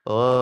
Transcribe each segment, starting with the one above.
ሃሌሉያ።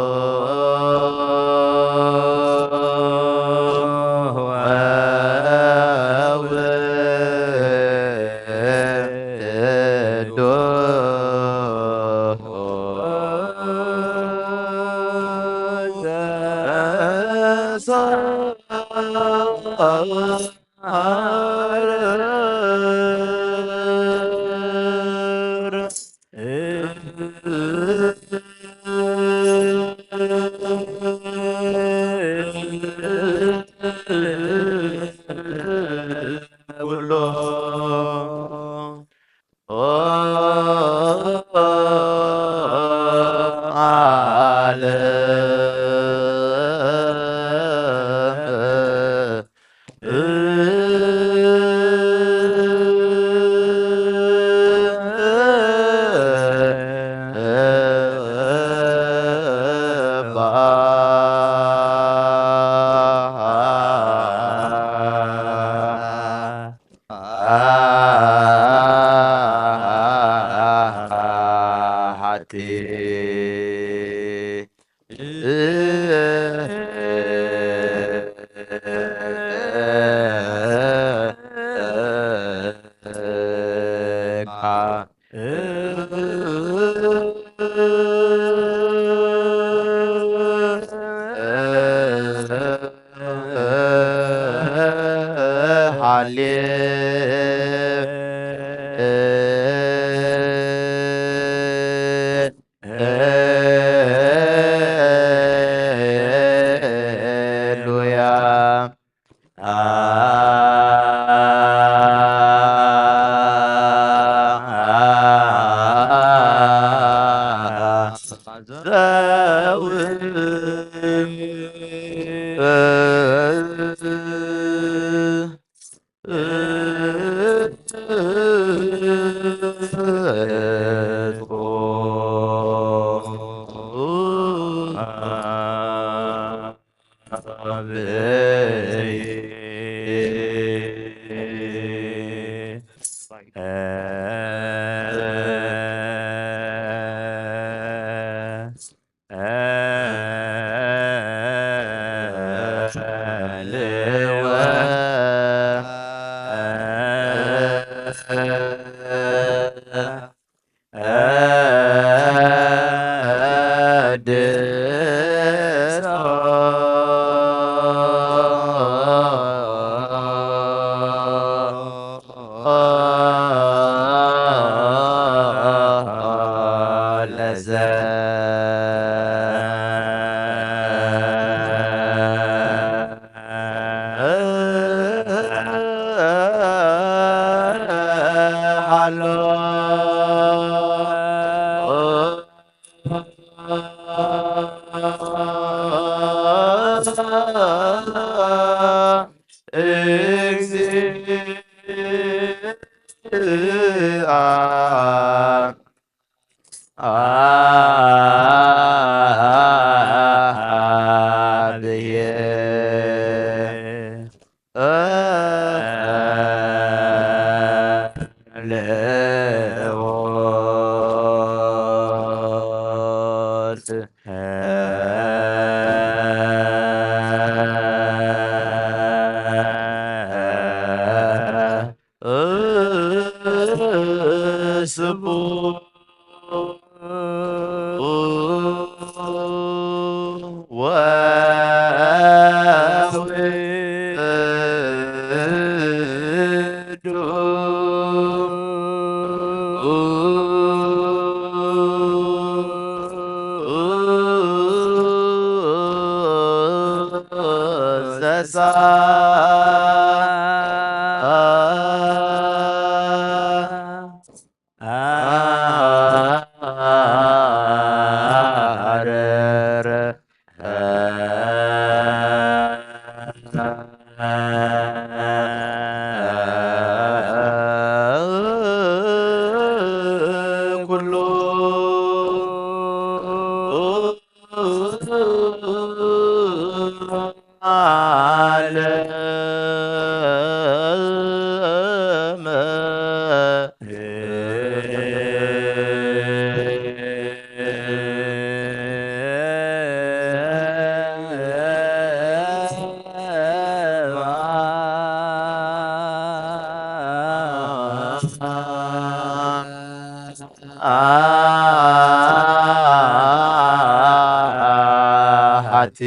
ኣቲ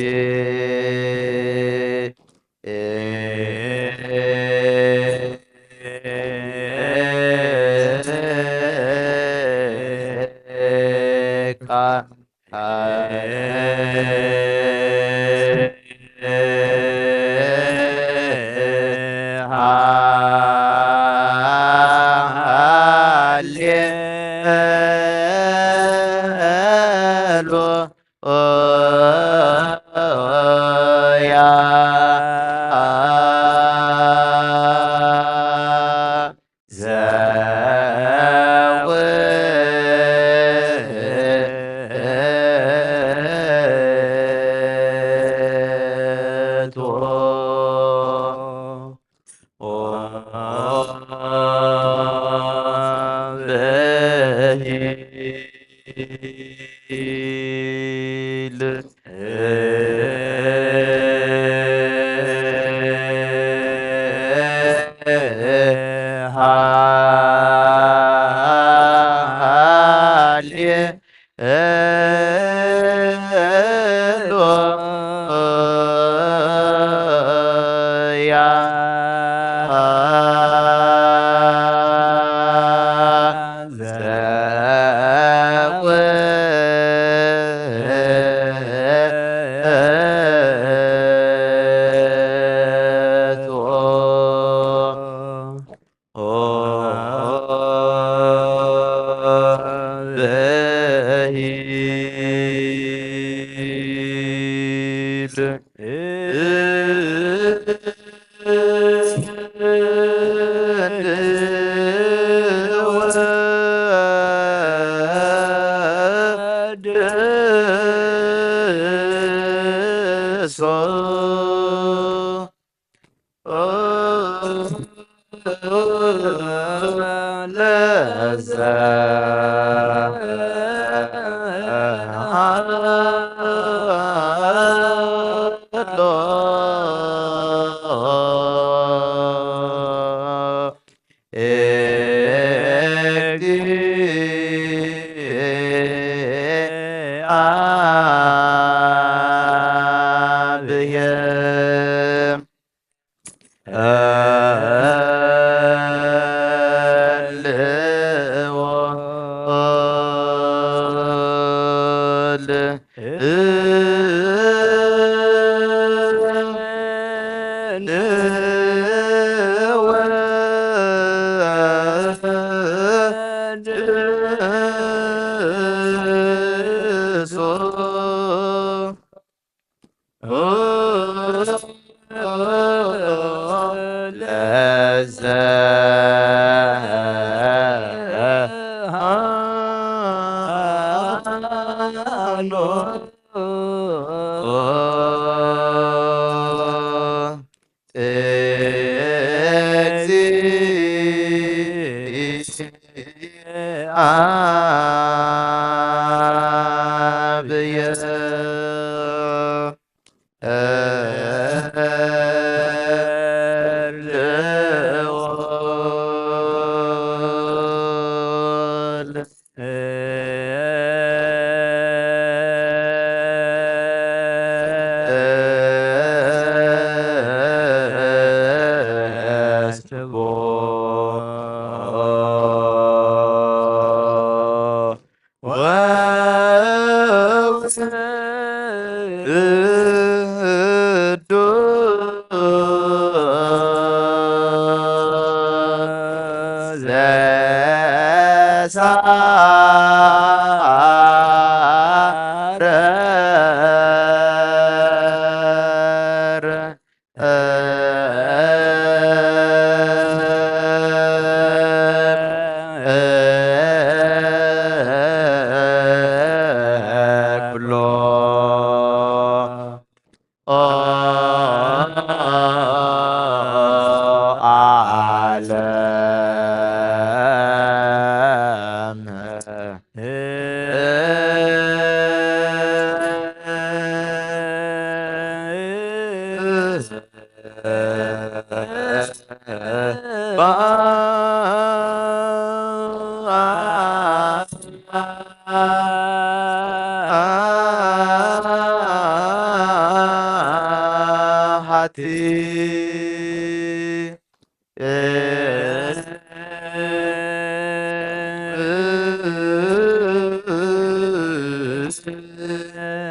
ስምዓኒ።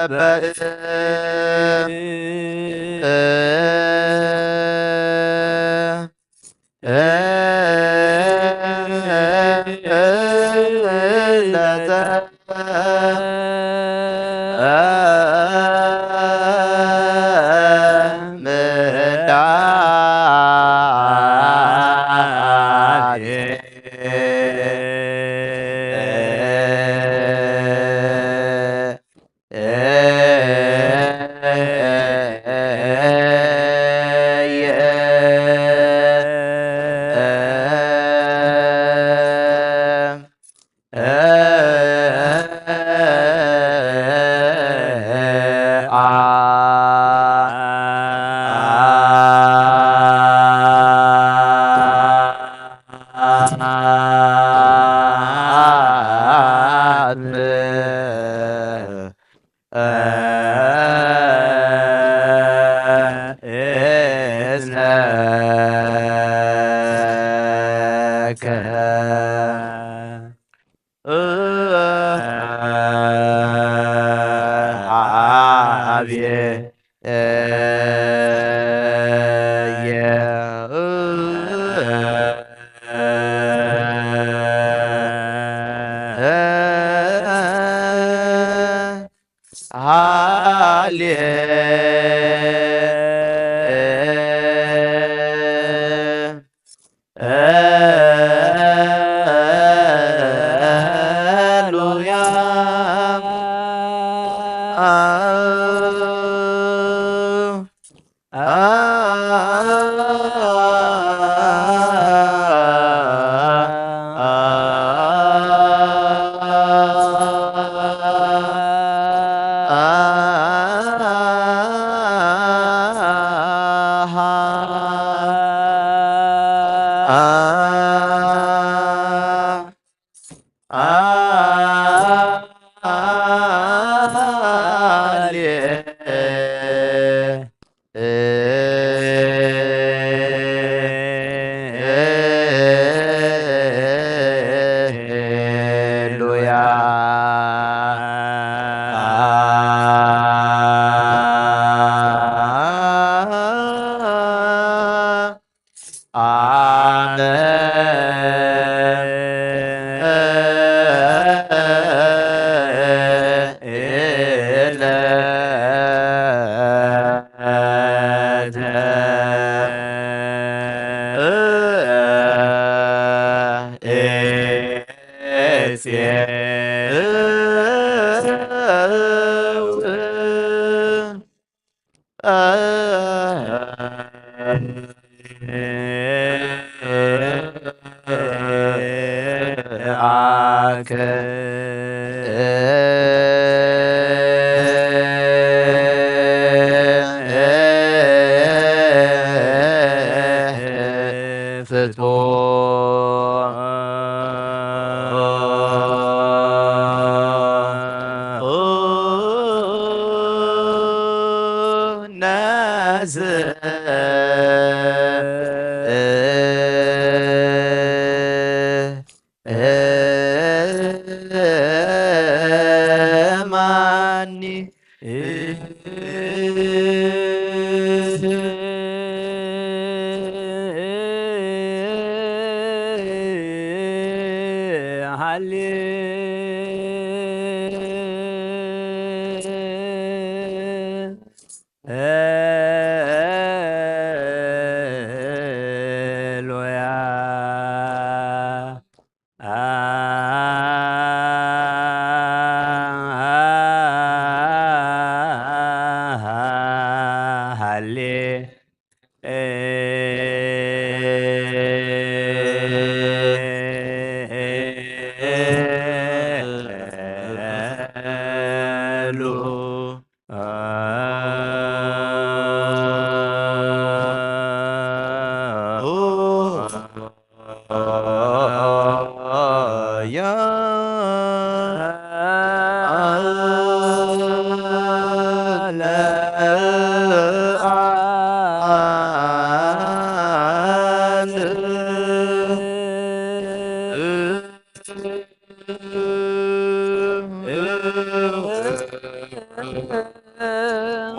በ-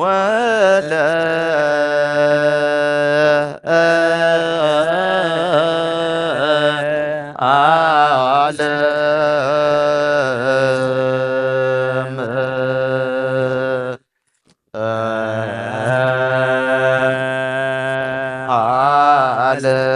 ወለ ዓለም ዓለም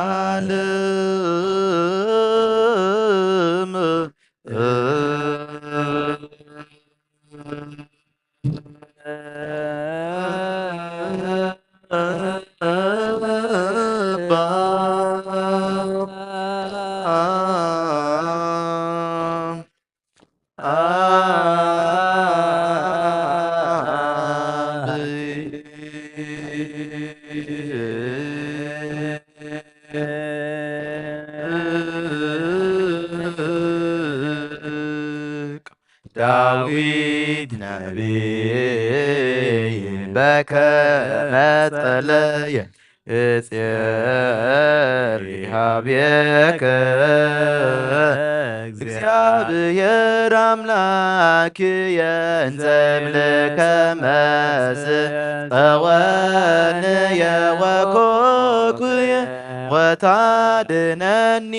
ዓለም ዳዊት ነቢይ በከመ ጸለየ እጼሪ ሀቤከ እግዚአብሔር አምላክየ እንዘ እብልከ መጽእ ጸወንየ ወኮኩየ ወታድነኒ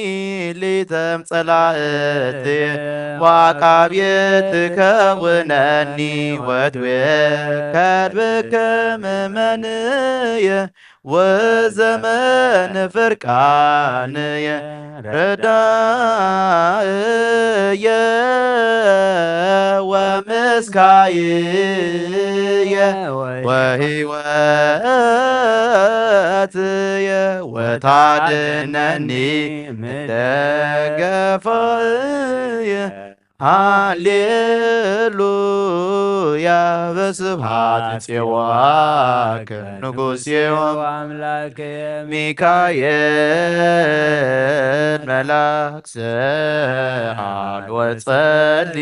ሊተም ጸላእትየ ወአቃብየ ትከውነኒ ወትቤ ከርብከ ምመንየ ወዘመን ፍርቃንየ ረዳእየ ወምስካይየ ወህይወትየ ወታድነኒ ምደገፋየ። ሃሌሉያ በስብሐት ጼዋከ ንጉሴ ወአምላኬ ሚካኤል መልአክ ሰአል ወጸሊ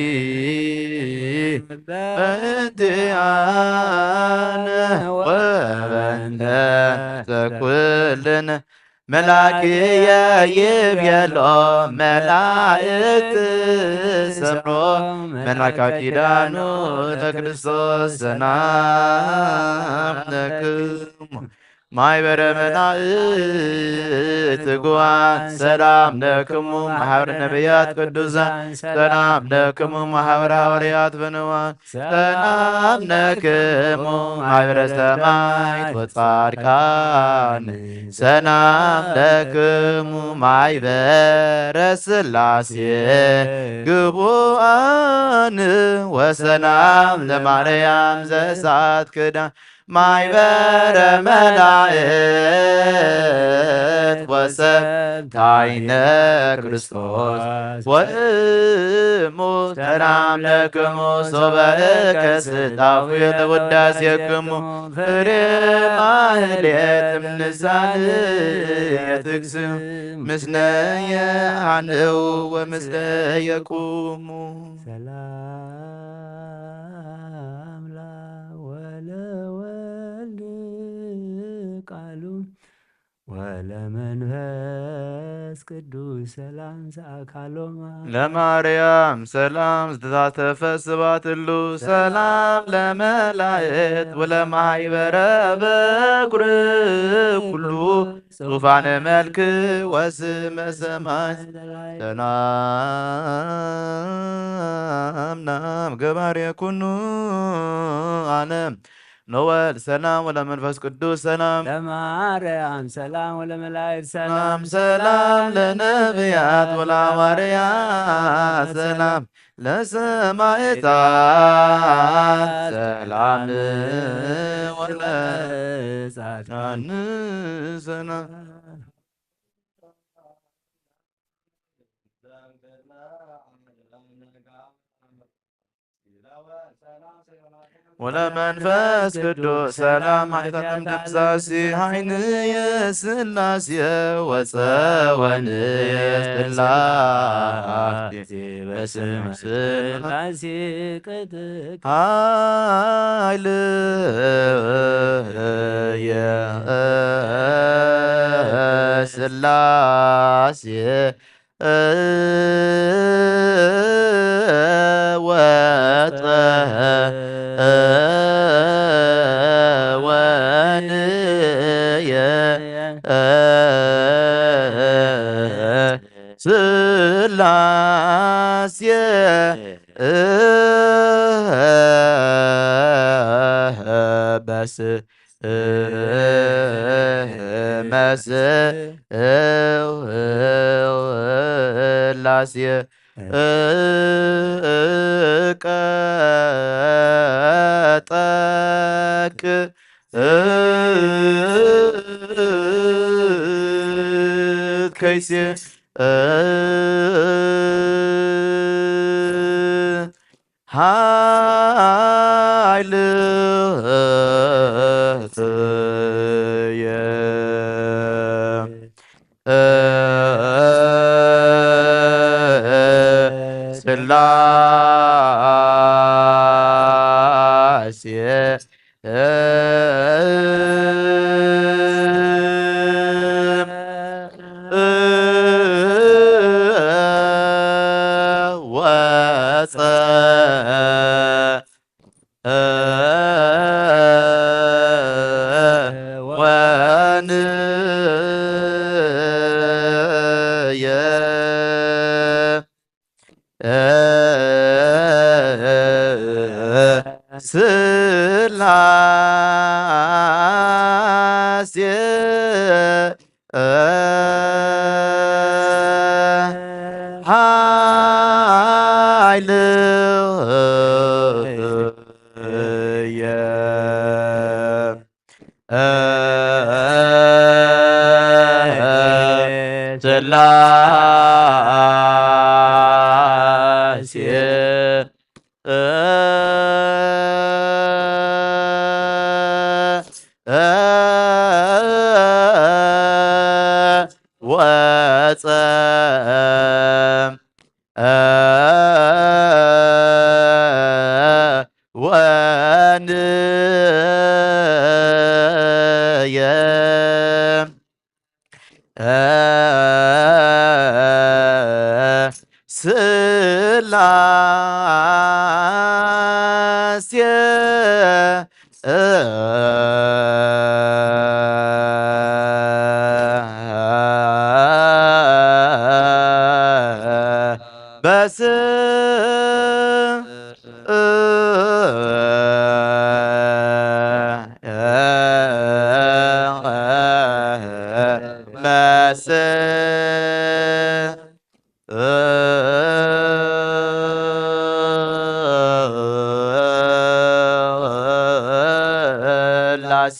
በእንቲአነ ወበእንተ ዘኩልነ መላክየ ይቤሎ መላእክት ሰምዖ መልአከ ኪዳኑ ለክርስቶስ ሰላም ለክሙ ማይበረ መላእክት ትጉሃን ሰላም ለክሙ ማሕበረ ነቢያት ቅዱሳን ሰላም ለክሙ ማሕበረ ሃዋርያት ፍንዋን ሰላም ለክሙ ማሕበረ ሰማዕት ወጻድቃን ሰላም ለክሙ ማሕበረ ስላሴ ግቡኣን ወሰላም ለማርያም ዘሳት ክዳን ማሕበረ መላእክት ወሰብታይነ ክርስቶስ ወእሙ ሰላም ለክሙ ሶበ እከስት አፉየ ለውዳሴክሙ ፍሬ ማህሌት እምንሳን የትክስም ምስለየ አንው ወምስለየ ቁሙ። ሰላም ለአብ ወለወልድ ቃሉ ወለመንፈስ ቅዱስ ሰላም ሰአካሎማ ለማርያም ሰላም ዝተሳተፈ ስባት እሉ ሰላም ለመላእክት ወለማሕበረ በኩር ኩሉ ዙፋነ መልክ ወስመ ሰማይ ሰላም ናብ ገባሬ ኩኑ ዓለም ኖወል ሰላም ወለመንፈስ ቅዱስ ሰላም ለማርያም ሰላም ወለመላእክት ሰላም ሰላም ለነቢያት ወለሐዋርያት ሰላም ለሰማዕታት ሰላም ወለጻድቃን ሰላም ወለመንፈስ ቅዱስ ሰላም ኃይታትም ደምሳሲ ኃይልየ ስላሴ ወፀወንየ ስላሴ በስመ ስላሴ ቅጥቅ ኃይልየ ስላሴ ወጸወንየ ስላሴ በስ መስላሴ ቀጠቅ ከይሴ ኃይልየ ስላሴ ወፀ ወንየ ስላሴ እየ ስላሴ ወፀ ወንየ ስላሴ በስ መስ ስላሴ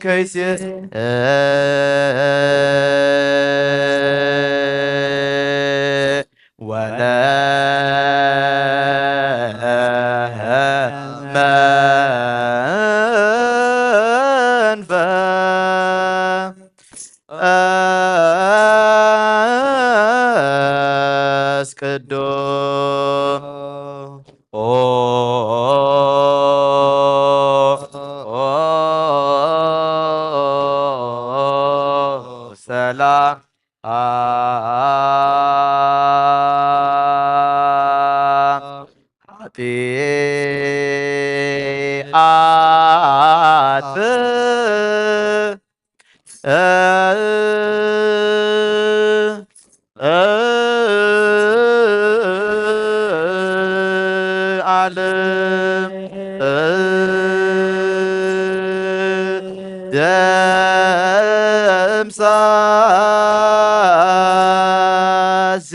ከይሴ ወለ መንፈስ ቅዱስ ሰላም ኃጢአት ዓለም ደምሳሲ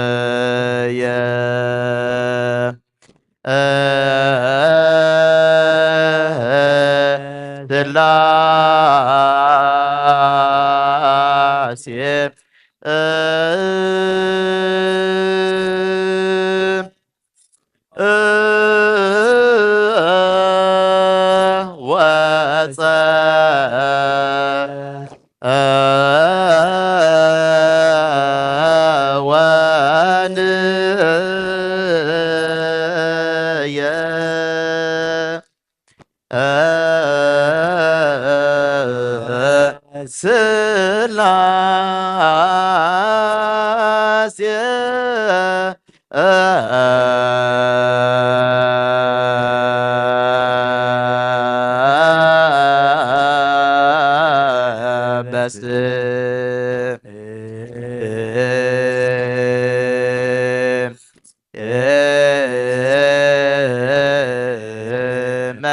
ኃይልየ ስላሴ ወፀ ወንየ ስላሴ በስመ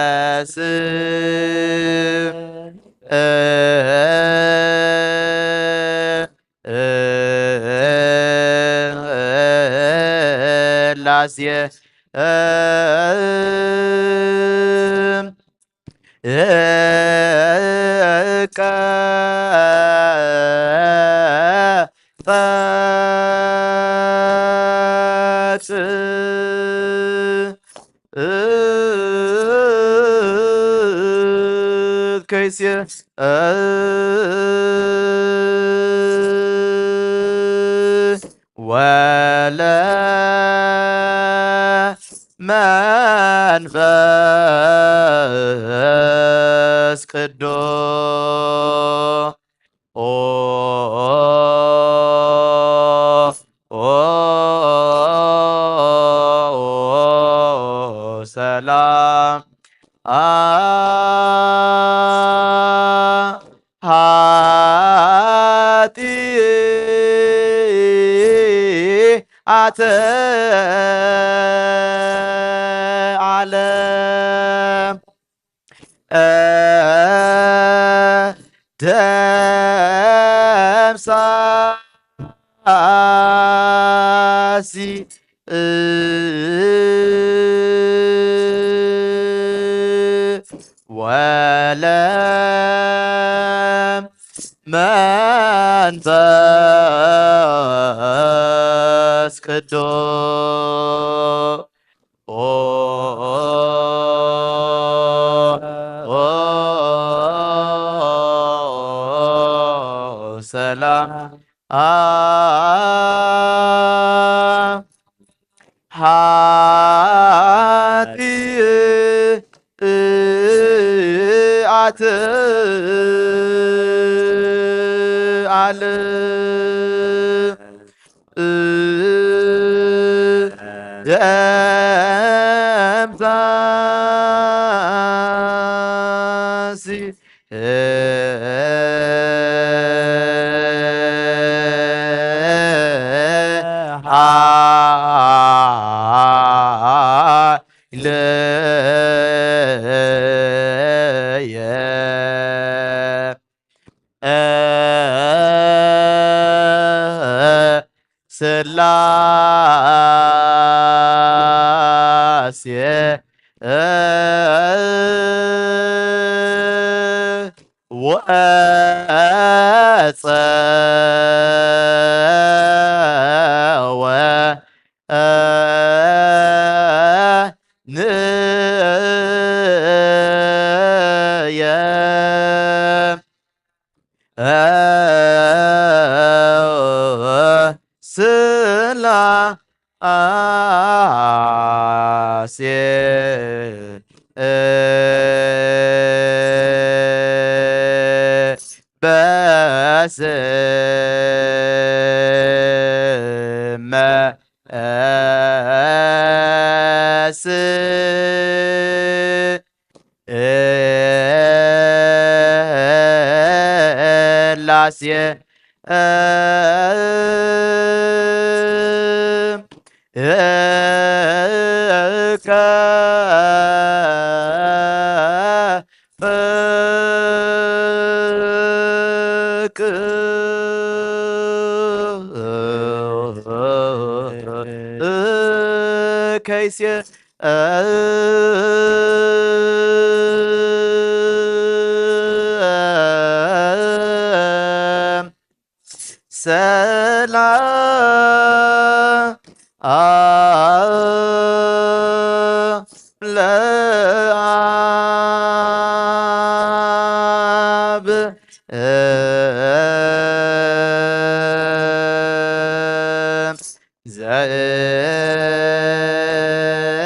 ስላሴ ከይሴ ወለ መንፈስ ቅዱስ ሰላም አ ኃጢአተ ዓለም እ ደምሳሲ እ ወለ መንፈስ ቅዱስ ኦ ሰላም አ ኃጢአት ዓለም ደምሳሲ ኃይለየ ሥላሴ ወፀወ ንየ ስላሴ በስመ ስላሴ ከይሴ ሰላም ለአብ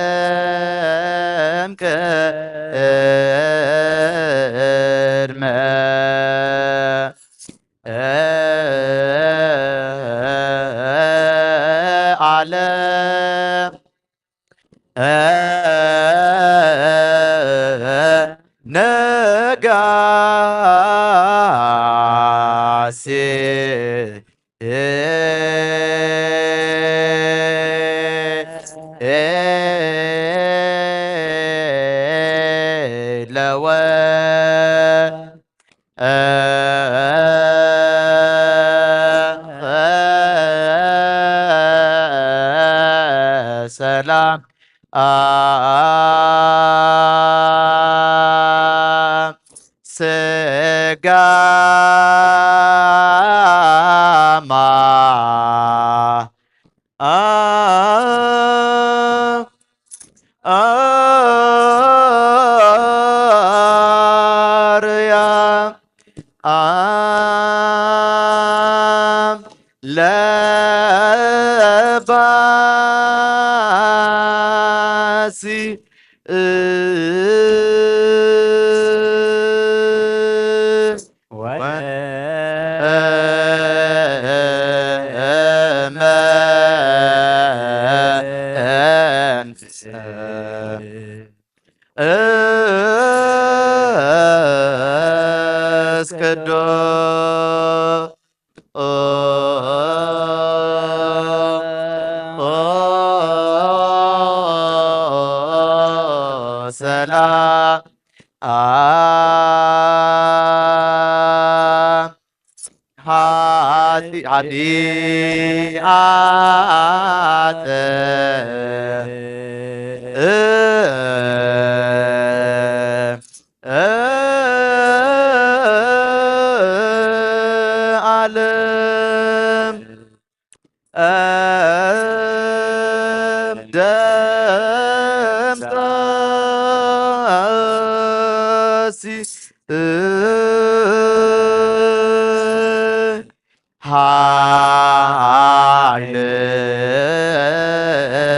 ዘእም ቅድመ ዓለም ነጋሲ ለወ ሰላም አ ስጋማ አ አርያ አም ለባሲ እ ወ- ወመንፈስ ቅዱስ ሰላም ኃጢአተ ዓለም ደምሳሲ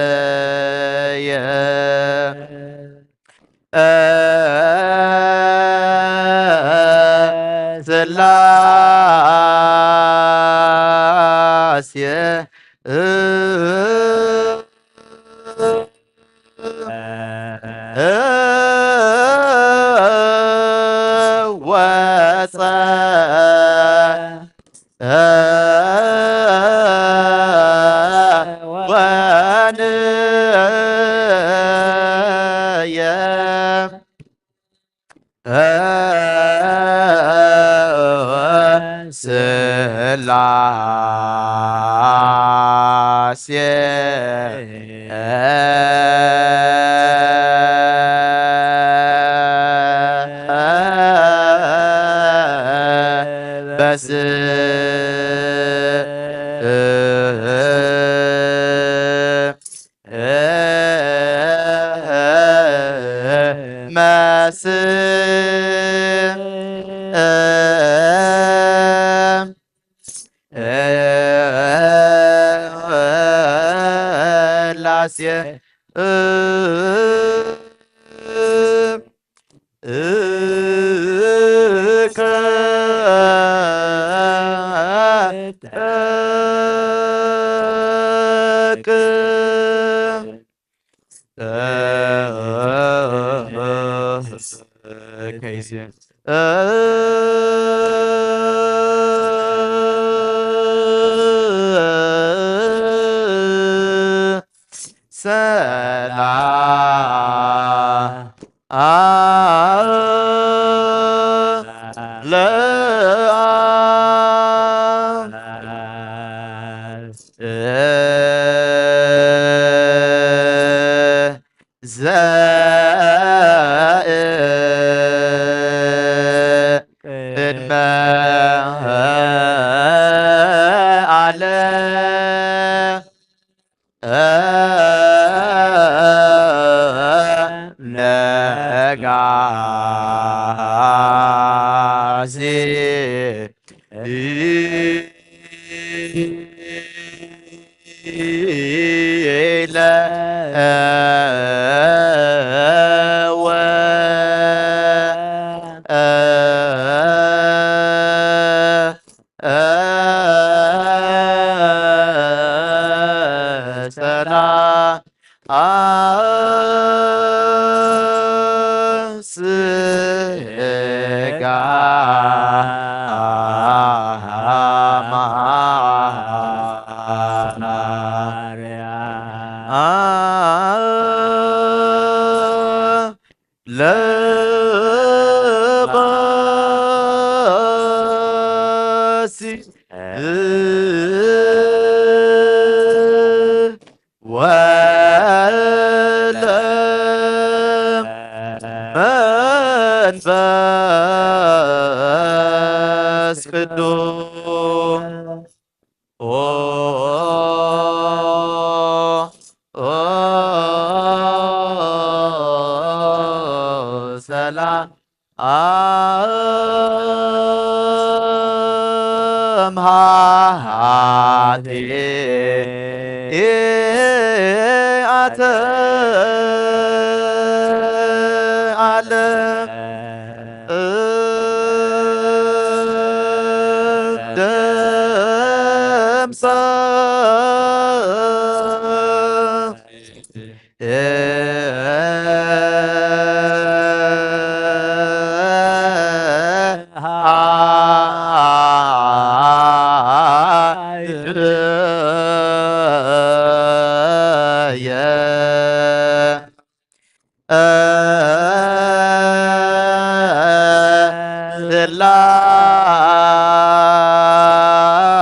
ኃይልየ ሥላሴ ወፀ ወንየ ሥላሴ በስ መስ ላሴ ሰላም ለአብ ዘእቅድመ ዓለም ነጋሲ ሰላም ስጋ ለባሲ ወለ መንፈስ ቅዱስ ኦ ኦ ሰላም ኃጢአተ ዓለም ደምሳ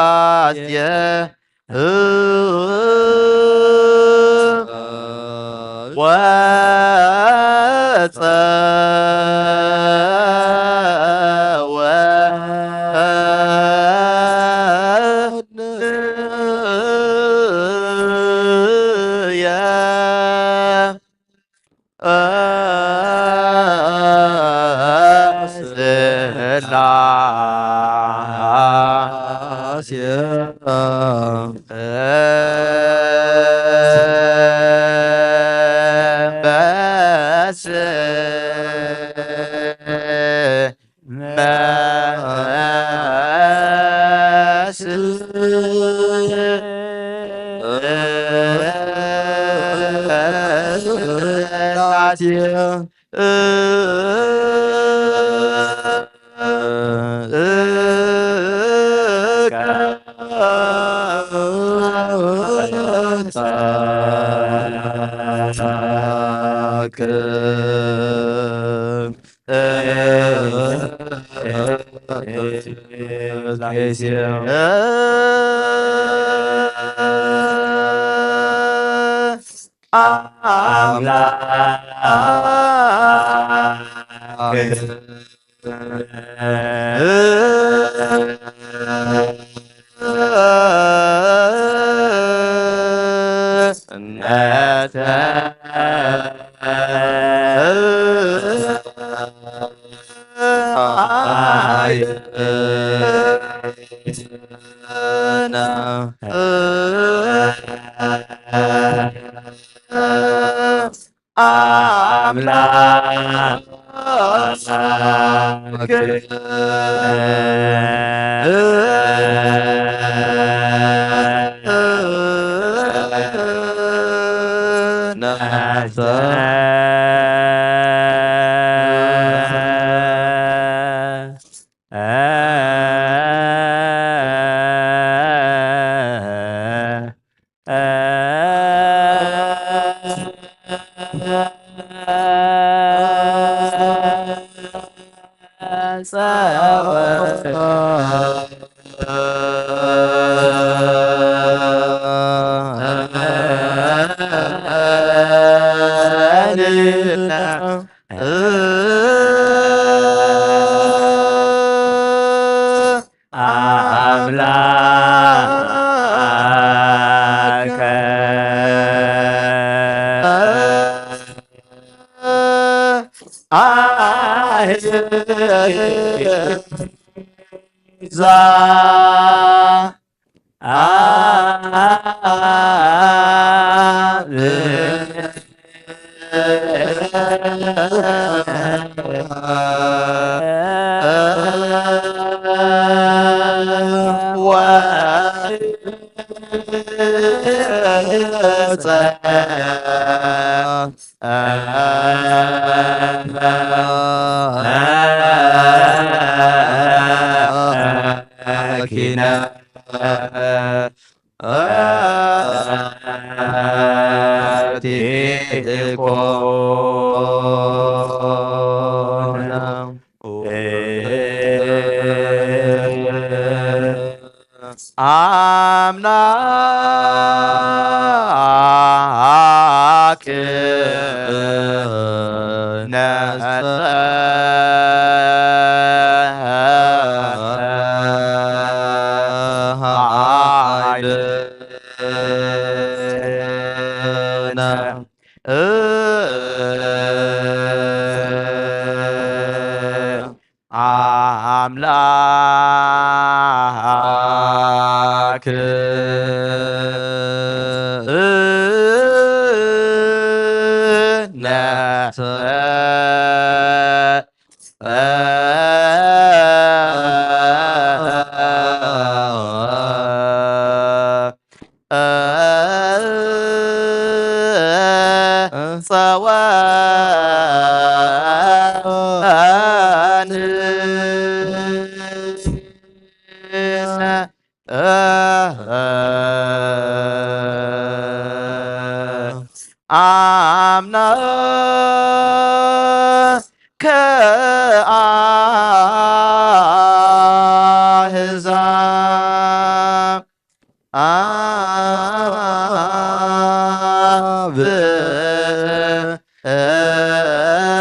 ስላሴ ወጸወ ስላሴ በስመ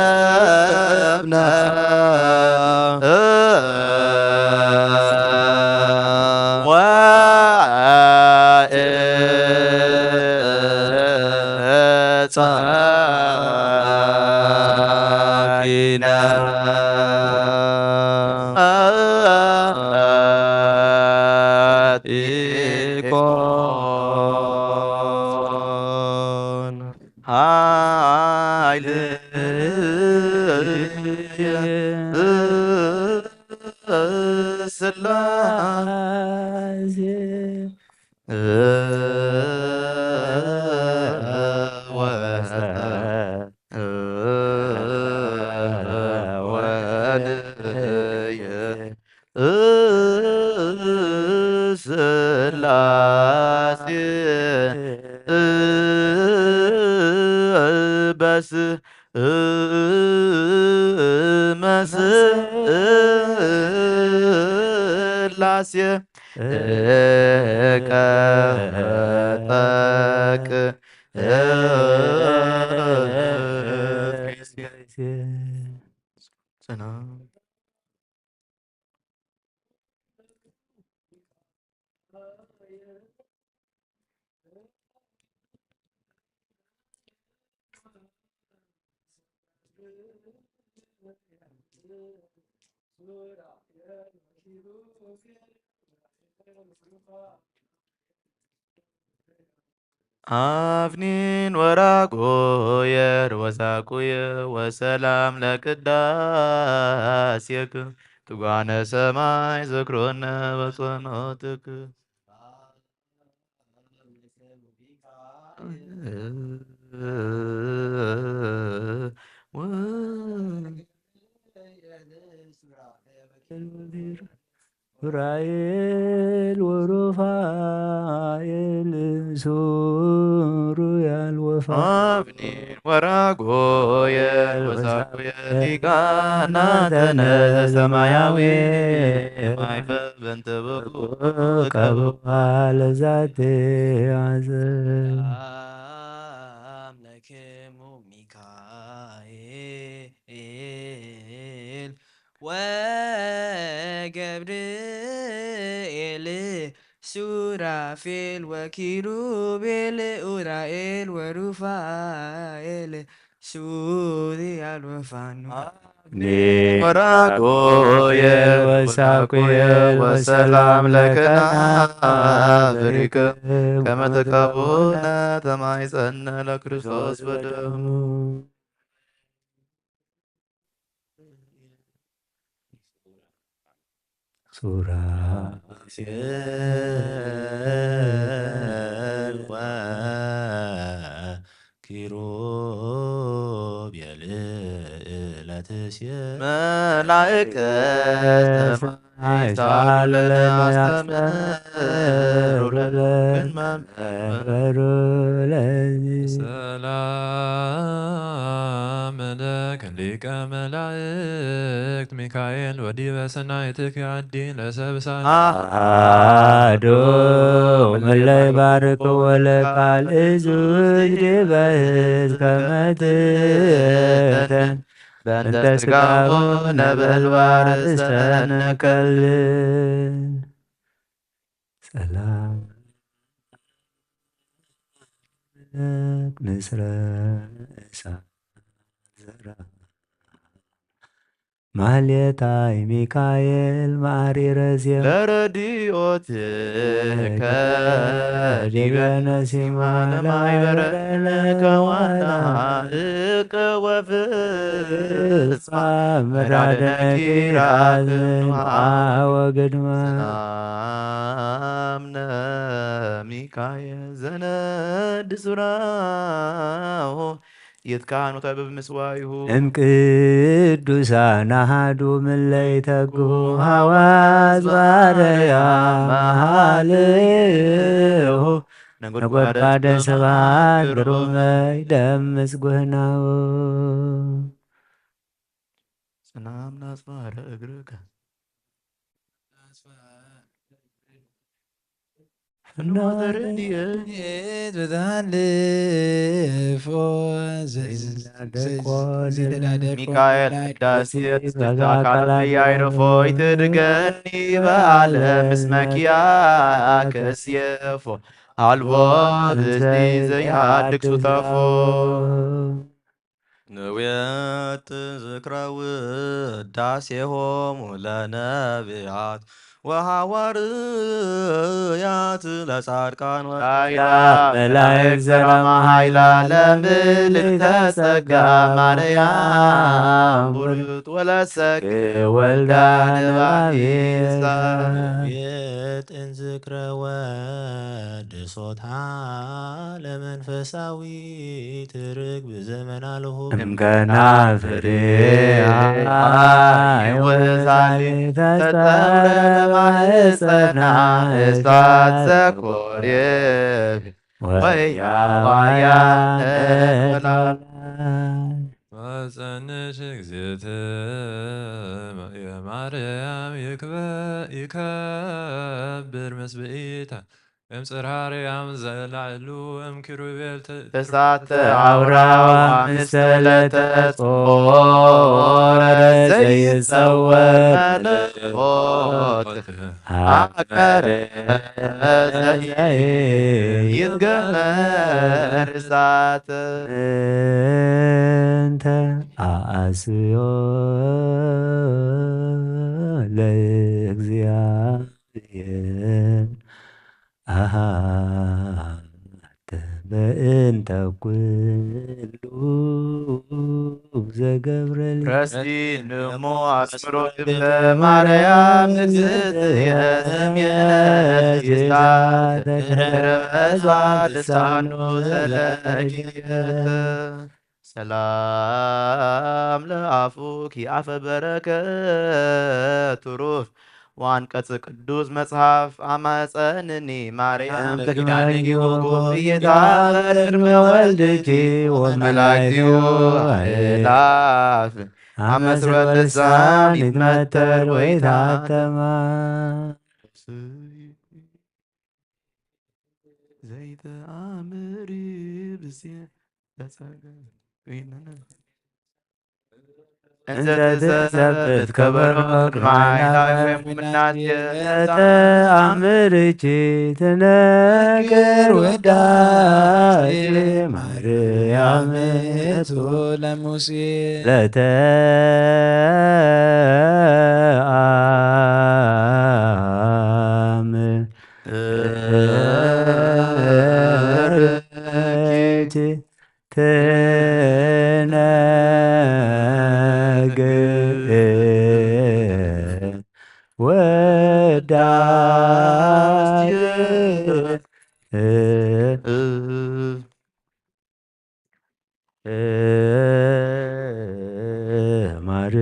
ተረከብና ወጻኪና ዲያቆን ኃይል ስላሴ ወልየ ስላሴ በስ መስላሴ ቀጠቅ ጽና አፍኒን ወራጎየር ወሳቁየ ወሰላም ለቅዳሴክ ትጓነ ሰማይ ዝክሮነ በጸኖትክ ኡራኤል ወሩፋኤል ሱሩያል ወፋ አፍኒን ወራጎየ ወሳኩየ ሊቃና ተነ ሰማያዊ ማይፈ በንተ በኩ ቀብዋ ለዛቴ አዘ ሰላም ለክሙ ሚካኤል ወገብርኤል ሱራፌል ወኪሩቤል ኡራኤል ወሩፋኤል ሱሪያል ወፋኑ ወራጎየ ወሳኩየ ወሰላም ለከና ፍሪክ ከመ ተካቡነ ተማይጸነ ለክርስቶስ በደሙ ሱራፌል ወኪሩቤል ለትሴ መላእክተ ሰማይ ሳሉ ለነ አስተምህሩ ለነ መምህሩ ለነ ሰላም ለከ ሊቀ መላእክት ሚካኤል ወዲበ ሰናይትከ አዲ ለሰብእሳን አሐዱ እለ ይባርክ ወለቃል እዙ ዲበ ሕዝብ ከመ ትህተን በእንተ ስጋሁ ነበልባል እስተንከል ሰላም ምስለ እሳት ዘራ ማህሌታይ ሚካኤል ማሪረ ዜማ ለረድኦትከ ዲበ ነሲማ ለማይበረነ ከዋና እከ ወፍጻ መዳደነ ኪራዝ ወግድማ ሰላምነ ሚካኤል ዘነድ ሱራሁ ይትካህኑ ተብብ ምስዋይሁ እምቅዱሳን አሃዱ ምለይ ተግሁ ሐዋዝ ባረያ መሃልሁ ነጎድጓደ ስብሐት ግሩመ ይደምጽ ጉህናሁ። ሰላም ናጽፋረ እግርከ ፍኖተ ረድኤት ብዝሃልፎ ዘይተናደቆ ዘይተናደቆ ሚካኤል ናይ ቅዳሴ ቅዱስ ትስብእቲ ኣካላት ኣካላት እያይረፎ ይትድገኒ በዓለ ምስመኪያ ከስየፎ ኣልቦ ብስቲ ዘይሃድግ ሱተፎ። ንውየት ዝክረ ውዳሴሆሙ ለነቢያት ወሃዋርያት ለጻድቃን ወ- ኃይላ መላእክት ሰላማ ኃይላ ለምልዕተ ጸጋ ማርያም ቡርክት ወለሰክ ወልዳ ነባቢሳ። የጥን ዝክረ ወድሶታ ለመንፈሳዊት ርግብ ዘመናልሁ እምከና ፍሬ ወሳሌ ተጸውረ ማህፀና እሳት ዘኮርየ ወያ ዋያ ማፀንሽ እግዝእት ማርያም ይክበ- ይከብር ምስብኢታ እም ጽርሐ አርያም ዘላዕሉ እም ኪሩቤል ተ- እሳተ አውራዋ ምስለ ተጾረ ዘይጸወር መለኮት አቀረ ይትገበር እሳት እንተ አስዮ ለእግዚአብሔር አሃተ በእንተ ኩሉ ዘገብረል ረሲ ንሞ አስምሮ ግብረ ማርያም እግዝእትየ እምየ ጅሳተ ረበዛ ልሳኑ ዘለኪየት ሰላም ለአፉኪ አፈ በረከት ትሩፍ ወአንቀጽ ቅዱስ መጽሐፍ አማጸንኒ ማርያም በኪዳንኪ ወጎብይታ በቅድመ ወልድኪ ወመላእክቲሁ አእላፍ አመስረ ልሳን ይትመተር ወይታተማ ዘይተአምር ብዜ ተጸገ እንተ ትሰብት ከበሮ ቅድመ ኃይላዊ ወይም እናት ተአምርኪ ትነግር ውዳሴ ማርያም እቱ ለሙሴ ለተአምር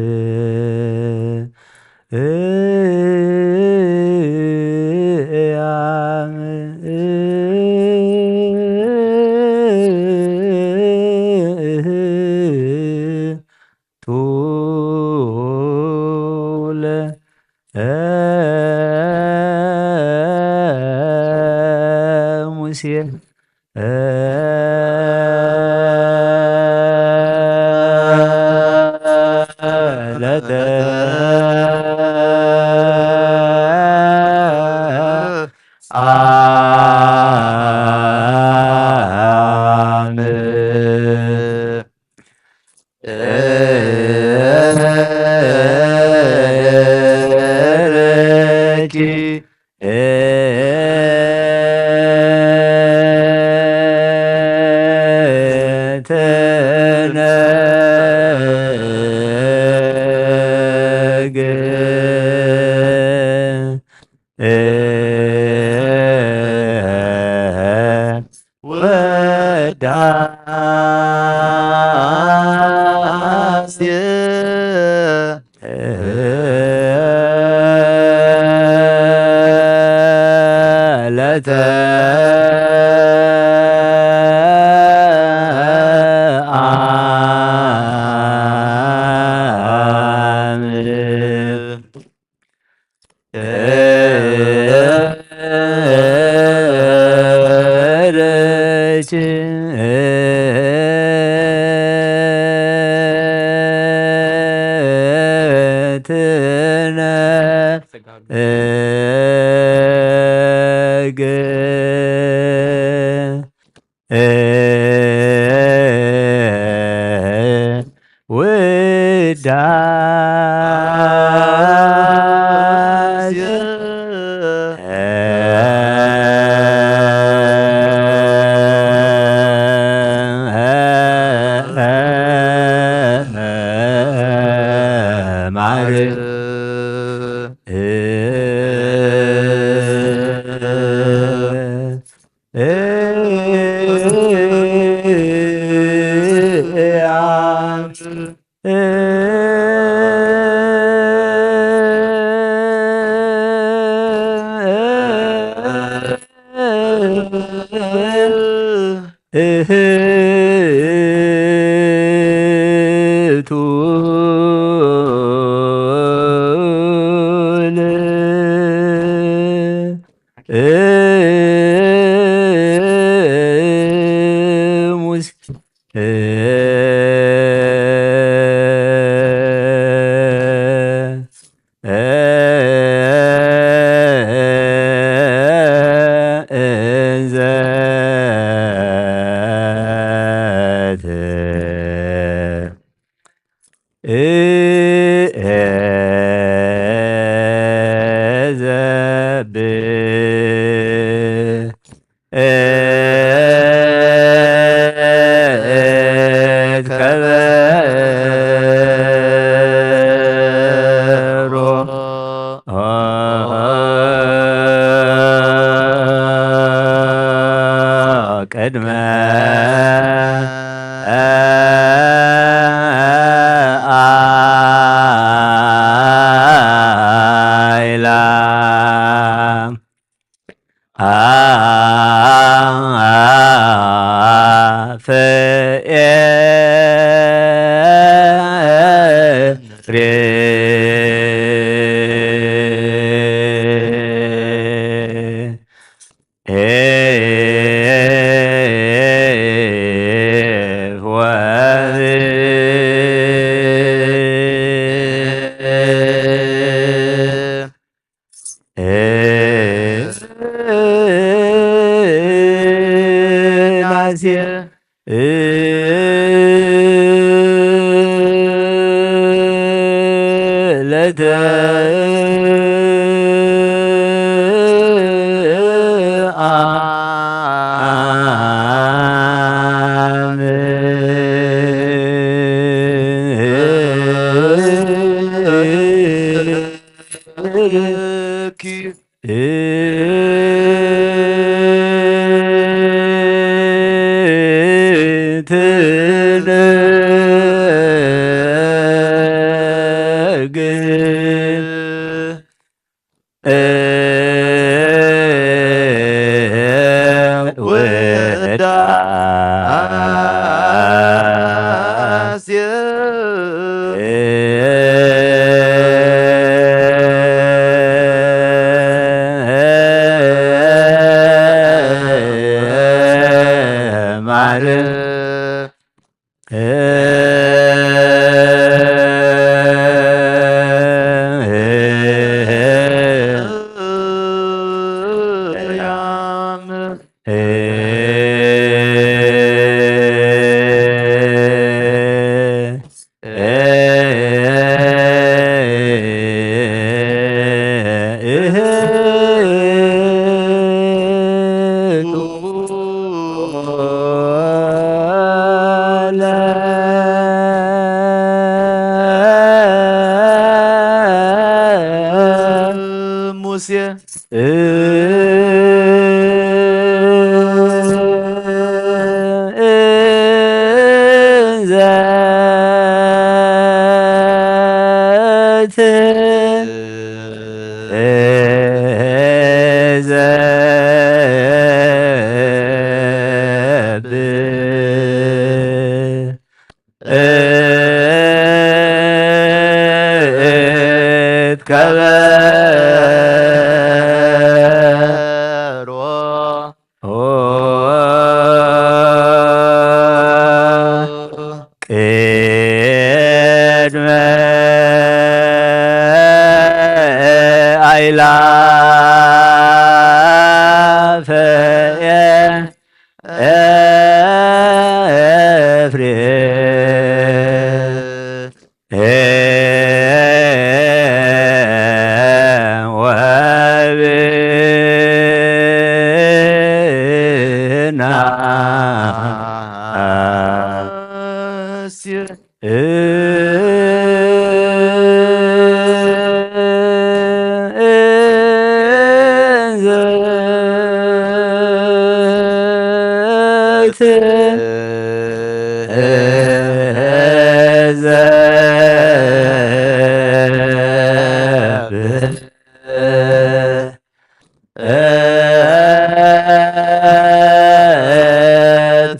ጡለ ሙሴ ለተ አም ውዳሴ ማርያም ቅድመ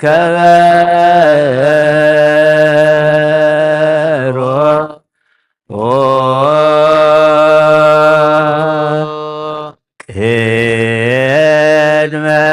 ከበሮ ቅድመ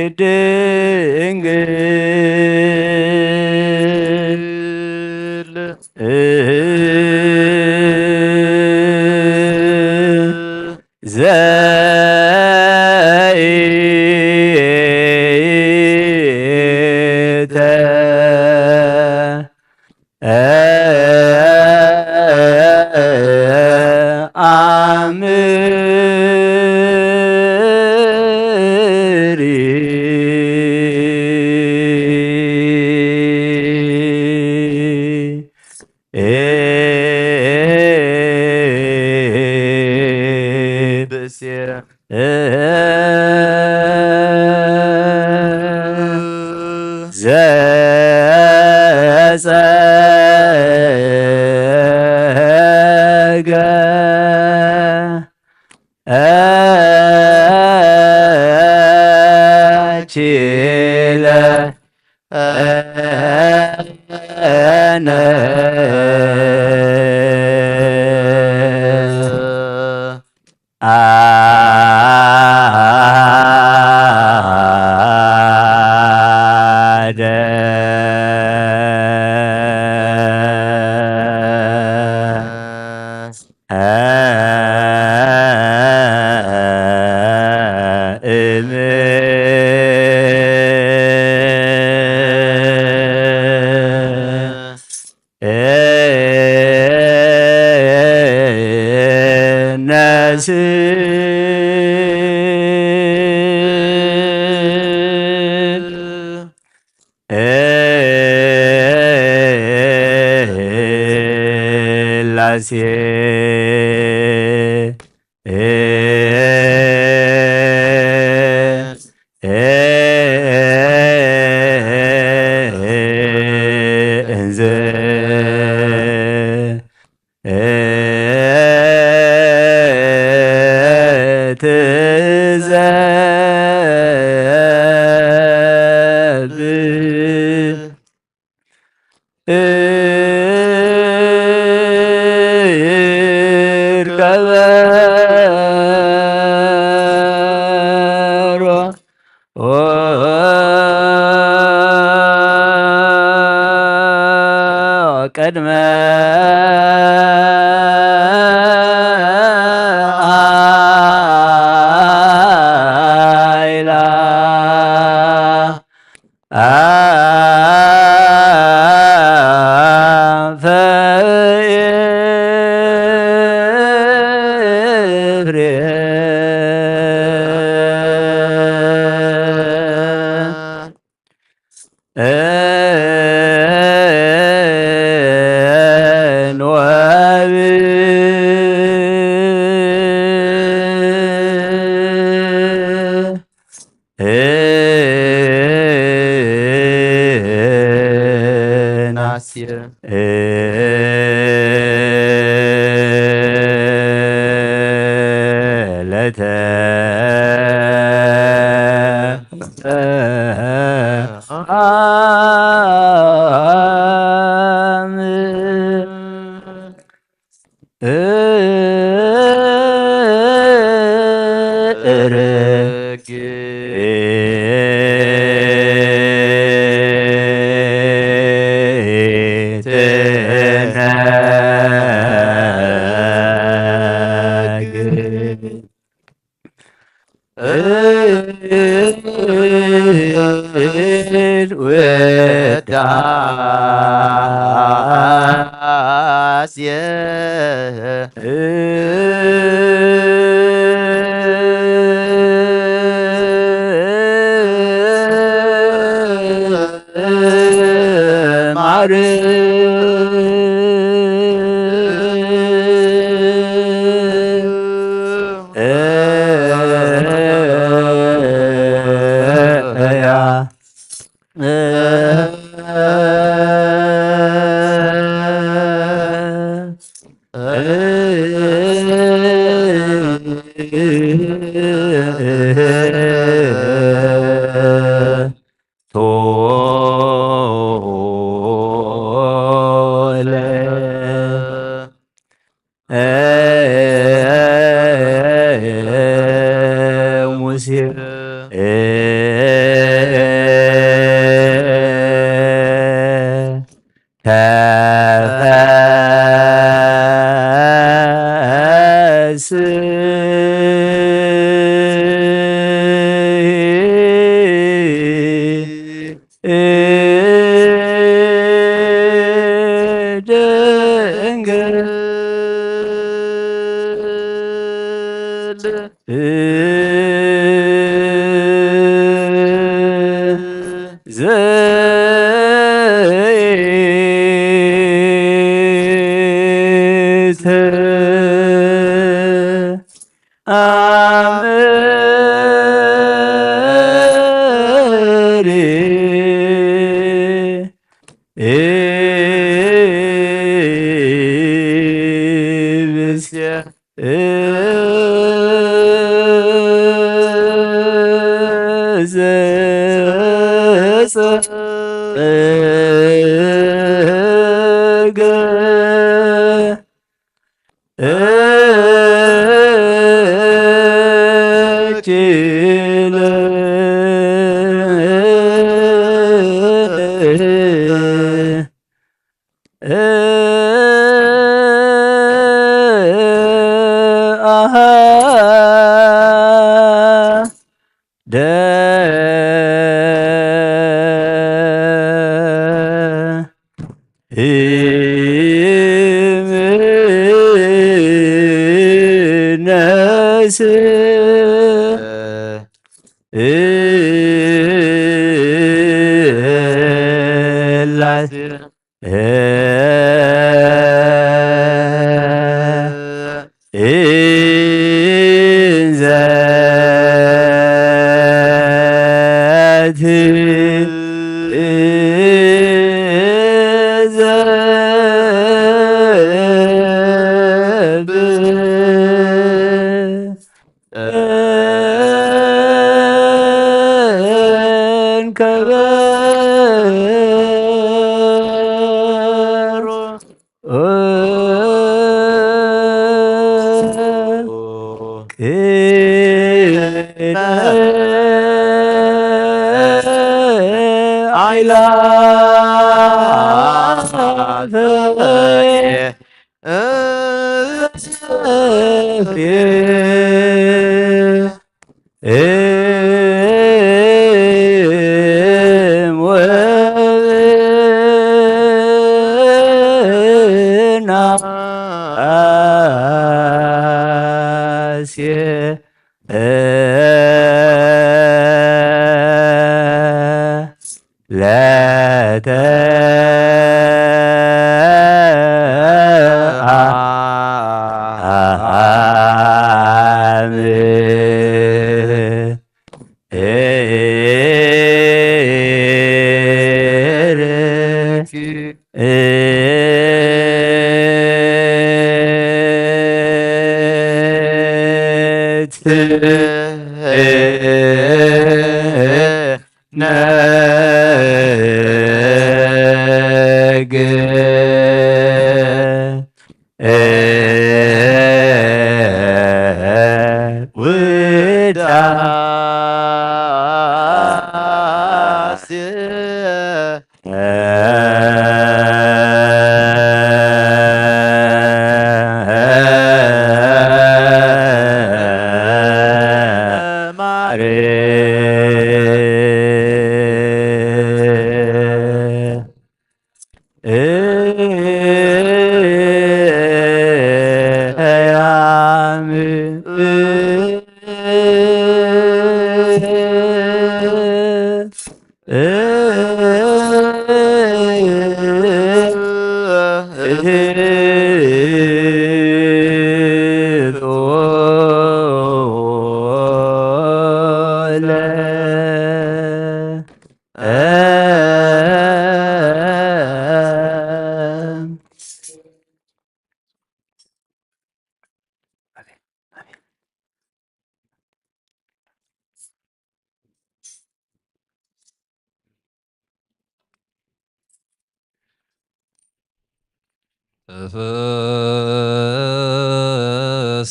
ድንግል የ- የ- እንዘ ትዘብ ይርከበሮ ቅድመ ኣይላ ኣፈ ኤፍሬም እንወብ ናስየ ለተ ከበሮ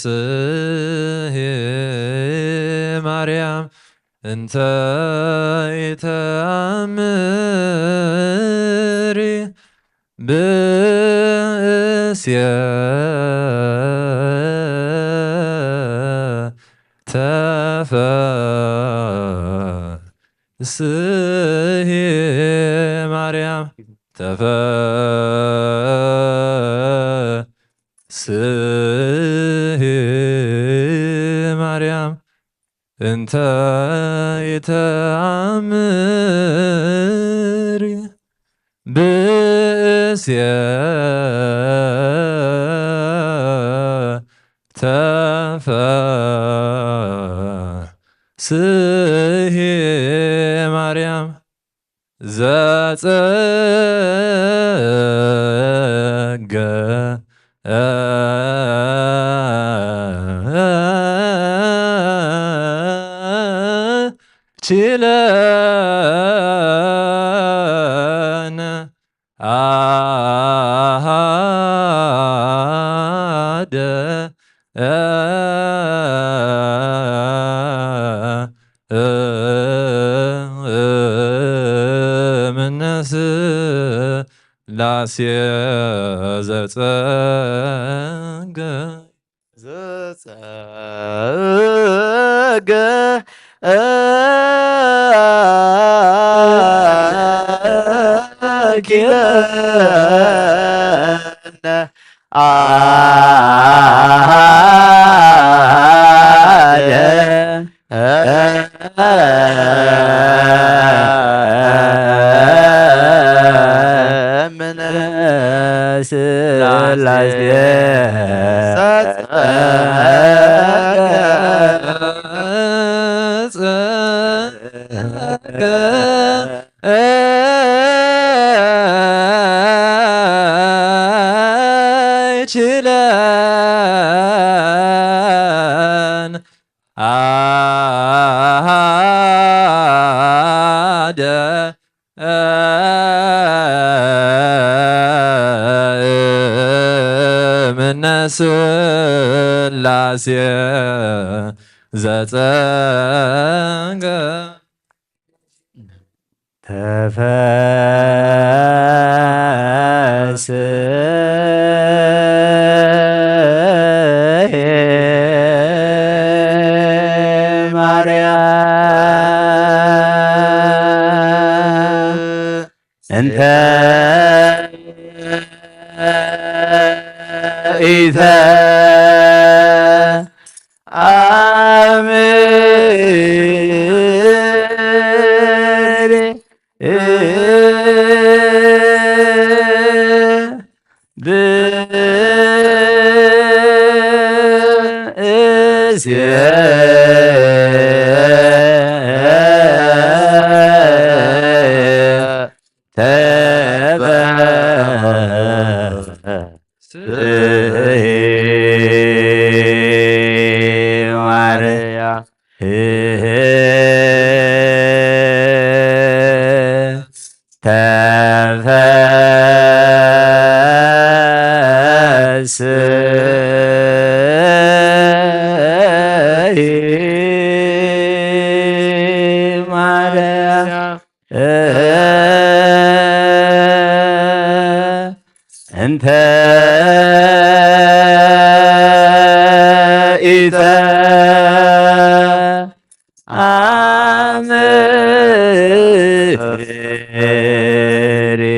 ተፈስሒ ማርያም እንተ ኢተአምሪ ብእስየ ተፈስሒ ማርያም ተፈስሒ ማርያም እንተ ኢተአምሪ ብእስየ ተፈስሒ ማርያም ዘጸገ ችለነ አሃደ እምነ ሥላሴ ዘጸገ ዘጸገ ኪለነ አሃደ እምነ ሥላሴ ችለን አሃደ ዘጸገ ተፈስሒ ማርያም እንተ ኢተ ተፈስሒ ማርያም እንተ ኢተ ኣምሪ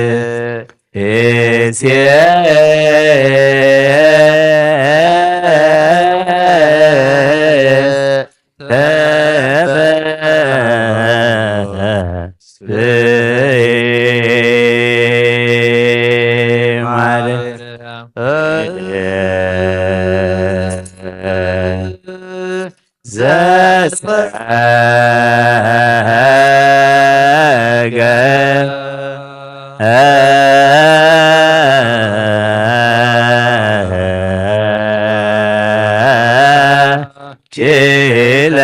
ብእሴ ተፈስሒ ማርያም ዘጸገ ኪለ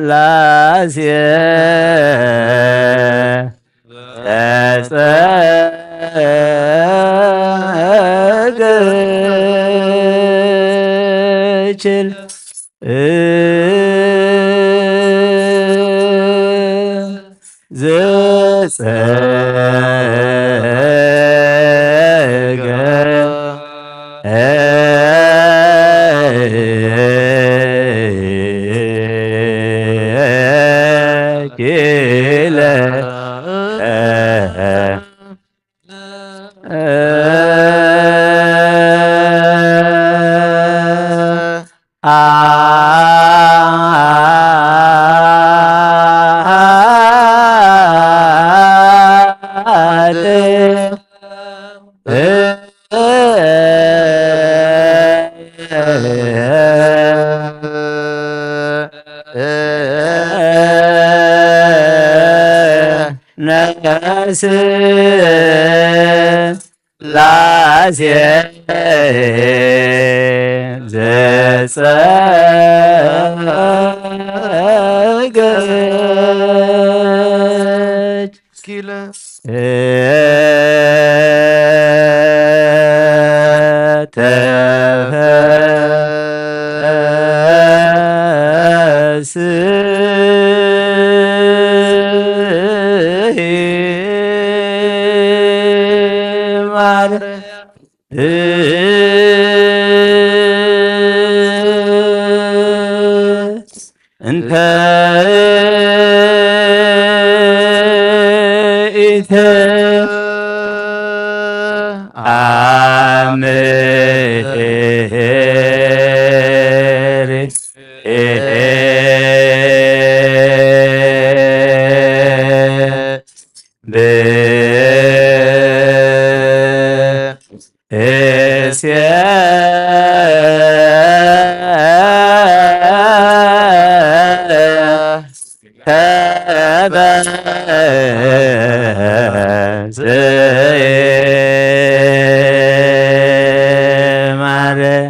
ላሴ ተጸገችል ዘጸገ ኪለ ነስላሴ ዘጸገች ኪለ ተፈስሒ ማርያም እንተ ኢተ ኣምር እስየ ተበስየ ማርያም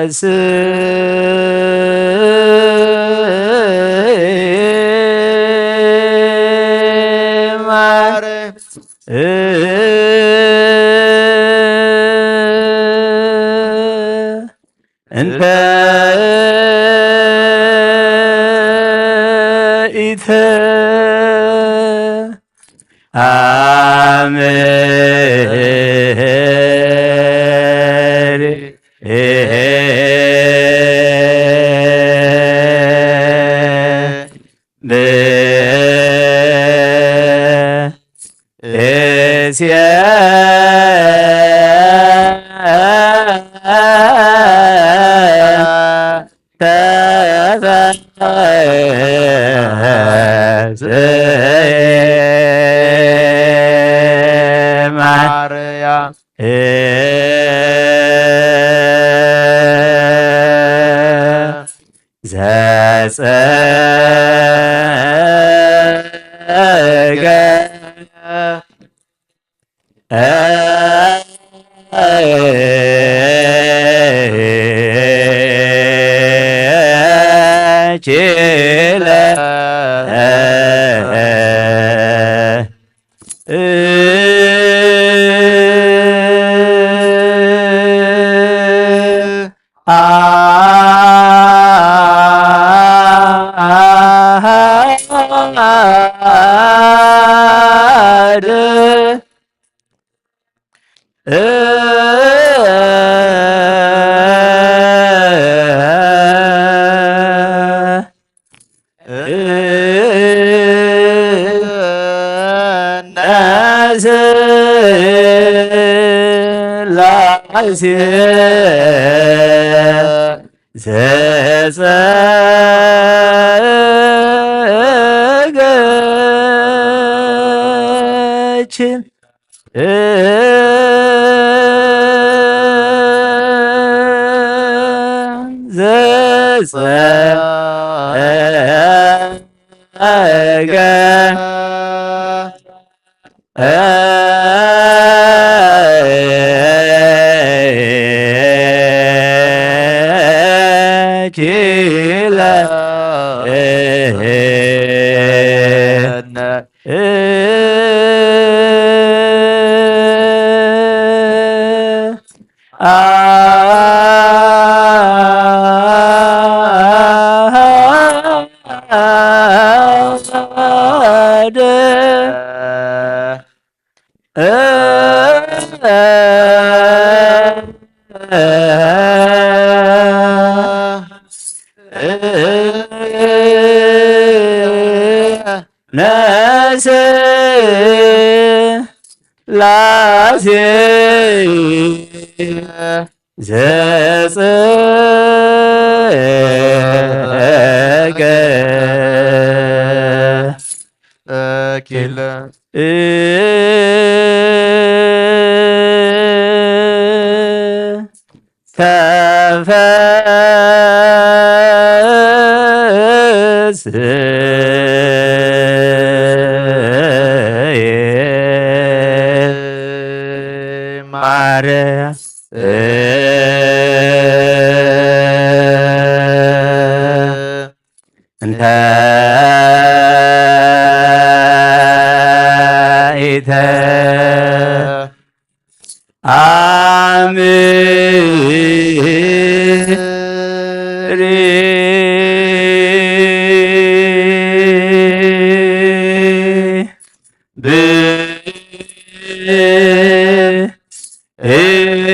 ተፈስየ ማርያም እንተ ኢተ አምር ብእስየ ተፈስየ ማርያም ዘጸገ ችለ አደ ስላሴ ዘጸገችን ዘጸገ ኪለ አደ ነስላሴ ዘጸገ ኪለ ተፈስሒ ማርያም እንተ ኢተ አምሪ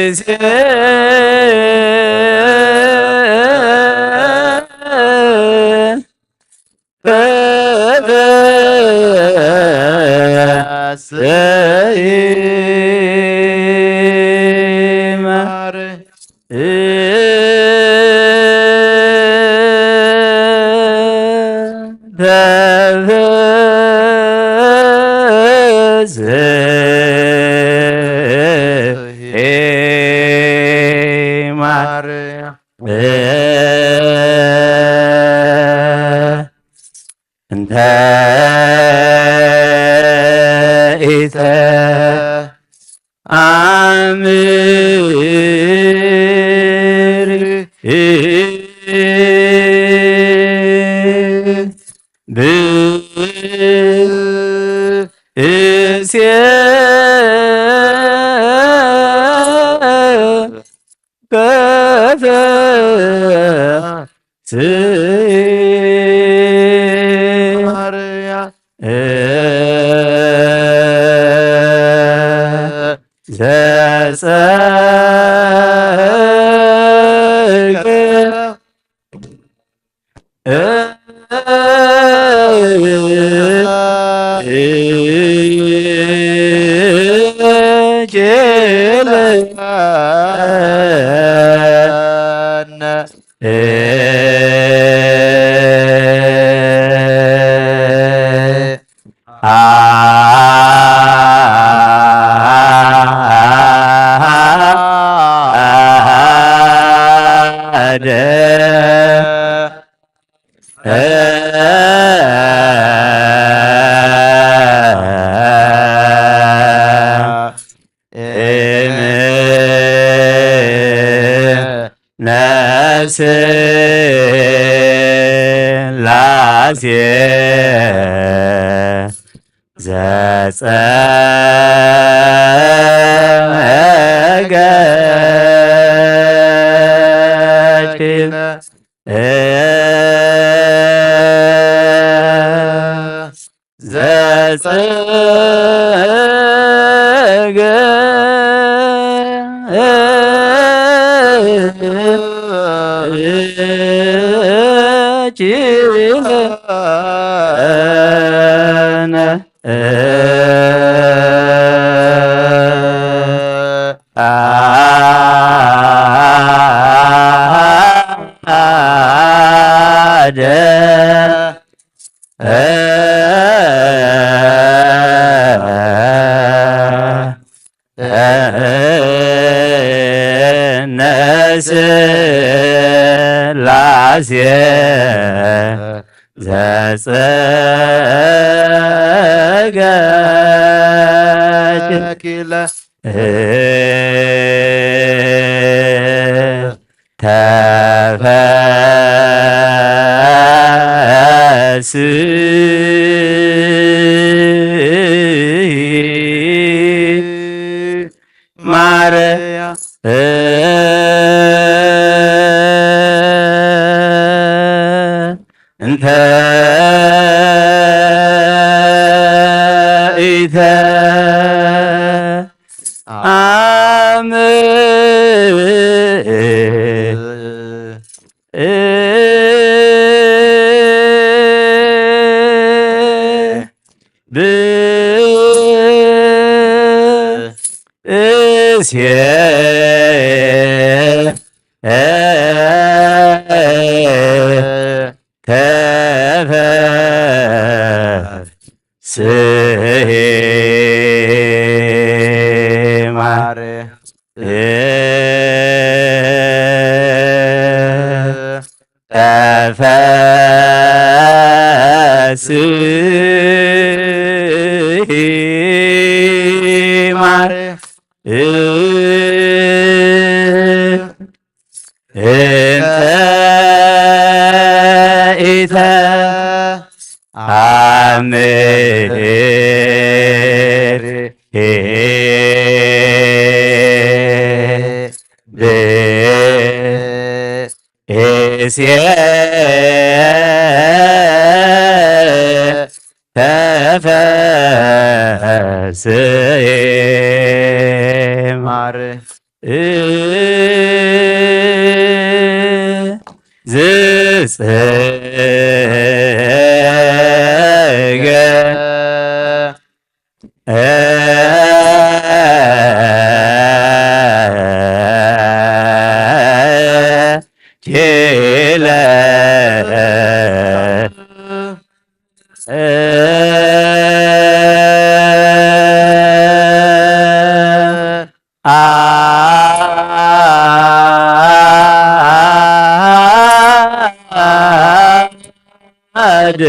ብእሴ ተፈስሒ ተፈ እንተ ኢተ ኣምር ብእሴ ስላሴ ዘጸገች ዘጸገች እነ ስላሴ ዘጸገች ተፈስ ማርያም እንተ ኢተ ኣም ብእሴ ተፈ ስሂ ማር ተፈስሂ ማር እንተ ኢተ አምር ብእሴ ተፈስሂ ማር ዝጽገ ኪለ ኣድ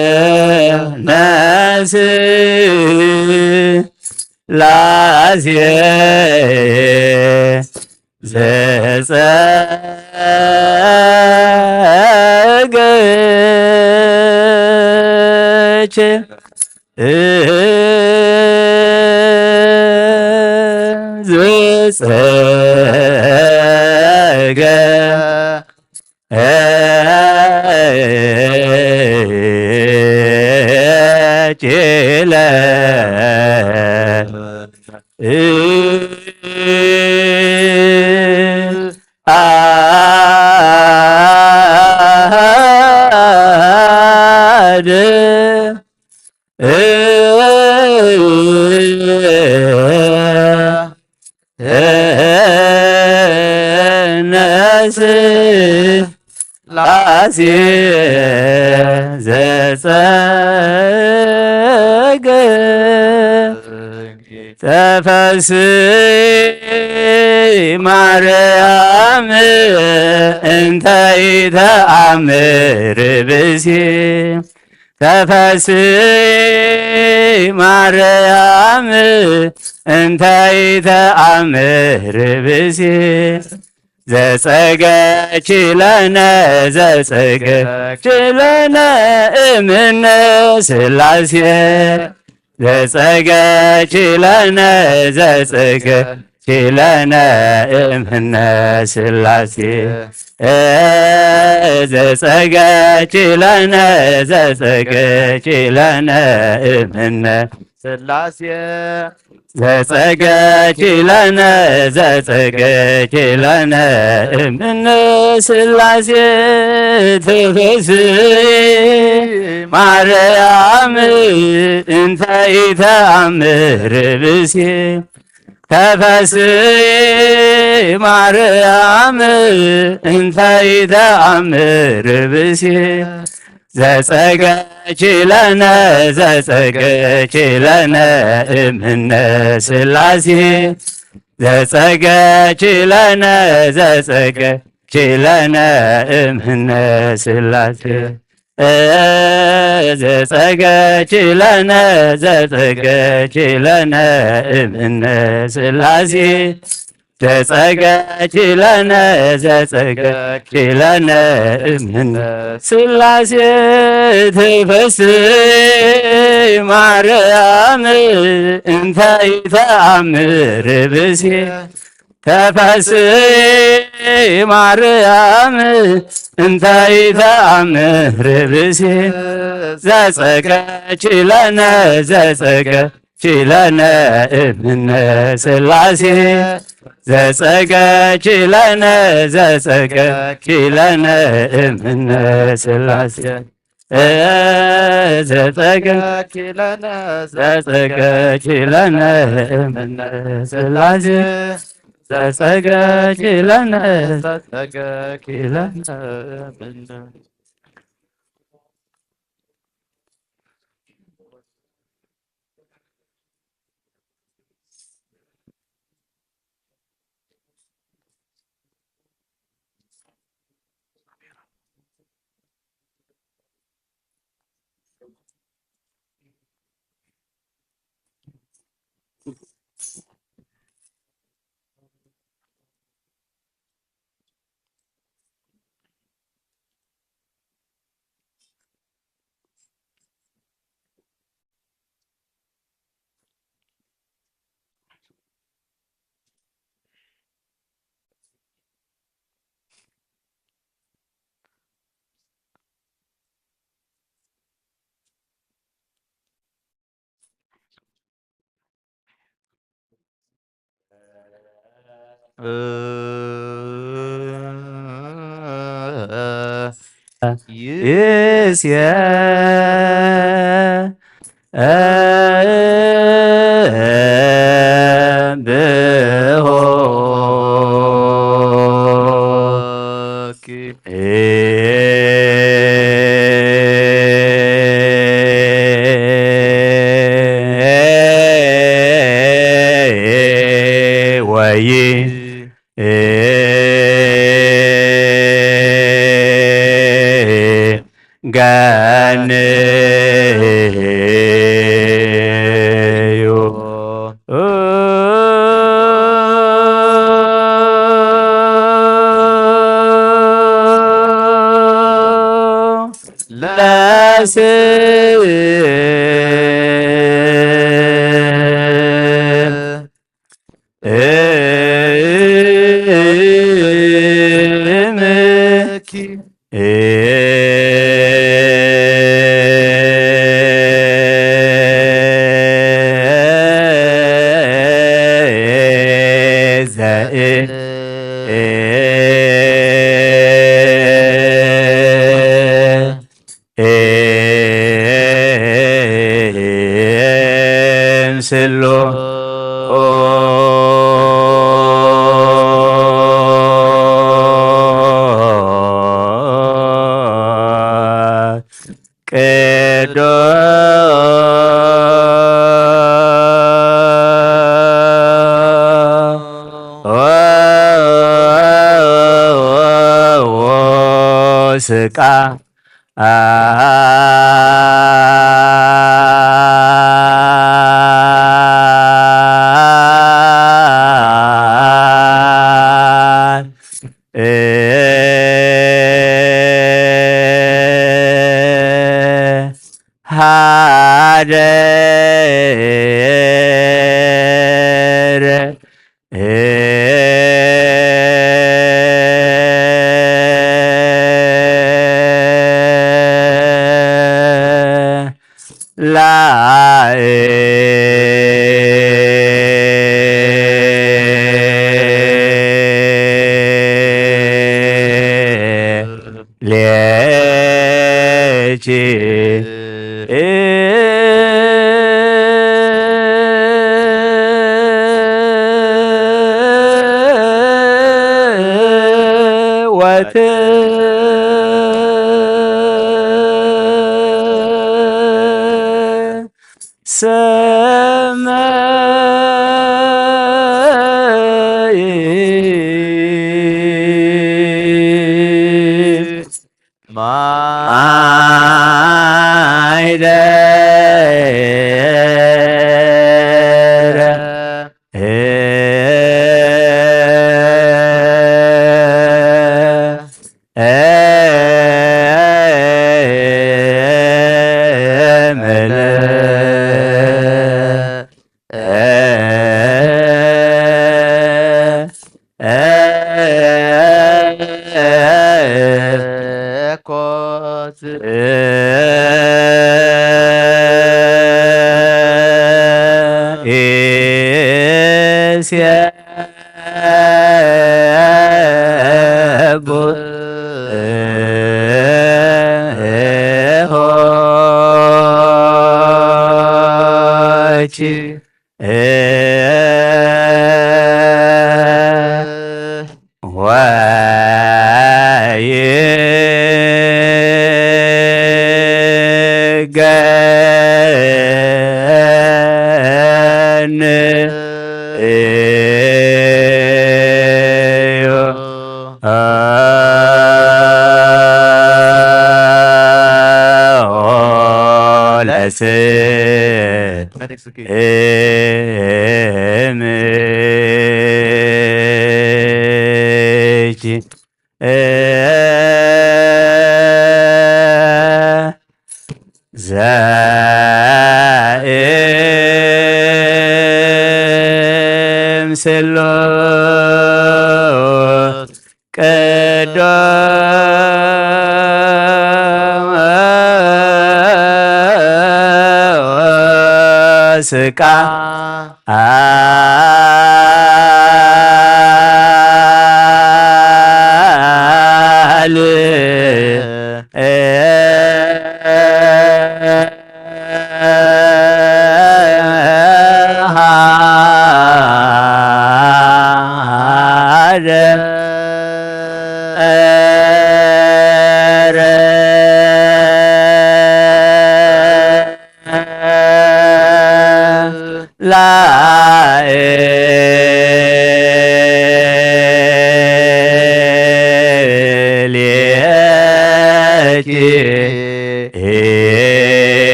እምነ ስላሴ ዘጸገች ዘጸገ ችለ አድ እነ ስላሴ ዘጸገ ተፈስሒ ማርያም እንተ ኢተአምር ብእሲ ተፈስሒ ማርያም እንተ ኢተአምር ብእሲ ዘጸገኪ ለነ ዘጸገኪ ለነ እምነ ስላሴ ዘጸገኪ ለነ ዘጸገኪ ለነ እምነ ስላሴ ዘጸገኪ ለነ ዘጸገኪ ለነ እምነ ስላሴ ዘጸገኪ ለነ ዘጸገኪ ለነ እምነ ስላሴ ተፈስሒ ማርያም እንተ ኢተአምር ብእሲ ተፈስሒ ማርያም እንተ ኢተአምር ብእሲ ዘጸገኪ ለነ ዘጸገኪ ለነ እምነ ስላሴ ዘጸገኪ ለነ ዘጸገኪ ለነ እምነ ስላሴ ዘጸገኪ ለነ ዘጸገኪ ለነ እምነ ስላሴ ዘጸገኪ ለነ ዘጸገኪ ለነ እምነ ስላሴ ተፈስሒ ማርያም እንተ ኢተአምር ብእሲ ተፈስሒ ማርያም እንተ ኢተአምር ብእሲ ዘጸገኪ ለነ ዘጸገ ኪለነ እምነ ስላሴ ዘጸገ ኪለነ ዘጸገ ኪለነ እምነ ስላሴ ዘጸገ ኪለነ ዘጸገ ኪለነ እምነ ስላሴ ዘጸገ ኪለነ ዘጸገ ኪለነ እምነ ይስየ ወይ ጋነዩ ለስብ እምኪ እምስሎ ቅዱስ ስቃ ሃደረ ሌቺ ወት ሰማይ ማይደረ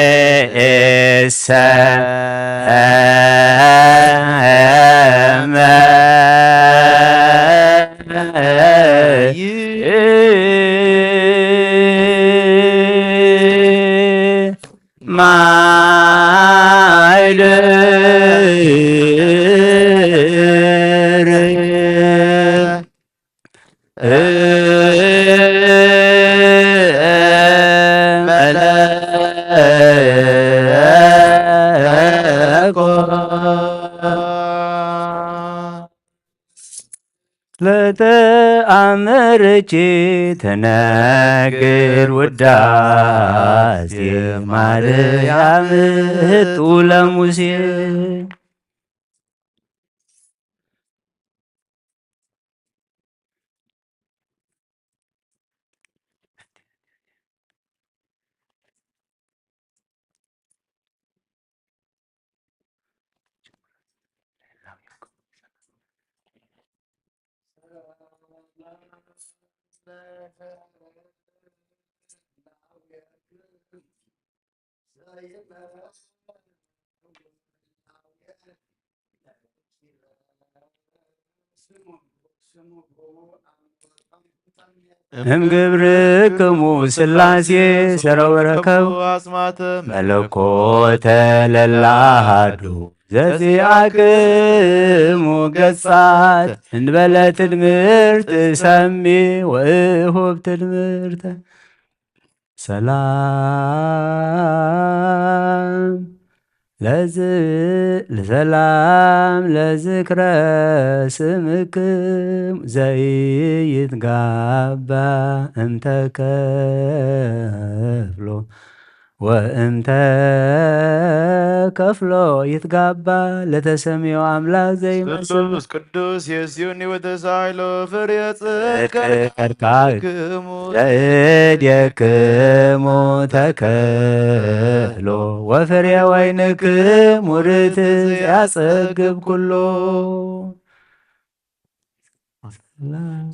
ወትእሰ ለተአምርኪ ተነግር ውዳሴ ማርያም ህጡ ለሙሴ። እምግብርክሙ ስላሴ ሰረወረከቡ አስማተ መለኮተ ለላሃዱ ዘዚአክሙ ገጻት እንበለ ትድምርት ሰሚ ወእሁብ ትድምርተ ሰላም ለዝ-፣ ሰላም ለዝክረ ስምክም ዘይትጋባ እንተከፍሎ ወእንተ ከፍሎ ይትጋባ ለተሰምዮ አምላክ ዘይመስል ስሉስ ቅዱስ የስዩኒ ወተሳይሎ ፍሬ ጽድቅከ ጽድቅከ ክሙ ዘእድየክሙ ተከፍሎ ወፍሬ ወይንክሙ ርትዕ ያጸግብ ኩሎ።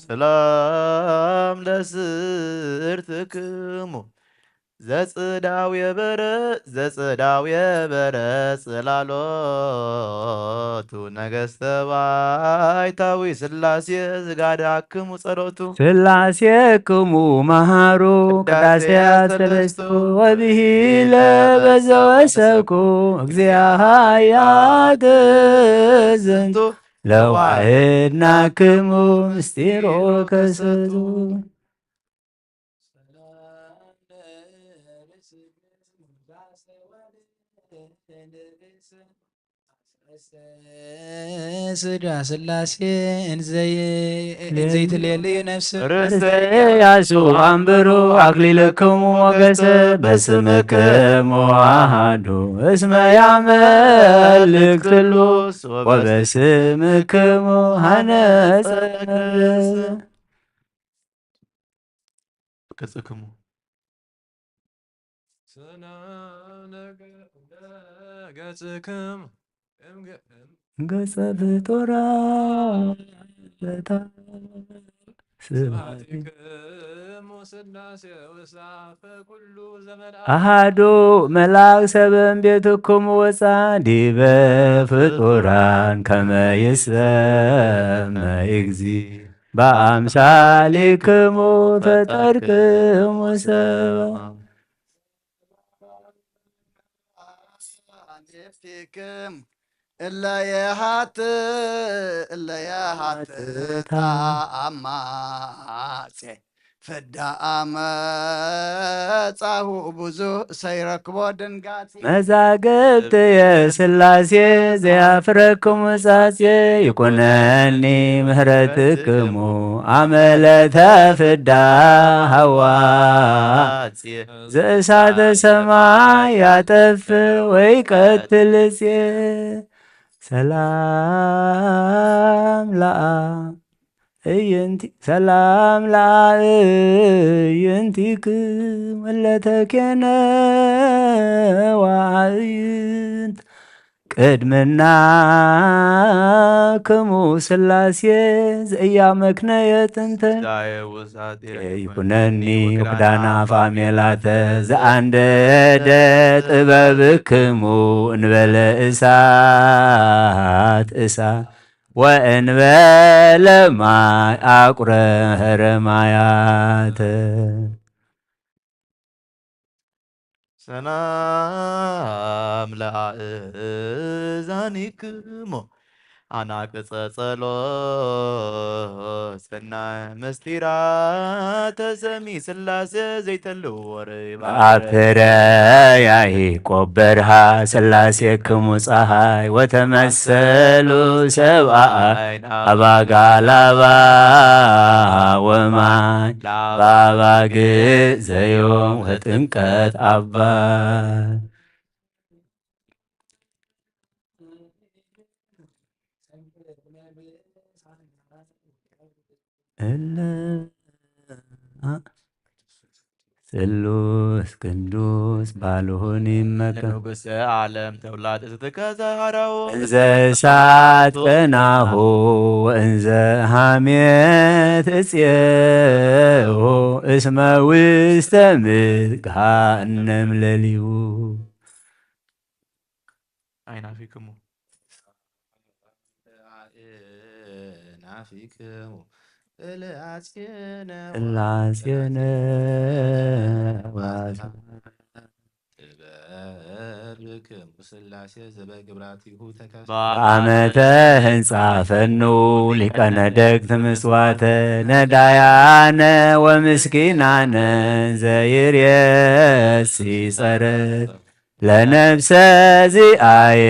ሰላም ለስእርትክሙ ዘጽዳው የበረ ዘጽዳው የበረ ጽላሎቱ ነገስተ ባይታዊ ስላሴ ዝጋዳክሙ ጸሎቱ ስላሴክሙ መሃሩ ቅዳሴ ቅዳሴ ሰለስቱ ሰለስቱ ወብሂለ በዘወሰኩ እግዚአ ኃያት ዝንቱ ለዋህድናክሙ ምስጢሮ ከሰቱ። ስዳ ስላሴ እንዘይ-፣ እንዘይትሌልዩ ነፍስ ርእሰ ያሱ አንብሩ አክሊልክሙ ሞገሰ በስምክሙ አሃዱ እስመ ያመልክ ስሉስ ወበስምክሙ ሃነጸ። ገጽክሙ። ሰላም ለገ-፣ ለገጽክሙ እምገ-፣ እም- ገጸ ፍጡራን ለታ ስብሐት ስብሐቲክሙ ስላሴ ውስተ አፈ ኩሉ ዘመን አሃዱ መልአክ ሰብእም ቤትክሙ ወፃ ዲበ ፍጡራን ከመ ይሰመ እግዚ በአምሳሊክሙ ፈጠርክሙ ሰብአ። እለ የሃት-፣ እለ የሃትታ አማጼ ፍዳ አመጻሁ ብዙ ሰይረክቦ ድንጋጼ። መዛግብት የስላሴ ዘያፍረክሙ ጻጼ ይኩነኒ ምህረትክሙ አመለተ ፍዳ ሃዋጼ ዘእሳተ ሰማይ ያጠፍ ወይ ቀትል ጼ ሰላም ለአ እይንቲ ሰላም ለአእይንቲክም እለተኬነ ወአእይንት ቅድምና ክሙ ስላሴ ዘያመክነየ ጥንተ ይኩነኒ ውክዳና ፋሜላተ ዘኣንደደ ጥበብክሙ እንበለ እሳት እሳት ወእንበለ ማይ ኣቁረ ሀረ ማያተ። ሰላም ለአእዛኒክሙ ኣናቅጸ ጸሎት ሰናይ ምስጢራተ ሰሚ ስላሴ ዘይተልዎ ርባ ኣብ ፍረ ያዕቆብ በርሃ ስላሴክሙ ጸሃይ ወተመሰሉ ሰብኣይ ኣባጋላባ ወማይ ላባባግ ዘዮም ወጥምቀት ኣባይ እለ ስሉስ ቅዱስ ባልሁን ይመከ ንጉሰ ዓለም ተውላጥ ዝትከዘ ሃራው እንዘ እሳት ቀናሁ ወእንዘ ሃሜት እጽየሁ እስመ ውስተ ምድር ገሃነም ለሊሁ። ኣይናፊክሙ ናፊክሙ እላጽየነ እላጽየነ ዋሳ ጥበብክሙ ስላሴ ዘበግብራቲሁ ተከፍተ ዓመተ ህንጻ ፈኑ ሊቀነ ደግት ምጽዋተ ነዳያነ ወምስኪናነ ዘይርየሲ ጸረት ለነብሰ ዚኣየ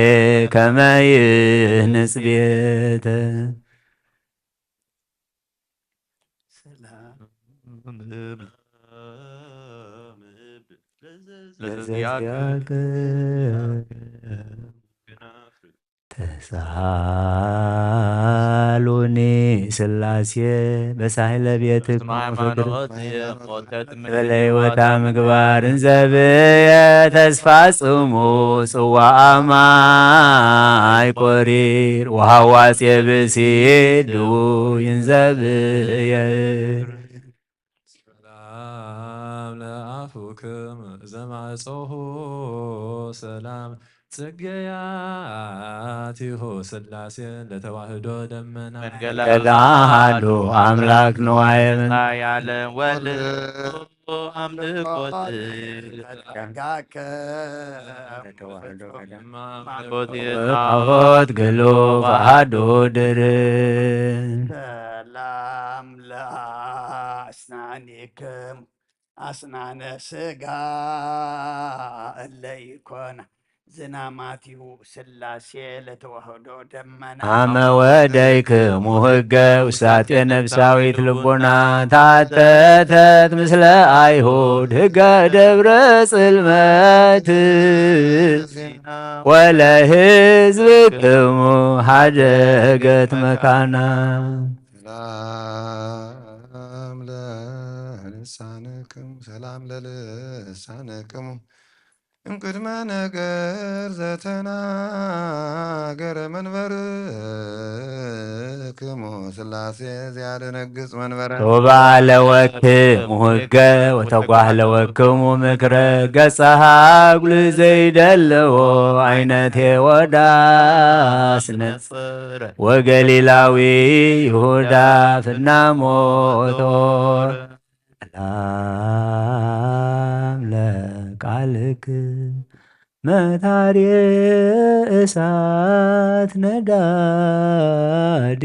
ከመ ይህንጽ ቤተ። ሰላም ለዘዚአከ ተሳሃሉኒ ስላሴ በሳህለ ቤትክሙ ፍቅር ሃይማኖት የሞተት በለይ ወታ ምግባር እንዘብየ ተስፋ ጽሙ ጽዋአ ማይ ቆሪር ወሃዋጽ የብሲ ድውይ እንዘብየ ሰላም ለአፉክም ዘማጸሁ ሰላም ጽገያቲሁ ስላሴ ለተዋህዶ ደመና መንገላ አሐዱ አምላክ ንዋየ ምን ያለ ወልድ አምልኮት ተጋከ ማጎት ጣዖት ግሉ አሐዱ ድር ሰላም ለአስናኒክም አስናነ ስጋ እለ ይኮና ዝናማቲሁ ስላሴ ለተዋህዶ ደመና አመ ወደይክሙ ህገ ውሳጤ ነፍሳዊት ልቡና ታተተት ምስለ አይሁድ ህገ ደብረ ጽልመት ወለህዝብክሙ ሀደገት መካና። ሰላም ለልሳንክሙ ሰላም ለልሳንክሙ እምቅድመ ነገር ዘተናገረ መንበርክሙ ስላሴ ዚያደነግጽ መንበረ ቶባ ለወክሙ ህገ ወተጓህ ለወክሙ ምክረ ገጸ ሃጉል ዘይደለዎ አይነቴ ወዳስነ ወገሊላዊ ይሁዳ ፍናሞቶ ሰላም ለቃልክ መታርየ እሳት ነዳዲ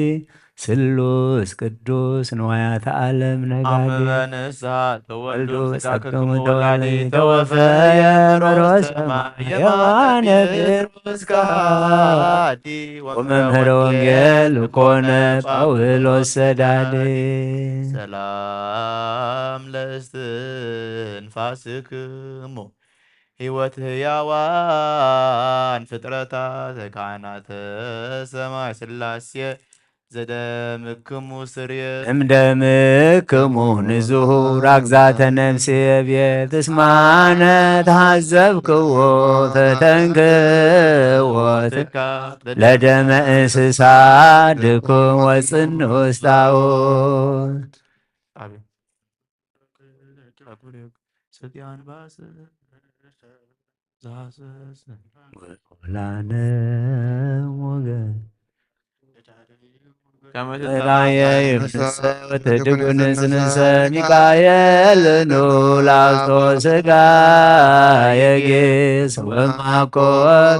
ስሉስ ቅዱስ ንዋያተ ዓለም ነጋዲ። አመበንሳ ተወልዶ ተወልዶ ጸክሙ ተወላዲ ተወፈየ መሮ ሰማይ የማነ ጴጥሮስ ከሃዲ ወመምህረ ወንጌል ኮነ ጳውሎስ ሰዳዲ። ሰላም ለእስትንፋስክሙ ህይወት ህያዋን ፍጥረታት ካህናተ ሰማይ ስላሴ ዘደምክሙ ስርየት እምደምክሙ ንዙሁር ኣግዛተ ነፍሲ የብየ። እስማ ነትሃዘብክዎ ፈተንክዎ ትካ ለደመ እንስሳ ድኩም ወጽን ውስጣውት። ወላነ ሞገ ራየ ይፍሰ ወተድጉን ስንሰ ሚካኤል ኑላስቶ ስጋ የጌስ ወማኮ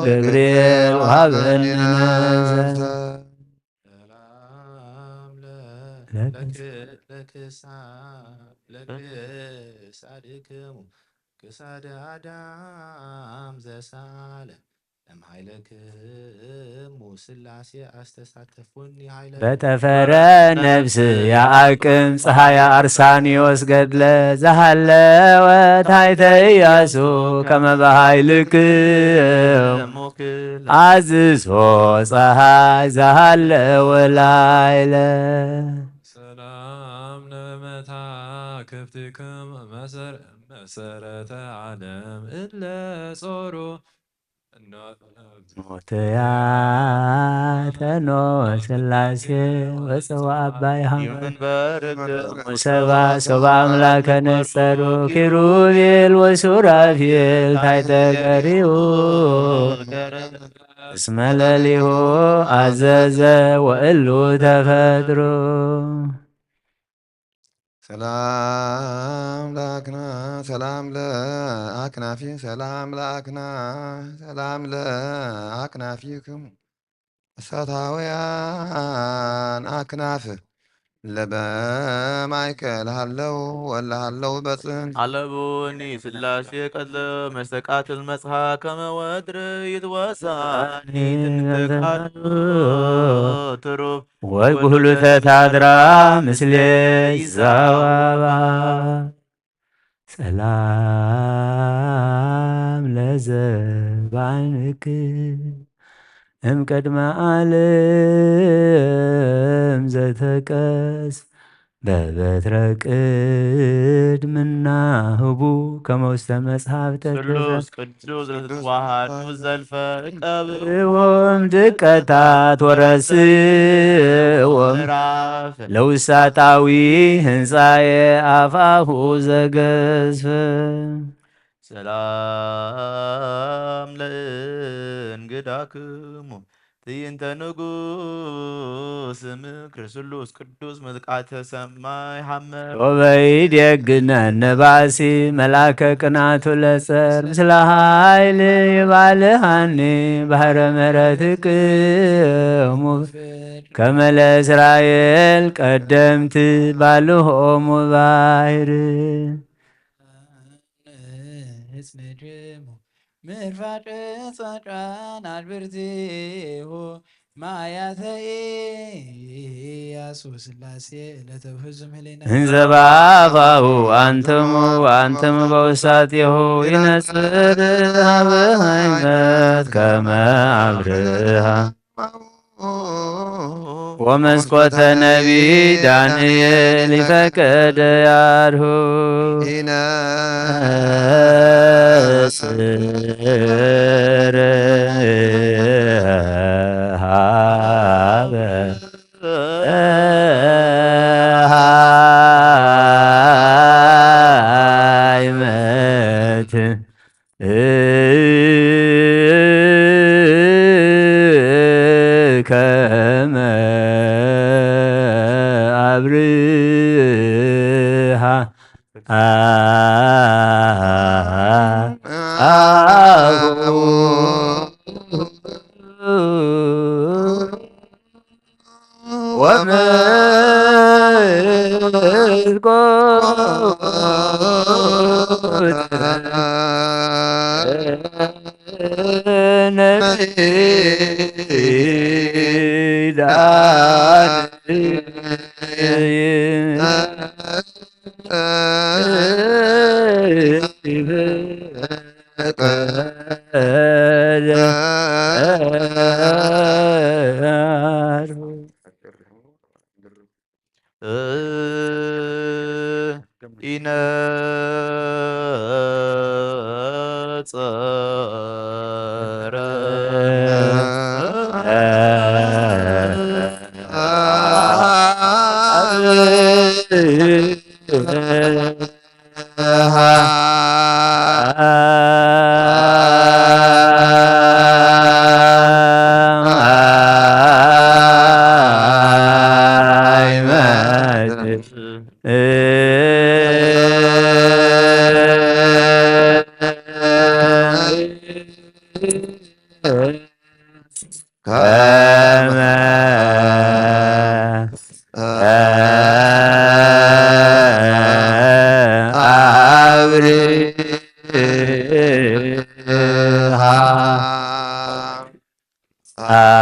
ገብርኤል ውሃበኒ ነፍሰ። ሰላም ለክሳድ ለክሳድክሙ ክሳደ አዳም ዘሳለ እምኃይለክሙ ሥላሴ አስተሳተፉኒ ኃይለ በጠፈረ ነፍስ ያአቅም ፀሐይ አርሳኒዮስ ገድለ ዘሃለወት ኃይተ ኢያሱ ከመ በኃይልክም አዝዞ ፀሐይ ዘሃለወ ላይለ። ሰላም ለመታክፍትክም መሰረተ ዓለም እለ ጾሩ ሞተያተኖ ሥላሴ ወፀዋ አባይ ሀመ ሰባ ሰባ አምላከ ነጸሩ ኪሩቤል ወሱራፌል ታይተ ቀሪቡ እስመ ለሊሁ አዘዘ ወእሉ ተፈጥሩ። ሰላም ለአክና ሰላም ለአክናፊ ሰላም ለአክና ሰላም ለአክናፊክሙ እሳታውያን አክናፍ ለበማይከል ሃለው ወለ ሃለው በጽን አለቡኒ ሥላሴ ቀለ መስተቃትል መጽሐ ከመ ወድር ይትወሳኒ ትንተካሉ ትሩፍ ወጉህሉተ ታድራ ምስሌ ይዛዋባ። ሰላም ለዘባንክ እምቅድመ ዓለም ዘተቀስ በበትረ ቅድምና ህቡ ከመ ውስተ መጽሐፍ ተከዘ ስሉስ ቅዱስ ለትዋሃዱ ዘልፈ ቀብዎም ድቀታት ወረስዎም ምዕራፍ ለውሳጣዊ ህንፃዬ አፋሁ ዘገዝፈ። ሰላም ለእንግዳክሙ ትዕይንተ ንጉስ ምክር ስሉስ ቅዱስ ምልቃተ ሰማይ ሐመ ሶበይ ደግነ ነባሲ መልአከ ቅናቱ ለጸር ምስለ ኃይል ይባልሃኒ ባህረ ምሕረትክሙ ከመ ለእስራኤል ቀደምት ባልሆሙ ባሕር። ንጽድሙ ምርፋቅ ጻድቃን አድብርቲሁ ማያተ ኢያሱ ሥላሴ ለተውህዙ ምህሌነ እንዘ በአፋሁ አንትሙ ወአንትሙ በውሳጤሁ ይነጽር ሀበ ሃይመት ከመ አብርሃ ወመስኮተ ነቢ ዳንኤል ይፈቀደ ያርሁ ኢነስር ሃበ ሃይመት ከመ አብርሃ አሁ ወመስኮተ ነቢይ ዳንኤል ይፈቀደ። ኢነጸረ ከመ አብርሃ አቡ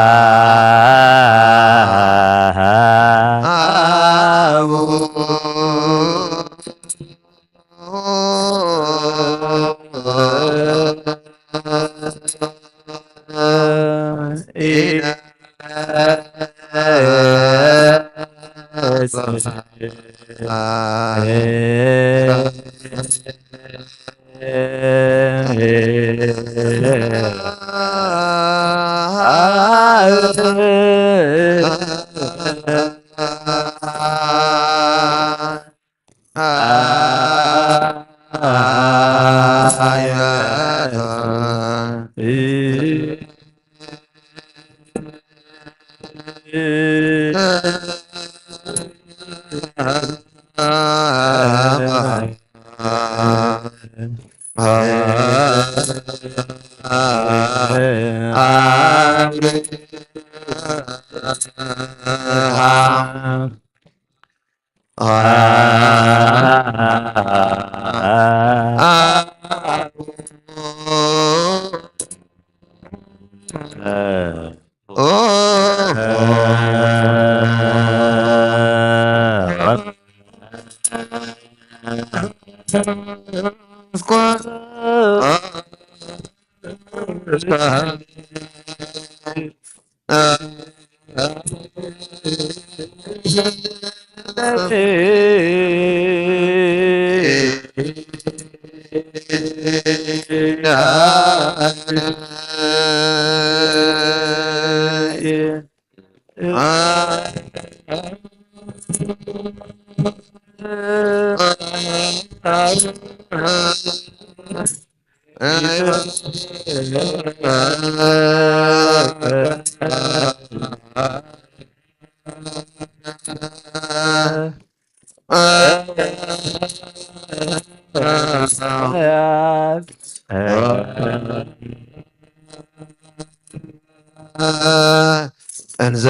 እንዘ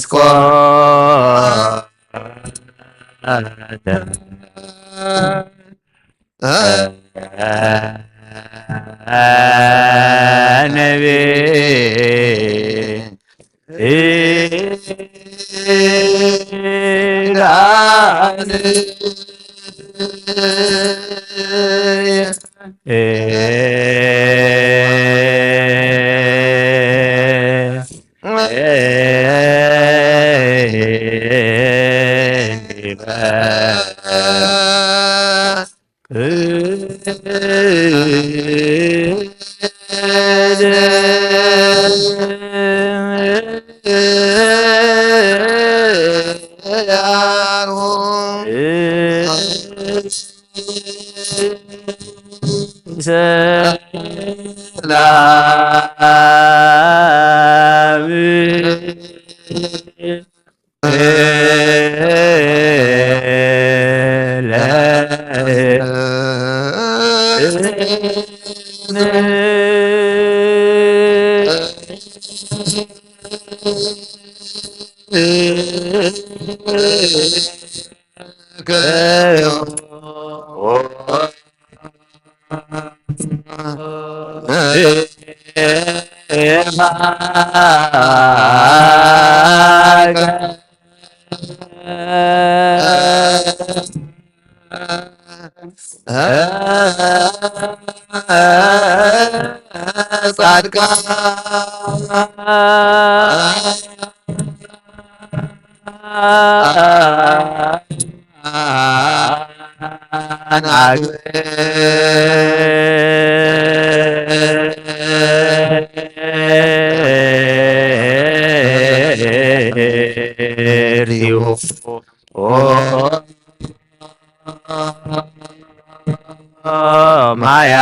ወመስኮት ማያ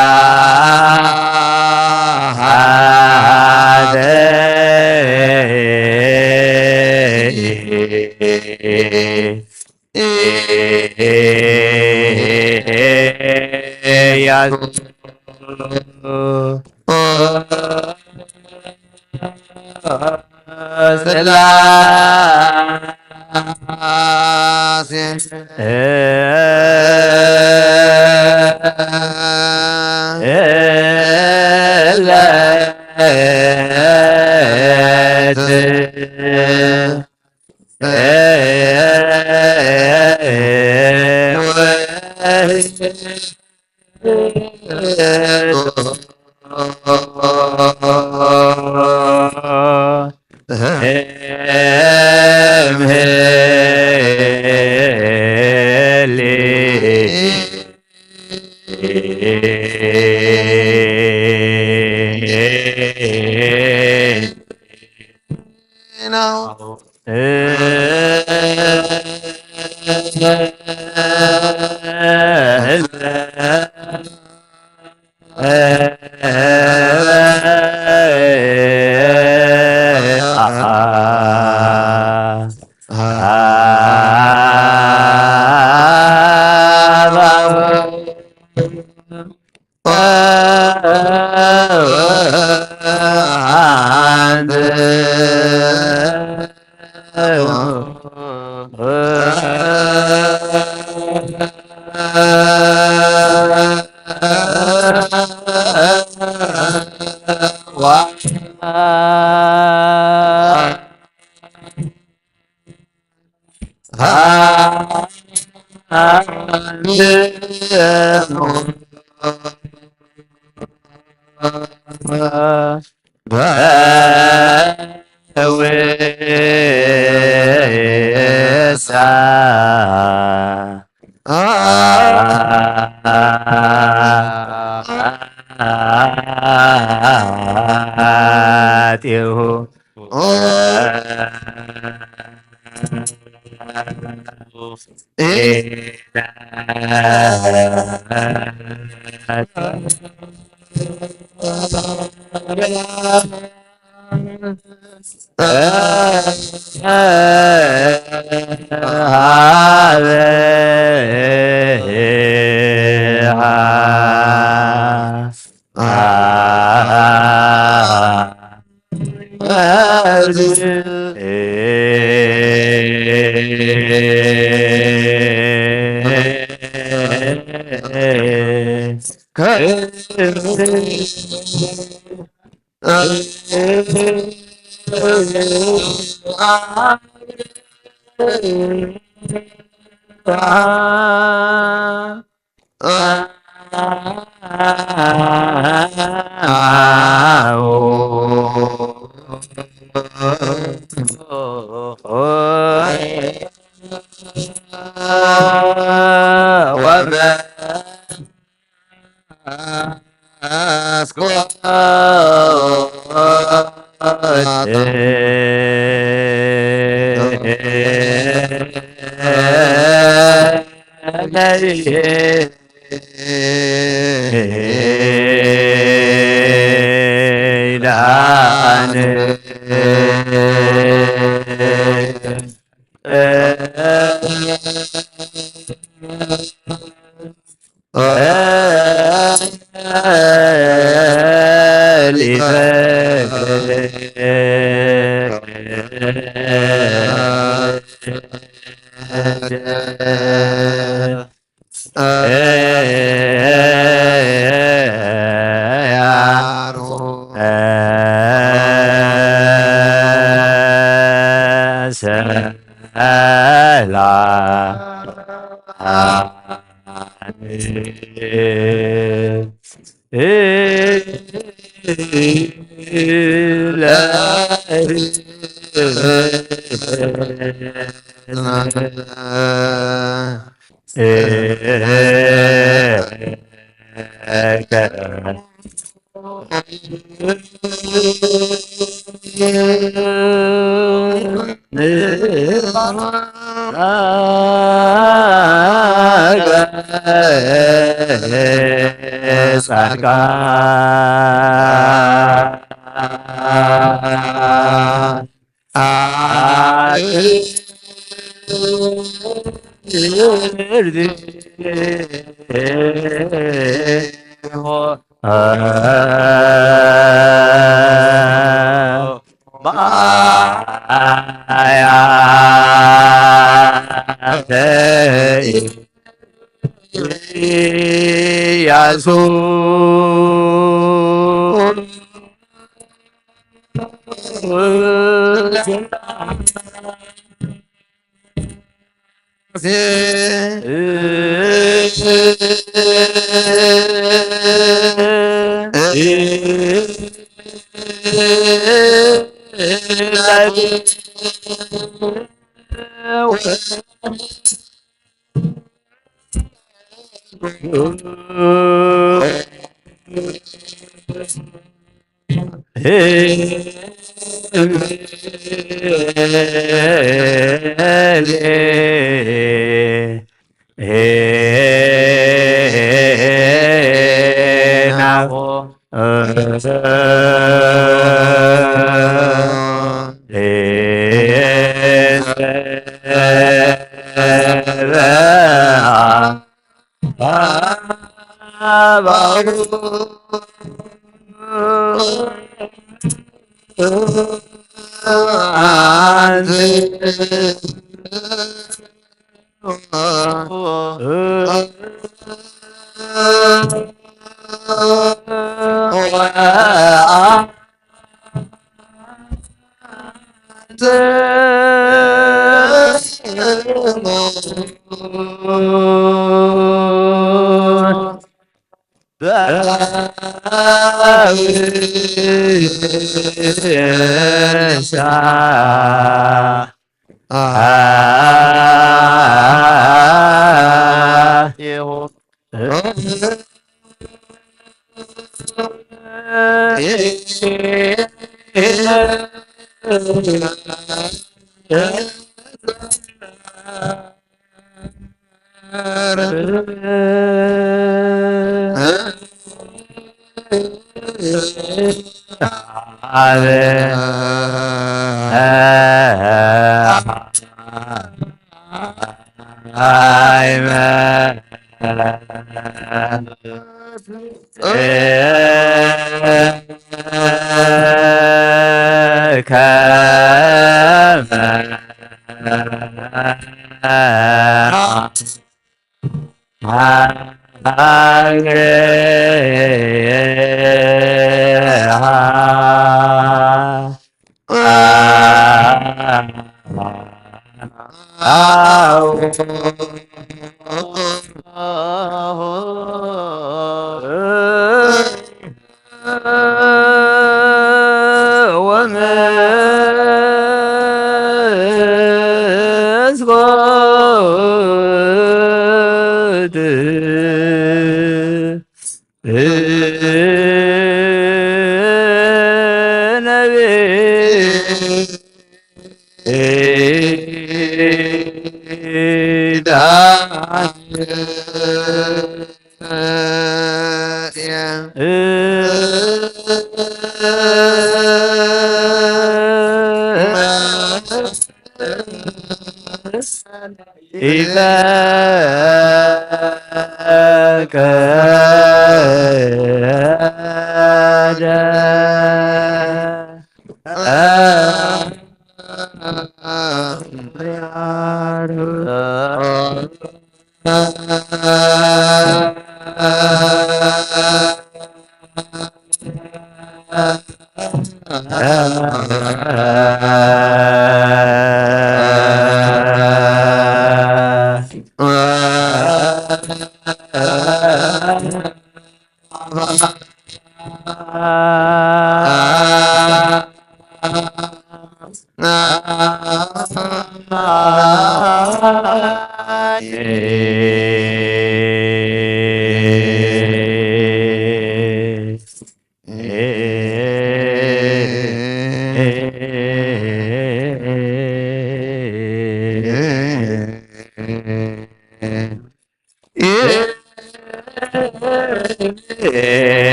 ወመንፈስ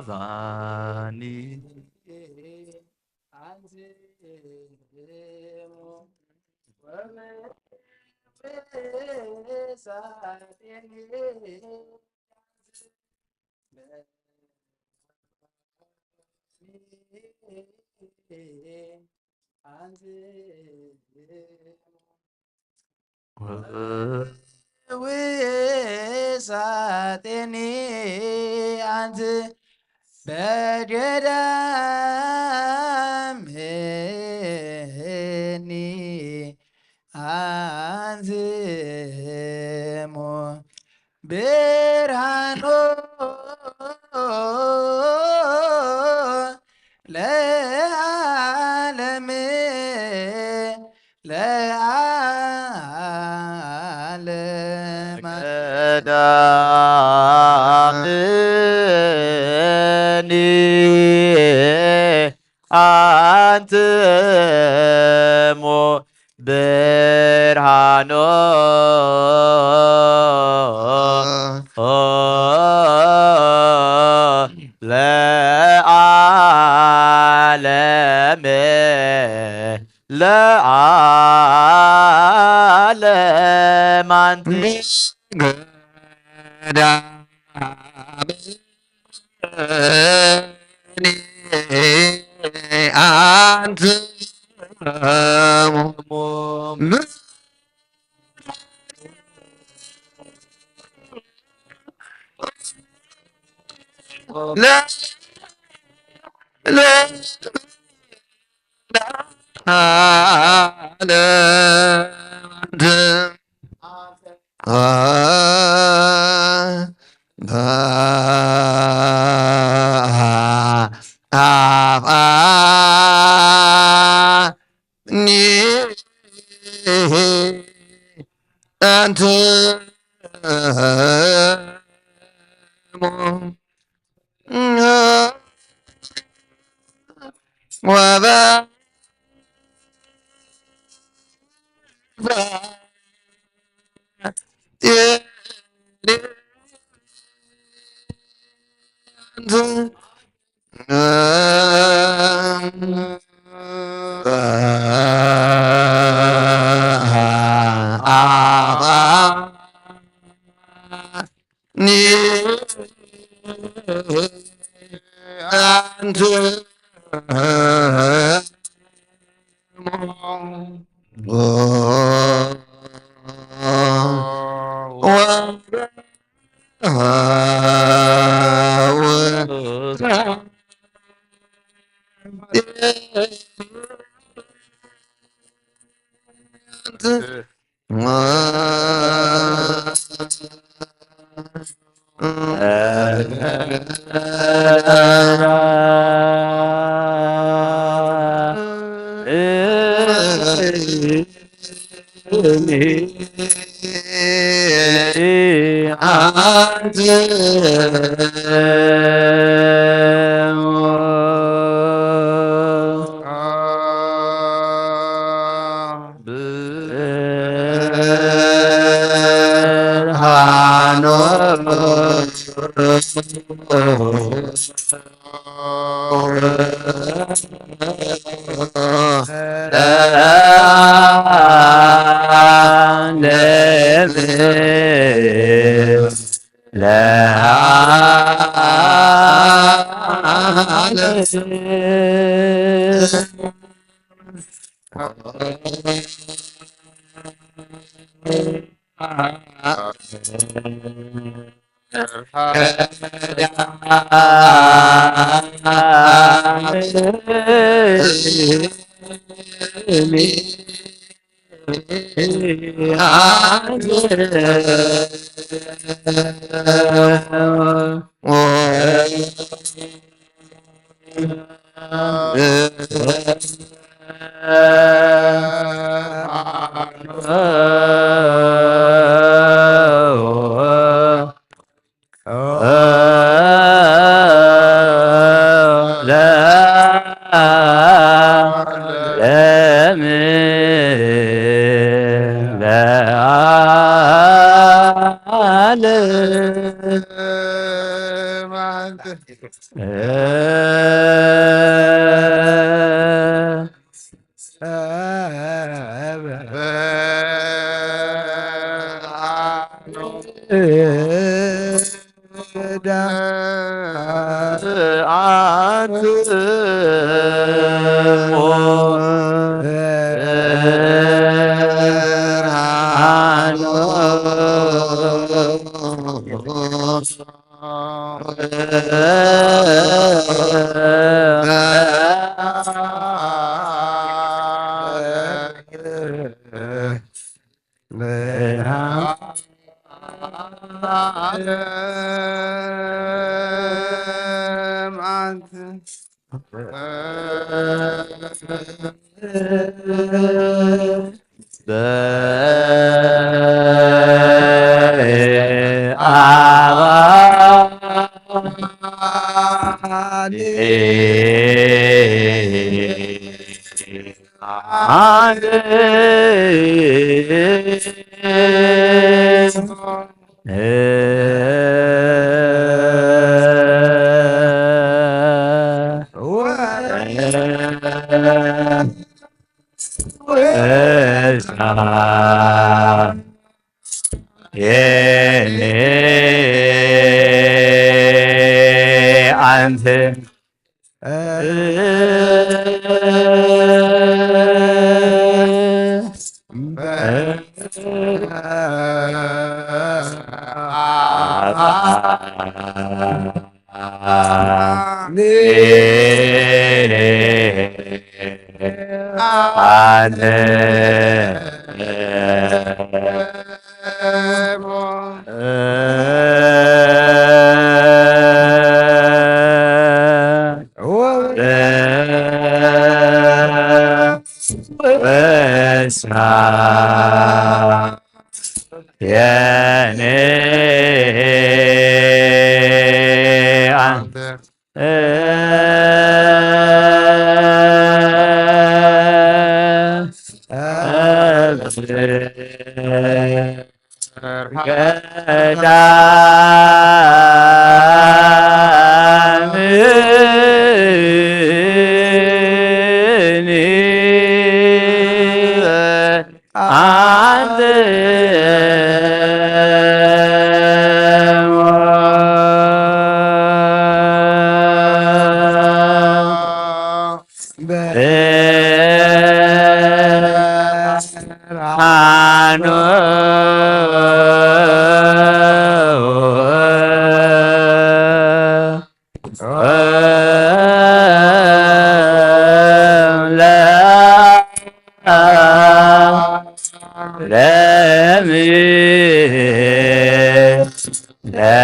ብኣባኒ ውሳጤኒ ኣንቲ በገዳም ሄኒ ኣንዝሙ ብርሃኑ ለዓለም ለዓለም ገዳምኒ ኣንትሙ ብርሃኑ ለዓለም ለዓለም ኣንቲ ገዳም ኣንትሙ የኔ አንተ የኔ አንተ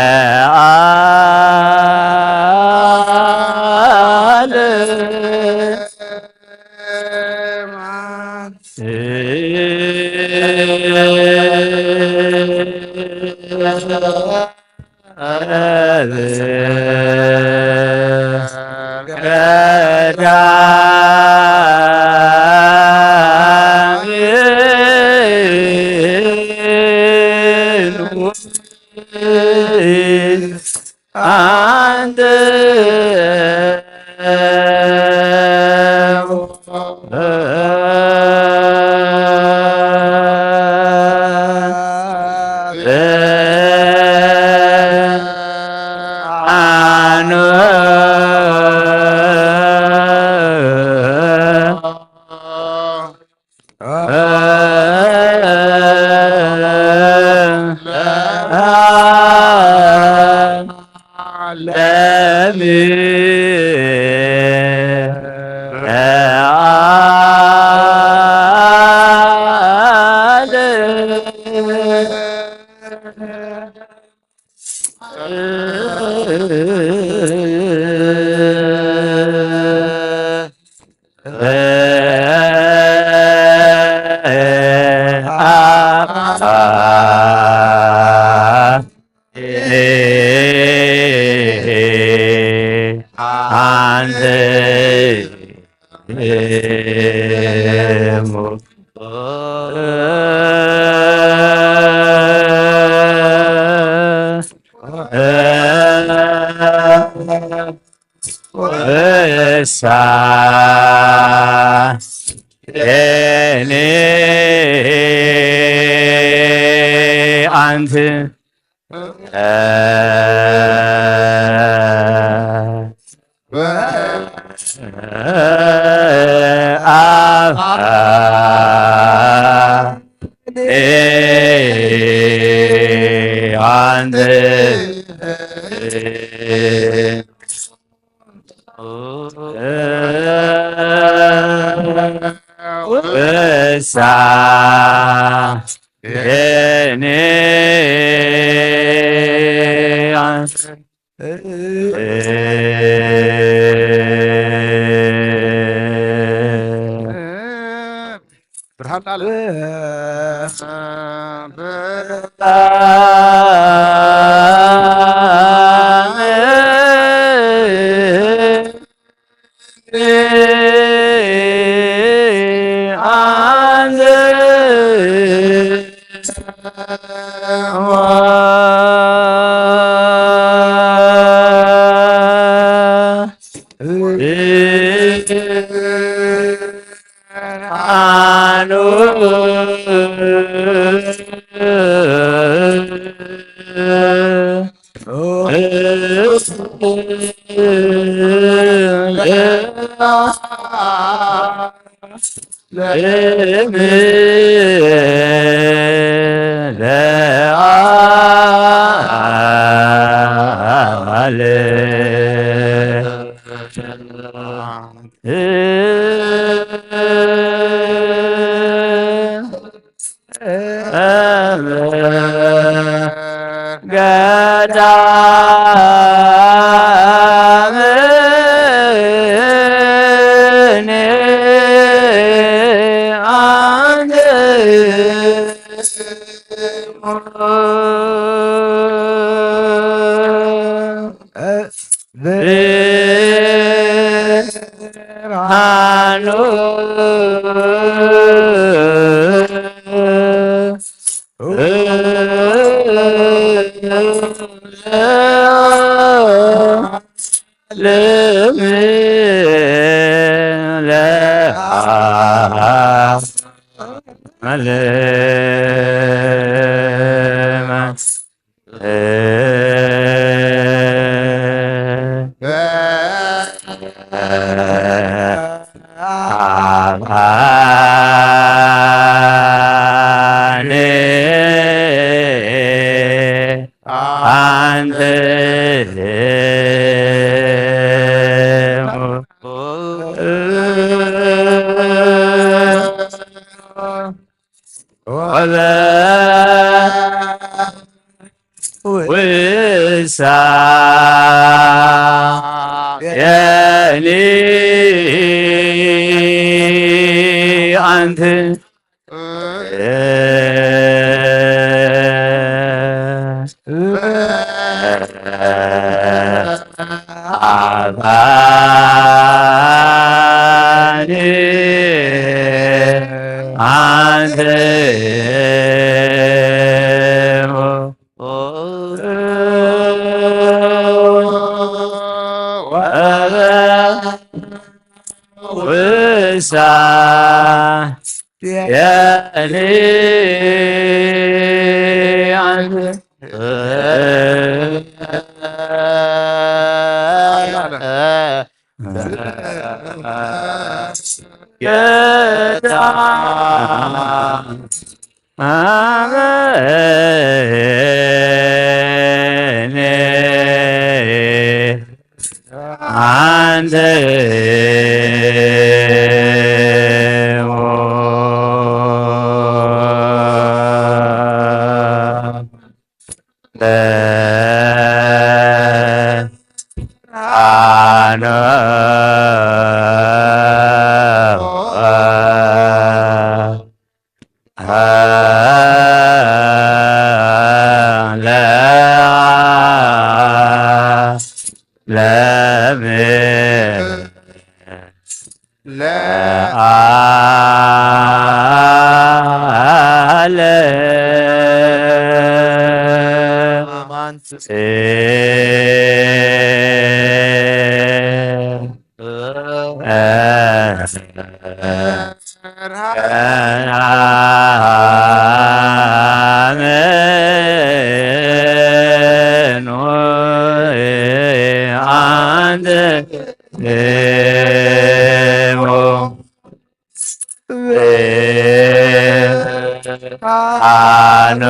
ለዓለ አንተ አንተ ወሳ የኔ አንተ አፍ አንተ ወሳ የኔ ብርሃን ቃል ሳየኒ ኣንቲ ኣባኒ ኣንተ ወበ ውሳ የሊ ጌታ አሜን። አንተ አነ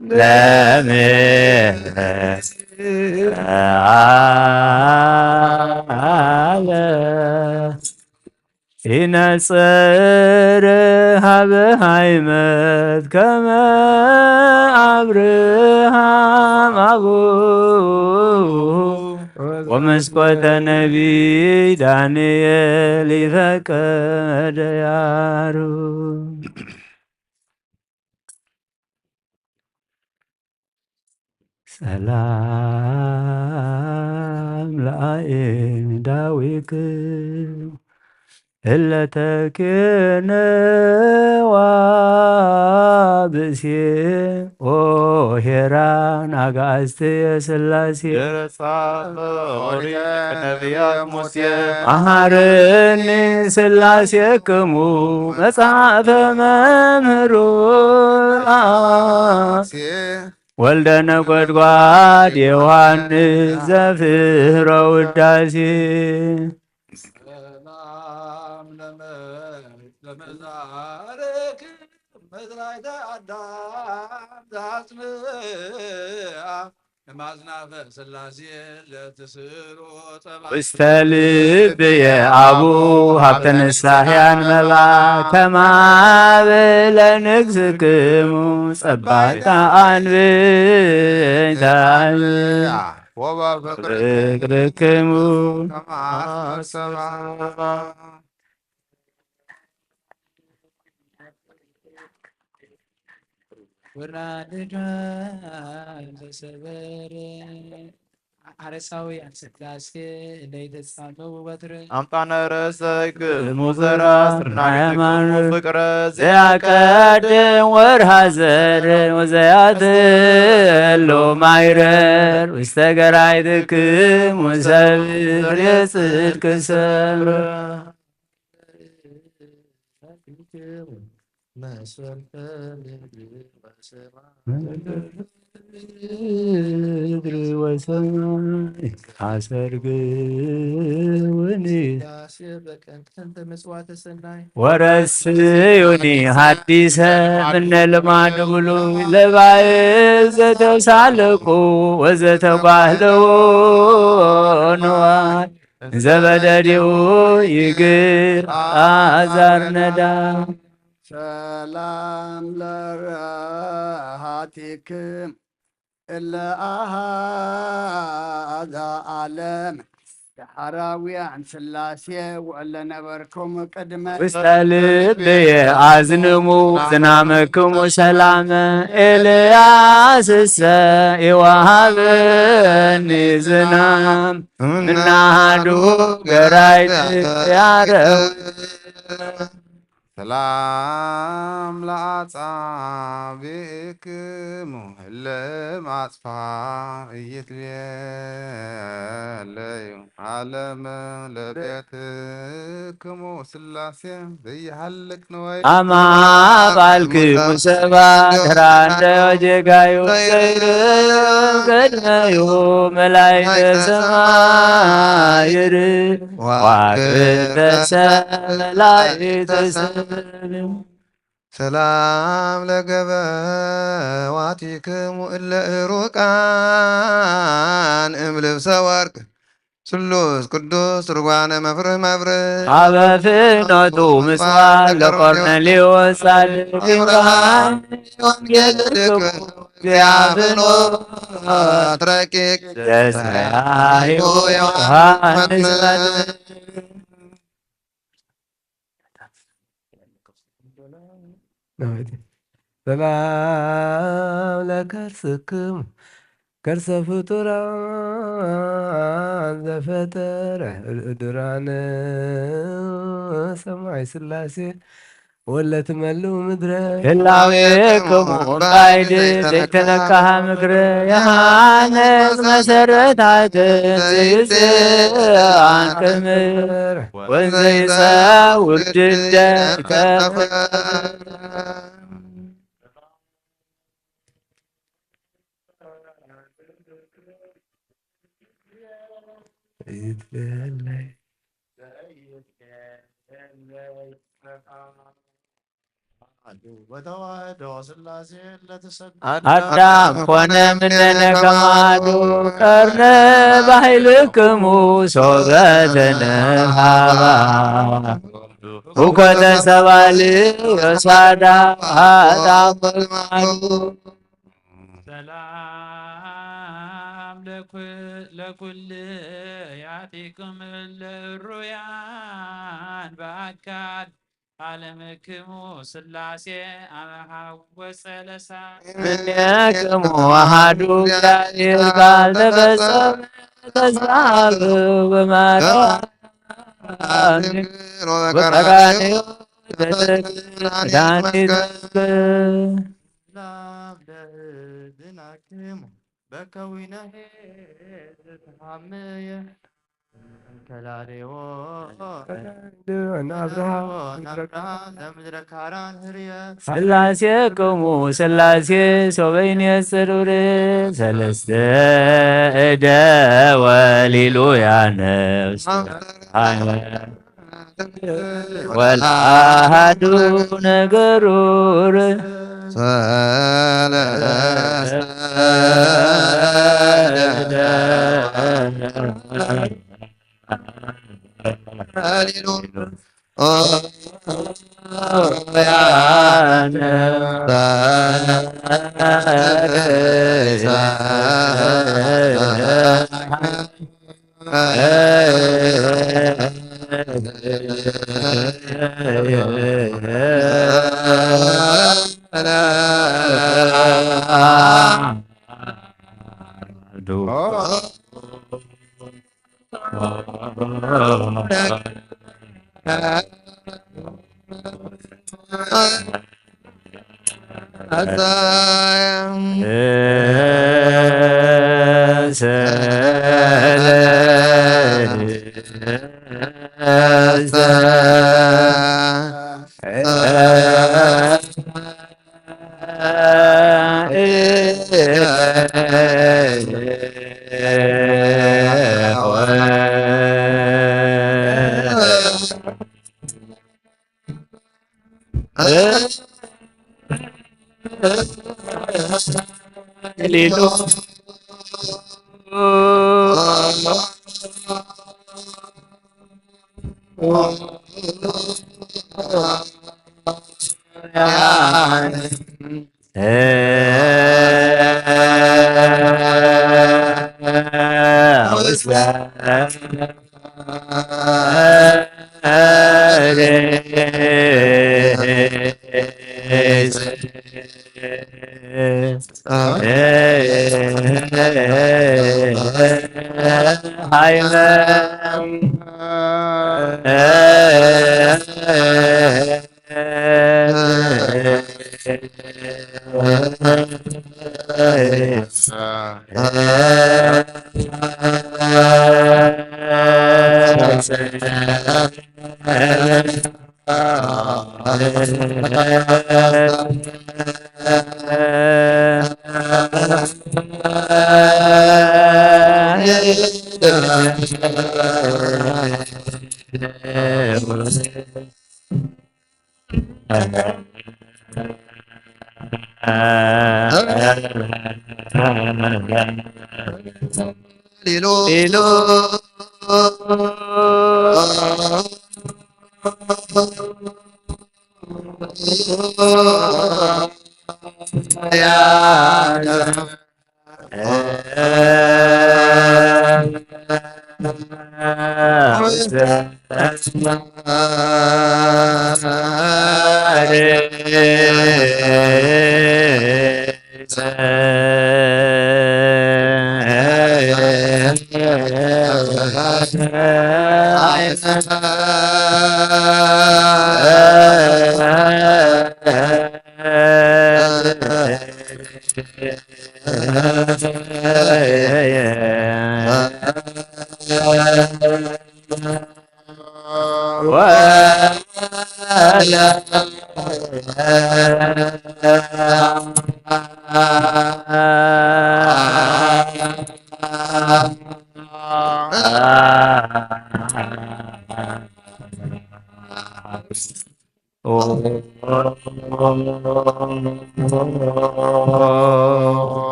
ለዓለመ ለዓለም። ይነጽር ሀበ ሃይመት ከመ አብርሃም አቡ ወመስኮተ ነቢይ ዳንኤል ይፈቀደ ያሩ። ሰላም ለአእዳዊክሙ እለ ተኬነዋ ብእሴ ኦ ኄራን አግአዝትየ ሥላሴ። ጻፈ ኦሪት ነቢያት ሙሴ። መሃረኒ ሥላሴክሙ መጽሐፈ መምህሩ ወልደ ነጎድጓድ ዮሐንስ ዘፍህሮ ውዳሴ። ሰላም ለመ- ለመዛርክ መዝራይተ አዳም ዘአጽምአ እማዝናፈ ሥላሴ ለትስሮ ጸባ ውስተ ልብየ አቡ ሀብተ ንሳህያን መባ ከማበ ለንግስክሙ ጸባይታ አንብይታ ወበፍቅር ፍቅርክሙ ከማሰባ ወራድዳ ተሰበር አረሳውያን ሥላሴ ለይተጻመው ወትር አምጣነ ረሰይክሙ ዘራ ስርናይክሙ ሃይማኖት ፍቅረ ዘያቀድም ወርሃ ዘር ወዘያትሎ ማይረር ውስተ ገራይትክሙ ሰብ ፍሬ ጽድቅ ሰምረ። ምድር ወሰማይ አሰርግውኒ ወረስዩኒ ሐዲሰ ምነ ልማድ ብሉይ ለባየ ዘተሳለቁ ወዘተጓህለዎ ነዋይ ዘበደዲኡ ይግር ኣዛር ነዳ። ሰላም ለረሃቲክም እለ ኣሃዛ ዓለም ደሓራውያን ስላሴ ወለ ነበርኩም ቅድመ ውስተ ልብየ ኣዝንሙ ዝናመክሙ ሰላመ። ኤልያስሰ ይወሃበኒ ዝናም እናሃዱ ገራይት ያረው። ሰላም ለአጻብዕክሙ እለ ማጽፋ እይትቤለዩ ዓለም ለቤትክሙ ስላሴ ዘይሃልቅ ንወይ። ኣማባልክሙ ሰባት ራንደዮ ጀጋዩ ዘይርብ ቅድመዩ መላይተ ሰማይ ርብ ዋክብተ ሰብ መላይተ ሰብ። ሰላም ለገበዋቲክሙ እለ እሩቃን እም ልብሰ ወርቅ ስሉስ ቅዱስ ትርጓነ መፍርህ መብርህ። ሀበ ፍኖቱ ምጽዋት ለቆርኔሌዎስ ጻድቅ ይብርሃን ወንጌልክሙ እግዚአ ፍኖት ረቂቅ ዘስተያዩ ዮሐንስ መጥምቅ። ሰላም ለከርስክሙ ከርሰ ፍጡራን ዘፈጠረ እዱራን ሰማይ ስላሴ ወለትመልኡ ምድረ ህላዌክሙ ባይድ ዘይተነካሃ ምክረ የሃንጽ መሰረታትን ዘይጽኣን ክምር ወዘይጸውር ድደ ከፍር። በተዋህዶ ሥላሴ ለተሰብ አዳም ኮነ ምነነ ከማዱ ቀርነ ባሕልክሙ ሶበ ተነሃባ። ሁኮተ ሰባሊ ወሳዳ ሃጣም ወልማዱ። ሰላም ለኩ-፣ ለኩልያቲክም ለሩያን በአካል ዓለምክሙ ሥላሴ አመ ሐወፀ ለሳ። እምኔክሙ አሐዱ እግዚአብሔር ቃል ተፈጸመ ተስፋ በማርያም ወቀራንዮ ተተክለ መድኃኒት። ሰላም ለሕልናክሙ በከዊነ ኄር ዘተሐመየ እንከላሌዎ አብርሃም ለምድረ ካራን ህርየ። ሥላሴክሙ ሥላሴ ሶበይን የጽሩር ሰለስተ እደ ወሊሉያ ነፍስ ወለአሃዱ ነገሩር ሰለስተ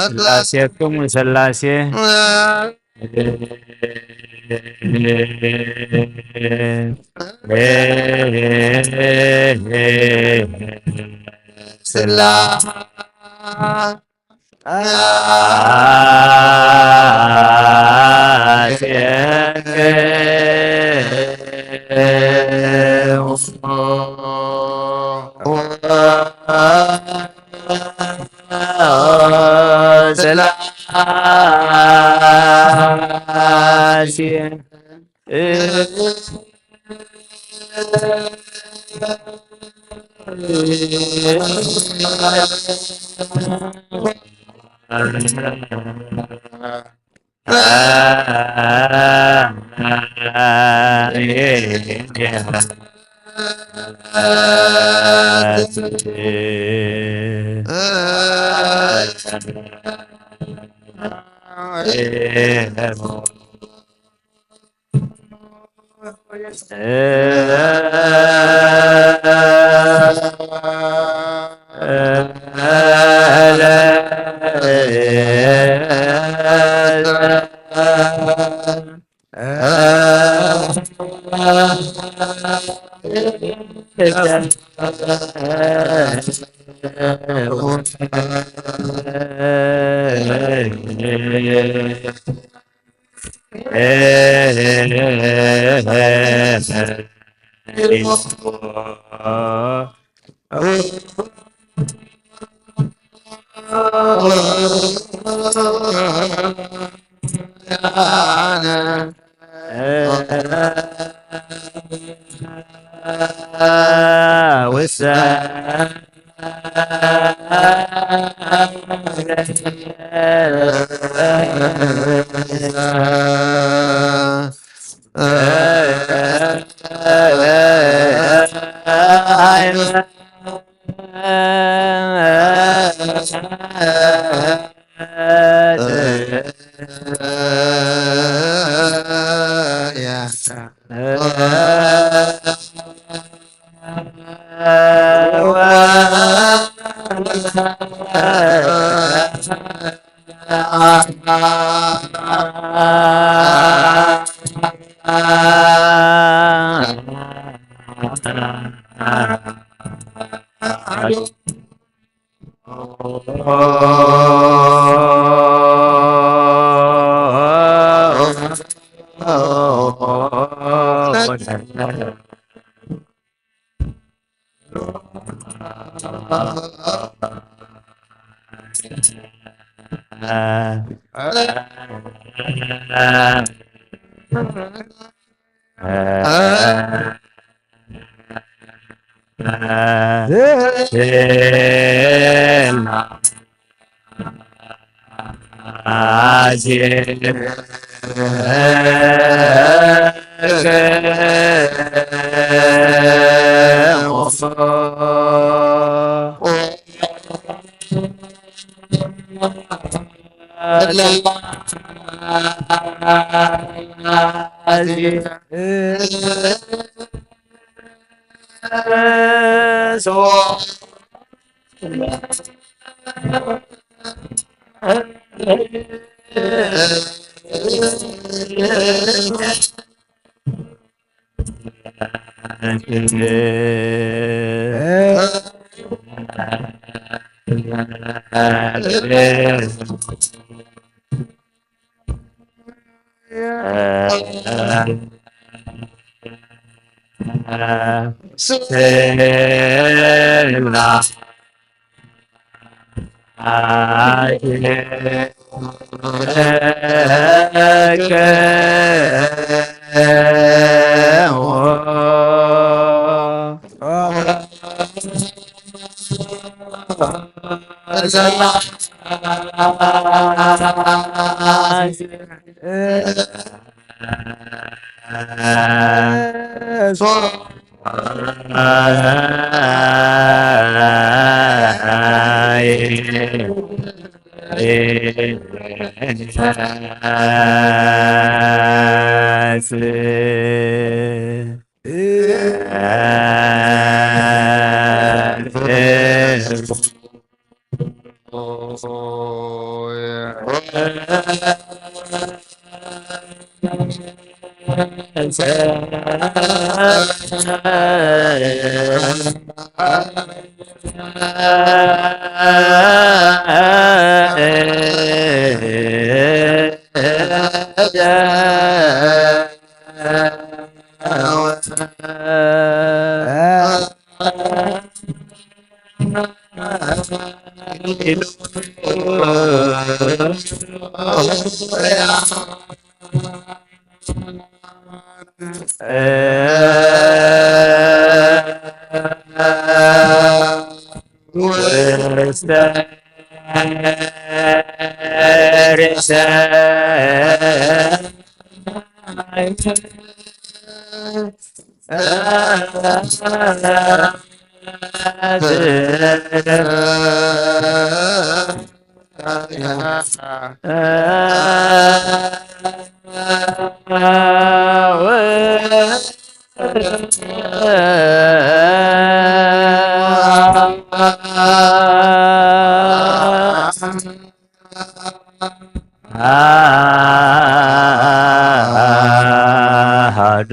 ስላሴኩም ስላሴ ስላ ኣሃዱ።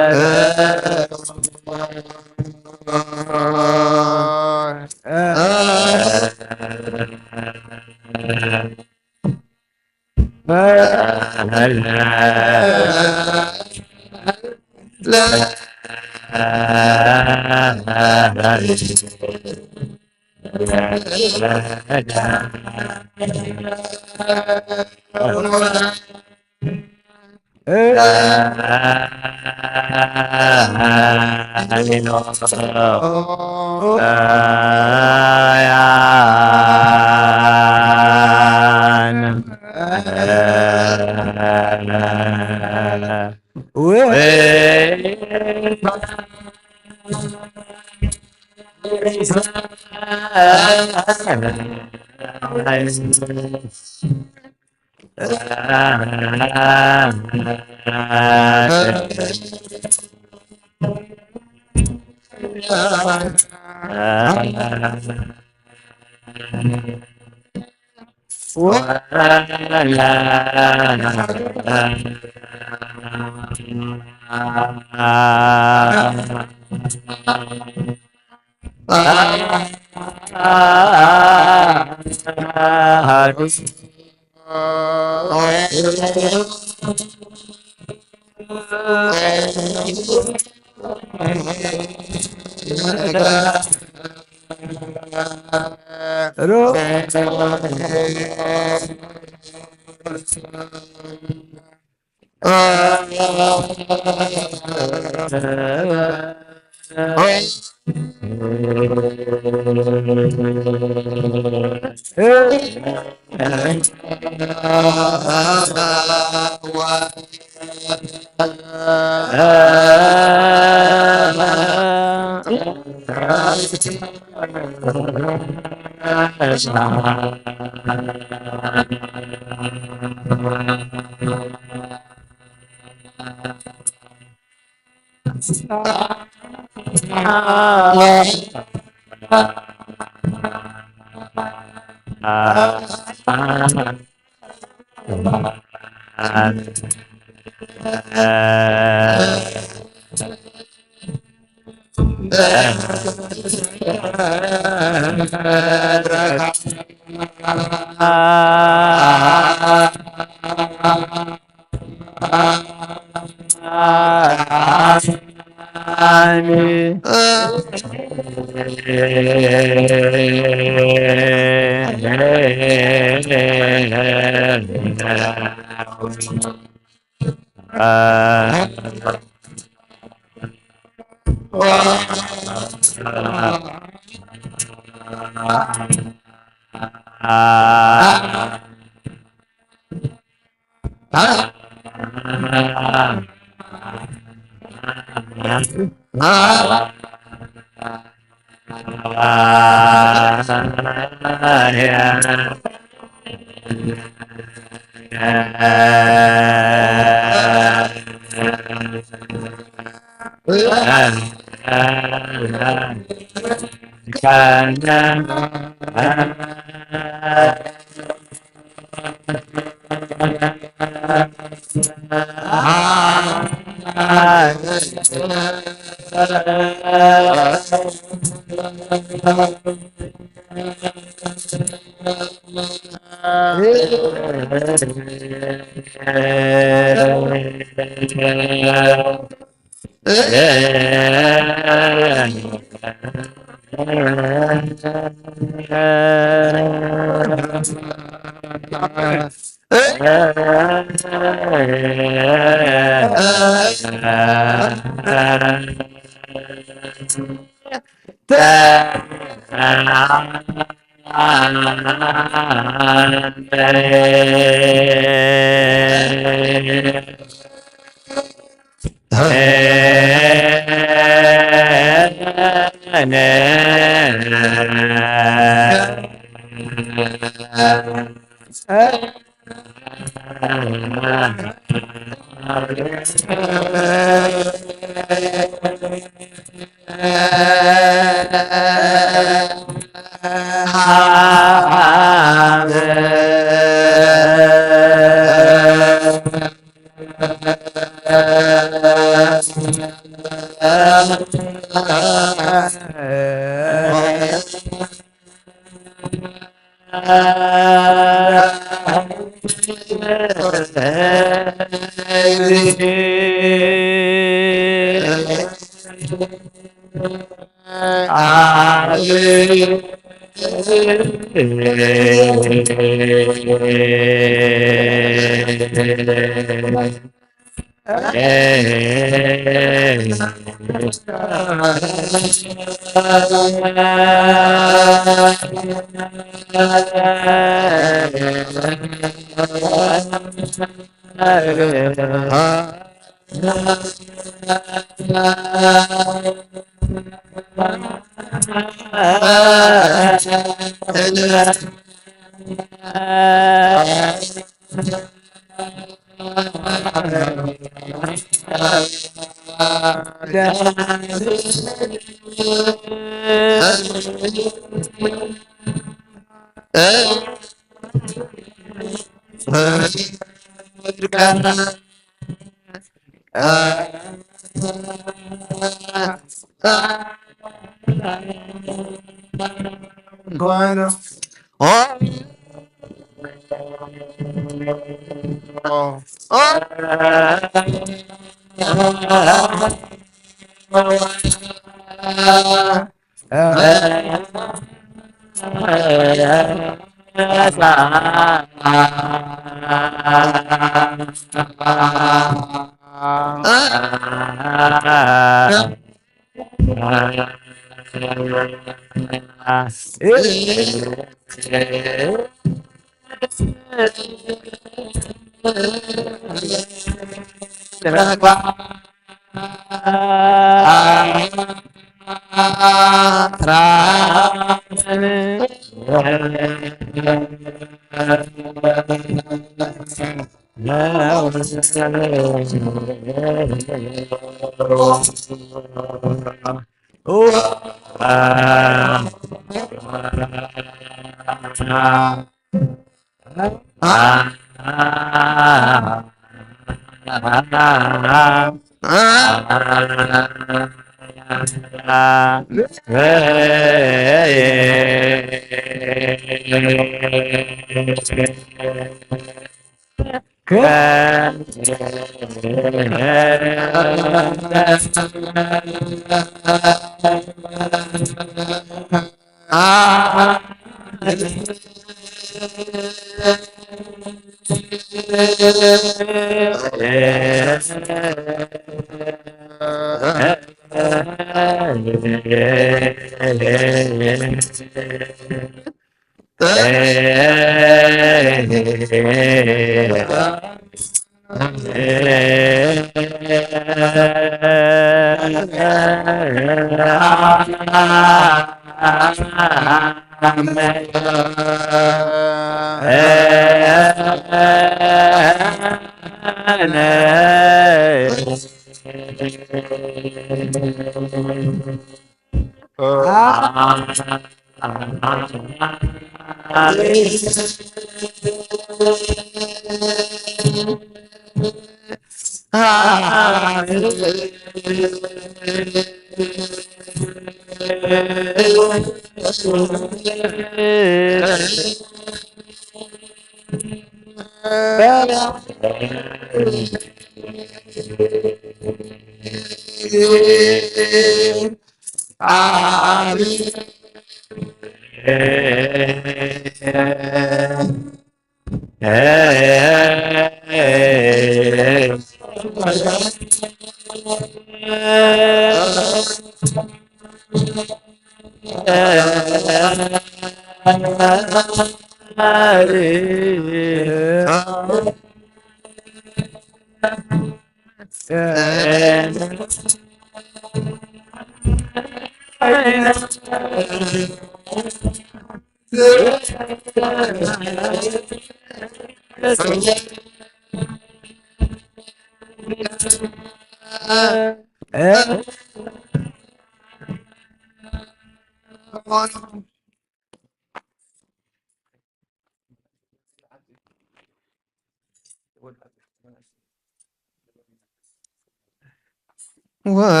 ወፃ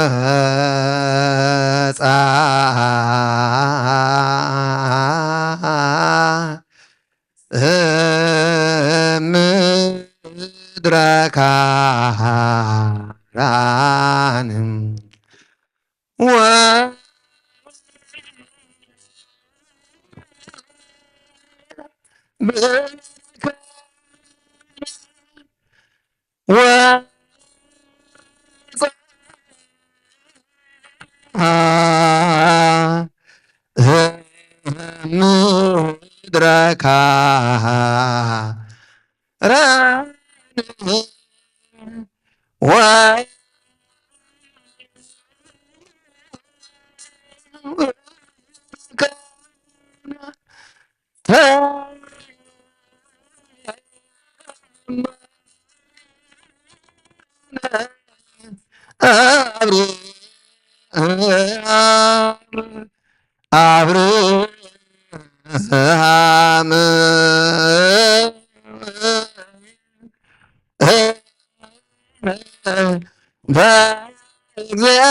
እምድረ ካራን ወ ወ ምድረ ካራን ወ አብርሃም በእግዚአ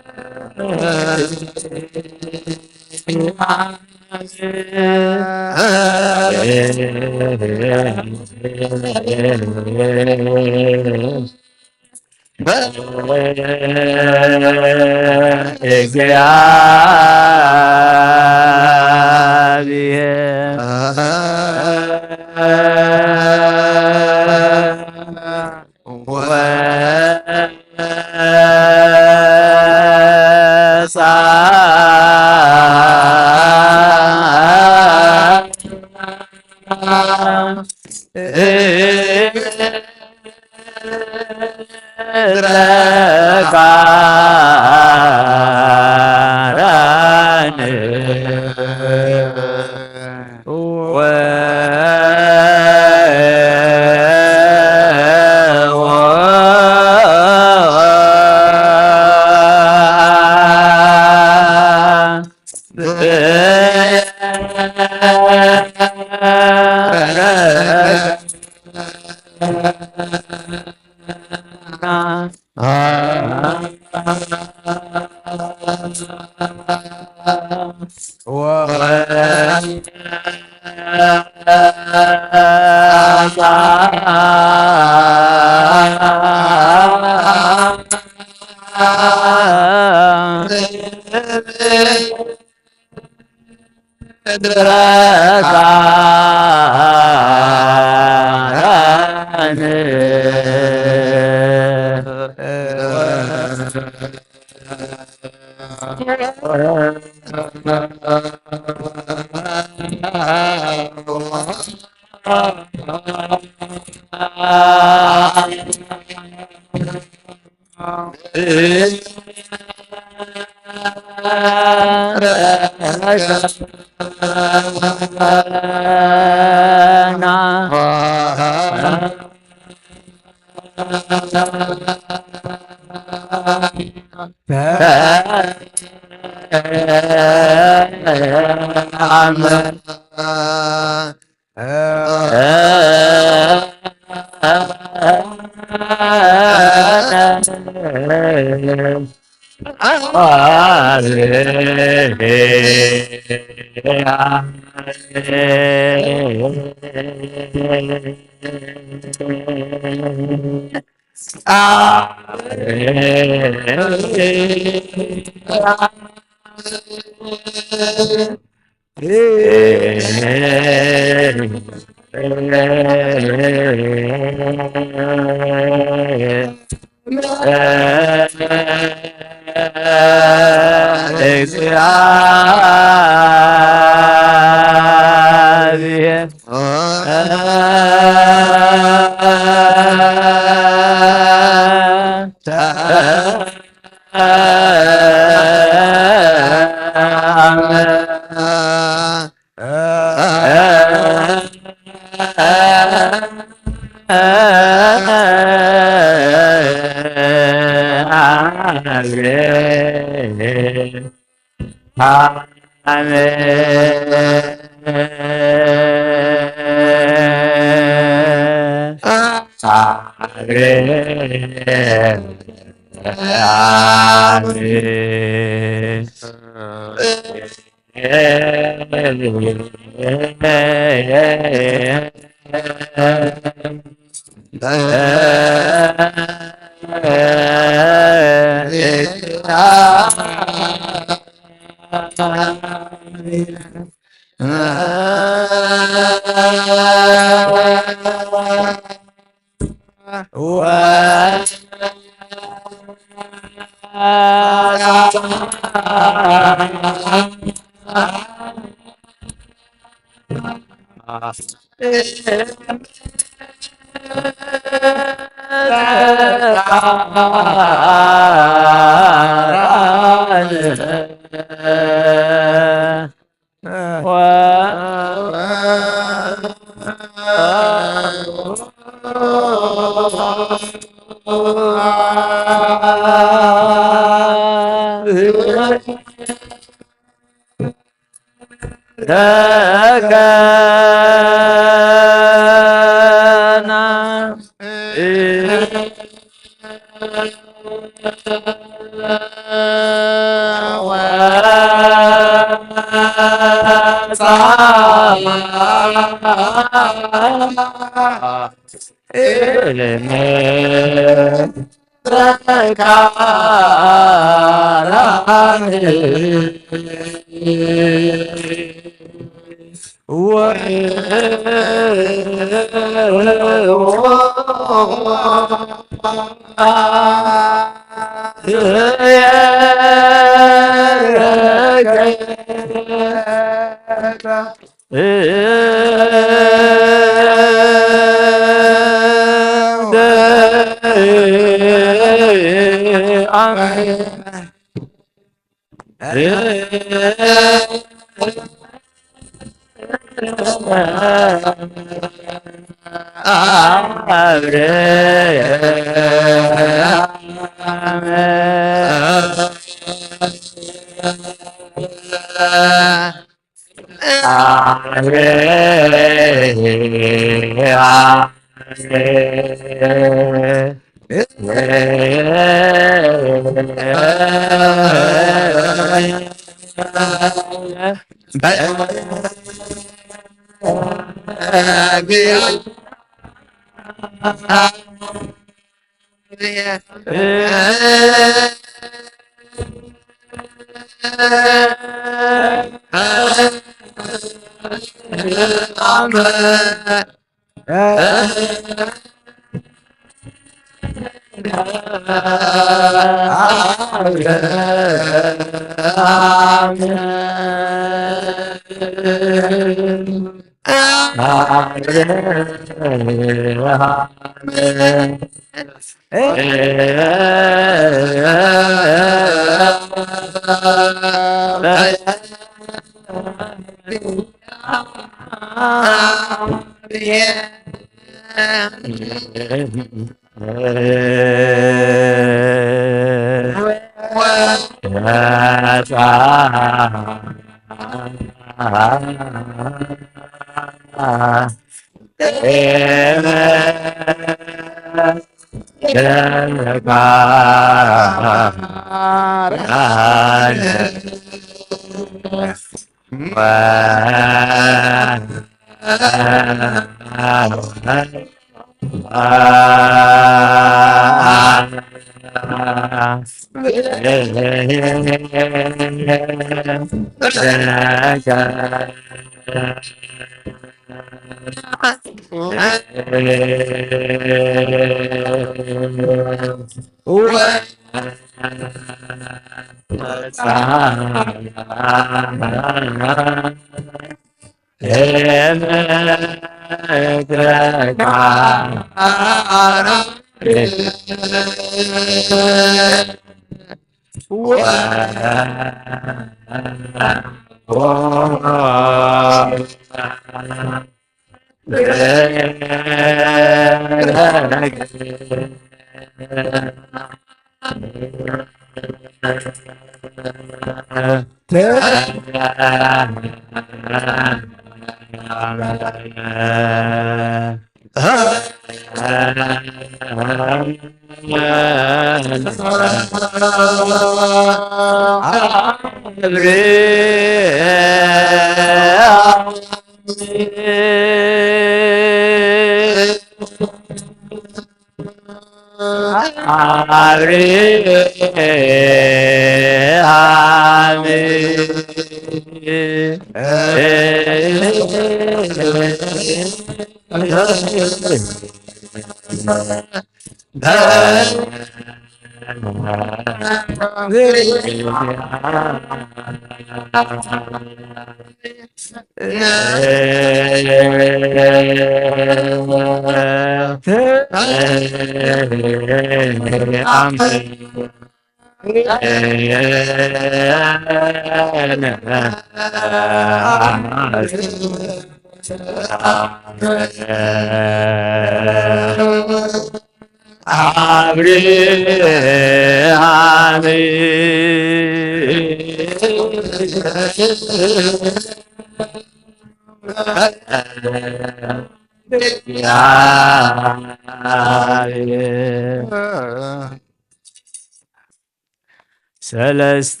ሰለስተ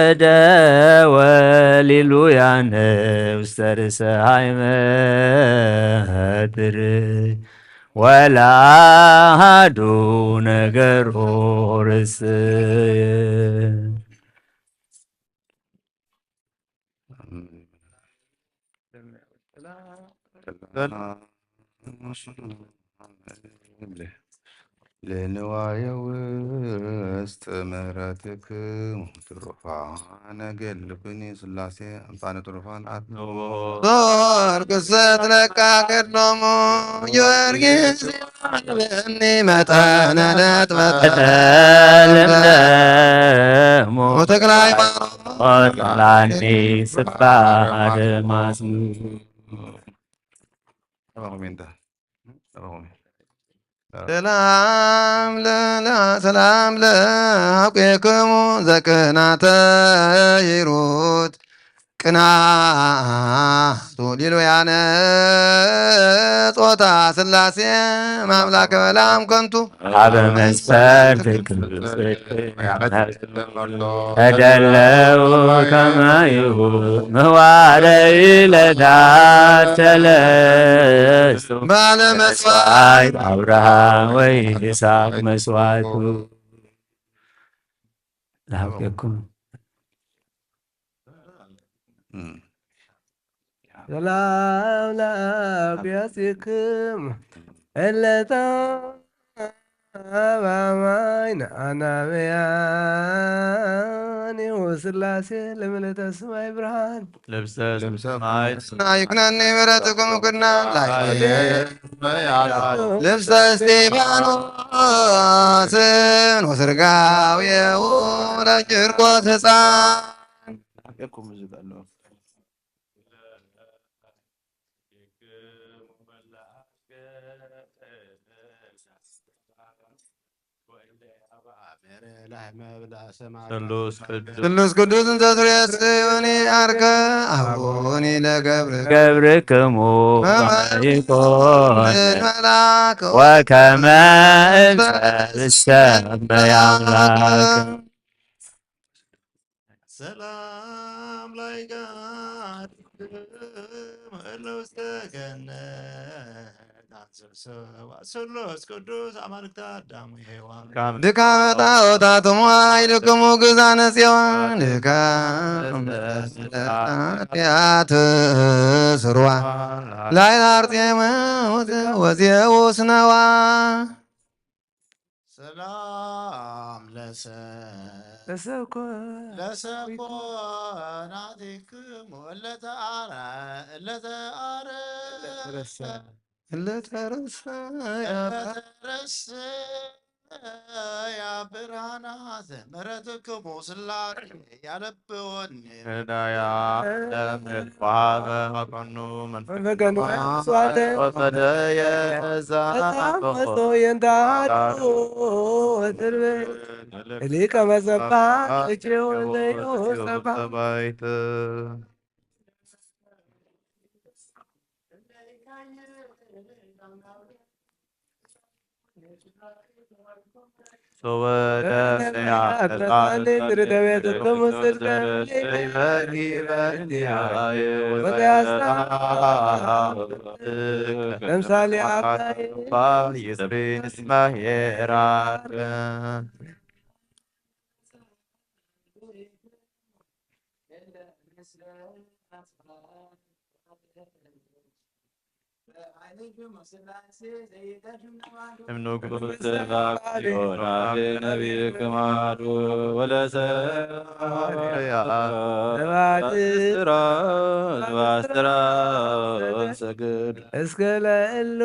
እደ ወሊሉያን ውስተ ርእሰ ሃይመትር ወላ አሐዱ ነገር ኦርስ። ለንዋየ ውስጥ ምሕረትክሙ ትሩፋነ ገልብኒ ስላሴ። ኣምሳለ ትሩፋን ኣት ኖቦ። ጊዮርጊስ ለካ ገድሎሙ ጊዮርጊስ ይማልበኒ መጠነ ነጥበ ለምለሙ ተክለ ሃይማኖት ላኒ ስብሐት ማስሙ። ሰላም ለ-፣ ሰላም ለአውቄክሙ ዘቅናተ ሂሩት ቅናቱ ሊሉያነ ጾታ ስላሴ ማምላከ በላም ከንቱ። አበ መስፈርት ተደለው ከማዩ ምህዋረ ይለታት ተለስቱ ባለ መስዋዕት አብርሃም ወይ ይስሐቅ መስዋዕቱ ላውቅኩም። ሰላም ለአብያሲክም እለታ አብ አማይ ንአናብያን ይሁ ስላሴ ለምልእተ ሰማይ ብርሃን። ልብሰ ልብሰ ሰማይ ሰማይ ይኩነኒ ምሕረትኩም ኩና ላዕሌ። ልብሰ እስጢፋኖስን ወስርጋዌሁ ለቂርቆስ ሕፃን። ስሉስ ቅዱስ ስሉስ ቅዱስ እንተ ትሬስዩኒ አርከ አቡኒ ለገብር ገብርክሙ ከመ ይኮን መልአክ ወከመ እንተ ትሰመይ አምላክ። ሰላም ላይጋድም እለ ውስተ ገነት አንሰብሰባ ስሉስ ቅዱስ አማልክተ አዳም ወሔዋን። ድካመ ጣዖታትሙ ኃይልክሙ ግዛነ ጽዮን። ድካመ ኃጢአት ስርዋ ላይለ አርጤምስ ወዜውስ ነዋ። ሰላም ለሰ ለሰብኮ ለሰብኮ ናቲክሙ እለተአረ እለተአረ ረሳ እለተረሳ እለተረስ ያ ብርሃናት ምሕረትክሙ ስላሴ ያለብወኒ። ዳያ ለምድር ወሃበ አቀኑ መንፈስ ፈቀኑ ስዋተ ወጸደየ እዛ ተታመሶ የንታቱ ወትርቤ ሊቀ መዘባ እጅ ወዘዩ ሰባ ሰባይት። ለምሳሌ አባይ እም ንጉሥ ተጋግዮና ነቢይ ክማዱ ወለሰማርያ ባስራ ባስራ ሰግድ እስከ ለእሉ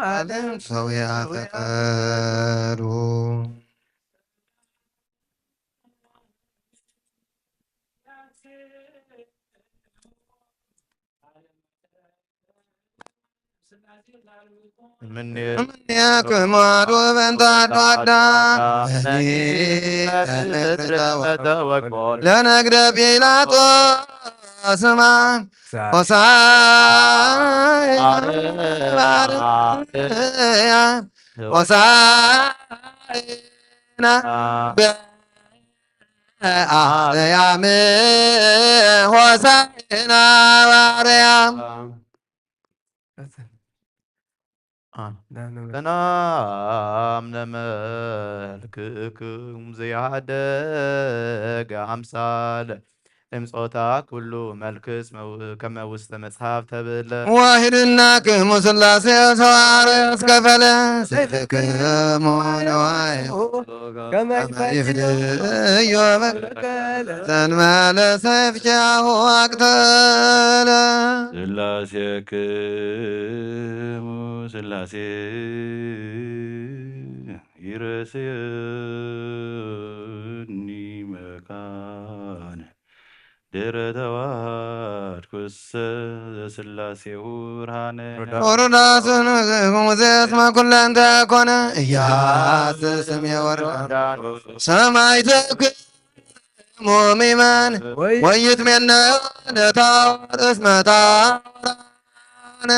ዓለም ሰው ያፈቀዱ። እምኔክሙ አሐዱ በእንተ አሐዱ አዳም ለነግደ ጲላጦስ ስማ ሆሳዕና በአርያም ሆሳዕና በአርያም ሆሳዕና በአርያም። ሰላም ለመልክክሙ ዘያደገ አምሳለ እምጾታ ኩሉ መልክስ መው-፣ ከመ ውስተ መጽሐፍ ተብለ። ወሂድናክሙ ሥላሴ ሰዋረ እስከ ፈለ ስልክሙ ነዋይ ከመ ይፍድዮ በከለ ዘንበለ ሰይፍ ኪያሁ አቅተለ። ሥላሴክሙ ሥላሴ ይረስየኒ መካነ ድረ ተዋሕድኩሰ ዘሥላሴሁ ብርሃነ። ወሮዳስን ሙሴ እስመ ኩለንተ ኮነ ኢያስ ስም የወርዳ ሰማይተክሙ ሚማን ወይትሜነ ለታወር እስመ ታወራነ።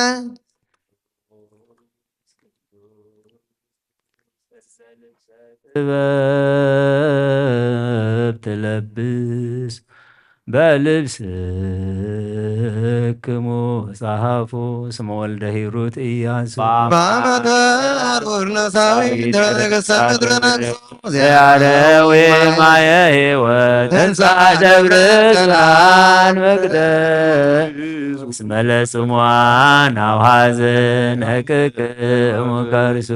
ጥበብ ትለብስ በልብስክሙ ጸሐፉ ስመ ወልደ ሂሩት ኢያሱ። በአመተ አርቡር ነሳዊ ነገሰ ምድር ነግሶ ያለዊ ማየ ሕይወት ተንሳ ደብረ ጽላን መቅደስ እስመ ለጽሟን አውሐዘ ነቅቅሙ ከርሱ።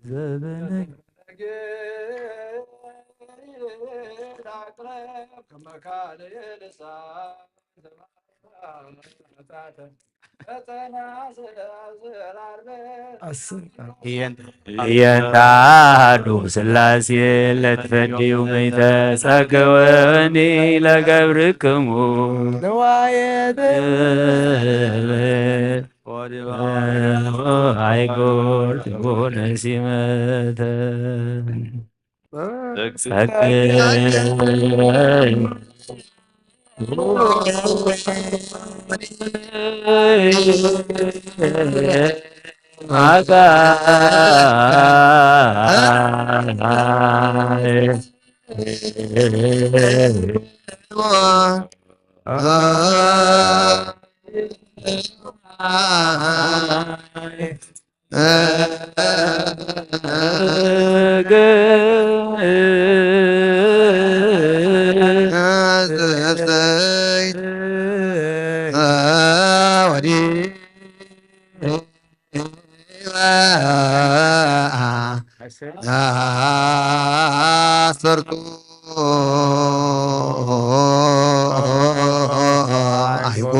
ዘበነ የንታዱ ስላሴ ለትፈድዩ መይተ ጸገወኒ ለገብርክሙ ንዋየ ጥበብ ወድባይጎል ትቡነ ሲመተ ጸገ ዓሰርቱ ኣይኮ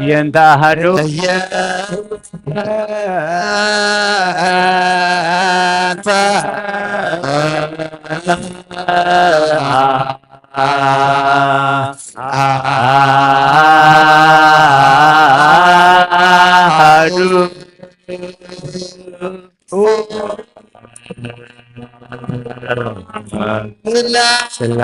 የንታ ኣሃዱ ኣሃዱ ስላ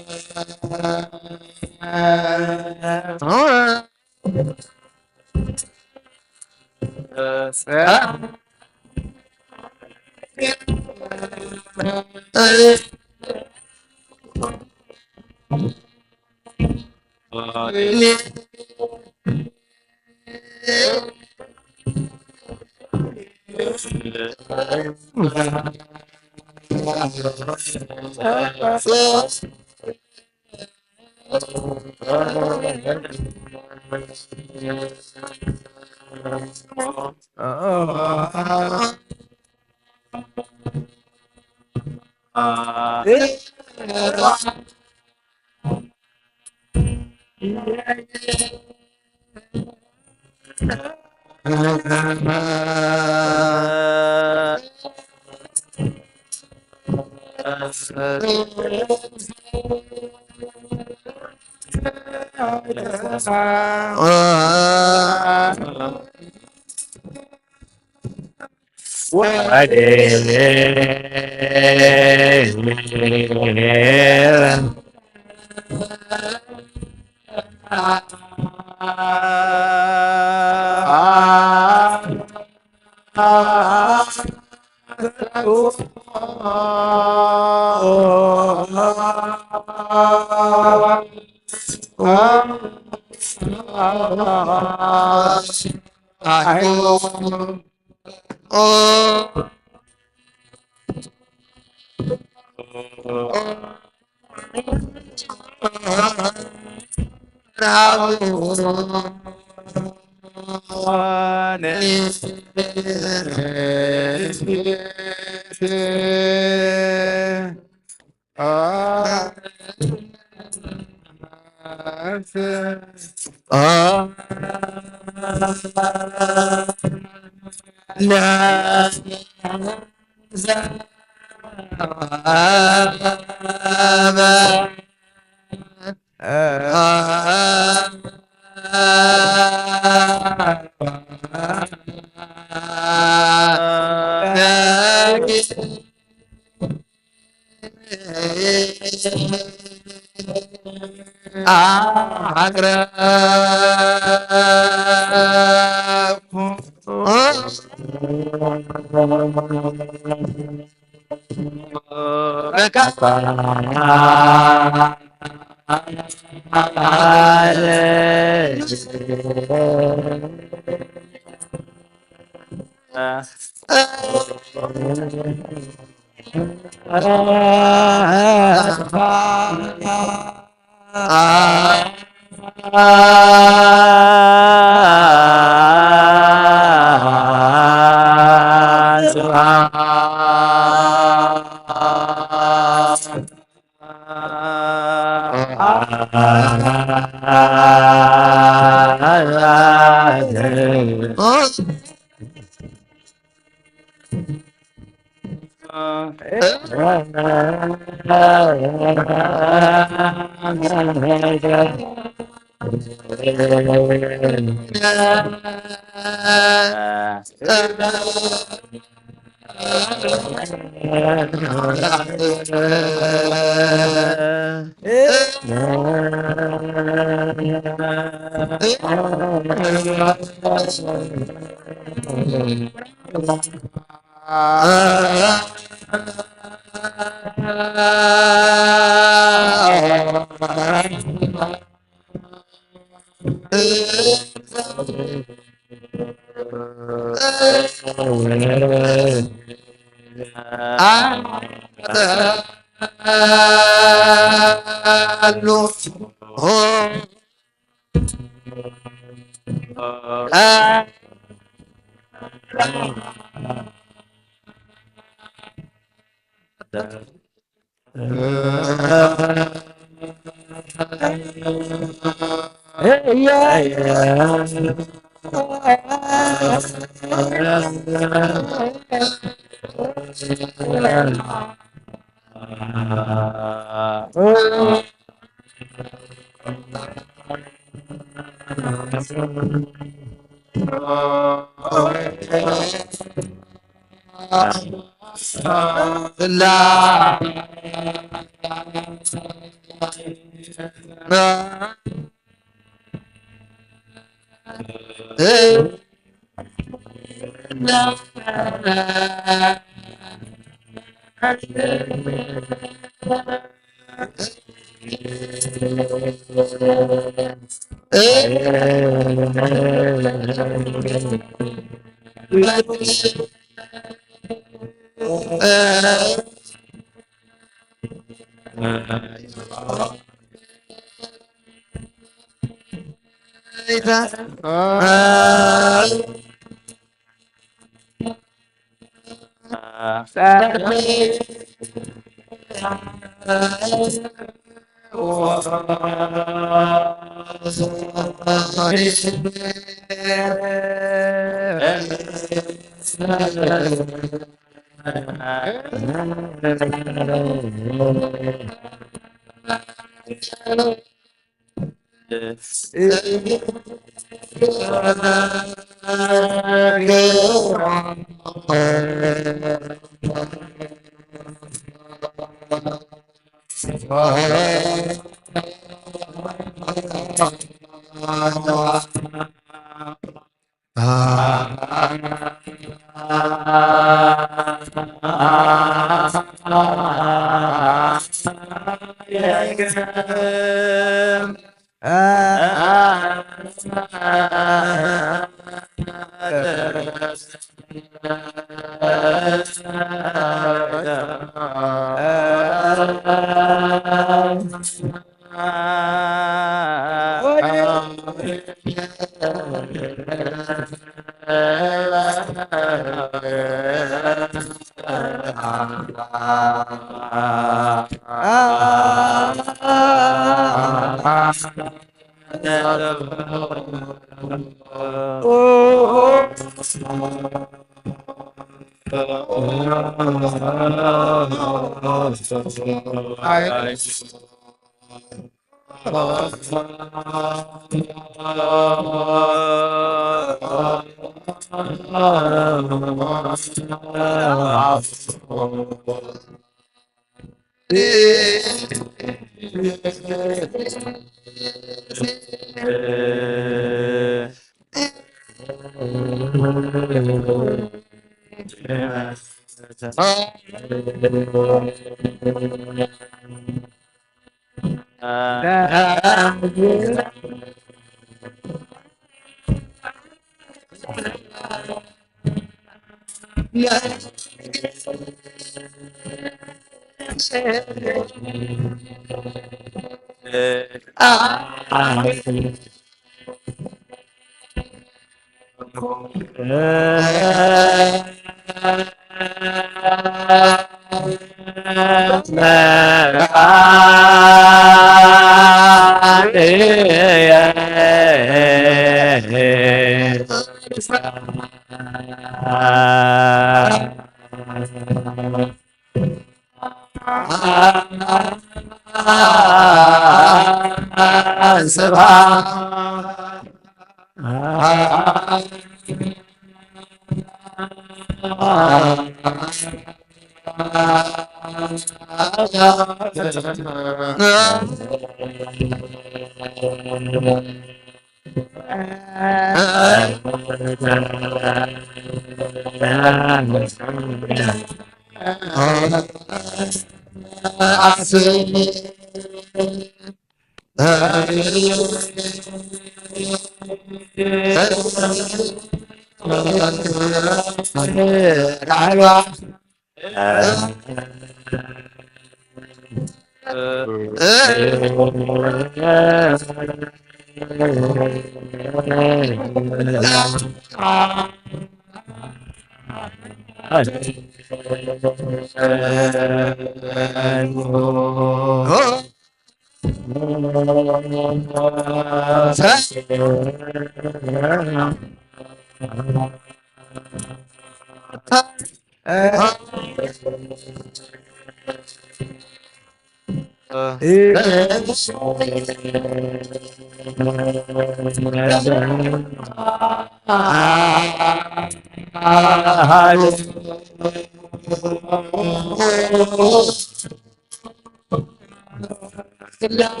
ስላሴ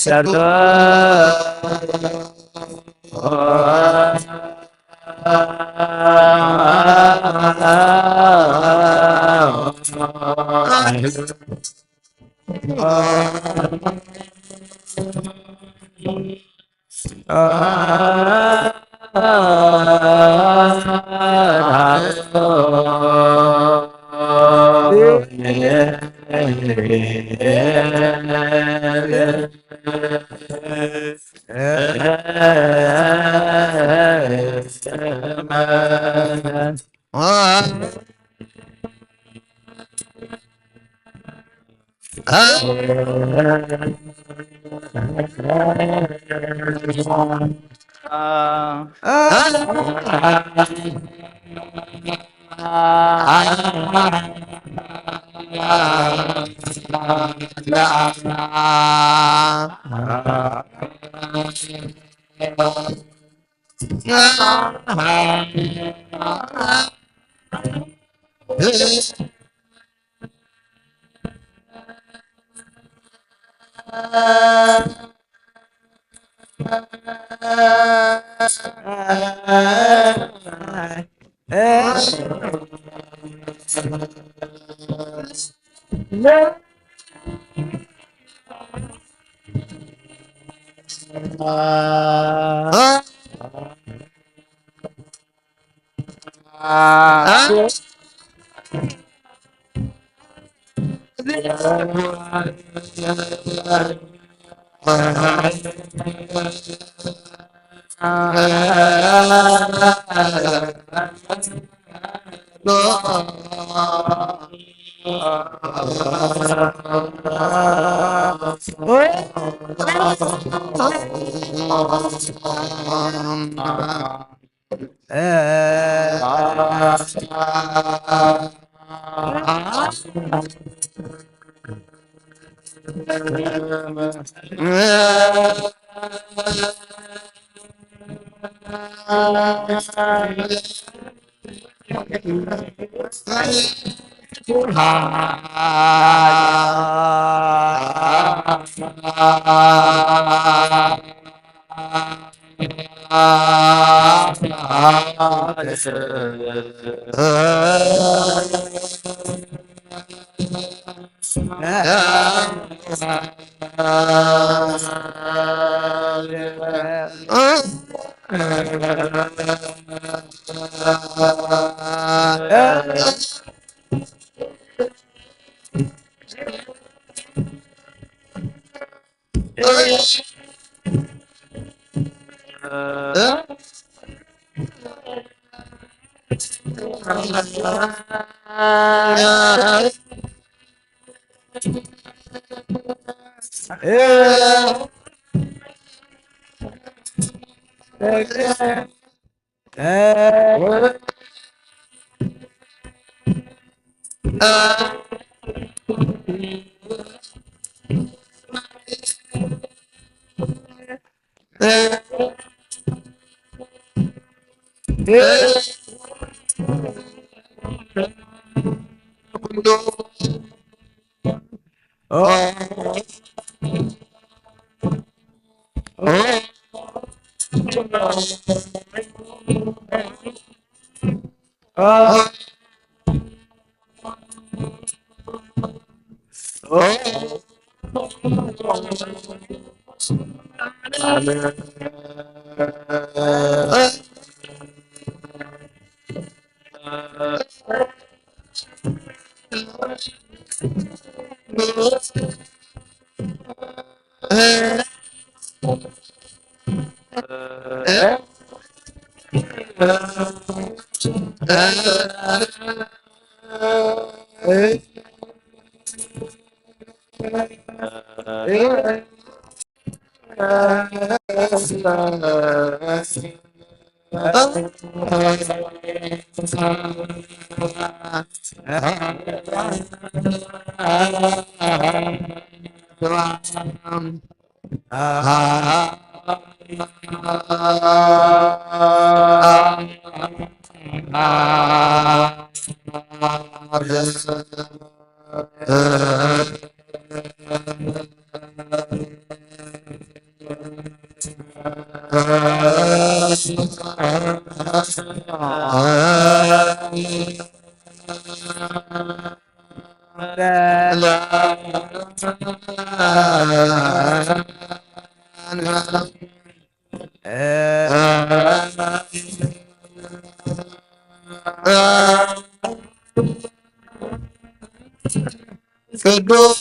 ሰርቶ ቅዱስ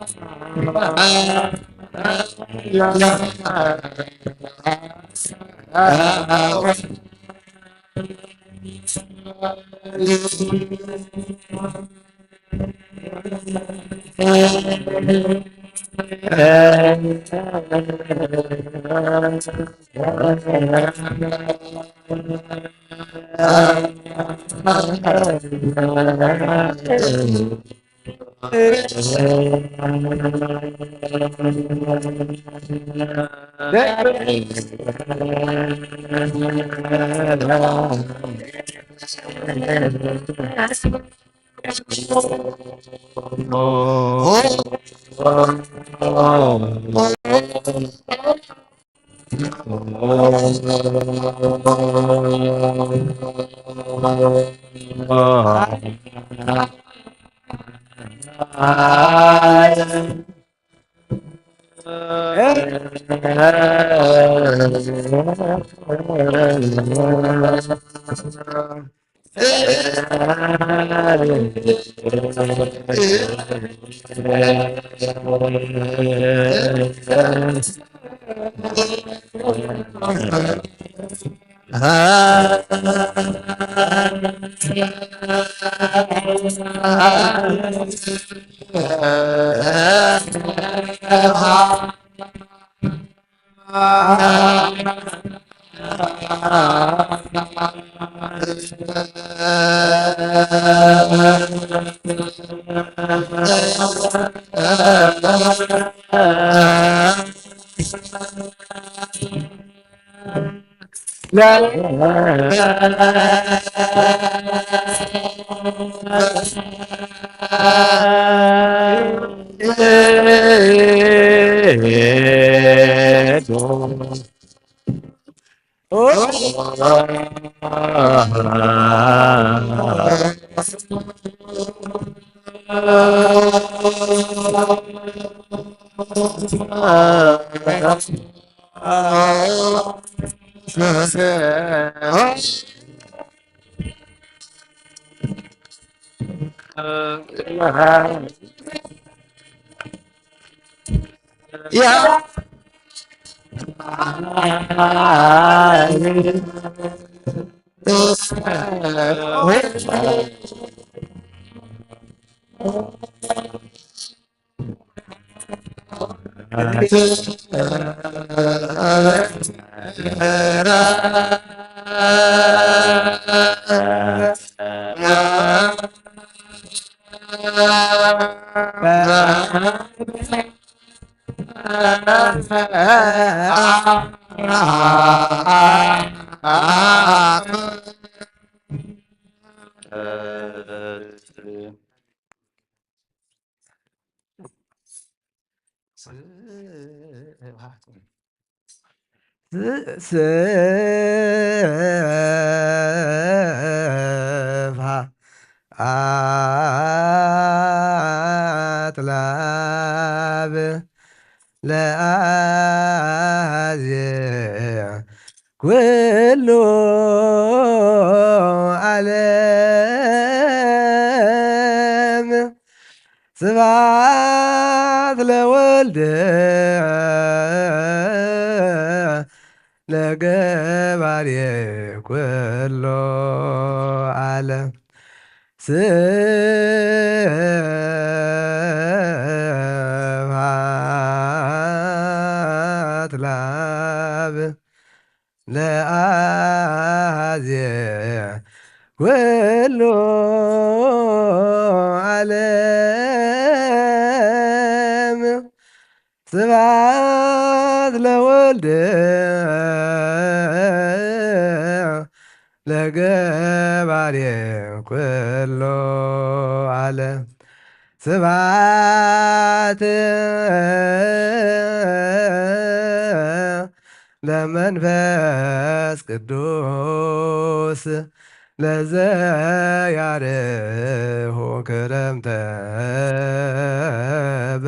ስብሐት ለወልድ ወለመንፈስ ቅዱስ ለዓለም። ስብሐት ለወልድ ለገባሬ ኩሎ ዓለም። ስብሐት ለአብ ለአዜ ኩሉ ዓለም። ስብሐት ለወልድ ለገባሬ ኩሎ ዓለም። ስብሐት ለመንፈስ ቅዱስ ለዘ ያርሁ ክረምተ በ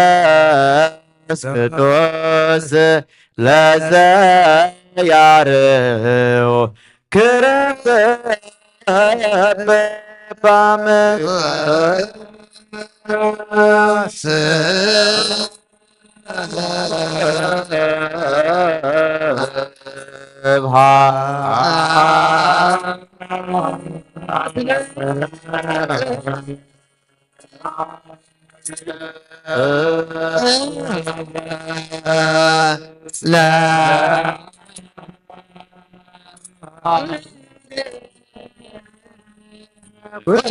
ለመንፈስ ቅዱስ ለዘያርው ክረብ ባም ስብሐት ለ ቅዱስ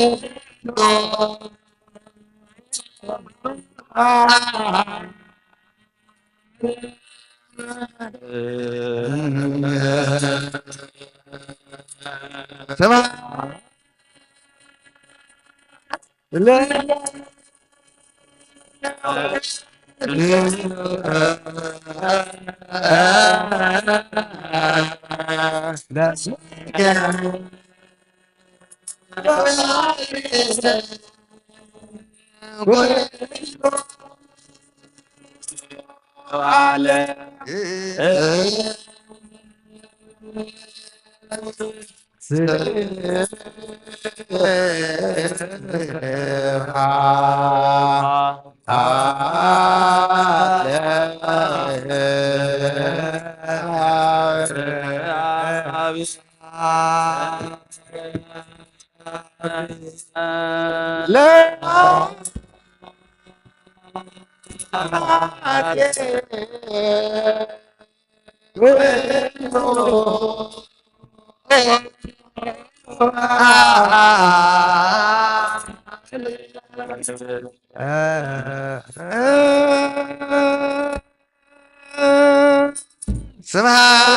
ስብሐት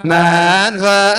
ለመንፈስ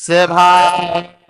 ስብሐት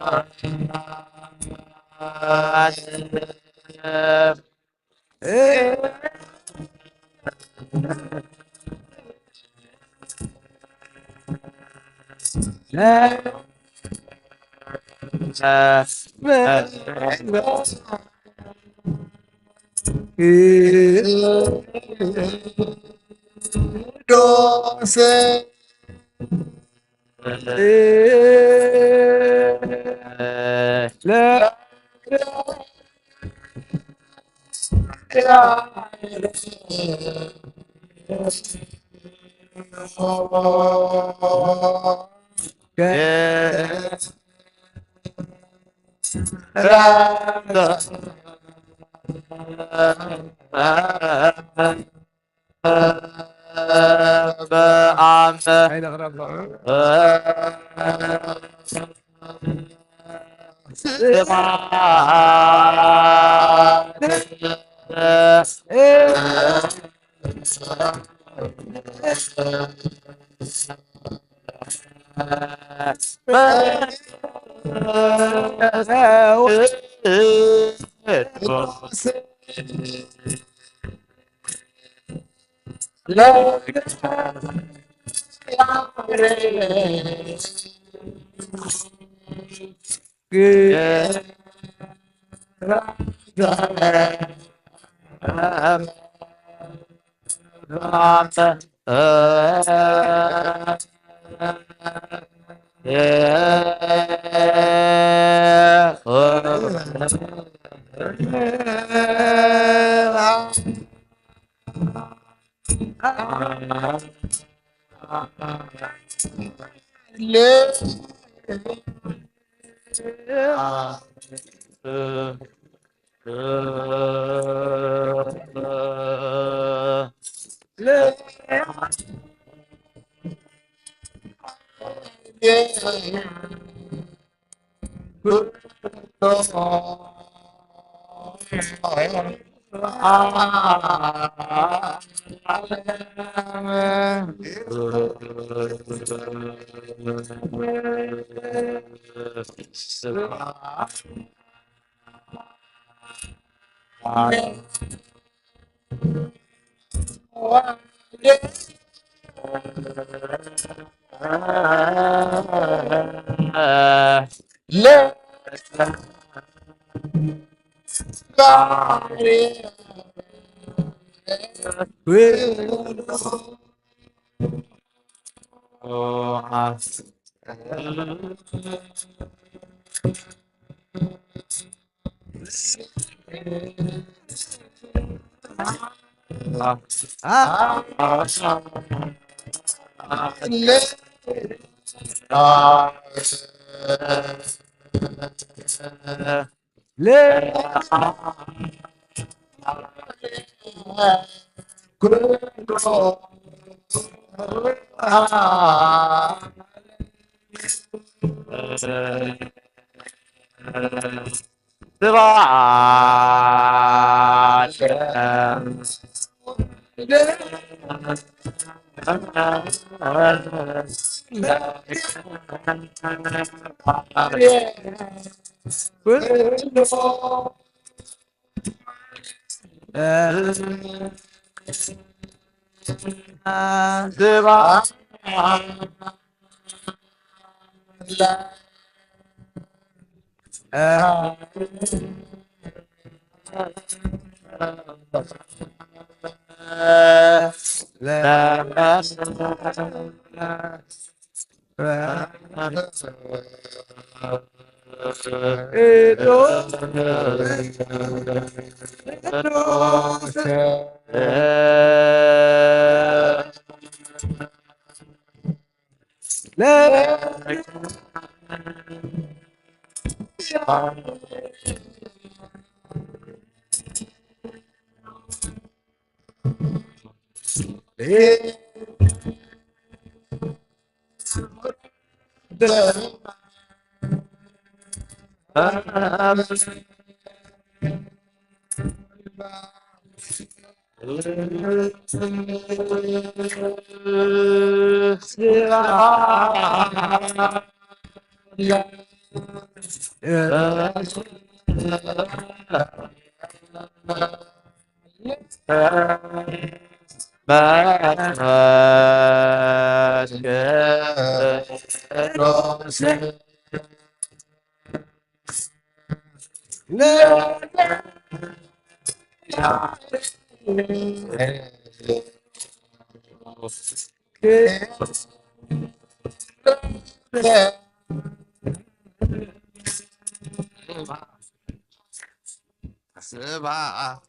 ስብሓት።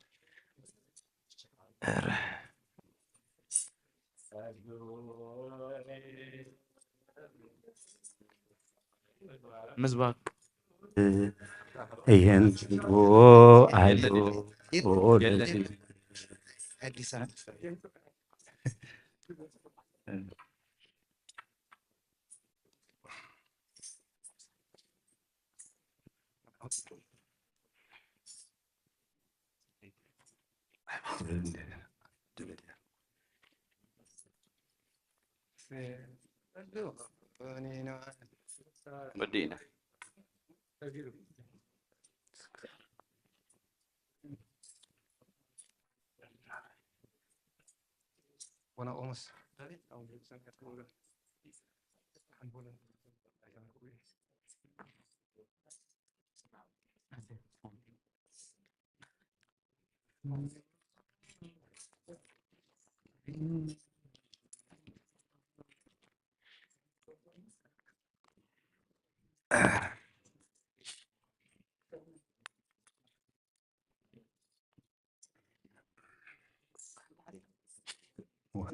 ምስባክ። ይህን ኣሉ ወዲእና።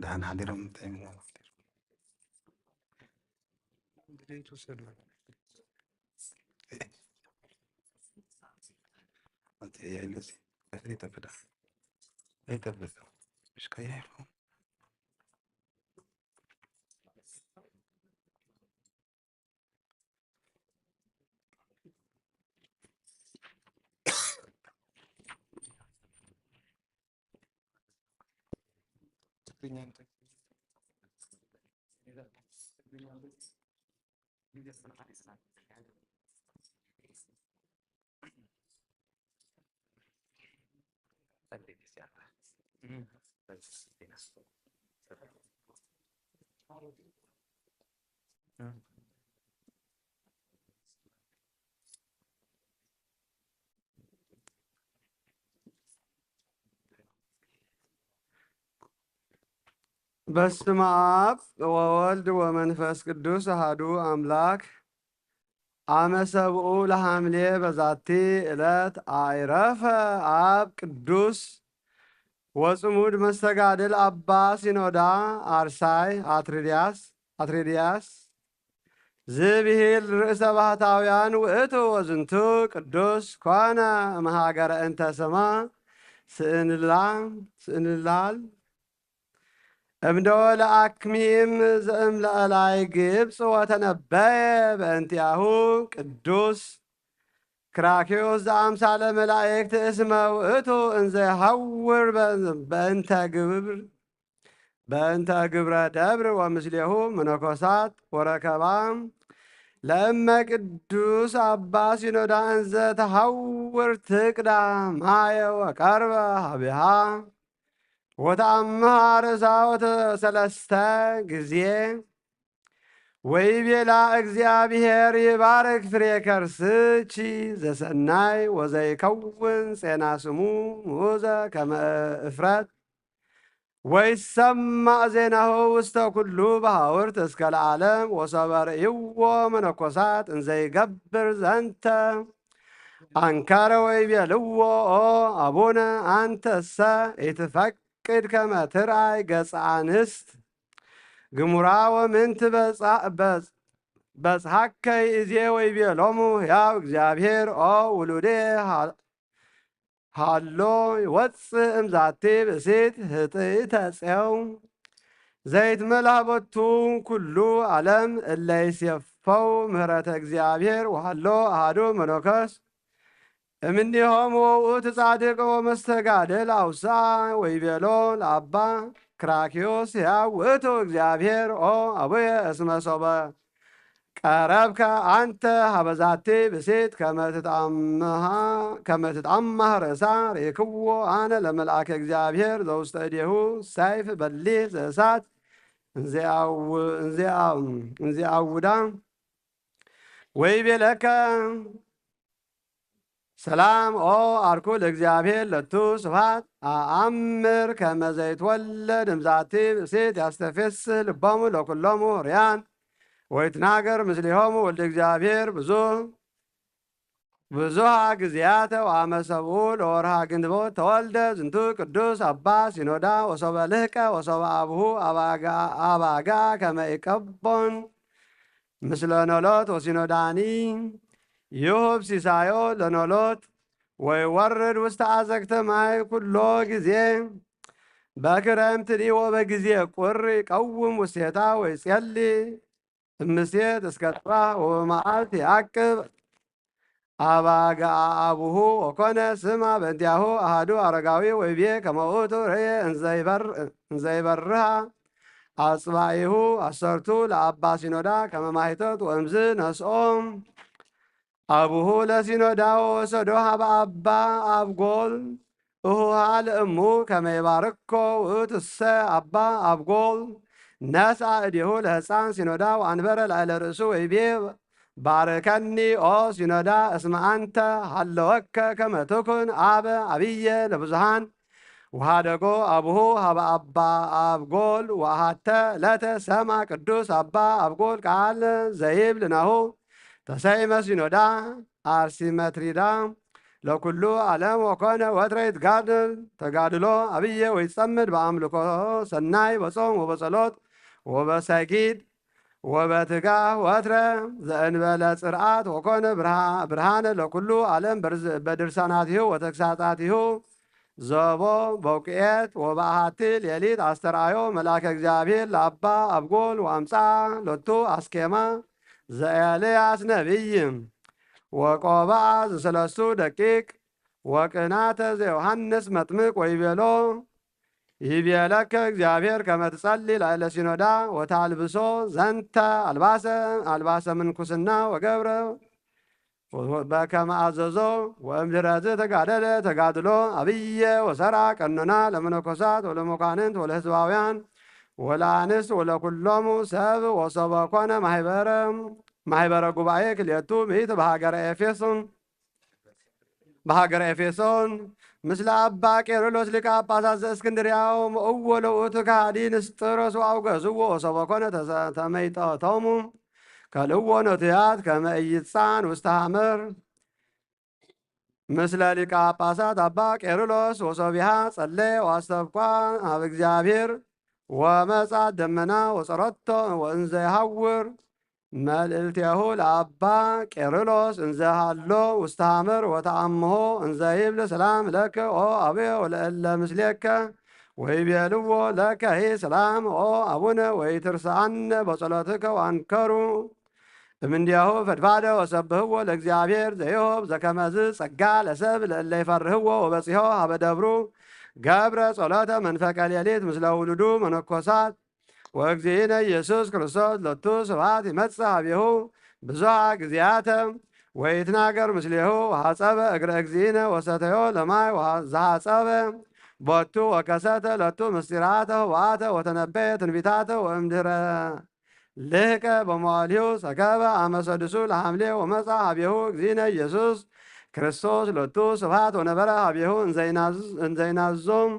ደሓን ሓዲሮም እንታይ እሞ ሓዲሮም? ብደይ ትውሰዱ። ኣቲ ያይለዚ። ኣይጠፍእ። ኣይጠፍእ። ምሽ ቀያይርኩም። በስመ አብ ወወልድ ወመንፈስ ቅዱስ አሐዱ አምላክ። አመ ሰብኡ ለሐምሌ በዛቲ ዕለት አይረፈ አብ ቅዱስ ወጽሙድ መስተጋድል አባ ሲኖዳ አርሳይ አትሪዲያስ አትሪዲያስ ዝብሂል ርእሰ ባህታውያን ውእቱ ወዝንቱ ቅዱስ ኮነ እምሃገረ እንተ ስማ ስእንላ ስእንላል እምዶ ለአክሚም ዘእም ለአላይ ግብፅ ወተነበየ በእንቲአሁ ቅዱስ ክራኪዮስ ዘአምሳለ መላእክት እስመ ውእቱ እንዘ ይሐውር በእንተ ግብር በእንተ ግብረ ደብር ወምስሌሁ መነኮሳት ወረከባ ለእመ ቅዱስ አባ ሲኖዳ እንዘ ተሐውር ትቅዳ ማየ ወቀርበ ሀቢሃ ወተአምሃ ርእሳ ወተሰለስተ ጊዜ ወይቤላ እግዚአብሔር ይባርክ ፍሬ ከርስኪ ዘሰናይ ወዘይከውን ጼና ስሙ ምኡዘ ከመ እፍረት ወይሰማዕ ዜናሁ ውስተ ኩሉ በሃውርት እስከ ለዓለም ወሰበ ርእይዎ መነኮሳት እንዘይገብር ዘንተ አንከረ ወይቤልዎ ኦ አቡነ አንተሰ ኢትፈቅድ ከመ ትርአይ ገጸ አንስት ግሙራ ወምንት በጽሐከ ይእዜ ወይቤሎሙ ሕያው እግዚአብሔር ኦ ውሉዴ ሃሎ ይወፅእ እምዛቲ ብእሲት ህጥእተ ፄው ዘይትመላህ ቦቱ ኩሉ ዓለም እለ ይሴፈው ምህረተ እግዚኣብሔር ወሃሎ አሃዱ መነኮስ እምኔሆም ወውእቱ ጻድቅ ወመስተጋድል አውሳ ወይቤሎ ለአባ ክራኪዮስ ሕያው ውእቱ እግዚኣብሔር ኦ አቡየ እስመ ሶበ ቀረብከ አንተ ሀበዛቲ ብሲት ከመ ትጣመሃ ርእክዎ አነ ለመልአከ እግዚኣብሔር ዘውስተ እዴሁ ሰይፍ በሊህ ዘእሳት እንዚአውዳ ወይቤለከ ሰላም ኦ አርኩ ለእግዚአብሔር ለቱ ስብሐት አአምር ከመ ዘይትወለድ እምዛቲ ብእሲት ያስተፌስህ ልቦሙ ለኩሎሙ ርያን ወይትናገር ምስሌሆሙ ወልደ እግዚአብሔር ብዙ ብዙሃ ግዚያተ ወአመ ሰብኡ ለወርሃ ግንቦት ተወልደ ዝንቱ ቅዱስ አባ ሲኖዳ ወሶበ ልህቀ ወሶበ አብሁ አባጋ ከመ ኢቀቦን ምስለ ኖሎት ወሲኖዳኒ ይሁብ ሲሳዮ ለኖሎት ወይወርድ ውስተ አዘግተ ማይ ኩሎ ጊዜ በክረምትኒ ወበጊዜ ቁር ይቀውም ውስቴታ ወይጼሊ እምሴት እስከ ጽባሕ ወበመዓልት ይዓቅብ አባግዓ አቡሁ ወኮነ ስማ በእንቲአሁ አሃዱ አረጋዊ ወይቤ ከመ ውእቱ ርእየ እንዘይበርሃ አጽባኢሁ አሰርቱ ለአባ ሲኖዳ ከመ ማይተት ወእምዝ ነስኦም አቡሁ ለሲኖዳ ወወሰዶ ሀበ አባ አብጎል እሁሃ ለእሙ ከመ ይባርኮ ውእቱሰ አባ አብጎል ነስአ እዴሁ ለህፃን ሲኖዳ ወአንበረ ላዕለ ርእሱ ወይቤ ባርከኒ ኦ ሲኖዳ እስመ አንተ ሃለወከ ከመ ትኩን አበ አብየ ለብዙሃን ወሃደጎ አቡሁ ሀበ አባ አብጎል ወአሃተ ዕለተ ሰማ ቅዱስ አባ አብጎል ቃል ዘይብል ናሁ ተሰይመ ሲኖዳ አርሲመትሪዳ ለኩሉ ዓለም ወኮነ ወትረ ይትጋድል ተጋድሎ አብየ ወይጸምድ በአምልኮ ሰናይ በጾም ወበጸሎት ወበሰጊድ ወበትጋህ ወትረ ዘእንበለ ጽርዓት ወኮነ ብርሃነ ለኩሉ ዓለም በድርሳናቲሁ ወተግሳጻቲሁ ዘቦ በውቅኤት ወበአሃቲ ሌሊት አስተርአዮ መልአከ እግዚአብሔር ለአባ አብጎል ወአምጻ ሎቱ አስኬማ ዘኤልያስ ነቢይ ወቆባአ ዘሰለስቱ ደቂቅ ወቅናተ ዘዮሐንስ መጥምቅ ወይቤሎ ይቤለከ እግዚአብሔር ከመ ትጸሊ ላዕለ ሲኖዳ ወታልብሶ ዘንተ አልባሰ አልባሰ ምንኩስና ወገብረ በከመ አዘዞ ወእምድረዝ ተጋደለ ተጋድሎ አብየ ወሰራ ቀኖና ለመነኮሳት ወለመኳንንት ወለህዝባውያን ወለአንስት ወለኩሎሙ ሰብ ወሶበ ኮነ ማህበረ ማህበረ ጉባኤ ክልኤቱ ምእት በሃገረ ኤፌሶን ብሃገረ ኤፌሶን፣ ምስለ ኣባ ቄርሎስ ሊቀ ጳጳሳት ዘእስክንድርያው መእወለ ውእቱ ከሃዲ ንስጥሮስ ወአውገዝዎ ወሰበኮነ ተዘ-፣ ተመይጠቶሙ። ከልእዎ ነቱያት ከመ ኢይጻን ውስተ ሐመር። ምስለ ሊቀ ጳጳሳት ኣባ ቄርሎስ ወሶቢሃ ጸለየ ወአስተብቋ ኣብ እግዚኣብሔር። ወመጻት ደመና ወጸረቶ ወእንዘ ይሃውር መልእልቴሁ ለአባ ቄርሎስ እንዘ ሃሎ ውስተ ሐመር ወተአምሆ እንዘ ይብል ሰላም ለከ ኦ አቡየ ወለእለ ምስሌከ ወይቤልዎ ለከሂ ሰላም ኦ አቡነ ወይትርሰአነ በጸሎትከ ወአንከሩ እምንዲያሁ ፈድፋደ ወሰብህዎ ለእግዚኣብሔር ዘይሆብ ዘከመዝ ጸጋ ለሰብ ለእለ ይፈርህዎ ወበጺሖ ሀበ ደብሩ ገብረ ጸሎተ መንፈቀ ሌሊት ምስለ ውሉዱ መነኮሳት ወእግዚእነ ኢየሱስ ክርስቶስ ለቱ ስብሐት ይመጽእ ሀቤሁ ብዙሃ ግዚያተ ወይትናገር ምስሌሁ ወሐጸበ እግረ እግዚእነ ወሰተዮ ለማይ ወሐ-፣ ዘሐጸበ ቦቱ ወከሰተ ለቱ ምስጢራተ ህዋተ ወተነበየ ትንቢታተ ወእምድረ ልህቀ በመዋልሁ ሰከበ አመ ሰዱሱ ለሐምሌ ወመጻ ሀቤሁ እግዚእነ ኢየሱስ ክርስቶስ ለቱ ስብሐት ወነበረ ሀቤሁ እንዘይናዝ-፣ እንዘይናዞም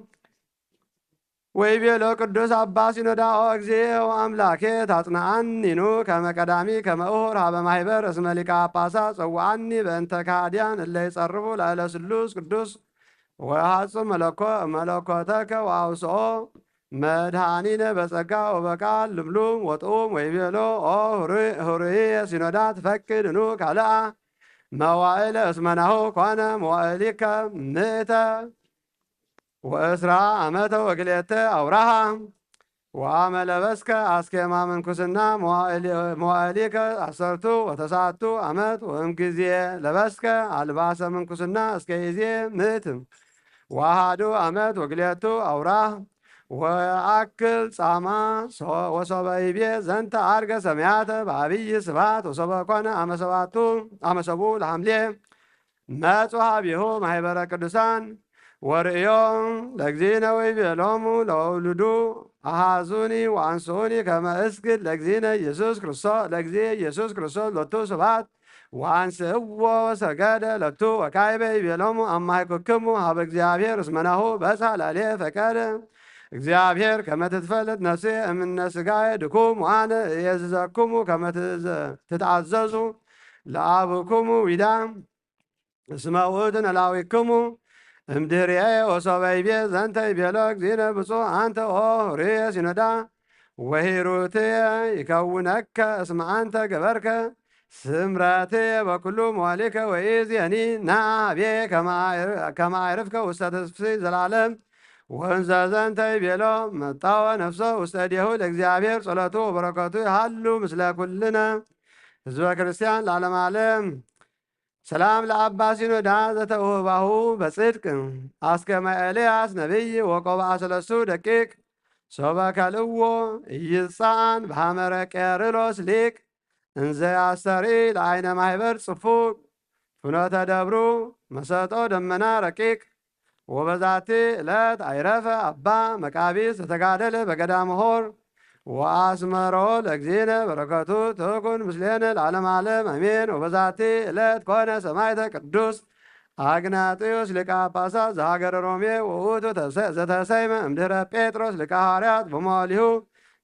ወይቤሎ ቅዱስ አባ ሲኖዳ ኦ እግዚኦ አምላኬ ታጽንዓኒኑ ከመ ቀዳሚ ከመ እሁር ሀበ ማህበር እስመ ሊቀ ጳጳሳት ጸውዓኒ በእንተ ካህዲያን እለ ይጸርፉ ላዕለ ስሉስ ቅዱስ ወሐጹ መለኮ-፣ መለኮተከ ወአውስኦ መድኃኒነ በጸጋ ወበቃል ልምሉም ወጥዑም ወይቤሎ ኦ ህሩይ-፣ ህሩይ ሲኖዳ ትፈቅድ ኑ ካልአ መዋዕለ እስመናሁ ኮነ መዋዕሊከ ምእተ ወእስራ ዓመተ ወክልኤተ አውራሃ ወአመ ለበስከ አስኬማ ምንኩስና መዋዕሊ-፣ መዋዕሊከ አሰርቱ ወተሳቱ ዓመት ወእም ጊዜ ለበስከ አልባሰ ምንኩስና እስከ ይዜ ምእት ወአሃዱ ዓመት ወክልኤቱ አውራህ ወአክል ጻማ ሶ-፣ ወሶበ ይቤ ዘንተ አርገ ሰማያተ በአብይ ስብሐት ወሶበ ኮነ አመ ሰባቱ አመ ሰቡ ለሐምሌ መጹ ሀቤሁ ማህበረ ቅዱሳን ወርእዮም ለእግዚእነ ወይቤሎሙ ለውሉዱ አሃዙኒ ወአንስኡኒ ከመ እስግድ ለእግዚእነ ኢየሱስ ክርስቶስ ለእግዚእ ኢየሱስ ክርስቶስ ሎቱ ስብሐት ወአንስእዎ ወሰገደ ለቱ ወካይበ ይቤሎሙ አማይኩክሙ ሀበ እግዚአብሔር እስመናሁ በጽሐ ላዕሌ ፈቀደ እግዚአብሔር ከመ ትትፈልጥ ነፍሴ እምነ ስጋዬ ድኩም ወአነ እየዝዘክሙ ከመ ትዘ-፣ ትትአዘዙ ለአብክሙ ዊዳ እስመ ውእቱ ነላዊክሙ እምድህርየ ወሶበ ይቤ ዘንተ ይቤሎ እግዚእነ ብፁዕ አንተ ኦ ርእየ ሲኖዳ ወሂሩትየ ይከውነከ እስመ አንተ ገበርከ ስምረትየ በኩሉ መዋሊከ ወኢዝየኒ ናቤ ከመ አይርፍከ ውስተ ተስፍሲ ዘላለም ወእንዘ ዘንተ ይቤሎ መጣወ ነፍሶ ውስተ እዴሁ ለእግዚአብሔር ጸሎቱ ወበረከቱ ይሃሉ ምስለ ኩልነ ህዝበ ክርስቲያን ለዓለም ዓለም። ሰላም ለአባ ሲኖዳ ዘተውህባሁ በጽድቅ አስከመ ኤልያስ ነቢይ ወቆብአ ሰለስቱ ደቂቅ ሶበ ከልእዎ ኢይጻን በሐመረ ቄርሎስ ሊቅ እንዘ አስተርኢ ለአይነ ማህበር ጽፉቅ ፍኖተ ደብሩ መሰጦ ደመና ረቂቅ ወበዛቲ ዕለት አይረፈ አባ መቃቢስ ዘተጋደለ በገዳመ ሆር ወአስመሮ ለእግዚእነ በረከቱ ትኩን ምስሌነ ለዓለም ዓለም አሜን። ወበዛቲ ዕለት ኮነ ሰማዕተ ቅዱስ አግናጥዮስ ሊቀ ጳጳሳት ዘሀገረ ሮሜ ወውእቱ ተሰ-፣ ዘተሰይመ እምድህረ ጴጥሮስ ሊቀ ሐዋርያት በመዋሊሁ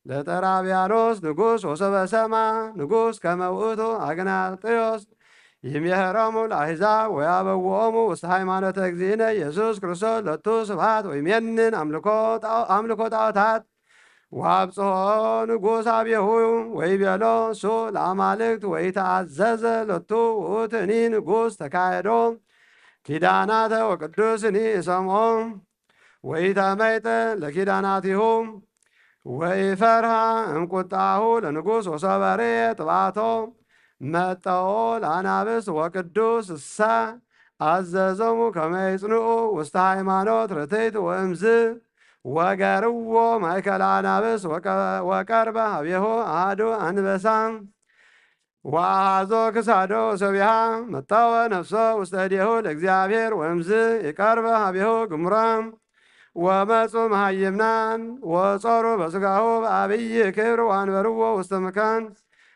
ለጠራቢያኖስ ንጉስ ወሰበ ሰማ ንጉስ ከመ ውእቱ አግናጥዮስ ይሜህሮሙ ለአሕዛብ ወያበውኦሙ ውስተ ሃይማኖተ እግዚእነ ኢየሱስ ክርስቶስ ለቱ ስብሐት ወይሜንን አምልኮ ጣኦ-፣ አምልኮ ጣዖታት ወአብጽሖ ንጉስ አብየሁ ወይቤሎ እሱ ለአማልክት ወይተአዘዘ ለቱ ውእቱኒ ንጉስ ተካየዶ ኪዳናተ ወቅዱስኒ እሰምዖ ወኢተመይጠ ለኪዳናቲሁ ወኢፈርሃ እምቁጣሁ ለንጉስ ወሰበሬ ጥባቶ መጠኦ ለአናብስ ወቅዱስ እሳ አዘዞሙ ከመ ይጽንኡ ውስተ ሃይማኖት ርትዕት ወእምዝ ወገርዎ ማእከለ አናብስ ወቀ-፣ ወቀርበ ሀቤሁ አሐዱ አንበሳ ወአሐዞ ክሳዶ ወሰቢሃ መጠወ ነፍሶ ውስተ እዴሁ ለእግዚአብሔር ወእምዝ ይቀርበ ሀቤሁ ግምራ ወመጹ መሃይምናን ወጾሩ በስጋሁ በአብይ ክብር ወአንበርዎ ውስተ መካን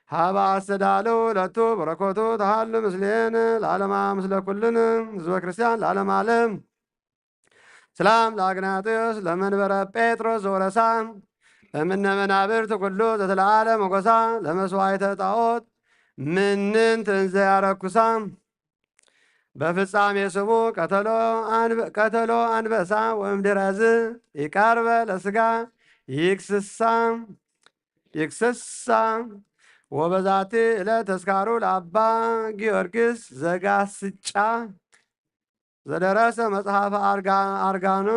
ሀበ አስተዳልው ለቱ በረከቱ ተሃሉ ምስሌን ለዓለማ ምስለ ኩልን ህዝበ ክርስቲያን ለዓለም ዓለም። ሰላም ለአግናጥዮስ ለመንበረ ጴጥሮስ ዘወረሳ እምነ መናብርት ኩሉ ዘተለዓለ ሞገሳ ለመስዋዕተ ጣዖት ምንንት እንዘ ያረኩሳ በፍጻሜ ስሙ ቀተሎ አንበ-፣ ቀተሎ አንበሳ ወእምድረዝ ይቀርበ ለስጋ ይክስሳ ይክስሳ ወበዛቲ ዕለት ተስካሩ ለአባ ጊዮርጊስ ዘጋስጫ ዘደረሰ መጽሐፈ አርጋ-፣ አርጋኑ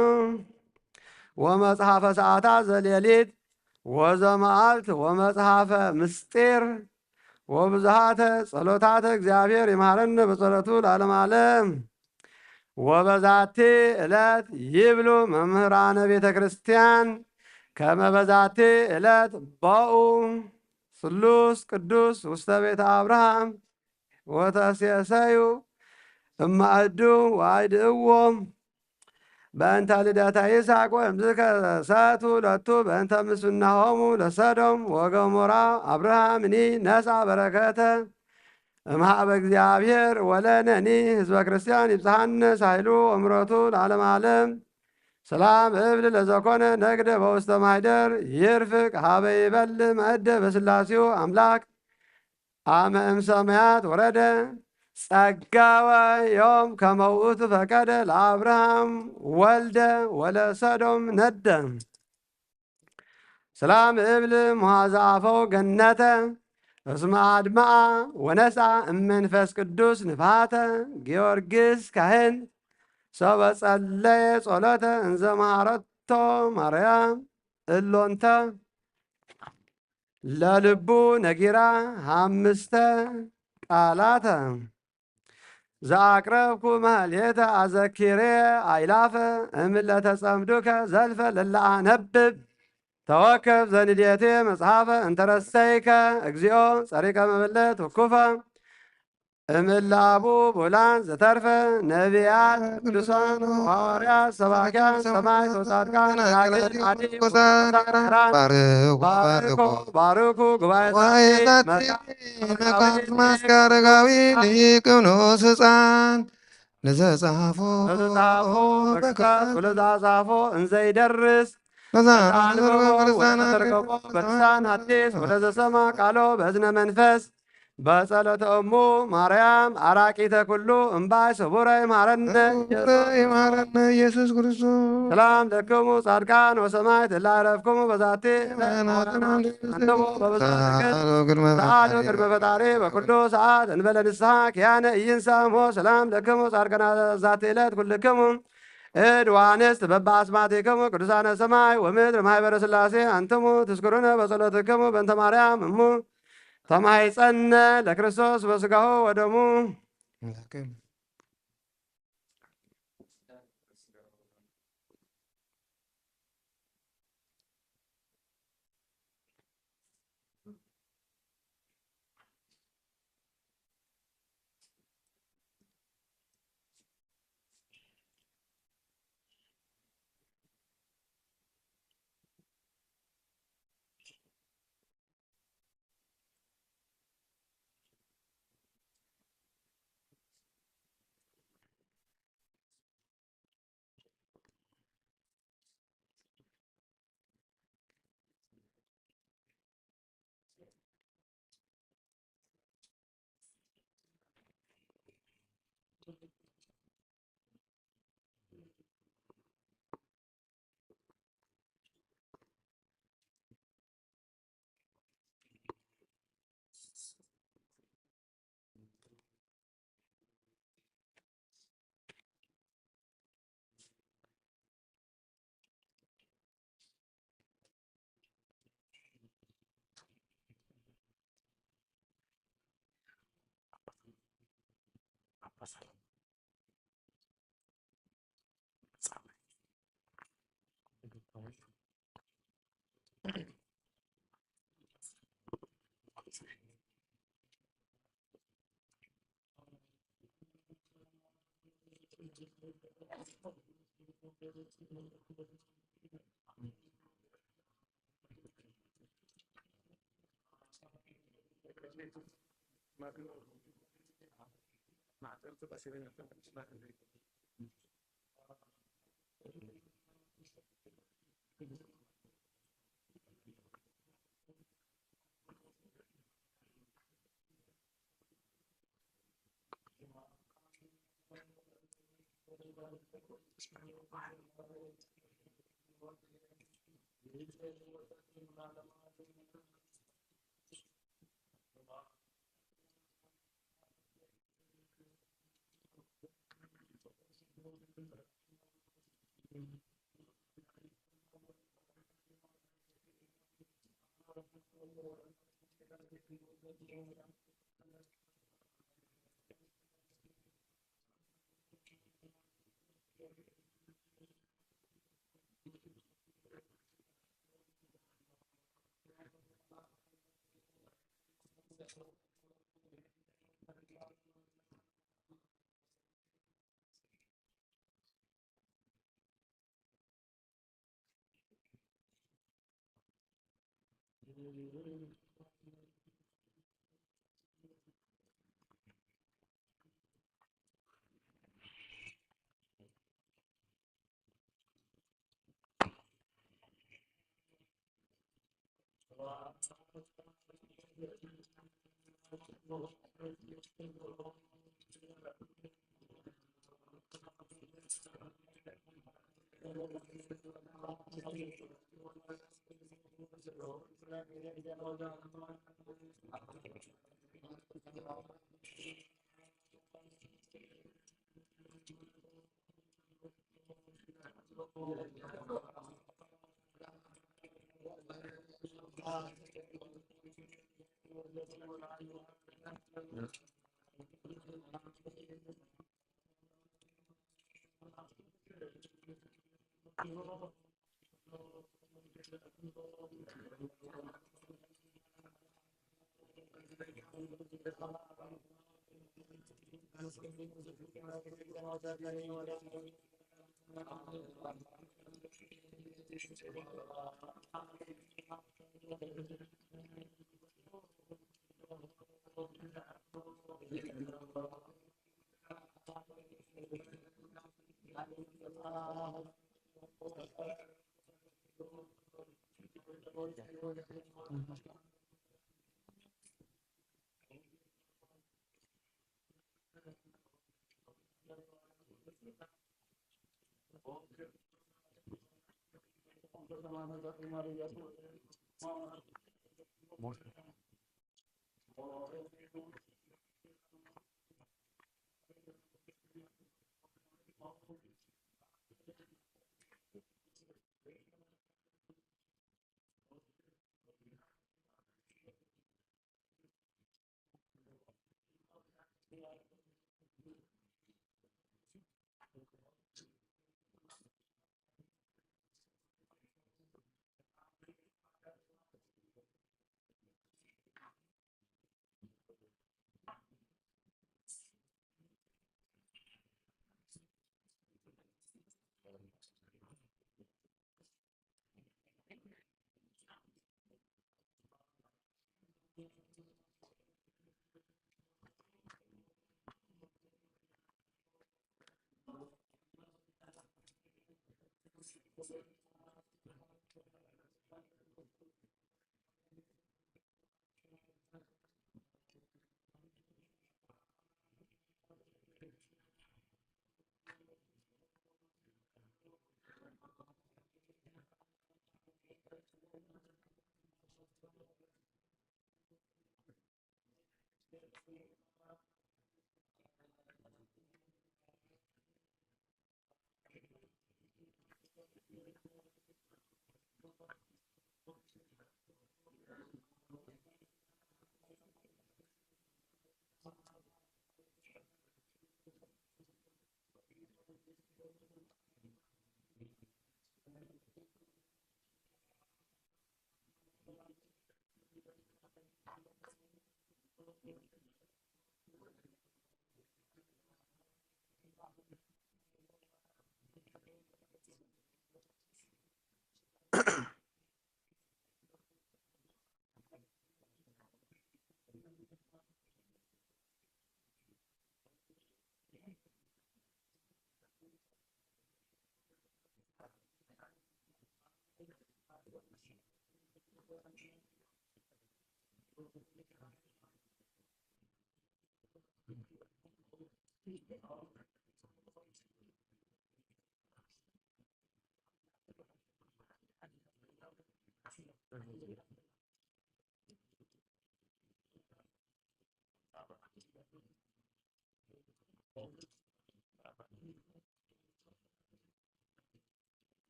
ወመጽሐፈ ሰዓታት ዘሌሊት ወዘመዓልት ወመጽሐፈ ምስጢር ወብዙሃተ ጸሎታተ እግዚአብሔር ይምሃረነ በጸሎቱ ለዓለም ዓለም። ወበዛቲ ዕለት ይብሉ መምህራነ ቤተ ክርስቲያን ከመ በዛቲ ዕለት በኡ ስሉስ ቅዱስ ውስተ ቤተ አብርሃም ወተሴሰዩ እማእዱ ወአይድእዎም በእንተ ልደተ ይስሐቅ ወእምዝከ ሰቱ ለቱ በእንተ ምስናሆሙ ለሰዶም ወገሞራ አብርሃምኒ ነሳ በረከተ እምሃበ እግዚአብሔር ወለነኒ ህዝበ ክርስቲያን ይብጽሐነ ሳይሉ ወምረቱ ለዓለም ዓለም። ሰላም እብል ለዘኮነ ነግደ በውስተ ማይደር ይርፍቅ ሀበ ይበል መእደ በስላሴው አምላክ አመ እምሰማያት ወረደ ጸጋወ ዮም ከመ ውእቱ ፈቀደ ለአብርሃም ወልደ ወለሰዶም ነደ። ሰላም እብል መዋዘ አፈው ገነተ እስመ አድመአ ወነስአ እመንፈስ ቅዱስ ንፍሃተ ጊዮርጊስ ካህን ሶበ ጸለየ ጸሎተ እንዘ መሃረቶ ማርያም እሎንተ ለልቡ ነጊራ ሐምስተ ቃላተ ዘአቅረብኩ ማህሌተ አዘኪሬ አይላፈ እምለተ ጸምዱከ ዘልፈ ለለአነብብ ተወከፍ ዘንዴቴ መጽሐፈ እንተረሰይከ እግዚኦ ጸሪቀ መበለት ውኩፈ እምለ አቡ ቡላን ዘተርፈ ነቢያት ቅዱሳን ሐዋርያት ሰባኪያን ሰማዕት ወጻድቃን ደናግል አዲ ባርኩ ባርኩ ጉባኤ መካት ማስካረጋዊ ሊቅ ንዑስ ህፃን ለዘጻፎ ለዘጻፎ በክታት ወለዘጻፎ እንዘይደርስ ለዘአንበቦ ወለዘተርጎሞ በልሳን ሐዲስ ወለዘሰማ ቃሎ በእዝነ መንፈስ በጸሎተ እሙ ማርያም አራቂተ ኩሉ እምባይ ስቡረ ይማረነ ይማረነ ኢየሱስ ክርስቶስ። ሰላም ለክሙ ጻድቃን ወሰማዕት እለ አረፍክሙ በዛቲ ዕለት። አንትሙ በብዙ ትዕግስት ሰአሉ ቅድመ ፈጣሪ በኩሉ ሰዓት እንበለ ንስሐ ኪያነ ኢይንሳሞ። ሰላም ለክሙ ጻድቃን ዛቲ ዕለት ኩልክሙ እድ ወአንስት በበአስማቲክሙ ቅዱሳነ ሰማይ ወምድር ማህበረ ሥላሴ አንትሙ ትዝክሩነ በጸሎትክሙ በእንተ ማርያም እሙ ተማይጸነ ለክርስቶስ በስጋሁ ወደሙ።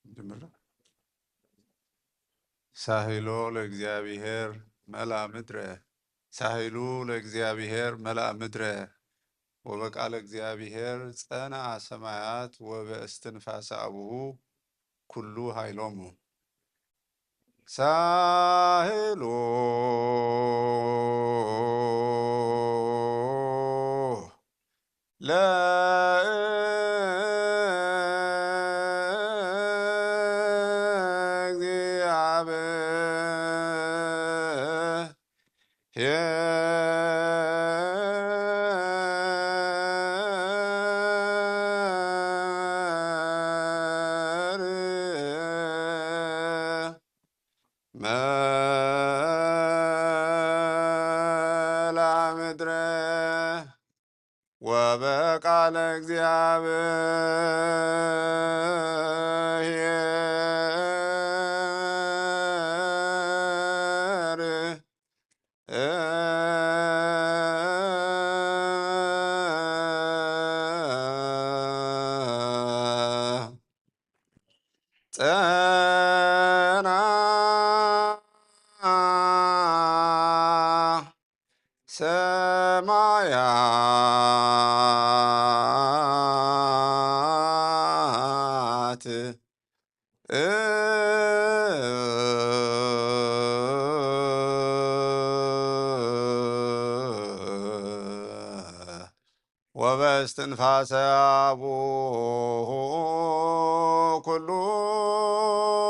ጀምር። ሳህሎ ለእግዚኣብሔር መልአ ምድረ፣ ሳህሉ ለእግዚኣብሔር መልአ ምድረ፣ ወበቃለ እግዚኣብሔር ጸንዐ ሰማያት ወበእስትንፋሰ አቡሁ ኩሉ ኃይሎሙ። ሳህሉ ለእግዚአብሔር መልአ ምድረ ወበቃለ እግዚአብሔር ጸንዐ ሰማያት ወበእስትንፋሰ አቡሁ ኩሉ ኃይሎሙ።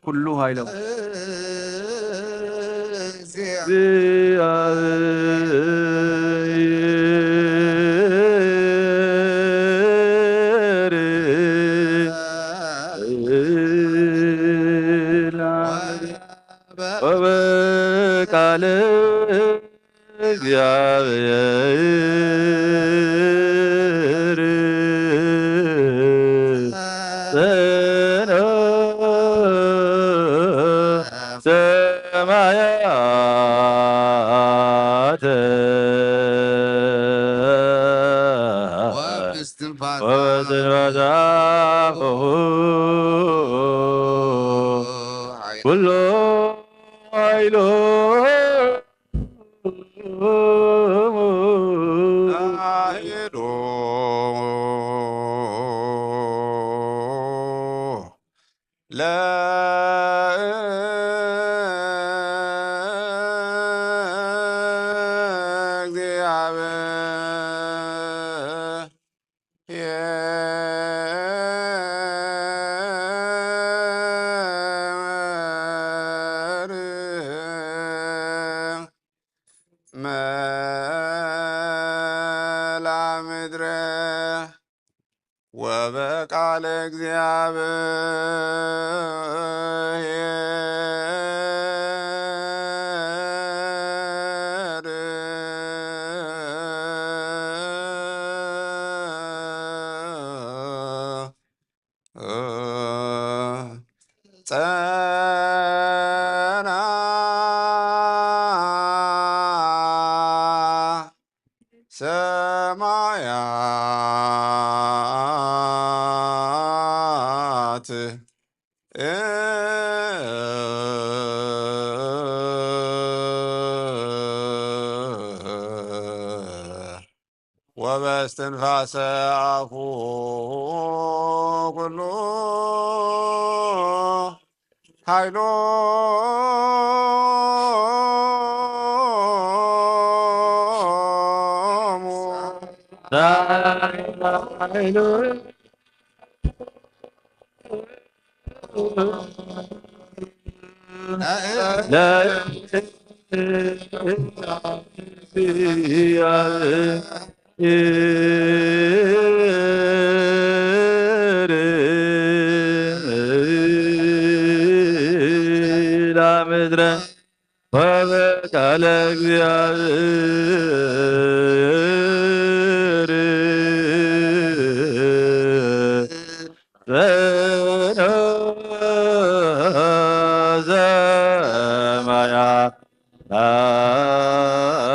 ኩሉ ኃይሎም። ወበቃለ እግዚአብሔር ጸንዐ ሰማያተ ወበእስትንፋሰ አፉሁ ኩሎ ኃይሎ ለእግዚአብሔር መልአ ምድረ ወበቃለ እግዚአብሔር ጸና ሰማያት ወበስትንፋሰ አፉ ኩሉ ኃይሎሙ ምድረ ወበቃለ እግዚአብሔር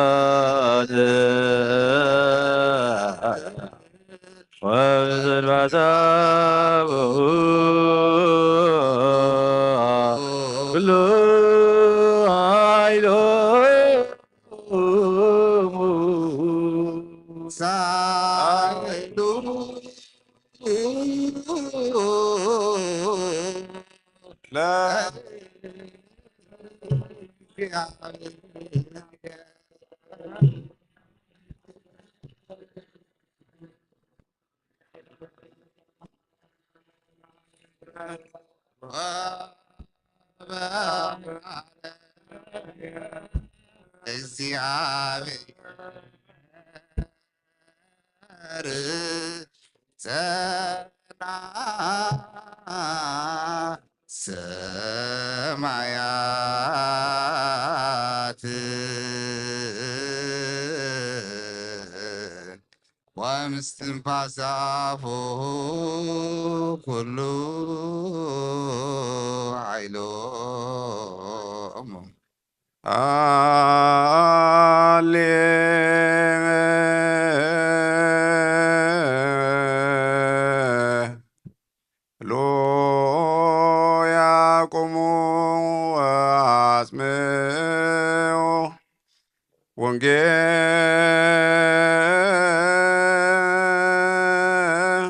ሰማያት ወዘንባሳ ኩሉ ኃይሎሙ ሳይሉ እግዚአብሔር ጸና ሰማያት ወምስትንፋሰ አፉ ኩሉ ኃይሎሙ። ሃሌ ሉያ ቁሙ ወአጽምዑ ወንጌል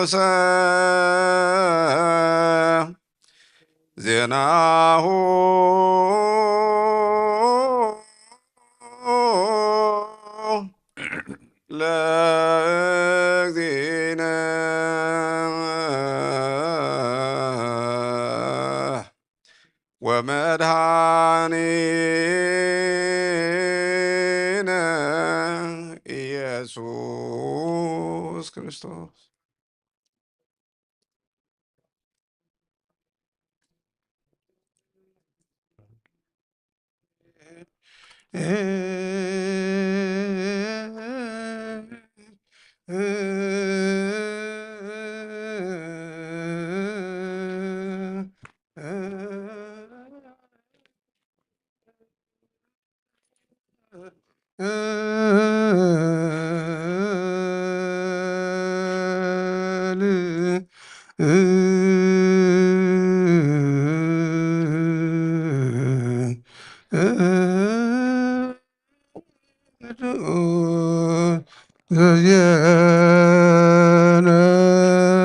ቅዱሰ ዜናሁ ለእግዚእነ ወመድኃኒነ ኢየሱስ ክርስቶስ።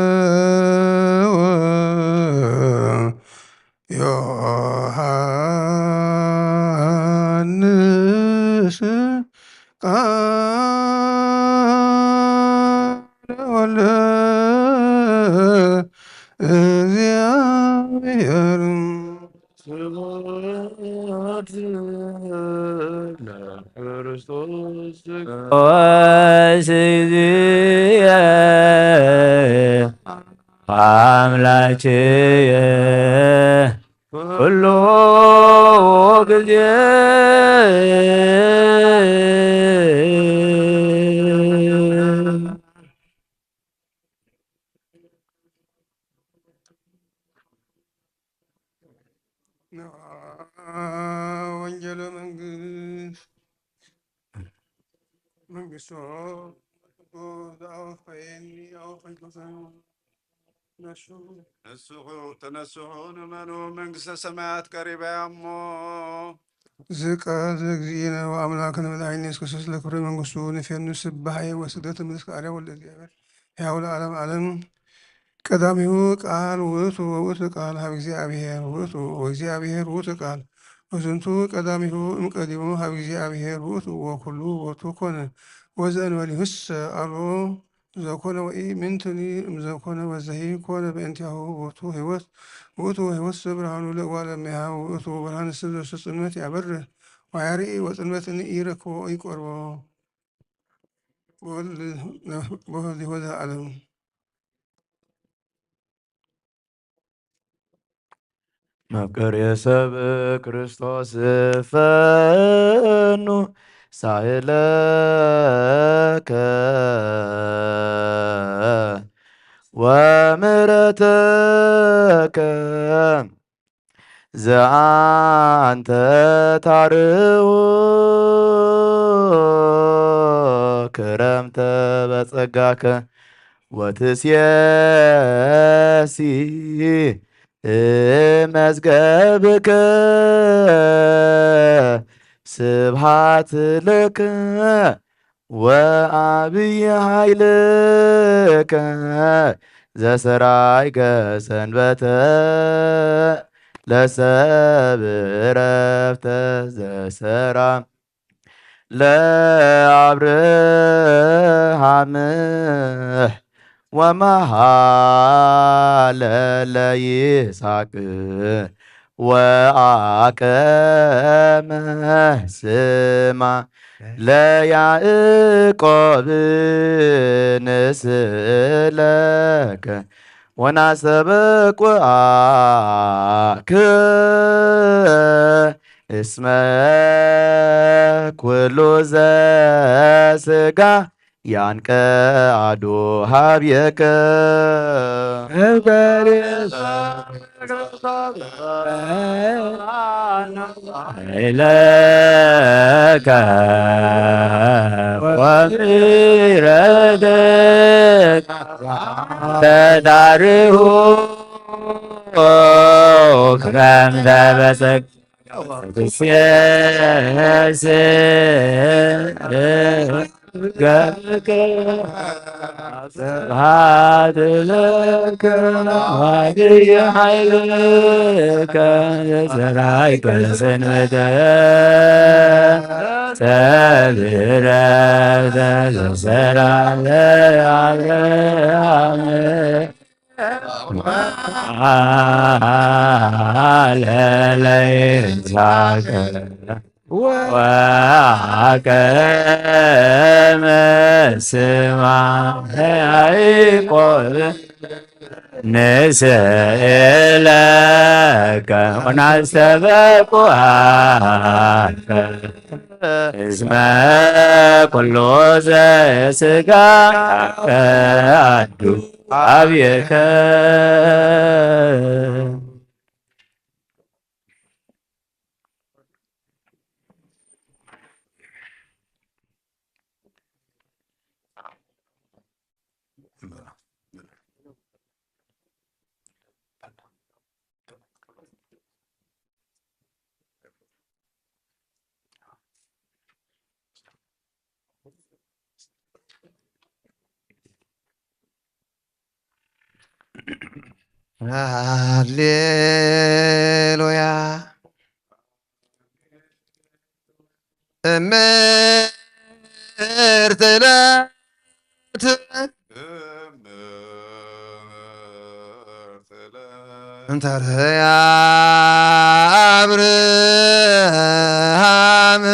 ዘዜነወ ዮሐንስ ቃለ ወልደ እግዚአብሔር። ስብሐት ለክርስቶስ። አምላኬየ ኩሉ ጊዜ። ወንጌለ መንግስት መንግስቱ ዘአወፈየኒ አወፈይኩ። ነሱ ተነስሑ ንመኑ መንግስተ ሰማያት ቀሪባ እያ እሞ። እዚ ቃል ዘእግዚእነ ወአምላክነ መድኃኒነ ኢየሱስ ክርስቶስ ለክብረ መንግስቱ ንፌኑ ስብሐ ወስግደት ምስለ አርያም ወልደ እግዚአብሔር ሕያው ለዓለም ዓለም። ቀዳሚሁ ቃል ውእቱ ወውእቱ ቃል ሀብ እግዚአብሔር ውእቱ ወእግዚአብሔር ውእቱ ቃል። ወዝንቱ ቀዳሚሁ እምቀዲሙ ሀብ እግዚአብሔር ውእቱ ወኩሉ ቦቱ ኮነ። ወዘእንበሌሁሰ አልቦ ዘኮነ ወኢ ምንትኒ እምዘኮነ ወዘሂ ኮነ በእንቲአሁ ውእቱ ህይወት ውእቱ ወህይወት ዘብርሃኑ ለእጓለ እመሕያው ውእቱ ብርሃን ስብ ዘሱ ጽልመት ያበርህ ወያርኢ ወጽልመትኒ ኢረክቦ ኢቆርቦ። በወልድ ወመንፈስ ቅዱስ ዓለም። መፍቀሬ ሰብ ክርስቶስ ፈኑ ሳህለከ ወምሕረተከ ዘአንተ ታርሁ ክረምተ በጸጋከ ወትሴሲ መዝገብከ። ስብሐት ለከ ወአብይ ኃይልከ ዘሰራይከ ሰንበተ ለሰብ ዕረፍተ ዘሰራ ለአብርሃም ወመሃለ ለይስሐቅ ወአቀመ ስማ ለያዕቆብ ንስእለከ ወናስተበቁአከ እስመ ኩሉ ዘስጋ ያንቀአዱ ሀብየከ። ኃይለከ ወምሕረትከ ተዳርሁ ክረምተ በጸጋ ትሴስ ገብከ ስብሐት ለከ ወአብይ ኃይልከ ዘሰራይከ ሰንበተ ሰብረተ ዘሰራ ለአብርሃም አለ ለይስሐቅ ወአቀመ ስማ ለያዕቆብ ንስእለከ ወናስተበቁአከ እስመ ኩሉ ዘስጋ ያንቀአዱ ሀብየከ። ሃሌሉያ። እምርት ዕለት እንተርያ አብርሃም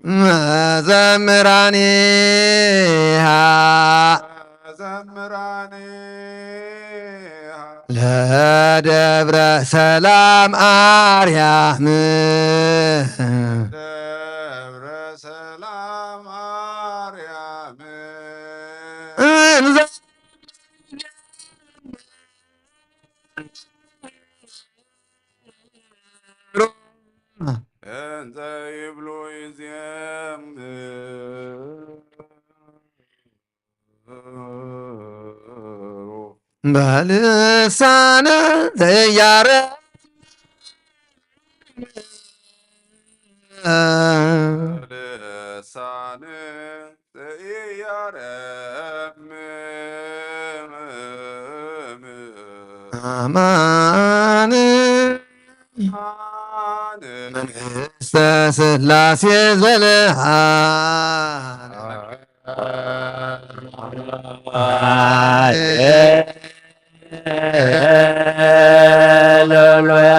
መዘምራኒሃ መዘምራኒሃ ለደብረ ሰላም ኣርያም ደብረ ሰላም ኣርያም እንዘ እንዘ ይብሉ ይዜምሩ በልሳነ ዘያረ በልሳነ ዘኢያረምም አማን መንግስተ ስላሴ ዘለዓለም። ሃሌሉያ።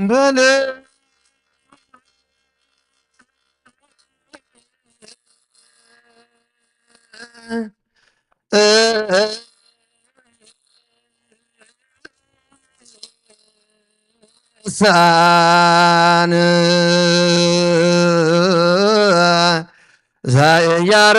በል ሳን ዘያረ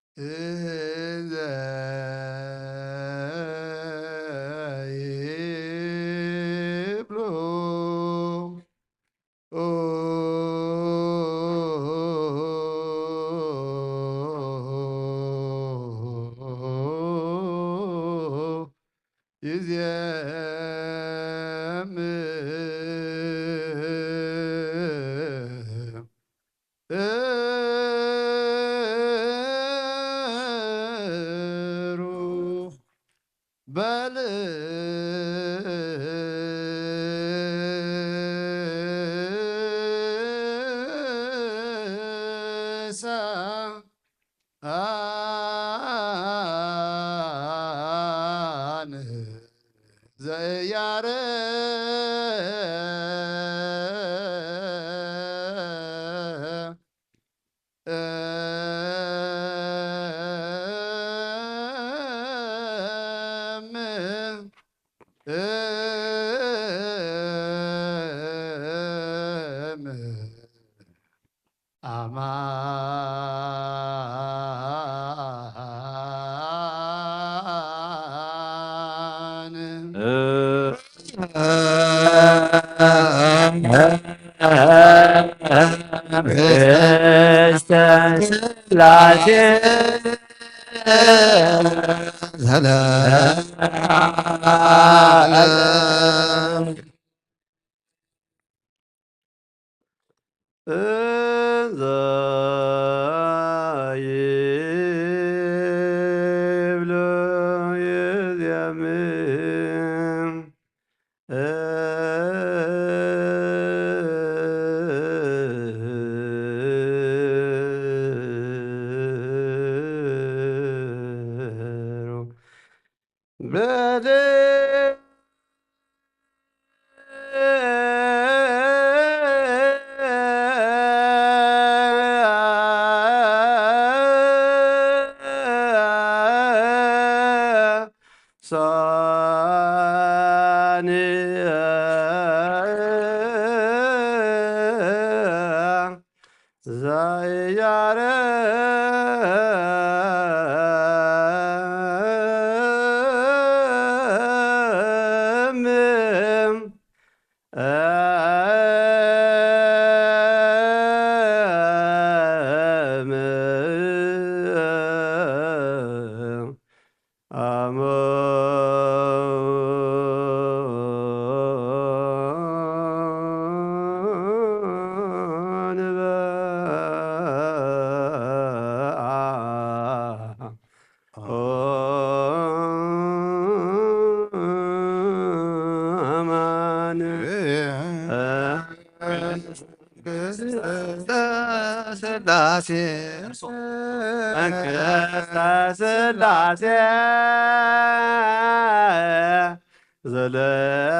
እንዘ ይብሉ ይዜምር እምሩ በል እንዘ ይብሉ ይዜምር ስላሴ መንግስተ ስላሴ ዘለዓለም።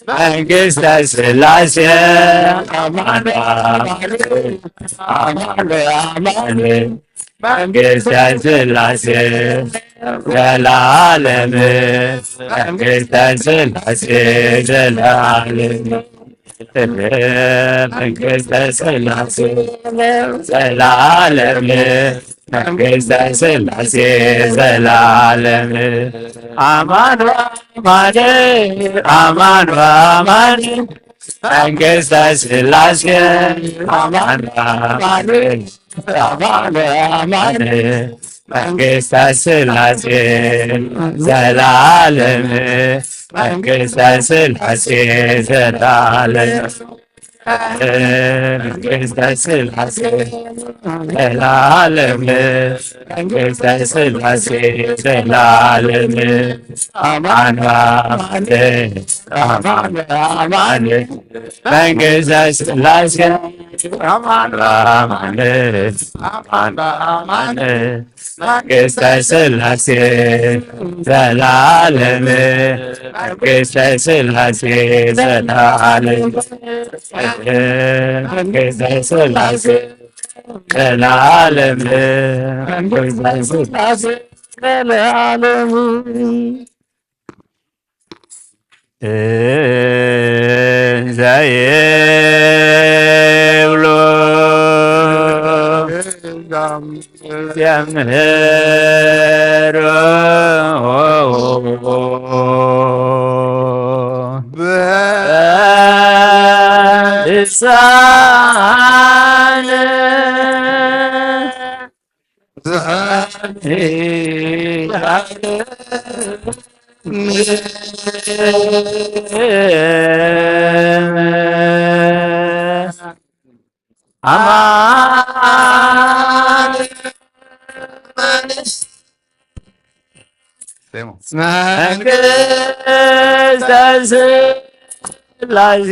መንግስተ ስላሴ። መንግስተ ስላሴ ዘላለም። መንግስተ ስላሴ ዘላለም። መንግስተ ስላሴ ዘላለም። መንግስተ ስላሴ ዘላለም። አማኑ አማኔ፣ አማኑ አማኔ፣ መንግስተ ስላሴ። አማኑ አማኔ፣ አማኑ አማኔ፣ መንግስተ ስላሴ ዘላለም። መንግስተ ስላሴ ዘላለም። መንግስተ ስላሴ ዘላለም። መንግስተ ስላሴ ዘላለም። አማኑ አማኔ፣ አማኑ አማኔ፣ መንግስተ ስላሴ። አማኑ አማኔ፣ አማኑ አማኔ፣ መንግስተ ስላሴ ዘላለም። መንግስተ ስላሴ ዘላለም። መንግስተ ስላሴ ዘላለም። መንግስተ ስላሴ ዘላለም። እንዘ ይብሉ ዘምሩ በልሳን መንግስተ ስላሴ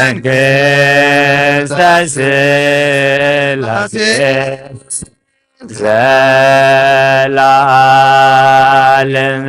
መንግስተ ስላሴ ዘላለም።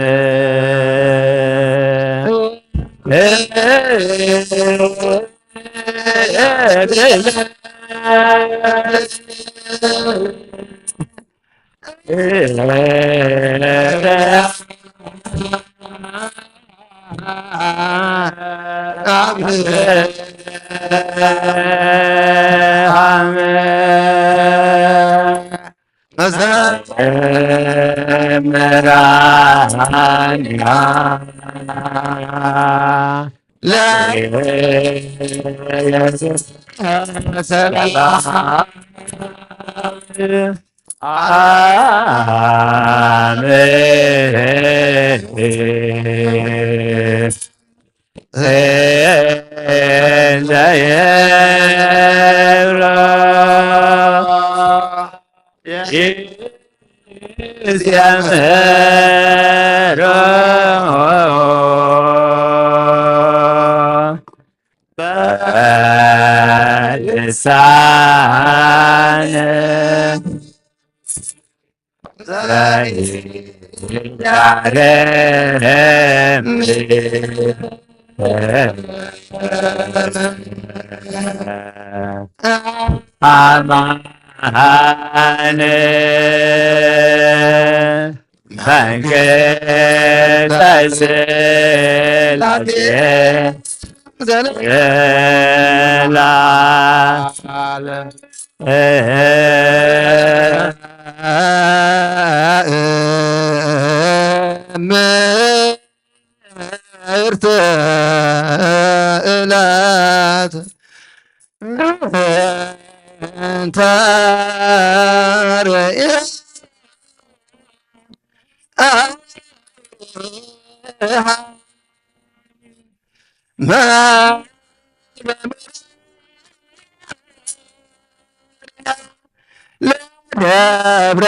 ደብረ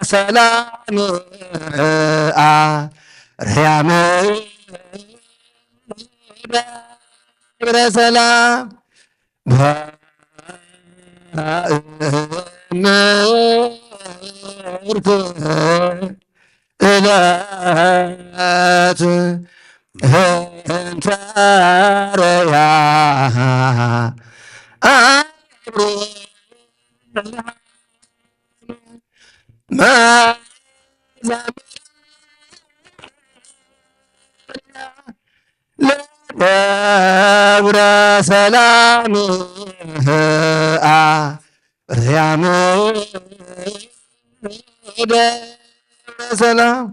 ሰላም ኣርያም ደብረ ሰላም እምርት እለት እንተ ረያ ለደብረ ሰላም አርያም ደብረ ሰላም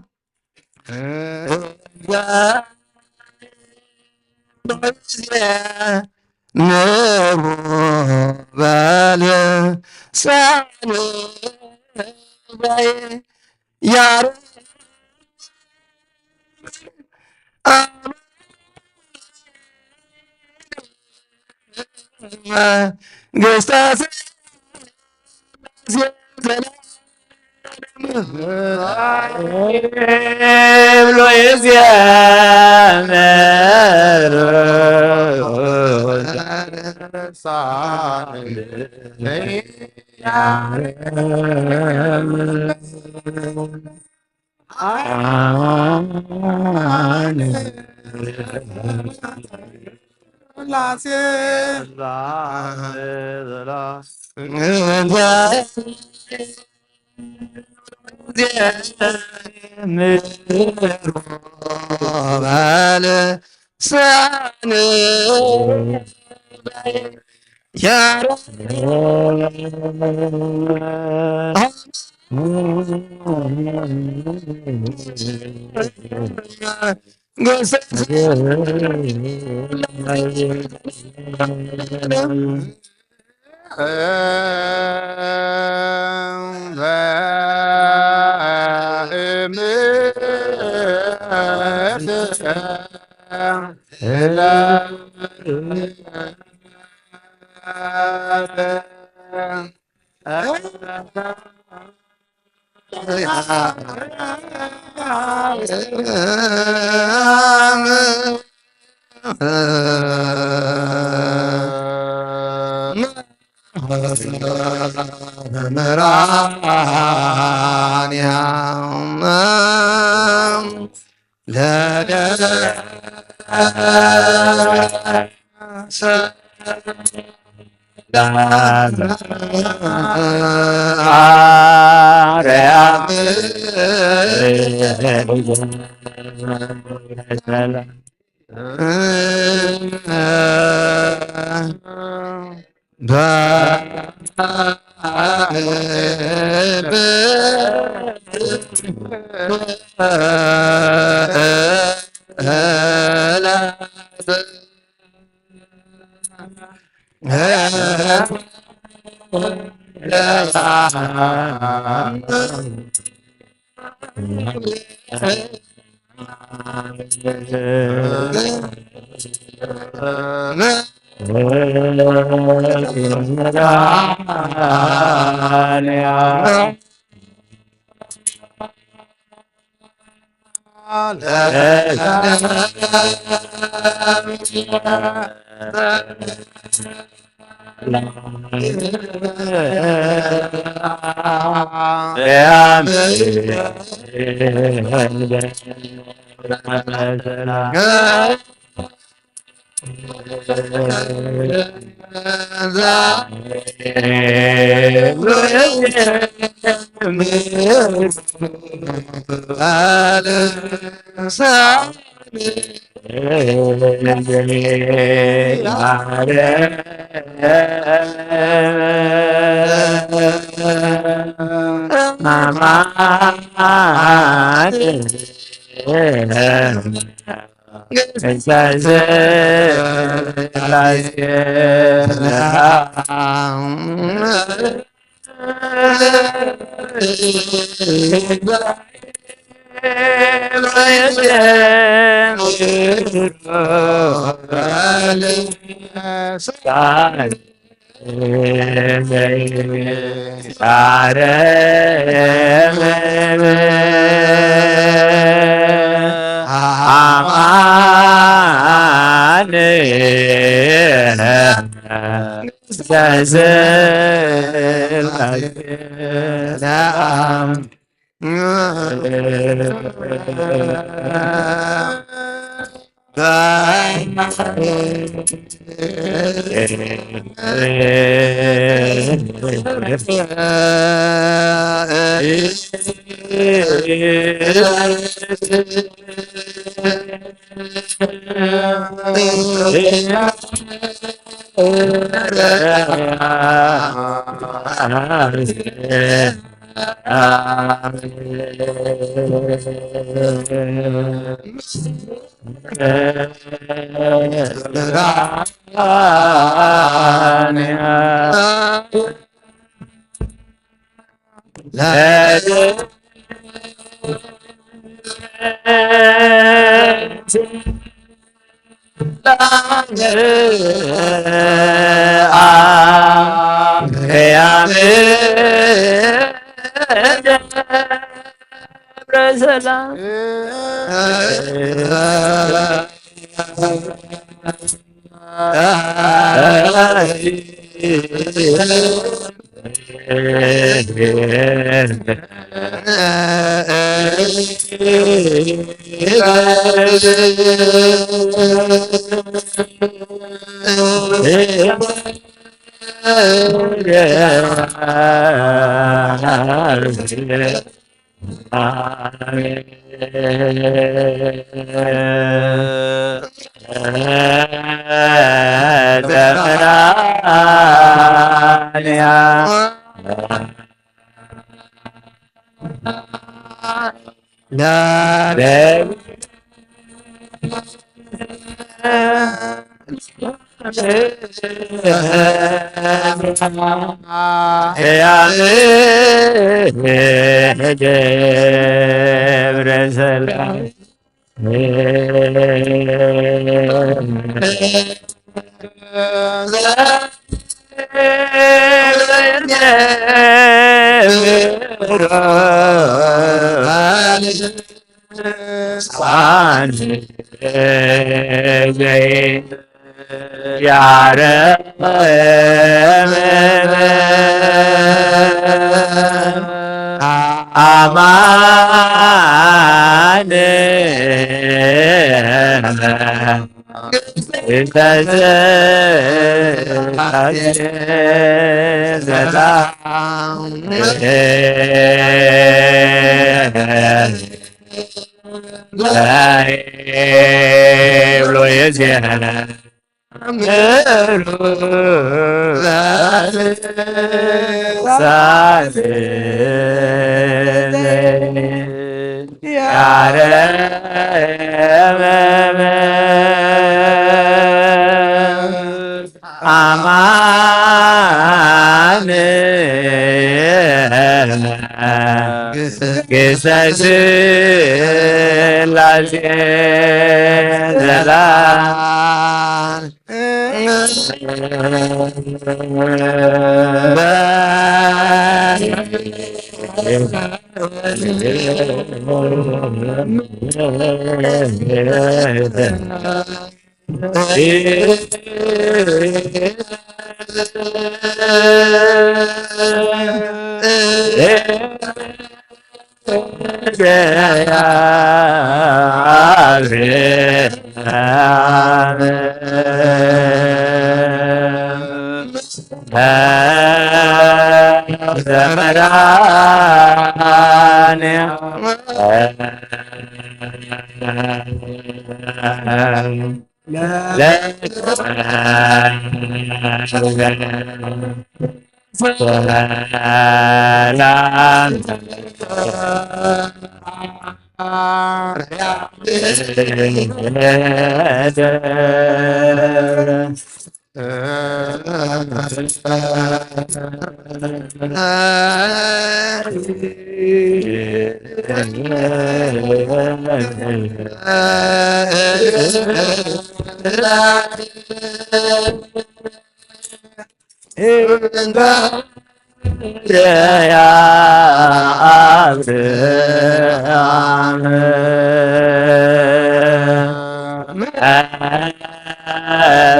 ንቡ በል ሳንበይ ያር መንግስተ ብሎ ይዜምር።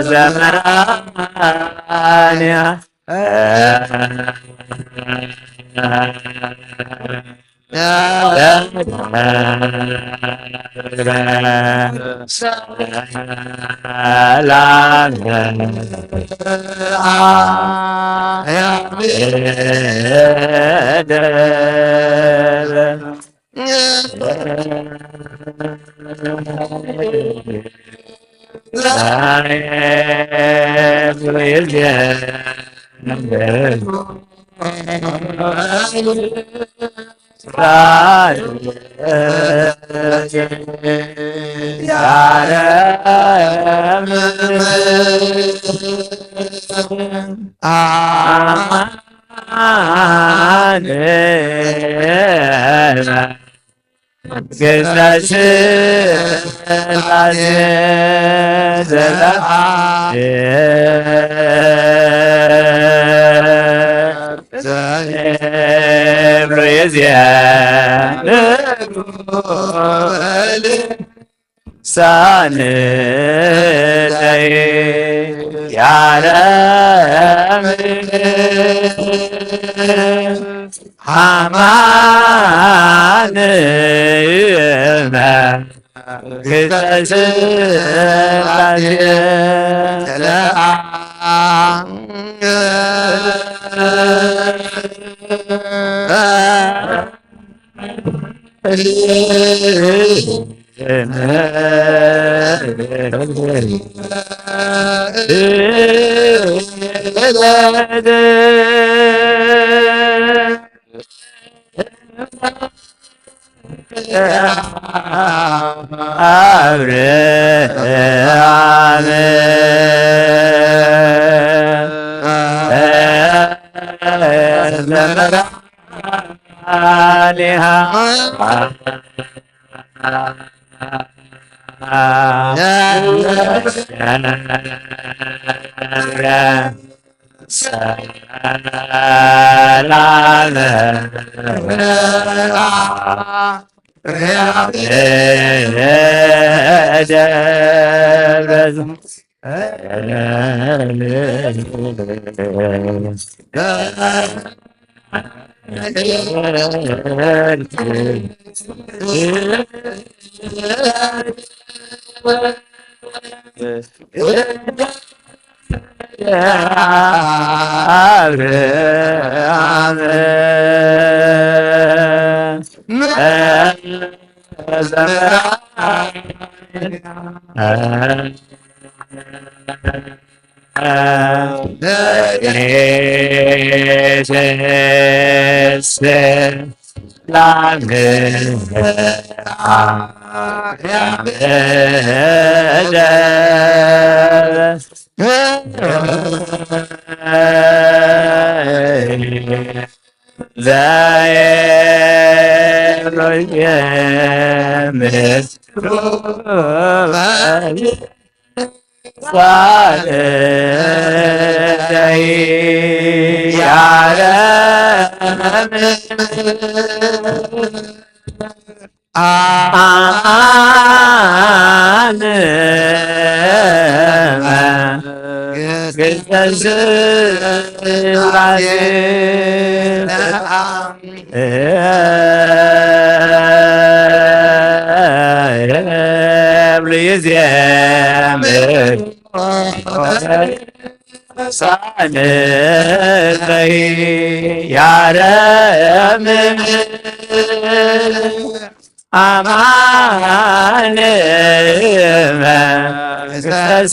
ዘዘላለም ኣንያ ሳንተይ ያረም ሃማን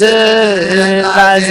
ክተስላሴ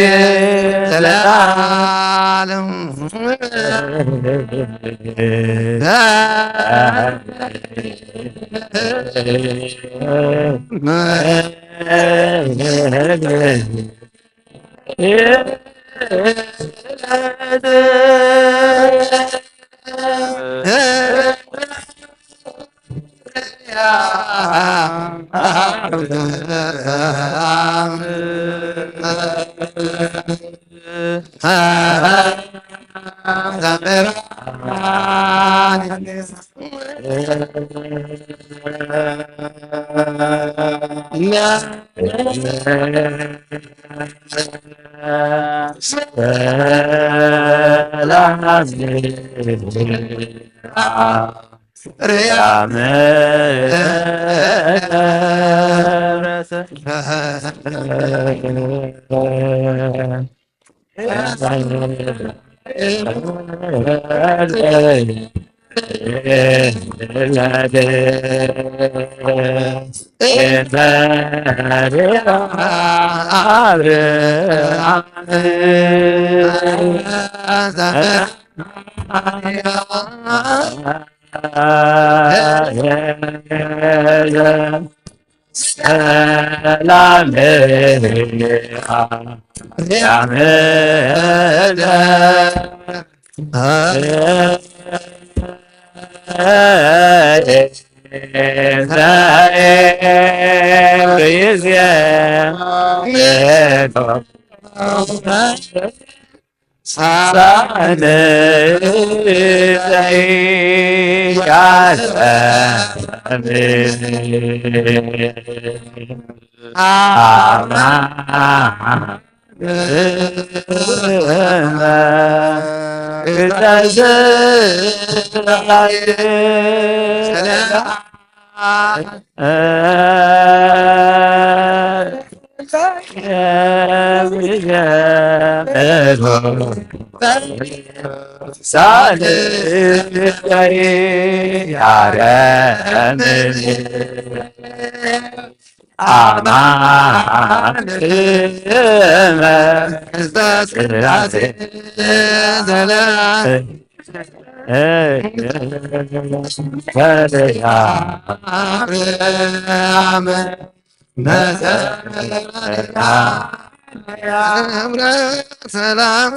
ሰላም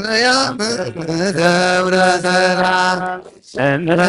ርያም ሰላም ያምለ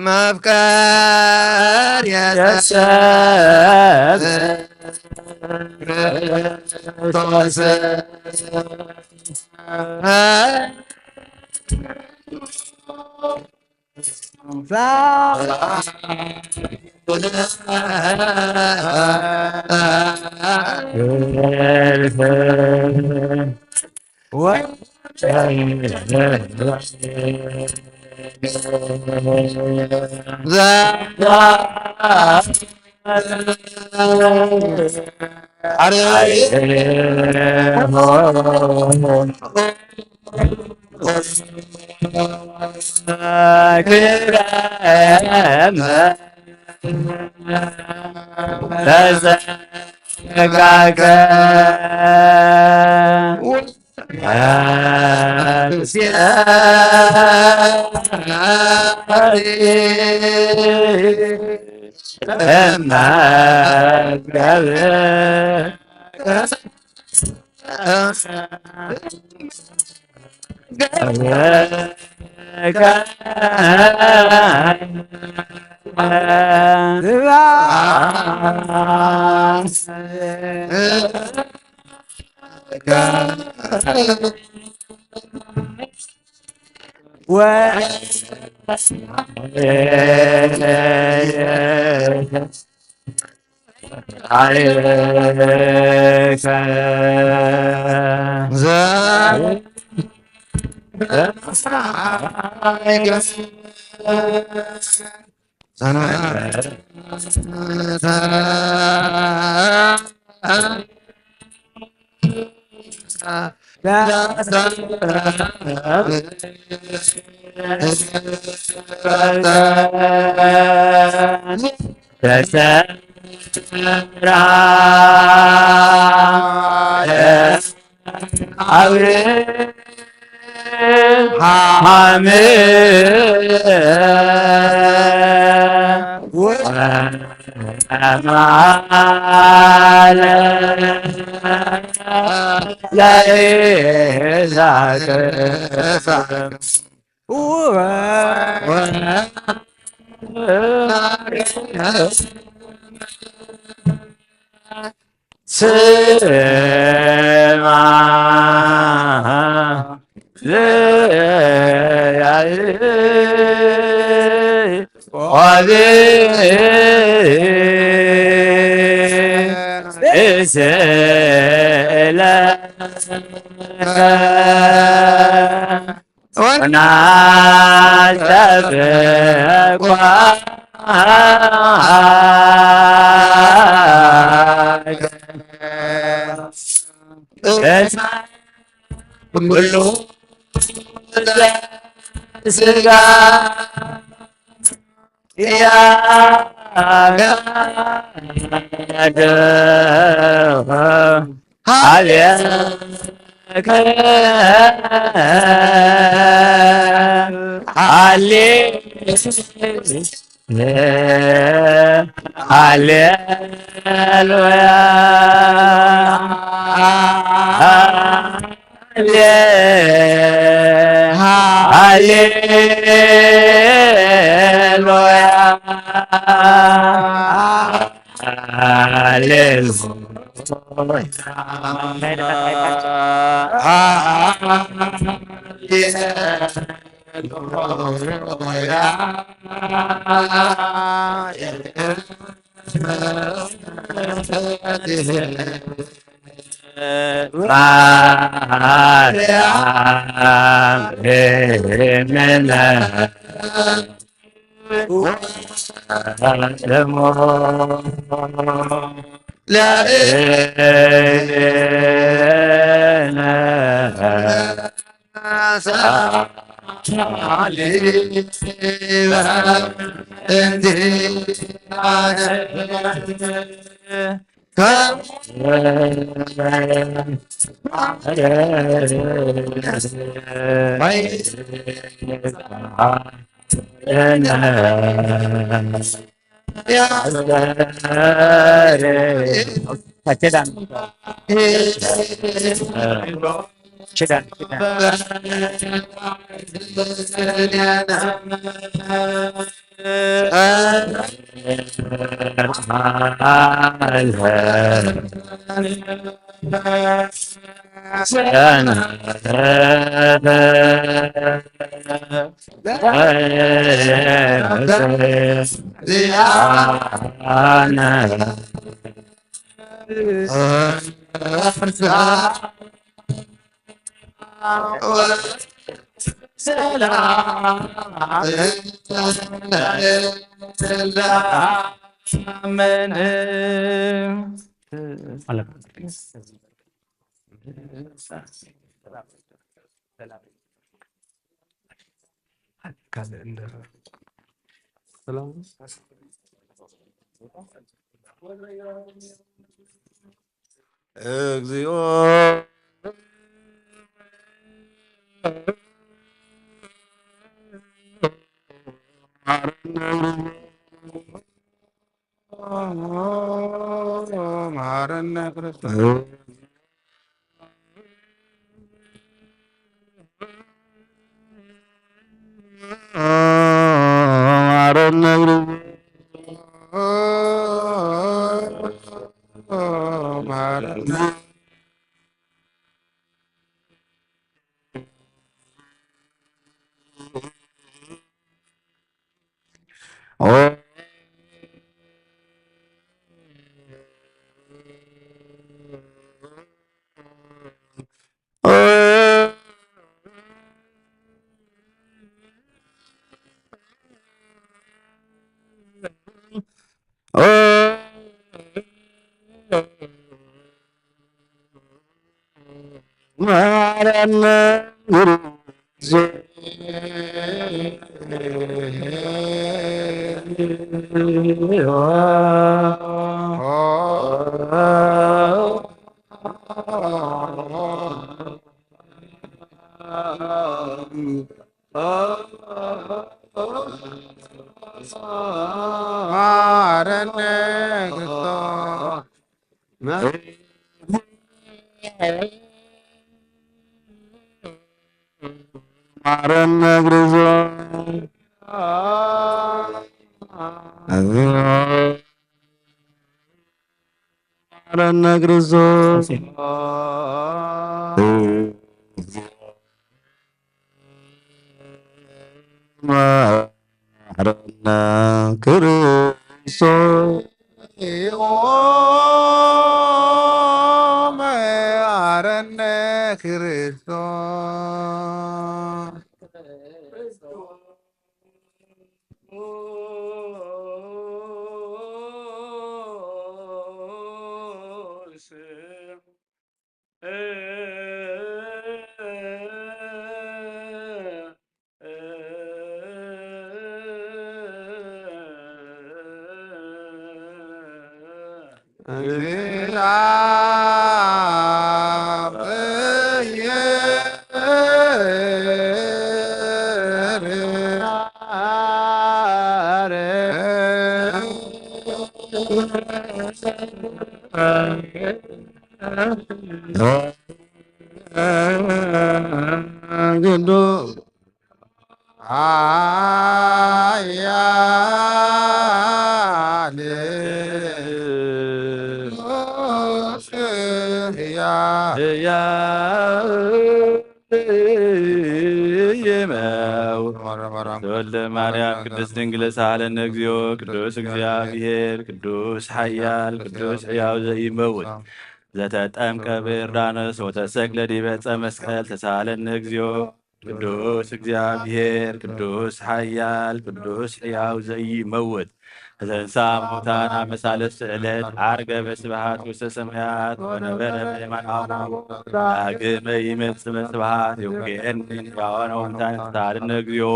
መፍቀር የሰብ ኃይልከ ተሰራ አብርሃም ወማለ ለይዛቅ ስማ ኩሉ ስጋ ያጋደ ሀቤከ ሃሌ ሃሌሉያ። ሃሌ-፣ ሃሌሉያ። ሃሌሉያ። ማርያም እምነ ወለሞ ለእነ እግዚኦ መሐረነ ክርስቶስ። መሐረነ ክርስቶስ። መሐረነ ማረነ ማረነ ክርስቶስ። ማረነ ክርስቶስ። ማረነ ክርስቶስ። ማረነ ክርስቶስ። ማረነ ክርስቶስ። ተወልደ ማርያም ቅድስት ድንግል ሳለነ እግዚኦ። ቅዱስ እግዚኣብሔር፣ ቅዱስ ሓያል፣ ቅዱስ ሕያው ዘይመውት፣ ዘተጠምቀ በዮርዳኖስ ወተሰቅለ ዲበ ዕፀ መስቀል ተሳለነ እግዚኦ። ቅዱስ እግዚኣብሔር፣ ቅዱስ ሓያል፣ ቅዱስ ሕያው ዘይመውት፣ ዘተንሳ ሙታን ኣብ መሳልስቲ ዕለት ዓርገ በስብሃት ውስተ ሰማያት ወነበረ በየማን አቡ። ዳግመ ይመጽእ በስብሃት ይውክየኒ ሕያዋን ወሙታን ተሳለነ እግዚኦ።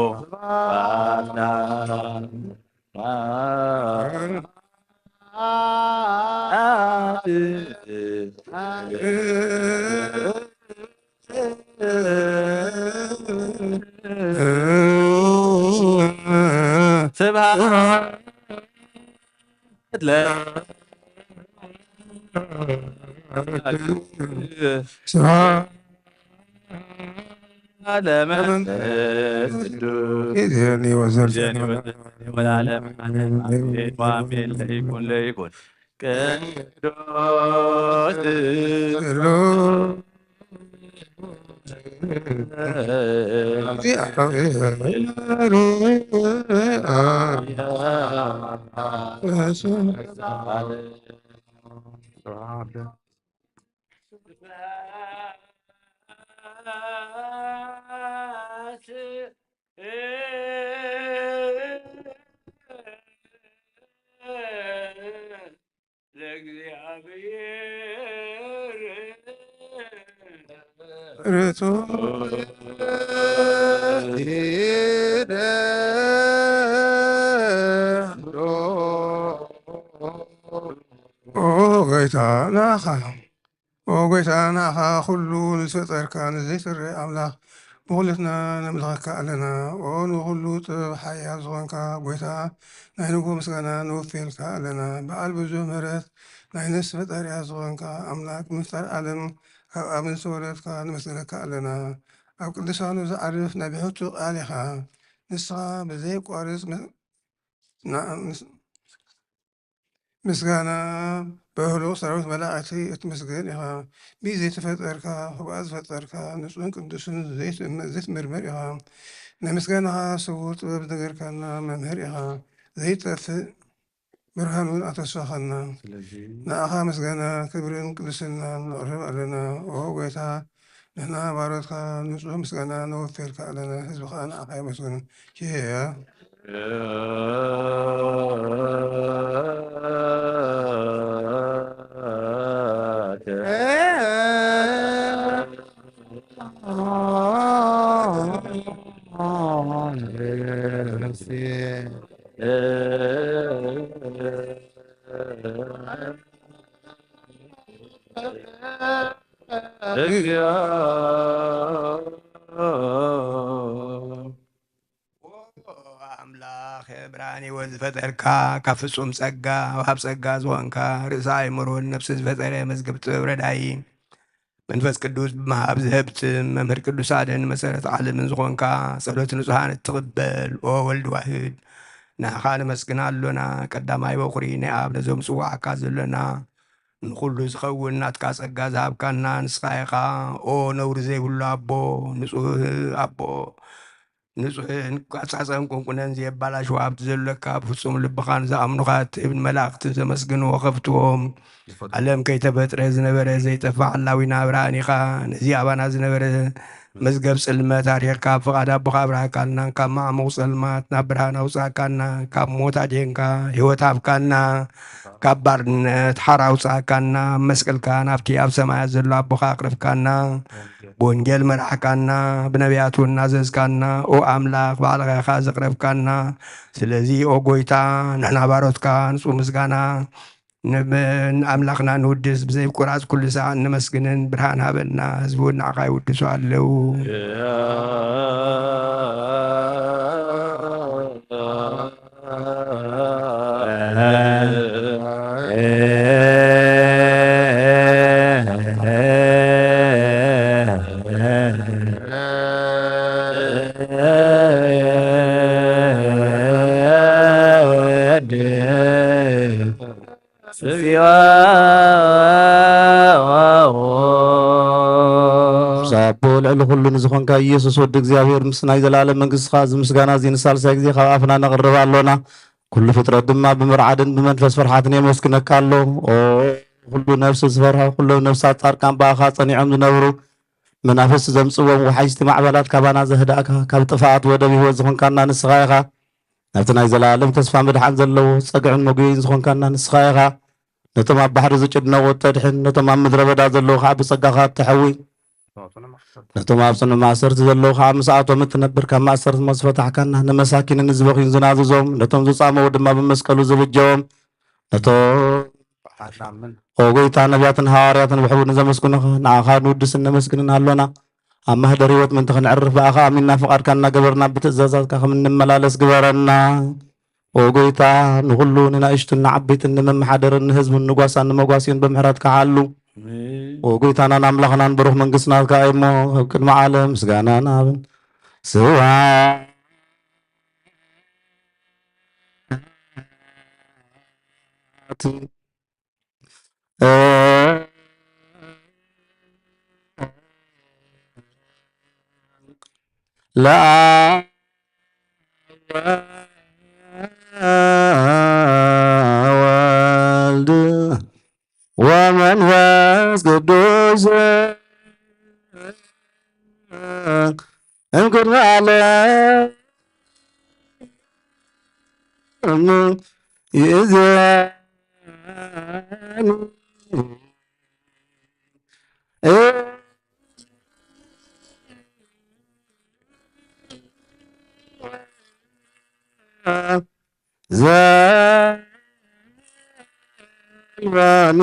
ስብሐት ለ ስብሐት ለመንፈስ ቅዱስ። ይእዜኒ ወዘልፈኒ ወለዓለመ ዓለም። አሜን ወአሜን። ለይኩን ለይኩን። ቅዱስ ለእግዚአብሔር። ርቱ ሄደ ኦ ጎይታ ናኻ ኦ ጎይታ፣ ንኣኻ ኩሉ ንዝፈጠርካ ንዘይትረእ ኣምላኽ፣ ብኹልትና ነምልኸካ ኣለና። ኦ ንኹሉ ጥበብ ሓያል ዝኾንካ ጎይታ፣ ናይ ንግሆ ምስጋና ነውፌልካ ኣለና። በዓል ብዙሕ ምሕረት፣ ናይ ነፍሲ ፈጣሪኣ ዝኾንካ ኣምላኽ፣ ብምፍጣር ዓለም ካብ ኣብ ዝተወለድካ ነመስግነካ ኣለና። ኣብ ቅዱሳኑ ዝዓርፍ ናይ ብሕቱ ቃል ኢኻ። ንስኻ ብዘየቋርጽ ም-፣ ና-፣ ምስ-፣ ምስጋና በህሉቕ ሰራዊት መላእክቲ እትምስገን ኢኻ። ብዘይተፈጠርካ፣ ክቡኣ ዝፈጠርካ፣ ንጹህን ቅዱስን ዘይትእመ-፣ ዘይትምርመር ኢኻ። ናይ ምስጋናኻ ስዉር ጥበብ ዝነገርካና መምህር ኢኻ። ዘይጠፍእ ብርሃን እውን ኣተስፋኻና። ስለዚ ንኣኻ ምስጋና፣ ክብርን ቅድስናን ነቕርብ ኣለና። ኦ ጎይታ፣ ንሕና ባሮትካ ንጹህ ምስጋና ነወፍየልካ ኣለና፣ ህዝቢ ኸኣ ንኣኻ የመስግኑ። ኪያ። እግዚኦ። ኦ ኣምላኽ፣ ብርሃን ህይወት ዝፈጠርካ፣ ካብ ፍጹም ጸጋ፣ ወሃብ ጸጋ ዝኾንካ፣ ርእሰ ኣእምሮን ነፍስን ዝፈጠረ መዝገብ ጥበብ ረዳኢ፣ መንፈስ ቅዱስ ብምሃብ ዝህብትም፣ መምህር ቅዱሳንን መሰረት ዓለምን ዝኾንካ፣ ጸሎት ንጹሃን እትቕበል፣ ኦ ወልድ ዋህድ፣ ንዓኻ ነመስግን ኣሎና። ቀዳማይ በኹሪ ናይ ኣብ ነዞም ጽዋዕካ ዘሎና፣ ንኹሉ ዝኸውን ናትካ ጸጋ ዝሃብካና ንስኻ ኢኻ። ኦ ነውሪ ዘይብሉ ኣቦ፣ ንጹህ ኣቦ፣ ንጹህን ቃጻጸን ቁንቁነን ዘየባላሽዎ ሃብቲ ዘሎካ፣ ብፍጹም ልብኻን ዝኣምኑኻ እትህብ ንመላእኽቲ ዘመስግንዎ ከፍትዎም። ዓለም ከይተፈጥረ ዝነበረ ዘይጠፍእ ሓላዊና ብርሃን ኢኻ። ነዚ ኣባና ዝነበረ መዝገብ ጽልመት ኣርሒቕካ፣ ብፍቓድ ኣቦኻ ኣብርሃካልና፣ ካብ ማዕሙቕ ጸልማት ናብ ብርሃን ኣውጻእካና፣ ካብ ሞት ኣድሒንካ፣ ህይወት ሃብካና፣ ካብ ባርነት ሓራ ኣውጻእካና፣ ኣብ መስቀልካ ናብቲ ኣብ ሰማያት ዘሎ ኣቦኻ ኣቕረብካና። ብወንጌል መራሕካና፣ ብነቢያት እውን ኣዘዝካና። ኦ ኣምላኽ፣ ባዕልኻ ኢኻ ዘቕረብካና። ስለዚ ኦ ጎይታ፣ ንሕና ባሮትካ ንጹህ ምስጋና ንብ-፣ ንኣምላኽና ንውድስ፣ ብዘይ ምቁራጽ ኩሉ ሰዓት ነመስግንን። ብርሃን ሃበና፣ ህዝቢ እውን ንዓኻ ይውድሱ ኣለዉ። ወድ ጽዮን። ሳቦ ልዕሊ ኩሉ ንዝኾንካ ኢየሱስ ወዲ እግዚኣብሔር፣ ምስ ናይ ዘላለም መንግስትኻ እዚ ምስጋና እዚ ንሳልሳይ ግዜ ካብ ኣፍና ነቕርብ ኣሎና። ኩሉ ፍጥረት ድማ ብምርዓድን ብመንፈስ ፍርሓትን የመስግነካ ኣሎ። ኦ ኩሉ ነፍሲ ዝፈርሑ፣ ኩሎም ነፍሳት ጻድቃን ብኣኻ ጸኒዖም ዝነብሩ፣ መናፍስቲ ዘምጽዎም ወሓይዝቲ ማዕበላት ካባና ዘህዳእካ፣ ካብ ጥፍኣት ወደብ ህይወት ዝኾንካና ንስኻ ኢኻ። ናብቲ ናይ ዘላለም ተስፋ ምድሓን ዘለዎ ጸግዕን መጉየይን ዝኾንካና ንስኻ ኢኻ። ነቶም ኣብ ባሕሪ ዝጭነቑ እተድሕን፣ ነቶም ኣብ ምድረ በዳ ዘለዉ ኸዓ ብጸጋኻ እተሕዊ፣ ነቶም ኣብ ጽኑዕ ማእሰርቲ ዘለዉ ኸዓ ምስኣቶም እትነብር፣ ካብ ማእሰርቲ ሞት ዝፈታሕካና፣ ንመሳኪንን ንዝበኽዩን ዝናዝዞም፣ ነቶም ዝጻመዉ ድማ ብመስቀሉ ዝብጀዎም፣ ነቶም ኦ ጎይታ፣ ነቢያትን ሃዋርያትን ብሕቡእ ንዘመስግኑኻ፣ ንዓኻ ንውድስን ነመስግንን ኣሎና። ኣብ ማህደር ህይወት ምእንቲ ክንዕርፍ ብኣኻ ኣሚንና ፍቓድካ እናገበርና ብትእዛዛትካ ከም እንመላለስ ግበረና። ኦ ጎይታ፣ ንኹሉ ንናእሽቱን ንዓበይትን ንመመሓደርን ንህዝቡን ንጓሳን ንመጓስዩን ብምሕረትካ ሓሉ። ኦ ጎይታናን ኣምላኽናን ብሩኽ መንግስቲ ናትካ እዩ እሞ፣ ኣብ ቅድሚ ዓለም ምስጋናን ሃብን ስብሐት ለአብ ወወልድ ወመንፈስ ቅዱስ እምቅድመ ዓለም ይእዜኒ። ዘልባኒ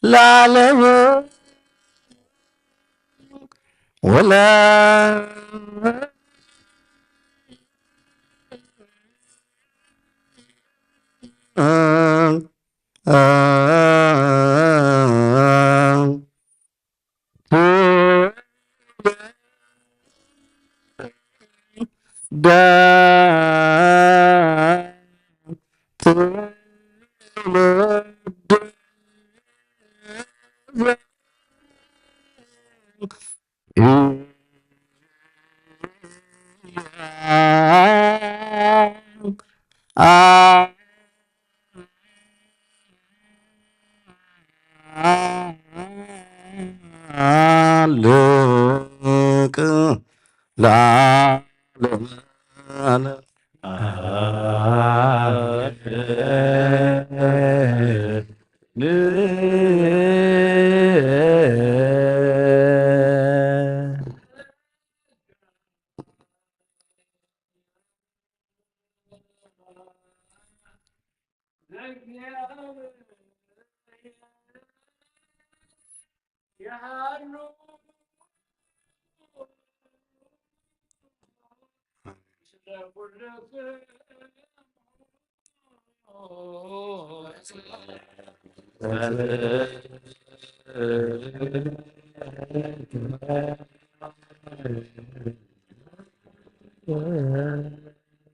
ለዓለም ወለ ልቅ ለዓለም ዓለም።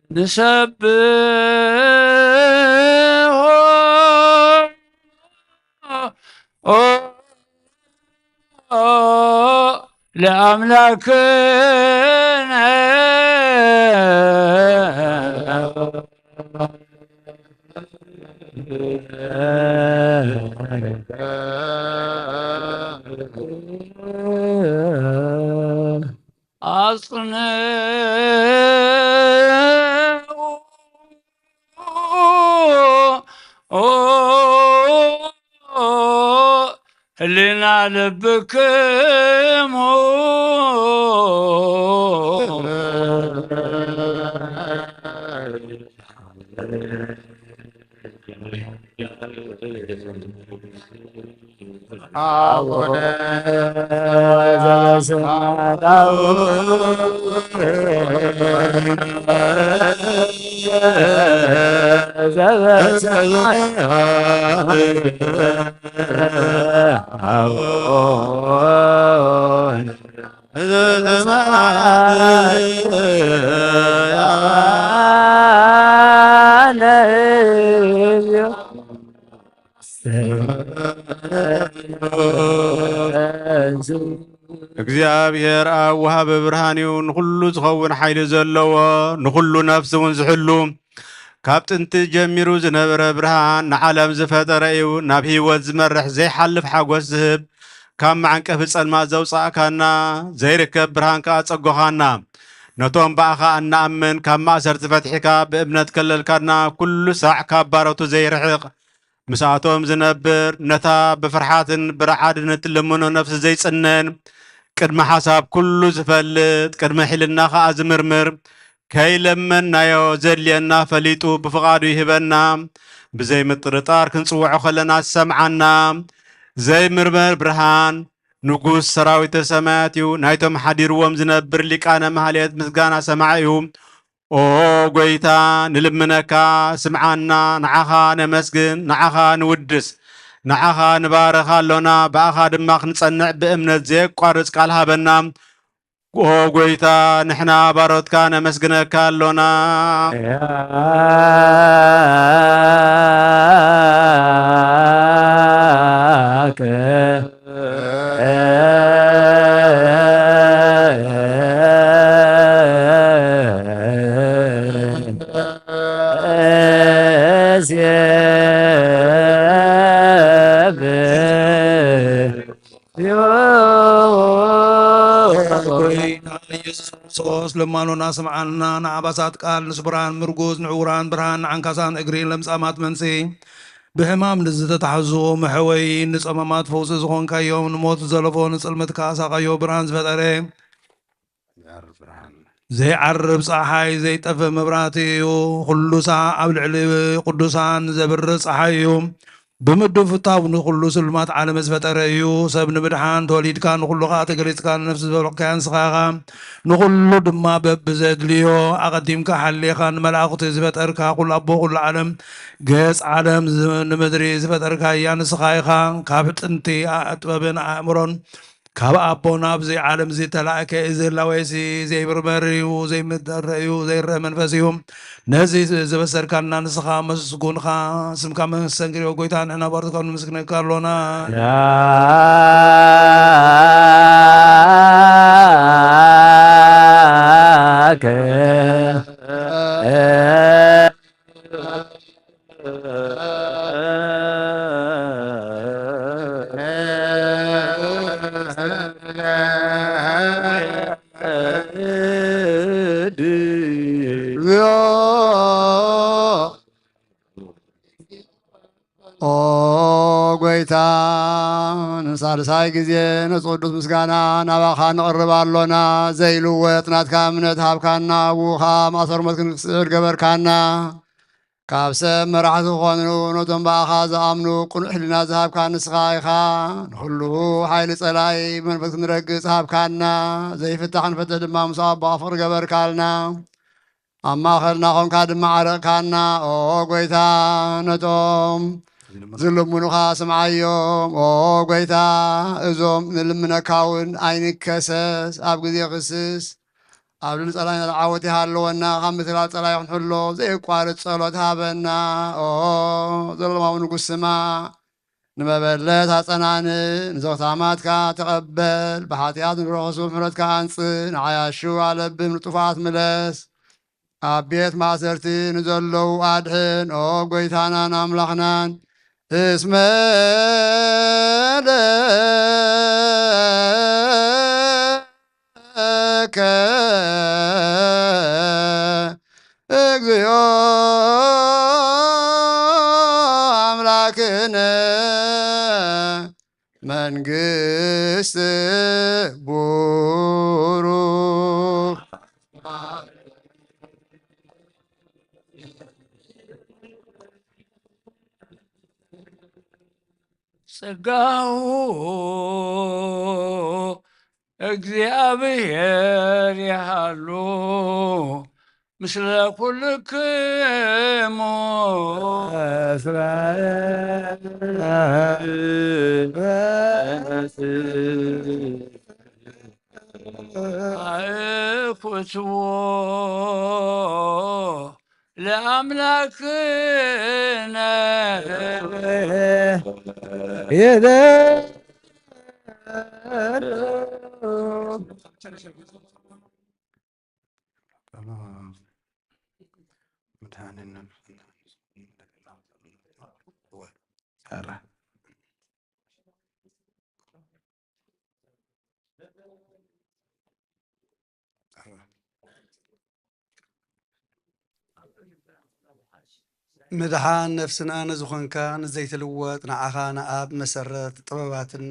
ንሰብሖ ለኣምላክነ። ኣጽንዑ ህሊና ልብክሙ። አቡነ ዘበሰማያት እግዚኣብሔር ኣብ ወሃቢ ብርሃን እዩ፣ ንኹሉ ዝኸውን ሓይሊ ዘለዎ፣ ንኹሉ ነፍሲ እውን ዝሕሉ፣ ካብ ጥንቲ ጀሚሩ ዝነበረ ብርሃን፣ ንዓለም ዝፈጠረ እዩ። ናብ ህይወት ዝመርሕ ዘይሓልፍ ሓጎስ ዝህብ፣ ካብ መዓንቀፊ ጸልማት ዘውጻእካና፣ ዘይርከብ ብርሃን ከኣ ጸጎኻና። ነቶም ብኣኻ እንኣምን ካብ ማእሰርቲ ፈትሒካ ብእምነት ከለልካና፣ ኩሉ ሳዕ ካብ ባሮቱ ዘይርሕቕ፣ ምስኣቶም ዝነብር፣ ነታ ብፍርሓትን ብረዓድን እትልምኖ ነፍሲ ዘይጽነን፣ ቅድሚ ሓሳብ ኩሉ ዝፈልጥ፣ ቅድሚ ሕልና ኸኣ ዝምርምር፣ ከይለመንናዮ ዘድልየና ፈሊጡ ብፍቓዱ ይህበና። ብዘይ ምጥርጣር ክንጽውዖ ከለና ዝሰምዓና ዘይምርመር ብርሃን፣ ንጉስ ሰራዊተ ሰማያት እዩ። ናይቶም ሓዲርዎም ዝነብር ሊቃነ ማህሌት ምስጋና ሰማዒ እዩ። ኦ ጎይታ፣ ንልምነካ፣ ስምዓና፣ ንዓኻ ነመስግን፣ ንዓኻ ንውድስ፣ ንዓኻ ንባርኽ ኣሎና፣ ብኣኻ ድማ ክንጸንዕ ብእምነት ዘየቋርጽ ቃል ሃበና። ኦ ጎይታ፣ ንሕና ባሮትካ ነመስግነካ ኣሎና። ያከ እሴብ። ጎይታ ኢየሱስ ክርስቶስ ልማኖና ስምዓልና። ንዓባሳት ቃል፣ ንስቡራን ምርጉዝ፣ ንዕውራን ብርሃን፣ ንዓንካሳን እግሪ፣ ለምጻማት መንሲ፣ ብሕማም ንዝተታሕዙ መሕወይ፣ ንጸማማት ፈውሲ ዝኾንካዮም፣ ንሞት ዘለፎ ንጽልመት ከኣ ሳቐዮ ብርሃን ዝፈጠረ፣ ዘይዓርብ ጸሓይ ዘይጠፍእ መብራህቲ እዩ። ኩሉ ሳዕ ኣብ ልዕሊ ቅዱሳን ዘብርህ ጸሓይ እዩ። ብምድፍታው ንኹሉ ስልማት ዓለም ዝፈጠረ እዩ። ሰብ ንምድሓን ተወሊድካ፣ ንኹሉ ከኣ ተገሊጽካ፣ ንነፍሲ ዘውለቕካያ ንስኻ ኢኻ። ንኹሉ ድማ በብዘድልዮ ኣቐዲምካ ሓሊኻ ንመላእኽቲ ዝፈጠርካ፣ ኩሉ ኣቦ ኩሉ ዓለም፣ ገጽ ዓለም ዝ-፣ ንምድሪ ዝፈጠርካያ ንስኻ ኢኻ። ካብ ጥንቲ ኣ-፣ ጥበብን ኣእምሮን ካብ ኣቦ ናብዚ ዓለም እዚ ተላእከ። እዚ ህላዌ እዚ ዘይብርበር እዩ፣ ዘይምደረ እዩ፣ ዘይረአ መንፈስ እዩ። ነዚ ዘበሰርካና ንስኻ መስጉንኻ፣ ስምካ መስተንግር እዩ። ጎይታ፣ ንሕና ባሮትካ ንምስግነካ ኣሎና። ያከ ኦ ጎይታ፣ ንሳልሳይ ግዜ ነዚ ቅዱስ ምስጋና ናባኻ ንቕርብ ኣሎና። ዘይልወጥ ናትካ እምነት ሃብካና፣ ኣብኡ ኸኣ ማእሰር ሞት ክንስዕር ገበርካና። ካብ ሰብ መራሕቲ ክኾኑ ነቶም ብኣኻ ዝኣምኑ ቅኑዕ ሕልና ዝሃብካ ንስኻ ኢኻ። ንኹሉ ሓይሊ ጸላኢ ብመንፈስ ክንረግጽ ሃብካና። ዘይፍታሕን ፈትሕ ድማ ምስ ኣቦኻ ፍቕሪ ገበርካልና። ኣብ ማእኸልና ኾንካ ድማ ዓረቕካና። ኦ ጎይታ፣ ነቶም ዝልምኑኻ ስምዓዮም። ኦ ጎይታ፣ እዞም ንልምነካ እውን ኣይንከሰስ። ኣብ ግዜ ክስስ ኣብ ልዕሊ ጸላኢና ዓወት ይሃለወና። ካብ ምትላል ጸላኢ ክንሕሎ ዘየቋርጽ ጸሎት ሃበና። ኦ ዘለማዊ ንጉስ ስማዕ። ንመበለት ኣጸናንዕ፣ ንዘኽታማትካ ተቐበል። ብሓጢኣት ንረኸሱ ምሕረትካ ኣምጽእ። ንዓያሹ ኣለብም፣ ንጥፉኣት ምለስ። ኣብ ቤት ማእሰርቲ ንዘለዉ ኣድሕን። ኦ ጎይታናን ኣምላኽናን፣ እስመ ለከ እግዚኦ ኣምላክነ መንግስት ቡሩክ። ጸጋሁ እግዚኣብሔር ይሃሉ ምስለ ኩልክሙ እስራኤል። አእኩትዎ ለአምላክነ። ምድሓን ነፍስና ንዝኾንካ ንዘይትልወጥ ንዓኻ ንኣብ መሰረት ጥበባትን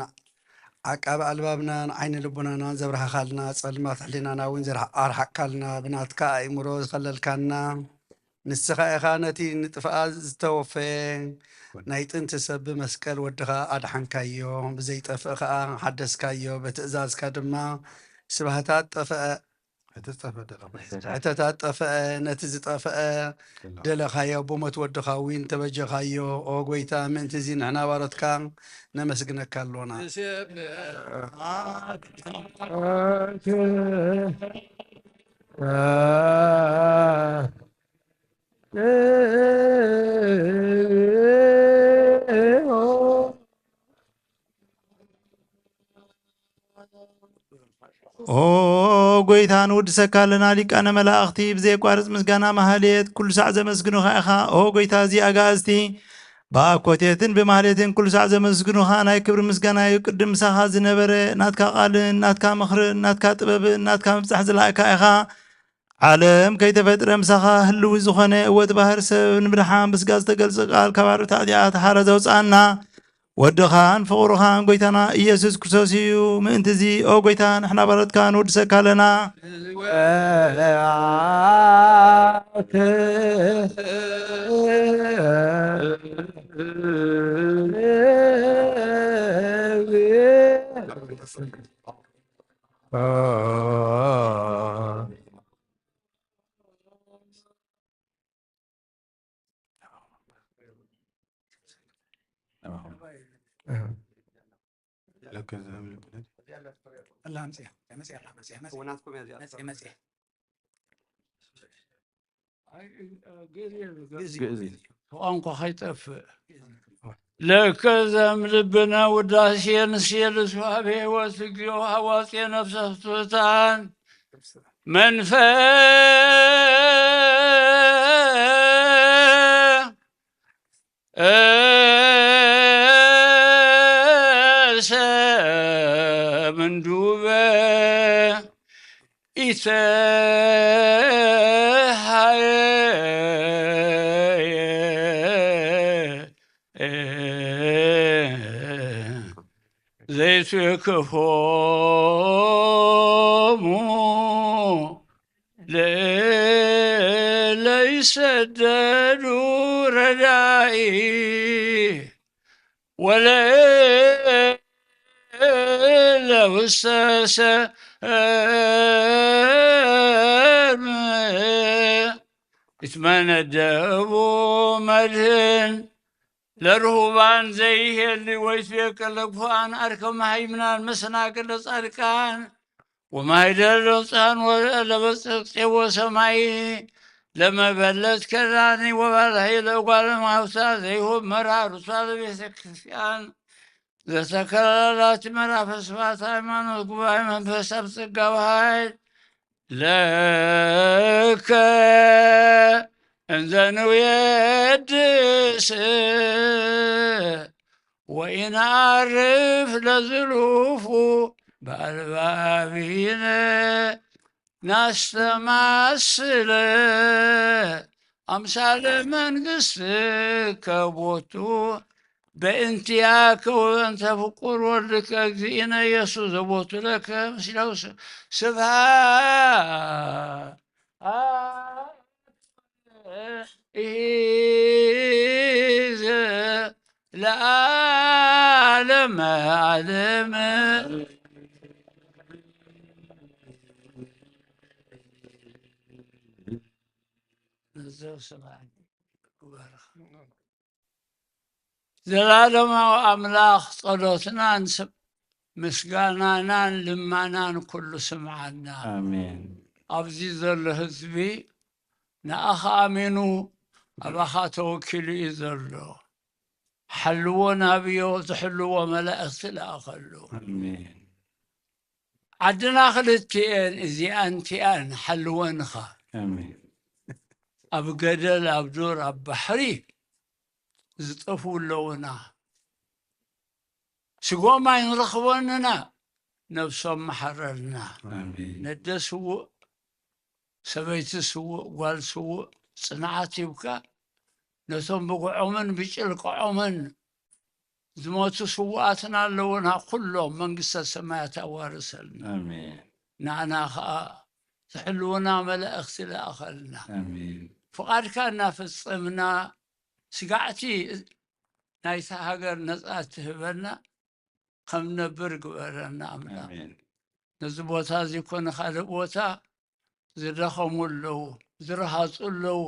ዓቃቢ ኣልባብናን ዓይኒ ልቡናናን ዘብርሃኻልና፣ ጸልማት ሕሊናና እውን ዘርሓ-፣ ኣርሓቅካልና፣ ብናትካ ኣእምሮ ዝኸለልካና፣ ንስኻ ኢኻ ነቲ ንጥፍኣት ዝተወፈየ ናይ ጥንቲ ሰብ ብመስቀል ወድኻ ኣድሓንካዮ፣ ብዘይጠፍእ ኸኣ ሓደስካዮ፣ በትእዛዝካ ድማ ስብሃታት ጠፍአ፣ እቲ ዝጠፍአ ደለኻ። ሕተታት ጠፍአ፣ ነቲ ዝጠፍአ ደለኻዮ፣ ብሞት ወድኻ እውን ተበጀኻዮ። ኦ ጐይታ፣ ምእንቲ እዚ ንሕና ባሮትካ ነመስግነካ ኣሎና። ኦ ጐይታ፣ ንውድሰካ ኣለና፣ ሊቃነ መላእኽቲ ብዘየቋርጽ ምስጋና ማህሌት ኩሉ ሳዕ ዘመስግኑኻ ኢኻ። ኦ ጐይታ፣ እዚ ኣጋእዝቲ ብኣኮቴትን ብማህሌትን ኩሉ ሳዕ ዘመስግኑኻ፣ ናይ ክብሪ ምስጋና እዩ። ቅድም ምሳኻ ዝነበረ፣ ናትካ ቃልን ናትካ ምኽርን ናትካ ጥበብን ናትካ ምብጻሕ ዝለኣእካ ኢኻ። ዓለም ከይተፈጥረ ምሳኻ ህልዊ ዝኾነ እወት ባህር ሰብ ንምድሓን ብስጋ ዝተገልጸ ቃል ካብ ዓርብቲ ሓጢኣት ሓራ ዘውጽኣና ወድኻን ፍቑርኻን ጐይታና ኢየሱስ ክርስቶስ እዩ። ምእንቲ እዚ ኦ ጐይታ ንሕና ባሮትካ ንውድሰካ ኣለና። ቋንቋ ከይጠፍእ። ለከ ዘም ልብነ ውዳሴ ንስየ ልስዋብ ሕይወት እግዚኦ ሃዋጼ ነፍሰ ፍትወታን መንፈሰ ምንዱበ ኢተሃየ ዘይትክፎሙ ለለይሰደዱ ረዳኢ ወለለ ውስተ ሰርም ይትመነደቡ መድህን ለርሁባን ዘይሄሊ ወይትቤቅል ለክፉኣን ኣርከ መሃይምናን መሰናክል ለጻድቃን ወማይደር ለውፅኣን ወለበፅቅ ጼዎ ሰማይ ለመበለት ከዳኒ ወባልሐይ ለእጓለ ማውታ ዘይሁብ መራሩታ ለቤተ ክርስቲያን ዘተከላላቲ መራፈ ስብሐት ሃይማኖት ጉባኤ መንፈስ ኣብ ጸጋው ኃይል ለከ እንዘ ንውየድስ ወኢነዓርፍ ለዝሉፉ በአልባቢነ ናስተማስለ አምሳለ መንግስት ከቦቱ በእንቲአከ ወበእንተ ፍቁር ወልድከ እግዚእነ ኢየሱስ ዘቦቱ ለከ ምስለው ስ-፣ ስብሐት ኢዘ ለዓለመ ዓለም። ዘላለማዊ ኣምላኽ ጸሎትናን ስ-፣ ምስጋናናን ልማናን ኩሉ ስምዓና። ኣሜን። ኣብዚ ዘሎ ህዝቢ ንኣኻ ኣሚኑ ኣባኻ ተወኪሉ እዩ ዘሎ። ሓልዎ ናብዮ፣ ዝሕልዎ መላእኽቲ ለኣኸሉ። ኣሜን። ዓድና ክልቲኤን እዚኣን እቲኣን ሓልወንኻ። ኣሜን። ኣብ ገደል፣ ኣብ ዱር፣ ኣብ ባሕሪ ዝጠፍኡ ኣለዉና። ስግኦም ኣይንረኽቦን ኢና፣ ነብሶም መሓረልና። ኣሜን። ነደ ስዉእ፣ ሰበይቲ ስዉእ፣ ጓል ስዉእ፣ ጽንዓት ሂብካ ነቶም ብጉዖምን ብጭልቅዖምን ዝሞቱ ስዉኣትና ኣለዉና፣ ኩሎም መንግስተ ሰማያት ኣዋርሰልና። ኣሜን። ንዓና ኸኣ ትሕልውና መላእኽቲ ለኣኸልና። ኣሜን። ፍቓድካ እናፈጸምና ስጋዕቲ ናይታ ሃገር ነጻ ትህበና ከም ነብር ግበረና ኣምላኽ። ኣሜን። ነዚ ቦታ እዚ ኮነ ካልእ ቦታ ዝደኸሙ ኣለዉ፣ ዝረሃጹ ኣለዉ።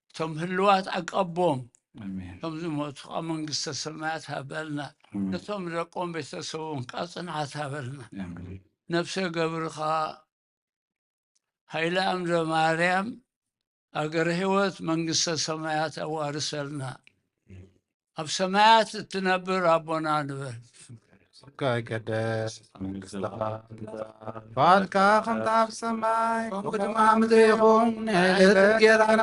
እቶም ህልዋት ዓቀቦም፣ ኣሜን። እቶም ዝሞቱ ኣብ መንግስተ ሰማያት ሃበልና። ኣሜን። ነቶም ደቆም ቤተሰቦም ከዓ ጽንዓት ሃበልና። ኣሜን። ነፍሰ ገብርኻ ሃይለ ኣምደ ማርያም ሃገረ ህይወት መንግስተ ሰማያት ኣዋርሰልና። ኣብ ሰማያት እትነብር ኣቦና ንበል። ስምካ ይቀደስ፣ መንግስትኻ ትምጻእ፣ ፍቓድካ ከምቲ ኣብ ሰማይ ከምኡ ድማ ኣብ ምድሪ ይኹን። ናይ ዕለት እንጌራና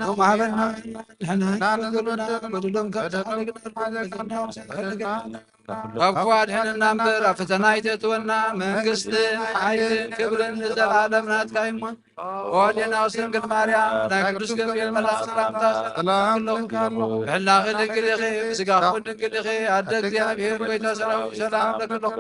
ሎም ሃበና፣ ንሕና ንዝበደልና በደሎም ከም ዝሓለግና፣ ካብ ክፉ ኣድሕነና እምበር፣ ኣብ ፈተና ኣይተእትወና። መንግስትን ሓይልን ክብርን ንዘለኣለም ናትካ እዩ እሞ፣ ኦዴናውስ ድንግል ማርያም፣ ናይ ቅዱስ ገብርኤል መልኣኽ ሰላምታ ሰላም እልኪ ኣለኹ። ብሕልናኺ ድንግል ኢኺ፣ ብስጋኺ እውን ድንግል ኢኺ። ኣደ እግዚኣብሔር፣ ጎይታ ሰራዊት፣ ሰላም እልኪ ኣለኹ።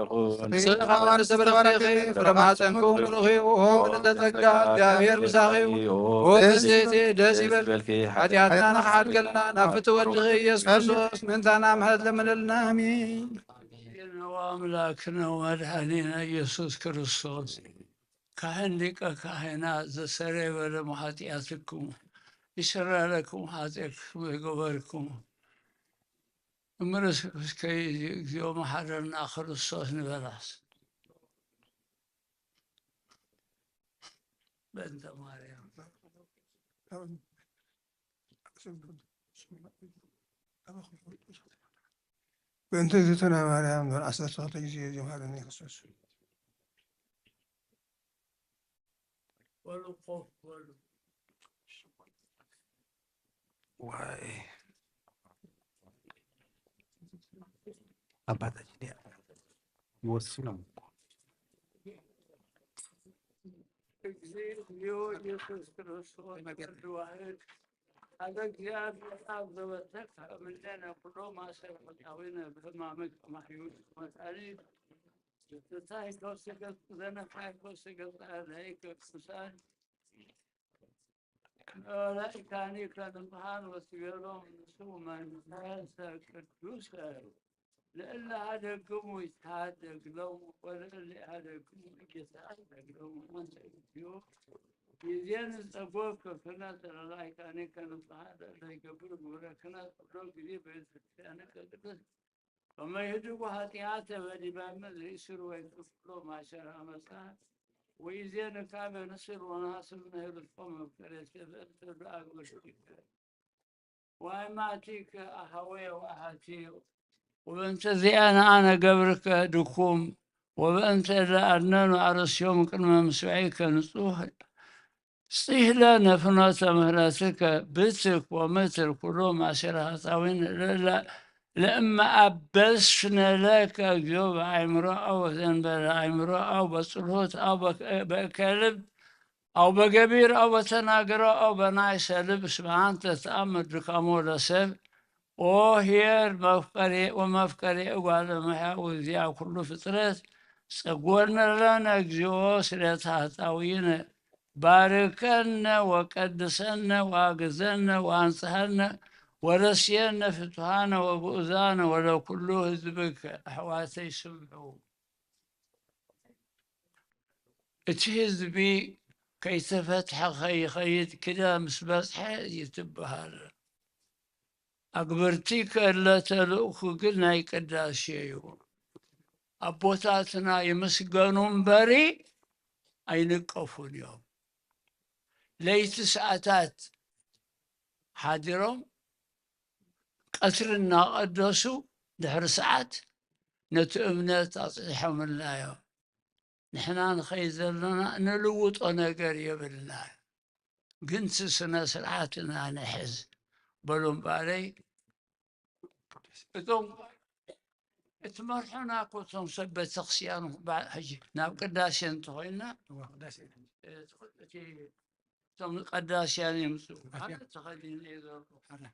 ንስኺ ከኣ ንስብርኺ ኢኺ፣ ፍረ ማህፀንኪ እውን ብሩኽ እዩ። ኦ ምልዕተ ጸጋ፣ እግዚኣብሔር ምሳኺ እዩ። ኦ ብፅዕቲ፣ ደስ ይበልኪ፣ ሓጢኣትና ንኽሓድገልና ናብ ፍትው ወድኺ ኢየሱስ ክርስቶስ ምእንታና ምሕረት ለምንልና። ኣሜን። ኣምላክነ ወመድኃኒነ ኢየሱስ ክርስቶስ ካህን ሊቀ ካህናት ዘሰረየ በደሙ ኃጢአትክሙ ይስረ ለክሙ ኃጢአትክሙ ይገበርክሙ። እምርስ እስከ እግዚኦ መሐረና ክርስቶስ ንበላስ። በእንተ ማርያም። በእንተ እግዝእትነ ማርያም ዞን ዓሰርተ ክልተ ግዜ እዚኦም ሃለኒ ክርስቶስ። በሉ ኮፍ በሉ። ዋይ። ኣባታችን ይወስኖም እኮ። እግዚኦ ኢየሱስ ክርስቶስ ወልድ ዋሕድ ሓደ እግዚኣብሔር ኣብ ዘበተከ እምኔነ ኩሎ ማእሰረ ኃጣውኢነ ብሕማመ ከማሁ መድኃኒነ። ዘነፍሐ ከውሰ ገጸ አርዳኢከ ቅዱሳን። መላእክታኒ ከንጽሓን ወስቤሎም ንሱ መንፈሰ ቅዱስ ለእለ ሃደግሙ ይትሃደግ ሎም ወለእለ ሃደግሙ ይትሃደግ ሎም። አንተ እግዚኦ ይዜን ጸጎብ ከፍነ ተለላይካኒ ከንጽሓ ለእለ ይገብር ግብረ ክህነት ኩሎ ግዜ በቤተክርስቲያን ቅዱስ ከመ ይህድጉ ኃጢአተ በዲበ እምነ ዘይስሩ ወይክፍሎ ማሸር አመፃ ወይዜ ንካበ ንስር ወናስብ ነህርፎ መፍቀሬ ስብእት ተብለ አግበርቲከ ዋይማቲከ አሃወየ ወአሃቲ ወበእንተ ዚአነ አነ ገብርከ ድኩም ወበእንተ ለአድነኑ አረስዮም ቅድመ ምስዋዒከ ንጹህ ጽህለ ነፍኖተ ምህረትከ ብትክ ወምትር ኩሎም አሴር ኃጣዊን ለእለ ለእመ አበስነ ለከ እግዚኦ በአእምሮ አው በዘንበለ አእምሮ አው በጽሎት አው በከ- በእከልብ አው በገቢር አው በተናግሮ አው በናይሰ ልብ እስመ አንተ ተአምር ድካሞ ለሰብ ኦ ኄር መፍቀሬ ወመፍቀሬ እጓለ እመሕያው እግዚአ ኩሉ ፍጥረት ጸጎነ ለነ እግዚኦ ስርየተ ኃጣውኢነ ባርከነ ወቀድሰነ ወአግዘነ ወአንጽሐነ ወረስየነ ፍቱሃነ ወግኡዛነ ወለኩሉ ህዝብከ። ኣሕዋተይ ስምዑ። እቲ ህዝቢ ከይተፈትሐ ከይኸይድ ክደ ምስ በጽሐ እዩ ትበሃል። ኣግብርቲ ከለ ተልእኩ ግን ናይ ቅዳሴ እዩ። ኣቦታትና ይምስገኑ እምበሪ ኣይንቀፉን እዮም። ለይቲ ሰዓታት ሓዲሮም ቀትሪ እናቐደሱ ድሕሪ ሰዓት ነቲ እምነት ኣጽኒሖምልና እዮም። ንሕና ንኸይድ ዘለና እንልውጦ ነገር የብልና። ግን እቲ ስነ ስርዓትና ንሕዝ በሉ እምበኣረይ። እቶም እቲ መርሖና እኮ እቶም ሰብ ቤተክርስትያኑ ሕጂ ናብ ቅዳሴ እንተኾይንና እዋ፣ ቅዳሴ። እቲ እቶም ቀዳስያን ይምፅኡ። ኣነ ተኸዲነ እየ ዘለኹ።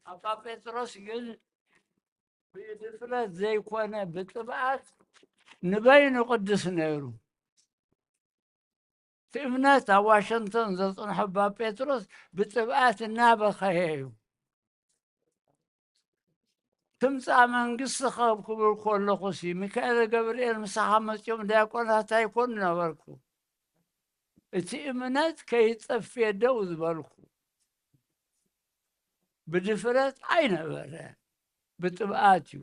ኣባ ጴጥሮስ ግን ብድፍረት ዘይኮነ ብጥብኣት ንበይኑ ቅዱስ ነይሩ። እምነት ኣብ ዋሽንግተን ዘጽንሖ ኣባ ጴጥሮስ ብጥብኣት እናበኸየ እዩ። ትምጻእ መንግስትኸ ክብል ከለኹሲ፣ ሚካኤል ገብርኤል ምሳኻ መጺኦም ዲያቆናት ኣይኮኑ ነበርኩ። እቲ እምነት ከይጠፍኤ ደው ዝበልኩ። ብድፍረት ኣይነበረ፣ ብጥብኣት እዩ።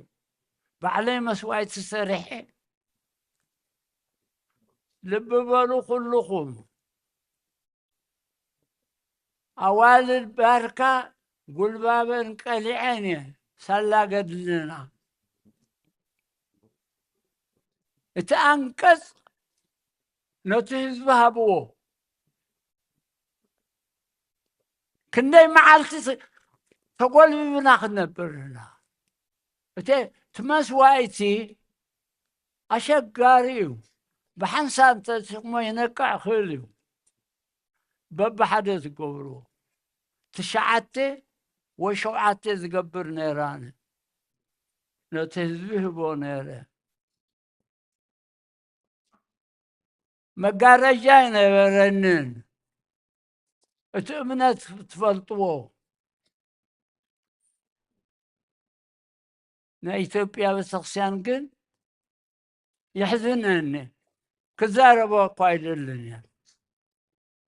ባዕለይ መስዋእቲ ሰሪሐ። ልቢ በሉ ኩልኹም። ኣዋልድ ባርካ ጉልባበን ቀሊዐን እየን ሳላ ገድልና። እቲ ኣንቀጽ ነቲ ህዝቢ ሃብዎ። ክንደይ መዓልቲ ስ-፣ ተጎልቢብና ክንነብር ኢና። እቲ፣ እቲ መስዋእቲ ኣሸጋሪ እዩ። ብሓንሳብ እንተስሕሞ ይነቅዕ ክእል እዩ። በብሓደ ዝገብርዎ ትሽዓተ ወይ ሸውዓተ ዝገብር ነይራነ። ነቲ ህዝቢ ህቦ ነይረ። መጋረጃ ኣይነበረንን። እቲ እምነት ትፈልጥዎ። ናይ ኢትዮጵያ ቤተክርስትያን ግን የሕዝነኒ። ክዛረቦ እኳ ኣይደልን እየ።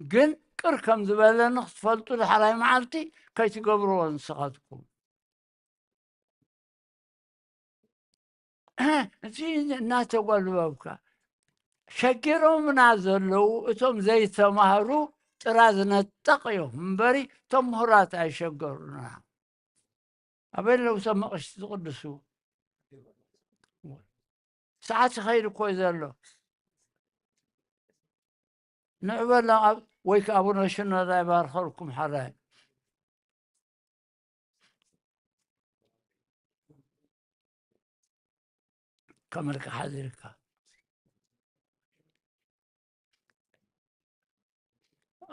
ግን ቅር ከም ዝበለኒ ክትፈልጡ፣ ዳሕራይ መዓልቲ ከይትገብርዎ ንስኻትኩም። እዚ እናተጓልበብካ፣ ሸጊሮምና ዘለዉ እቶም ዘይተማህሩ ጥራዝ ነጠቕ እዮም እምበሪ፣ እቶም ምሁራት ኣይሸገሩና። ኣበይ ኣለዉ እቶም ኣቕሽቲ ዝቕድሱ? ሰዓት ይኸይድ እኮ እዩ ዘሎ። ንዑ በሎም ኣብ-፣ ወይ ከኣ ኣቡነ ሽኖዳ ይባርኸልኩም ሓራይ። ከመልካ ሓዚርካ።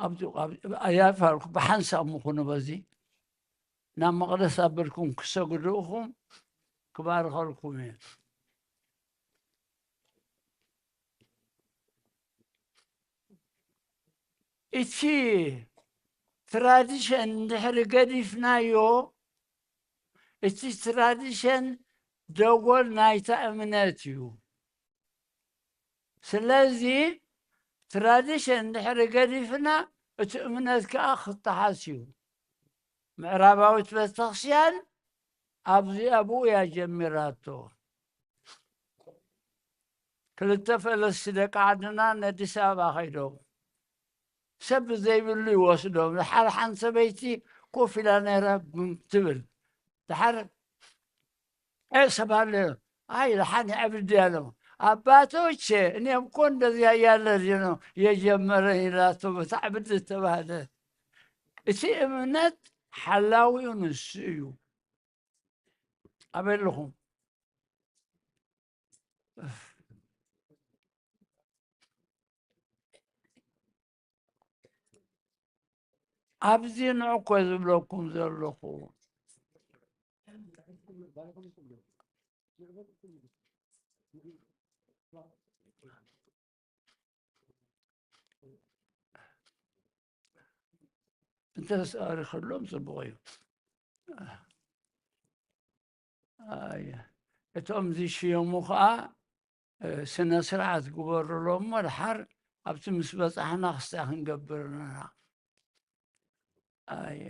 ኣብዚ፣ ኣብ-፣ ኣያፋልኩ ብሓንሳብ ምኹኑ በዚ ናብ መቕደስ ኣበልኩም ክሰግዱ ኢኹም፣ ክባርኸልኩም እየ። እቲ ትራዲሽን እንድሕሪ ገዲፍናዮ፣ እቲ ትራዲሽን ደጎል ናይታ እምነት እዩ። ስለዚ ትራዲሽን እንድሕሪ ገዲፍና፣ እቲ እምነት ከኣ ክተሓስ እዩ። ምዕራባዊት ቤተክርስትያን ኣብዚ ኣብኡ እያ ጀሚራቶ። ክልተ ፈለስቲ ደቂ ዓድና ንኣዲስ ኣበባ ከይዶም፣ ሰብ ዘይብሉ ይወስዶም። ድሓር ሓንቲ ሰበይቲ ኮፍ ኢላ ነይራ፣ ብም ትብል። ድሓር፣ "ኤ፣ ሰብ ኣሎ?" "ኣይ፣ ደሓን ይዓብድ ኣለው ኣባቶቼ፣ እኔም እኮ እንደዚያ እያለ ነው የጀመረኝ" ኢላቶ፣ በታ ዕብድ ዝተባህለ። እቲ እምነት ሓላዊኡ ንሱ እዩ። ኣበይ ኣለኹም? ኣብዚ ንዑ እኮ ዝብለኩም ዘለኹ። እንተስ ኣሪኸሎም ጽቡቕ እዩ። ኣየ፣ እቶም ዝሽየሙ ኸኣ፣ እ፣ ስነ ስርዓት ግበሩሎም እሞ፣ ድሓር ኣብቲ ምስ በጻሕና ክስታይ ክንገብር ኣለና። ኣየ።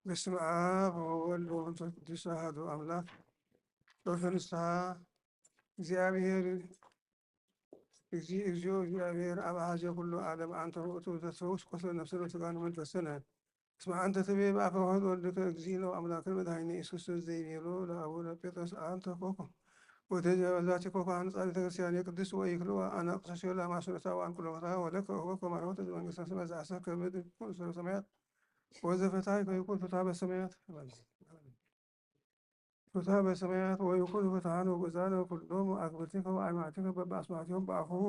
በስመ አብ ወወልድ ወመንፈስ ቅዱስ አሐዱ አምላክ። ጸሎተ ንስሐ። እግዚአብሔር እግዚ-፣ እግዚኦ እግዚአብሔር አብ አሐዜ ኩሉ ዓለም አንተ ውእቱ ዘትፈውስ ቁስለ ነፍስነ ወሥጋነ ወመንፈስነ። እስመ አንተ ትቤ በአፈ ውእቱ ወልድከ እግዚእነ ወአምላክነ መድኃኒነ ኢየሱስ ክርስቶስ ዘይቤሎ ለአቡነ ጴጥሮስ አንተ ኮኮ ወተዘበዛቲ ኮኮ አንጻር ቤተ ክርስቲያን የቅድስት ወይክልዋ አናቅሰስዮ ለአማስኖታ ወአንቁሎታ ወለከ ኮኮ ማርሆተ ዘመንግስተ ሰማያት ዘአሰከ ምድር ኩሉ ሰማያት ወዘፈታይ ከይኩን ፍትሐ በሰማያት ፍትሐ በሰማያት ወይኩን ፍትሐን ወግዛነ ኩሎም አግብርቲከ ወአይማቲከ በበአስማቲሆም በአፉሁ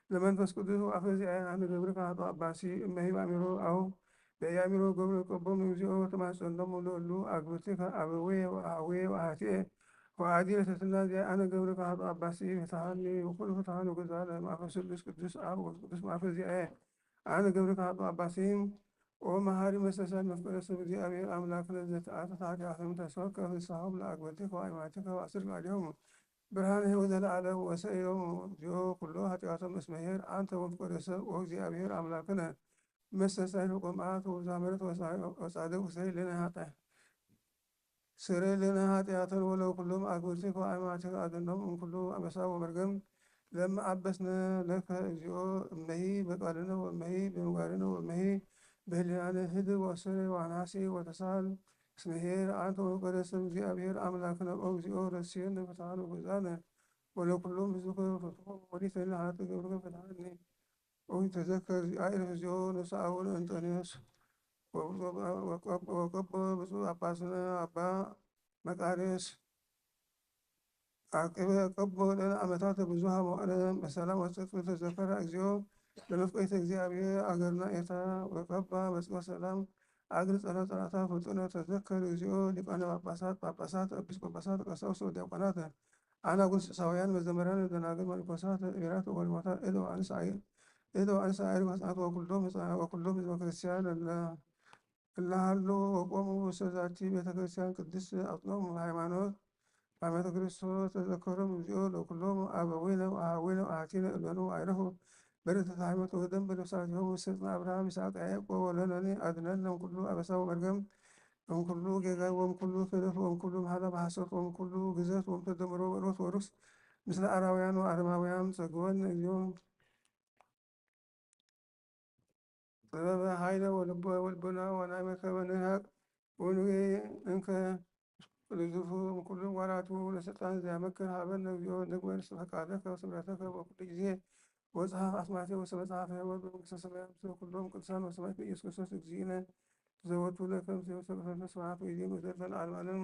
ለመንፈስ ቅዱስ ወአፈ ዚአየ አነ ገብርከ ኃጥእ አባሲ እመሂ በአሚሮ አው በኢአሚሮ ገብረ ቀቦም እግዚኦ ተማጸኖም ለእሉ አግብርቲከ አበዌ ወአሐዌ ወአሐቴ ወአዲ ለትሕትና ዚአየ አነ ገብርከ ኃጥእ አባሲ ፍትሐኒ ወኩሉ ፍትሐን ወግዛነ ማፈ ስሉስ ቅዱስ አብ ወቅዱስ ማፈ ዚአየ አነ ገብርከ ኃጥእ አባሲ ኦ መሐሪ መስተሳል መፍቀረ ሰብ እግዚአብሔር አምላክነ ዘተአተት ኃጢአቶም ተስፈከ ፍስሐም ለአግብርቲከ ወአይማቲከ ወአስር ቃሊሆም ብርሃነ ሕይወት ዘለዓለም ወሰእዮም እግዚኦ ኩሎ ኃጢአቶም እስመ ኄር አንተ ወፍቀረ ሰብ ኦ እግዚአብሔር አምላክነ መስተሳል ፍቁር መዓት ወብዝኃ ምሕረት ወጻድቅ ውሰይ ለነ ኃጢአት ስረይ ለነ ኃጢአተን ወለኩሎም አግብርቲከ ወአይማቲከ አድኅኖም እምኩሉ አበሳ ወመርገም። ለመ አበስነ ለከ እግዚኦ እመሂ በቃልነ ወእመሂ በምግባርነ ወእመሂ በህሊናነ ህድግ ወአሰረ ወአንሐሴ ወተሳል እስመ ኄር አንተ ወፍቀረ ሰብ እግዚአብሔር አምላክነ ኦ እግዚኦ ረስየነ ፍትሐነ ወግዛነ ወለኩሎም ህዝብከ ፍትሖ ወሊተ ለኃጥእ ገብርከ ፍትሐኒ። ወኢተዘከር ዚአየ እግዚኦ ነፍሰ አቡነ እንጦንዮስ ወቀቦ ብፁዕ ጳጳስነ አባ መቃርዮስ አቅበ ቀቦ ለነ ዓመታት ብዙሃ መዋዕለ በሰላም ወጽድቅ ተዘከራ እግዚኦ ለመፍቀይተ እግዚአብሔር አገርና ኤርትራ ወቀባ በጽድቅ ሰላም አግር ጸረ ጸላታ ፍጡነ ተዘከር እግዚኦ ሊቃነ ጳጳሳት ጳጳሳት ኤጲስቆጶሳት ቀሳውስት ወዲያቆናት አናጉንስሳውያን መዘምራን ደናግል መነኮሳት ሜራት ወጎልማታ እዶ አንስ አይ እዶ አንስ አይ ህጻናት ወኩሎም ህጻናት ወኩሎም ህዝበ ክርስቲያን እለ እለ ሀሎ ወቆሙ ውስተ ዛቲ ቤተ ክርስቲያን ቅድስት አጽኖም ሃይማኖት ሃይማኖተ ክርስቶስ ተዘከሮም እግዚኦ ለኩሎም አበዊነ ወአሃዊነ ወአሐቲነ እሎኑ አይረፉ በረከተ ሃይማኖት ወደም በነፍሳቲሆም ውስተ ጽንዕ አብርሃም ይስሐቅ ያዕቆብ ወለነኒ አድነነ እምኩሉ አበሳ ወመርገም እምኩሉ ጌጋይ ወእምኩሉ ክህደት ወእምኩሉ መሐላ በሐሰት ወእምኩሉ ግዘት ወእምተደምሮ በእሎት ወሩስ ምስለ አራውያን ወአረማውያን ጸግወን እግዚኦ ጥበበ ኃይለ ወልቦ ወልቦና ወናይ መከበ ንሃቅ እንከ ንዝፉ እምኩሉ ጓላቱ ለስልጣን ዚያመክር ሀበነ እግዚኦ ንግበር ፈቃደከ ወስምረተከ በኩሉ ጊዜ ወጸሐፍ አስማቴ ውስተ መጽሐፈ ሕይወት በመንግስተ ሰማያት ምስለ ኩሎም ቅዱሳን ወሰማዕት በኢየሱስ ክርስቶስ እግዚእነ ዘወቱ ለከ ምስለ ሰብሐ ስብሐት ወይዜ መዘልፈን ዓለም ዓለም።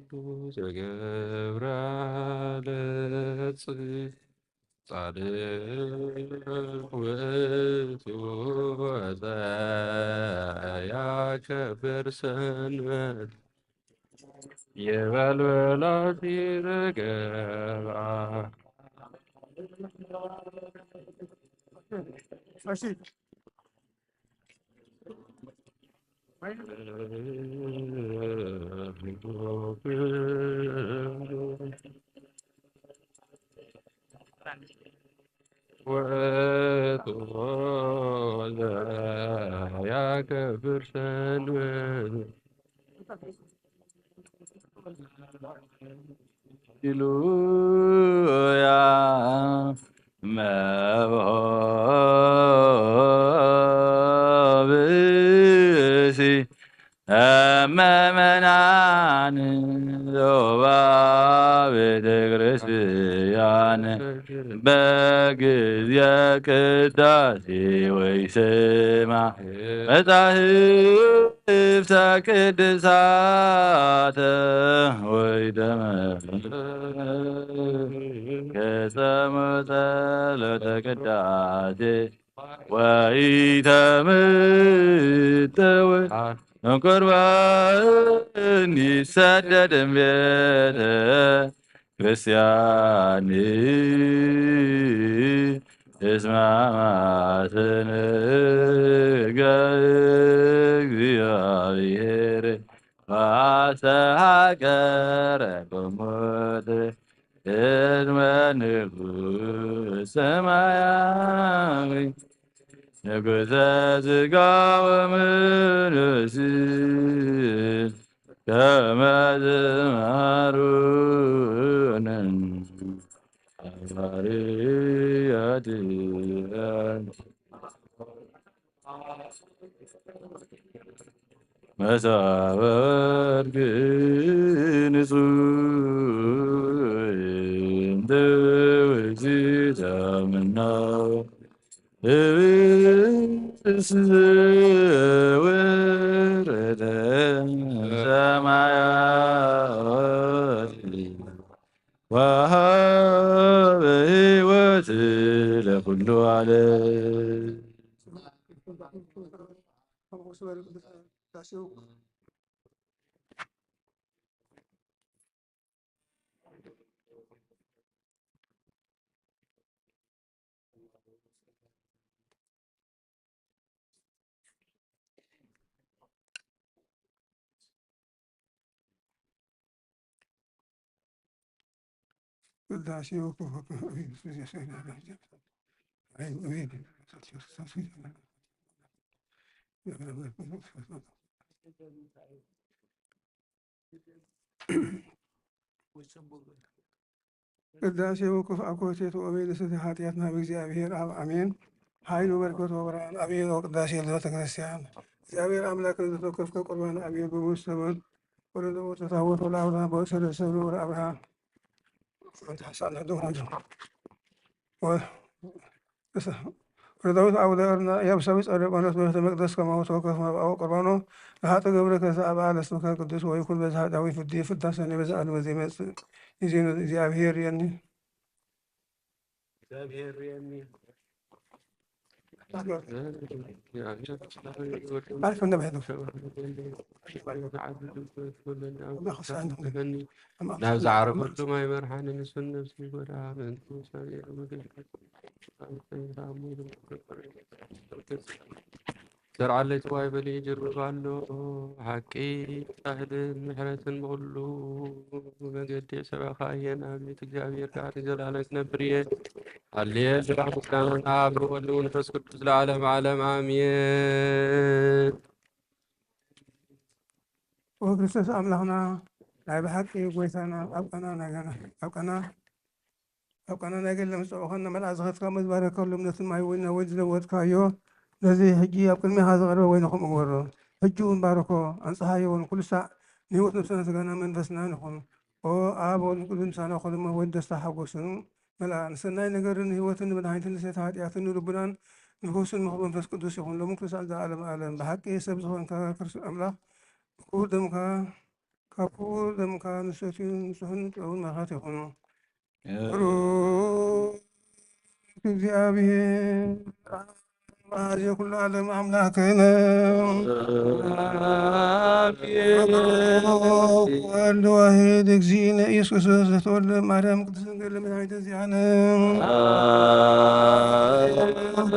ኩሉ ዘገብራ ለጽድቅ ውእቱ ወዘያከብር ሰንበት ይበል ብላቲ ዘገብራ። እሺ። ውእቱ ዘያከብር ሰንበት ሃሌሉያ። መብሆ ብእሲ እመመናን ዞባ ቤተ ክርስቲያን በጊዜ ቅዳሴ ወይ ስማ መጻሕፍተ ቅዱሳተ ወይ ደመ ገጸ ጸሎተ ቅዳሴ ወይ ተመጠወ እንቁርባን ይሰደድም ቤተ ክርስቲያን እስመ አማስንከ እግዚአብሔር ወአስተሃ ንጉሰ ሥጋ ወመንፈስ ከመ ዝመሃሩነ ሐዋርያት። መሳበ ወርቅ ንጹሕ እንተ ውእቱ ተመናው ህብስት ዘወረደ ሰማያት ወሃበ ሕይወት ለኩሉ ዓለም። ቅዳሴ ወኩ ቅዳሴ ወኩፍ ኣኮቴት ወኦቤ ለስተ ኃጢአት ናብ እግዚኣብሔር ኣብ ኣሜን። ኃይል ወበረከት ወብርሃን ኣቤል ወቅዳሴ ለቤተ ክርስቲያን። እግዚኣብሔር ኣምላክ ለዘተወከፍከ ቁርባን ኣቤል በውስተ ሞት ወለዘቦተ ታቦት ወለአብርሃ በውስተ ርእሰ ልዑል አብርሃ። ወ-፣ ወዳዊት አውደ ኦርና ኢያቡሳዊ ጸደቀ ኖት በቤተ መቅደስ ከማሁ ተወከፍ መብአው ቁርባኖ ለሀጥ ገብረ ከዘአብአ ለስምከ ቅዱስ ወይኩን በዛ ዳዊት ፍዲ ፍዳ ሰኔ በዛ ዓለም ዘይመጽእ ይዜኑ እግዚኣብሔር የኒ። ናብዚ ዓረፈሉ ማይ መርሓኒ ንሱን ነብሲ ይጎዳ ምእንቲ ሳሌ መገድ ዘርዓለይ ትዋይ በሊ ጅርብ ኣሎ ሓቂ ጻህልን ምሕረትን ብኹሉ መገዲ ሰበኻ እየን። ኣቤት እግዚኣብሔር ከዓ ንዘለዓለም ክነብር እየ። ሃሌ ስራሕ ምስጋና ናብ ወልድ መንፈስ ቅዱስ ለዓለም ዓለም ኣሜን። ወክርስቶስ ኣምላኽና ናይ ብሓቂ ጎይታና ኣብ ቀና ነገና ኣብ ቀና ኣብ ቀና ናይ ገለ ምስ ጸውዖ ከነ መልኣ ዝኸፍካ መዝባረከሎም ነቲ ማይ ወይን ናብ ወይን ዝለወጥካዮ ነዚ ሕጂ ኣብ ቅድሜኻ ዝቐርበ ወይንኹም እግበሮ። ሕጂ እውን ባርኮ፣ ኣንጽሃዮ እውን ኩሉ ሳዕ ንህይወት ነፍስና ስጋና መንፈስና ንኹም። ኦ ኣብ ወልድ ቅዱስ ምሳና ኮልሞ ወይን ደስታ ሓጎስን መልኣ። ንሰናይ ነገርን ንህይወትን ንመድኃኒትን ንስርየተ ኃጢአትን ንልቡናን ንፈውስን ምኽሪ መንፈስ ቅዱስ ይኹን። ሎሚ ክርስቶስ ዘዓለም ዓለም ብሓቂ ሰብ ዝኾንካ ክርስቶስ ኣምላኽ ክቡር ደምካ ካብ ክቡር ደምካ ንሰትዩ ንጹሕን ጥዑምን መርካት ይኹኑ። ብሩክ እግዚኣብሔር መዓዜ ኩሉ ዓለም ኣምላክነ ወልድ ዋሂድ እግዚእነ ኢየሱስ ክርስቶስ ዘተወልደ ማርያም ቅድስት ድንግል መድኃኒተ ዚአነ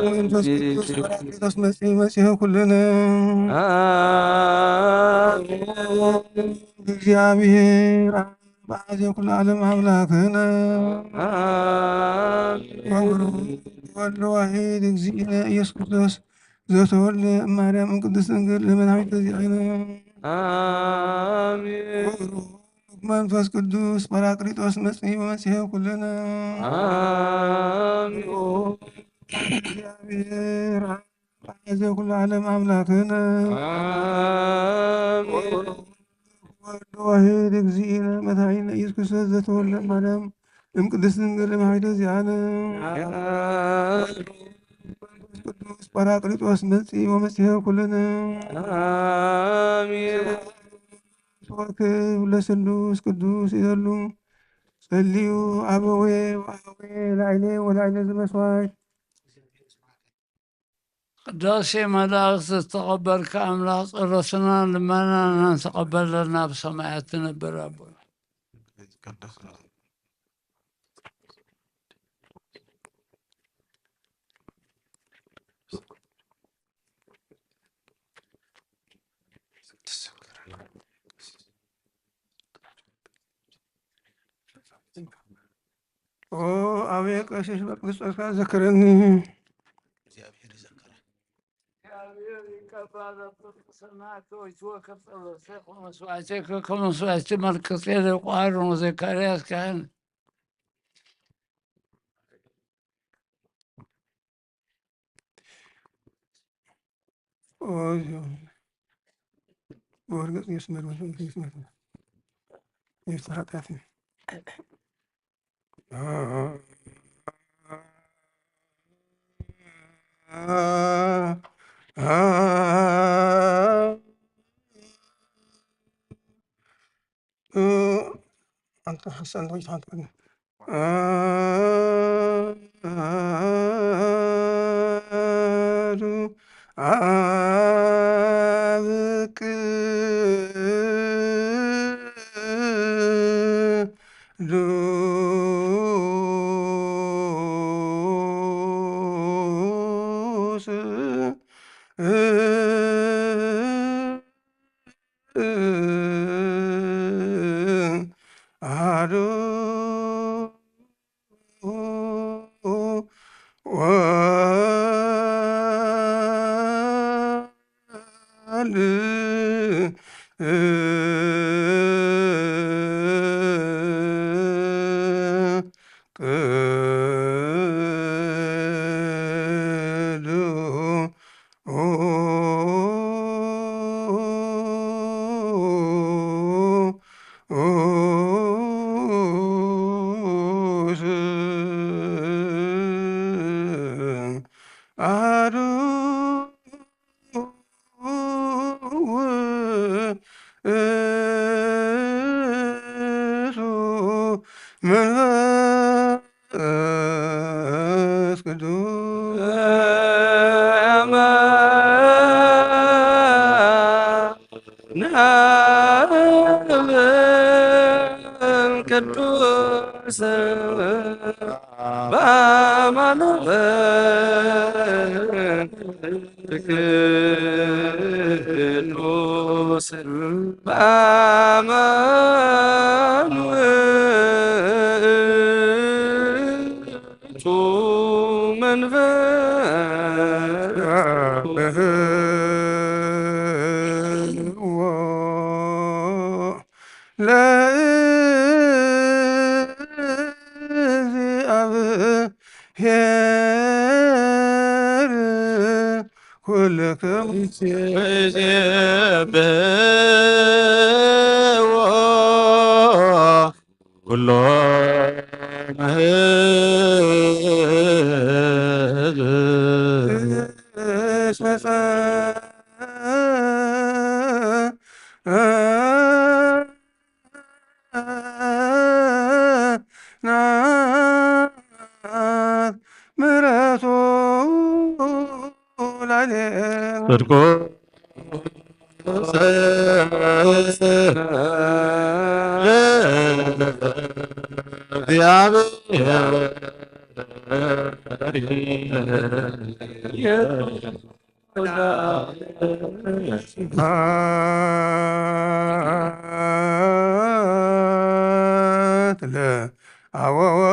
መንፈስ ቅዱስ ጳራቅሊጦስ መጺ መጺሔ ኩልነ እግዚኣብሔር መዓዜ ኩሉ ዓለም ኣምላክነ ወወልድ ዋሂድ እግዚእነ ኢየሱስ ክርስቶስ ዘተወልደ እማርያም እምቅድስት ድንግል ለመድኃኒት ተዚአነ አሜን። መንፈስ ቅዱስ ጳራቅሊጦስ መጽኢ ወመጽሔ ኩልነ አሜን። እግዚኣብሔር መዓዜ ኩሉ ዓለም ኣምላክነ አሜን። ወልድ ዋሂድ እግዚእነ መድኃኒነ ኢየሱስ ክርስቶስ ዘተወልደ ማርያም እምቅድስት ድንግል እምኃይለ ዚአነ መንፈስ ቅዱስ ጳራቅሊጦስ መጽኢ ወመጽሔ ኩልነ አሜን። ወክብ ለስሉስ ቅዱስ ይደሉ ጸልዩ አበዌ ወአበዌ ላዕሌ ወላዕሌ ዝመስዋዕት ቅዳሴ መላእክት ዝተቐበልካ ኣምላኽ ጸሎትና ልመናና ተቐበለና ብሰማያት ትነብር ኣቦ። ኦ አቤት ቀሲስ በቅዱስ ጸድቃ ዘክረኒ። እግዚኣብሔር ይዘክረ። ይቀባል። ሰማዕት ሆይ፣ ይትወከፍ ጸሎትከ ከመስዋዕትከ፣ ከመስዋዕቲ መልክጼዴቅ ወአሮን ወዘካርያስ ካህን። ወወልድ ወመንፈስ ቅዱስ። ይፍትሕ ኃጢአትነ። አንተ ሐሰን ሆይ ታንተ አሐዱ አብ ቅዱስ አሐዱ ወወልድ ቅዱስ አሐዱ ውእቱ መንፈስ ቅዱስ። ቅዱስ በአማኑኤል ቅዱስ በአማኑኤል ቱ መንፈስ ለእግዚአብሔር ኩልክሙ ይሴብሕዎ ኩሎም ሕዝብ እስመ ጸናት ምሕረቱ ላዕሌነ። ጽድቁ ስብሐት ለአብ ወወልድ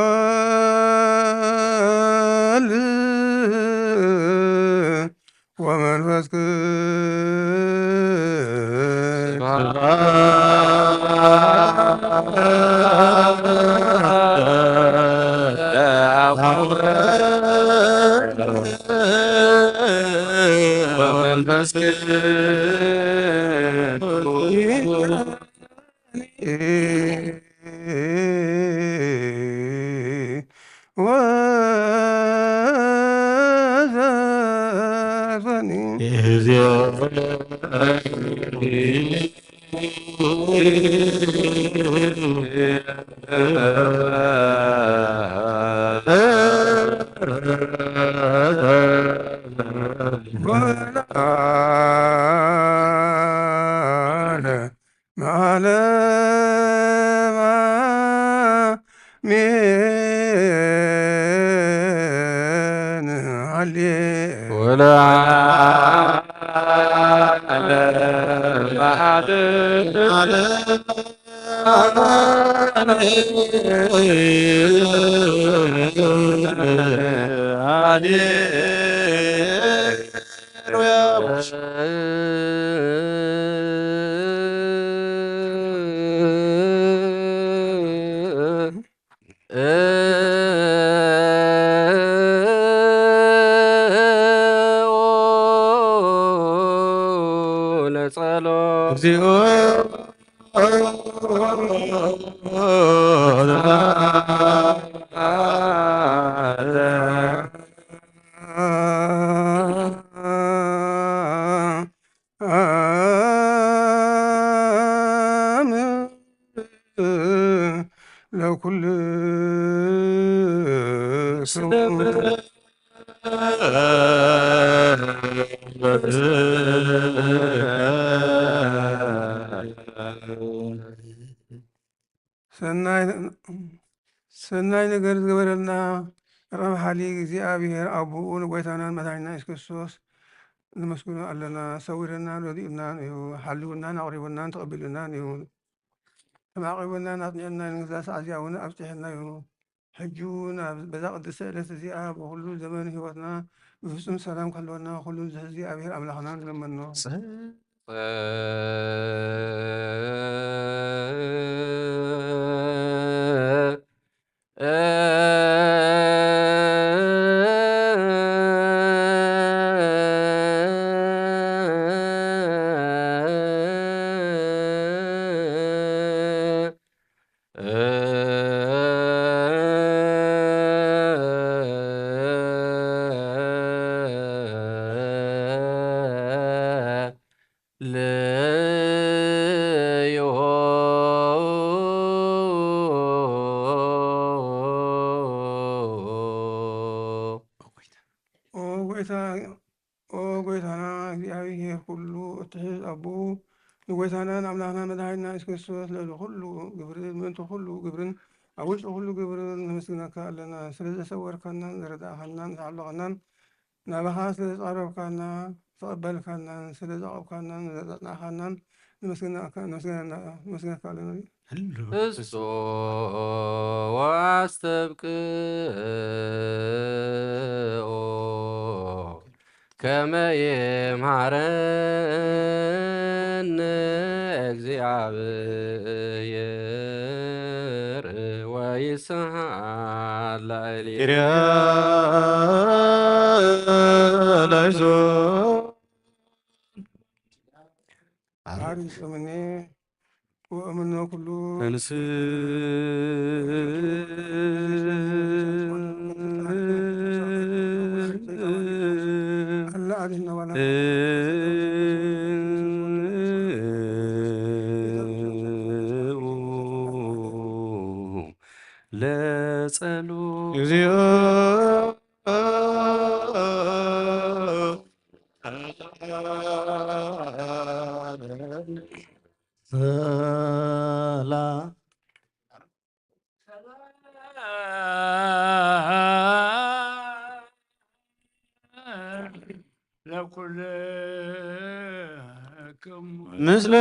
ወመንፈስ ቅዱስ። ወመንፈስ ቅዱስ። ወዘፈኒ ወለዓለ መዓለማ ሜን ሃሌ ወለዓለ መዓለማ ሃሌ ለጸሎት። እግዚኦ። ለኩሉ ሰናይ፣ ሰናይ ነገር ዝገበረልና ረብሓሊ እግዚኣብሔር ኣቦኡ ንጎይታናን መድሓኒና የሱስ ክርስቶስ ነመስግኖ ኣለና። ሰዊርናን ረዲኡናን እዩ። ሓልውናን ኣቕሪቡናን ተቐቢሉናን እዩ። ተማዕቂቡናን ኣጽኒዑናን ንግዛእ ሰዓት እዚኣ እውን ኣብጺሕና እዩ። ሕጂ እውን ኣብ፣ በዛ ቅድስቲ ዕለት እዚኣ ብኹሉ ዘመን ህይወትና ብፍጹም ሰላም ክሕልወና ኩሉ ዝሕዚ እግዚኣብሔር ኣምላኽና ንለመኖ። ልዮ። ኦ ጎይታ፣ ኦ ጎይታና እግዚኣብሔር ኩሉ እትሕዝ ኣቦ፣ ንጎይታናን ኣምላኽናን መድሓኒና የሱስ ክርስቶስ ልዕሊ ኩሉ ግብርን ምእንቲ ኩሉ ግብርን ኣብ ውሽጢ ኩሉ ግብርን ነመስግነካ ኣለና። ስለ ዘሰወርካናን ዝረዳእኻናን ዝሓለኻናን ናባኻ ስለ ዘቐረብካና፣ ዝተቐበልካናን ስለ ዘዕቆብካናን ዘጽናዕካናን ነመስግነካ፣ ነመስግነና፣ ነመስግነካ ኣለና። ህሉ። እሶ ወአስተብቅኦ ከመ ይምሃረነ እግዚአብሔር ወይስሐቅ ላዕሌነ። ኪርያ ላይሶ። አሪፍ ስምኔ ወእምነ ኩሉ ተንስ። ለጸሎ። እግዚኦ። ሰላም ለኩልክሙ። ምስለ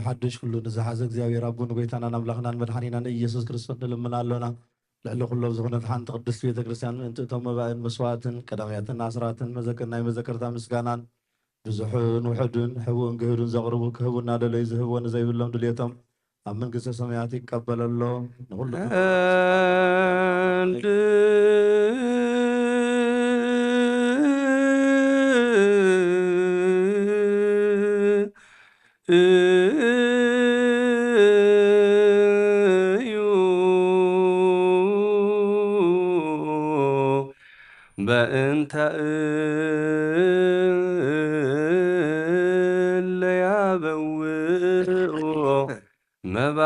ሓድሽ ኩሉ ንዝሓዘ እግዚኣብሔር ኣቦ ንጎይታናን ኣምላኽናን መድሓኒናን ኢየሱስ ክርስቶስ ንልምን ኣሎና። ልዕሊ ኩሎም ዝኾነት ሓንቲ ቅድስቲ ቤተ ክርስቲያን ምእንቲ እቶም መባእን መስዋዕትን ቀዳምያትን ኣስራትን መዘክር ናይ መዘከርታ ምስጋናን ብዙሕን ውሑድን ህቡእን ግህዱን ዘቕርቡ ክህቡ እናደለዩ ዝህብዎ ንዘይብሎም ድልየቶም ኣብ መንግስተ ሰማያት ይቀበለሎም። ንኹሉ እንድ እዩ በእንተ እለ ያበውኡ መባ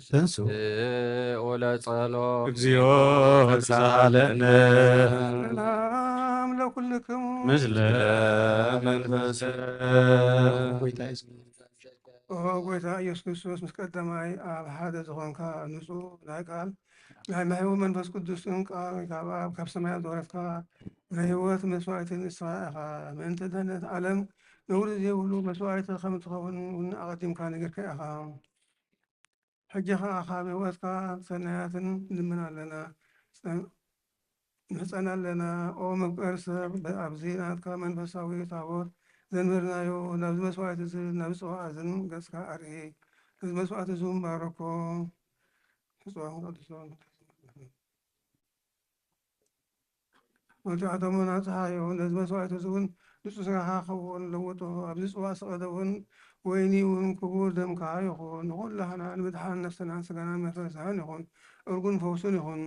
ተንሱ። ወለጸሎ እግዚኦ ተሳሃለነ። ሰላም ለኩልክሙ። ምስለ መንፈስ። ኦ ጎይታ ኢየሱስ ክርስቶስ፣ ምስ ቀዳማይ ኣብ ሓደ ዝኾንካ ንጹህ ናይ ቃል ናይ መሕያዊ መንፈስ ቅዱስን ቃል ካብ ኣብ ካብ ሰማያት ዝወረድካ ናይ ህይወት መስዋዕቲ ንስኻ ኢኻ። ምእንቲ ድሕነት ዓለም ነውሪ ዘይብሉ መስዋዕቲ ከም እትኸውን እውን ኣቐዲምካ ነጊርካ ኢኻ። ሕጂ ኸኣ ካብ ህይወትካ ሰናያትን ንልምን ኣለና፣ ንሕጸን ኣለና። ኦ መፍቀሪ ሰብ፣ ኣብዚ ናትካ መንፈሳዊ ታቦት ዘንበርናዮ፣ ናብዚ መስዋዕቲ እዚ፣ ናብዚ ጽዋእ እዝን ገጽካ ኣርኢ። ነዚ መስዋዕቲ እዚ እውን ባርኮ፣ ጽዋእን ቅዱሶን። መብዛሕቶም ኣጽሓዮ፣ ነዚ መስዋዕቲ እዚ እውን ንጹህ ስጋኻ ክኸውን ለውጦ። ኣብዚ ጽዋእ ስቐደ እውን ወይኒ እውን ክቡር ደምካ ይኹን። ንኹላህና ንምድሓን ነፍስናን ስጋናን መፍረስናን ይኹን። እርጉን ፈውሱን ይኹን።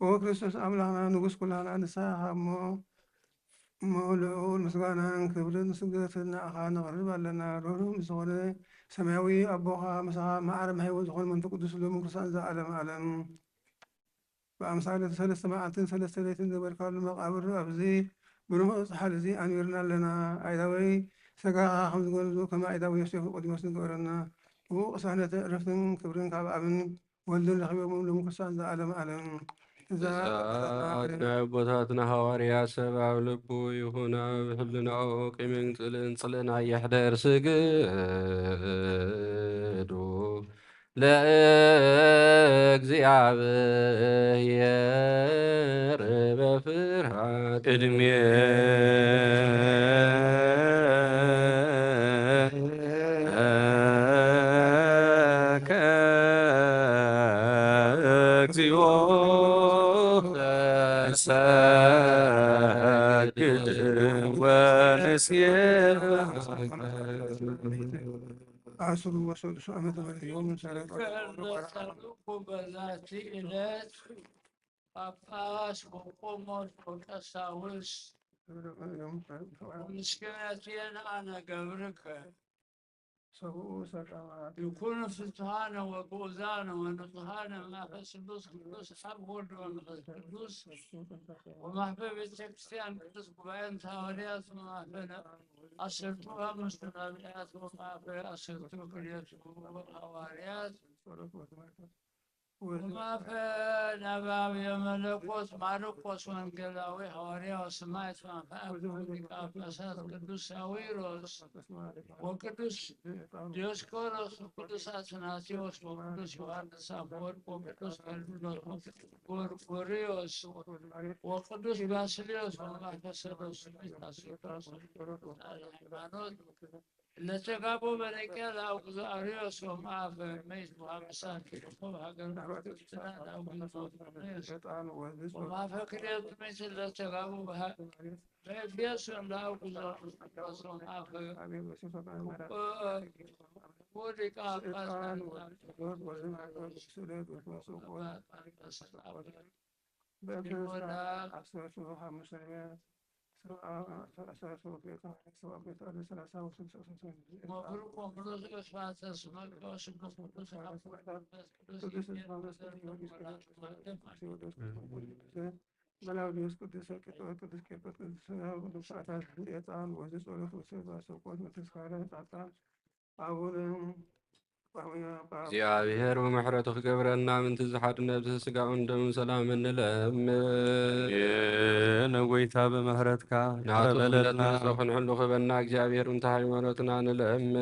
ኦ ክርስቶስ ኣምላኽና ንጉስ ኩላህና ንስኻ እሞ እሞ ልዑል ምስጋናን ክብርን ስግደትን ንኣኻ ነቕርብ ኣለና። ርህሩህ ምስ ዝኾነ ሰማያዊ ኣቦኻ ምሳኻ ማዕረ መሕየዊ ዝኾነ መንፈስ ቅዱስ ሎሚ ክሳን ዘኣለም ኣለም። ብኣምሳለ ሰለስተ መዓልትን ሰለስተ ለይትን ዘበልካሉ መቓብር ኣብዚ ብርሁቕ ጸሓል እዚ ኣንቢርና ኣለና። ኣይዳወይ ሰጋኻ ከም ዝገንዙ ከም ኣይዳዊ ዮሴፍ ኒቆዲሞስ ንገረና። ብኡ ቅሳነተ ዕረፍትን ክብርን ካብ ኣብን ወልድን ረኺቦም ሎም ክሳን ዘኣለም ኣለም። እዛ ናይ ኣቦታትና ሃዋርያ ሰብ ኣብ ልቡ ይኹን ኣብ ህልናኡ ቂምን ጽልእን ጽልእን ኣየሕደር። ስግዱ ለእግዚኣብሔር በፍርሃት ቅድሜከ እግዚኦ። ሰግድ ወንስየ ዓስሩ ወሰሉሱ ዓመተ ምህረት እዮም። ሰለስተ በዛቲ ዕለት ጳጳስ ወቆሞስ ወቀሳውስት ምስክነትየን ኣነ ገብርከ ሰብኡ ሰላማት ይኩኑ ፍትሃነ ወግኡዛነ ወንጹሃነ ማፈ ስሉስ ቅዱስ ኣብ ወልድ ወመንፈስ ቅዱስ ወማፈ ቤተ ክርስቲያን ቅዱስ ጉባኤን ሃዋርያት ወማፈ ኣሰርቱ ሓሙሽቱ ነቢያት ወማፈ ኣሰርቱ ክልኤቱ ሃዋርያት ጸሎት ወትምህርት ወማፈ ነባብ የመለኮስ ማርቆስ ወንጌላዊ ሃዋርያው ሰማዕት ማፈ ኣክሊል ሊቀ ጳጳሳት ቅዱስ ሳዊሮስ ወቅዱስ ዲዮስቆሮስ ወቅዱስ አትናቴዎስ ወቅዱስ ዮሐንስ አፈወርቅ ወቅዱስ ቄርሎስ ወቅዱስ ጎርጎርዮስ ወቅዱስ ባስልዮስ ወማፈ ሰሎስ ሃይማኖት ለተጋቦ በነቂያ ለአውግዞ አርዮስ ወማፈ መይት ወሀምሳ ኪሎ ሀገር ወማፈ ክልኤቱ መይት ለተጋቦ በኤፌሶን ለአውግዞ ወማፈ ወሊቃ መላውዲዮስ ቅዱስ ቂርቆስ ቅዱስ ሰማዕታት ዕጣን ወዚ ጸሎት ወሰባ ሰቆት ወተስካረ ጻድቃን አቡነ እግዚኣብሔር ብምሕረቱ ክገብረና ምንቲ ዝሓድነት ስጋኡን ደሙን ሰላም እንለምን። ንጎይታ ብምሕረትካ ናቱ ይቅረ በለልና። ክብነት ንስኻ ክንሕሉ ክበና እግዚኣብሔር ምንቲ ሃይማኖትና ንለምን።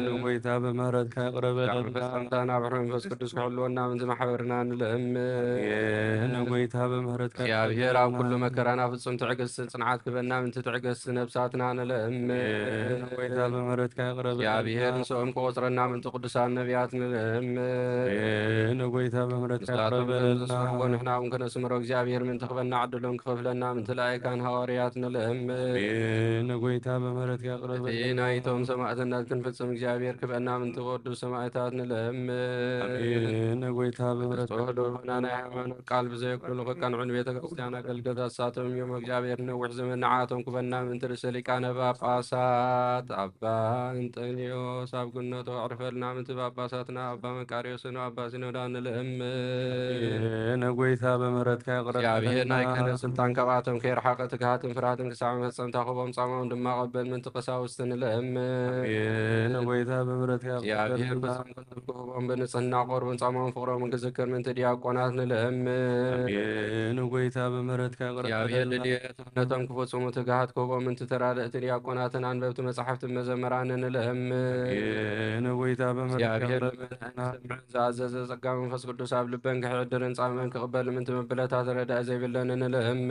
ንጎይታ ብምሕረትካ ይቅረ በለልና። ፈጸምታ ናብ ሕረ መንፈስ ቅዱስ ክሕልወና ምንቲ ማሕበርና ንለምን። ንጎይታ ብምሕረትካ ይቅረ እግዚኣብሔር ኣብ በለልና። ኩሉ መከራና ፍጹም ትዕግስቲ ጽንዓት ክበና ምንቲ ትዕግስቲ ነብሳትና ንለምን። ንጎይታ ብምሕረትካ ይቅረ በለልና። እግዚኣብሔር ንስኦም ክቆጽረና ምንቲ ቅዱሳን ነቢያት ንልእም። ንጎይታ በምሕረትካ ይቅረ ንሳቶም በለልና። ዘስምዕዎ ንሕና እውን ከነስምሮ እግዚኣብሔር ምንቲ ክበና ዕድሎም ክኸፍለና ምንቲ ላይካን ሃዋርያት ንልእም። ንጎይታ በምሕረትካ ይቅረ እቲ በለልና። ናይቶም ሰማዕትነት ክንፍጽም እግዚኣብሔር ክበና ምንቲ ወዱ ሰማዕታት ንልእም። ንጎይታ በምሕረትካ ተዋህዶ ልቦና ናይ ሃይማኖት ቃል ብዘየጉድሉ ክቀንዑ ንቤተ ክርስቲያን ኣገልገልት ኣሳቶም እዮም። እግዚኣብሔር ነዊሕ ዘመን ንዓቶም ክበና ምንቲ ርእሰ ሊቃነ ጳጳሳት ኣባ እንጠንዮስ ኣብ ግነቶ ኣዕርፈልና ምንቲ ጳጳሳትና ኣባ መቃርዮስን ኣባ ሲኖዳ ንልእም። ንጎይታ በምሕረትካ ይቅረ እግዚኣብሔር ናይ በለልና። ክህነት ስልጣን ካብኣቶም ከይረሓቐ ትግሃትን ፍርሃትን ክሳዕ መፈጸምታ ክቦም ጻማኦም ድማ ቀበል ምንቲ ቀሳውስቲ ንልእም። ንጎይታ በምሕረትካ ይቅረ እግዚኣብሔር በለልና። ፍጹም ክህቦም ብንጽህና ቆርቦም ጻማውን ፍቅሮም ክዝክር ምንቲ ዲያቆናት ንልእም። ንጎይታ በምሕረትካ ይቅረ እግዚኣብሔር በለልና። ድልየት እምነቶም ክፍጽሙ ትግሃት ክህቦም ምንቲ ተራድእቲ ዲያቆናትን ኣንበብቲ መጻሕፍትን መዘምራንን ንልእም። ንጎይታ በምሕረትካ እግዚኣብሔር ይቅረ ልመና በለልና። ክሰምዕን ዝኣዘዘ ጸጋ መንፈስ ቅዱስ ኣብ ልበን ክሕድርን ጻመን ክቕበል ምንቲ መብለታት ረዳኢ ዘይብለን ንልእም።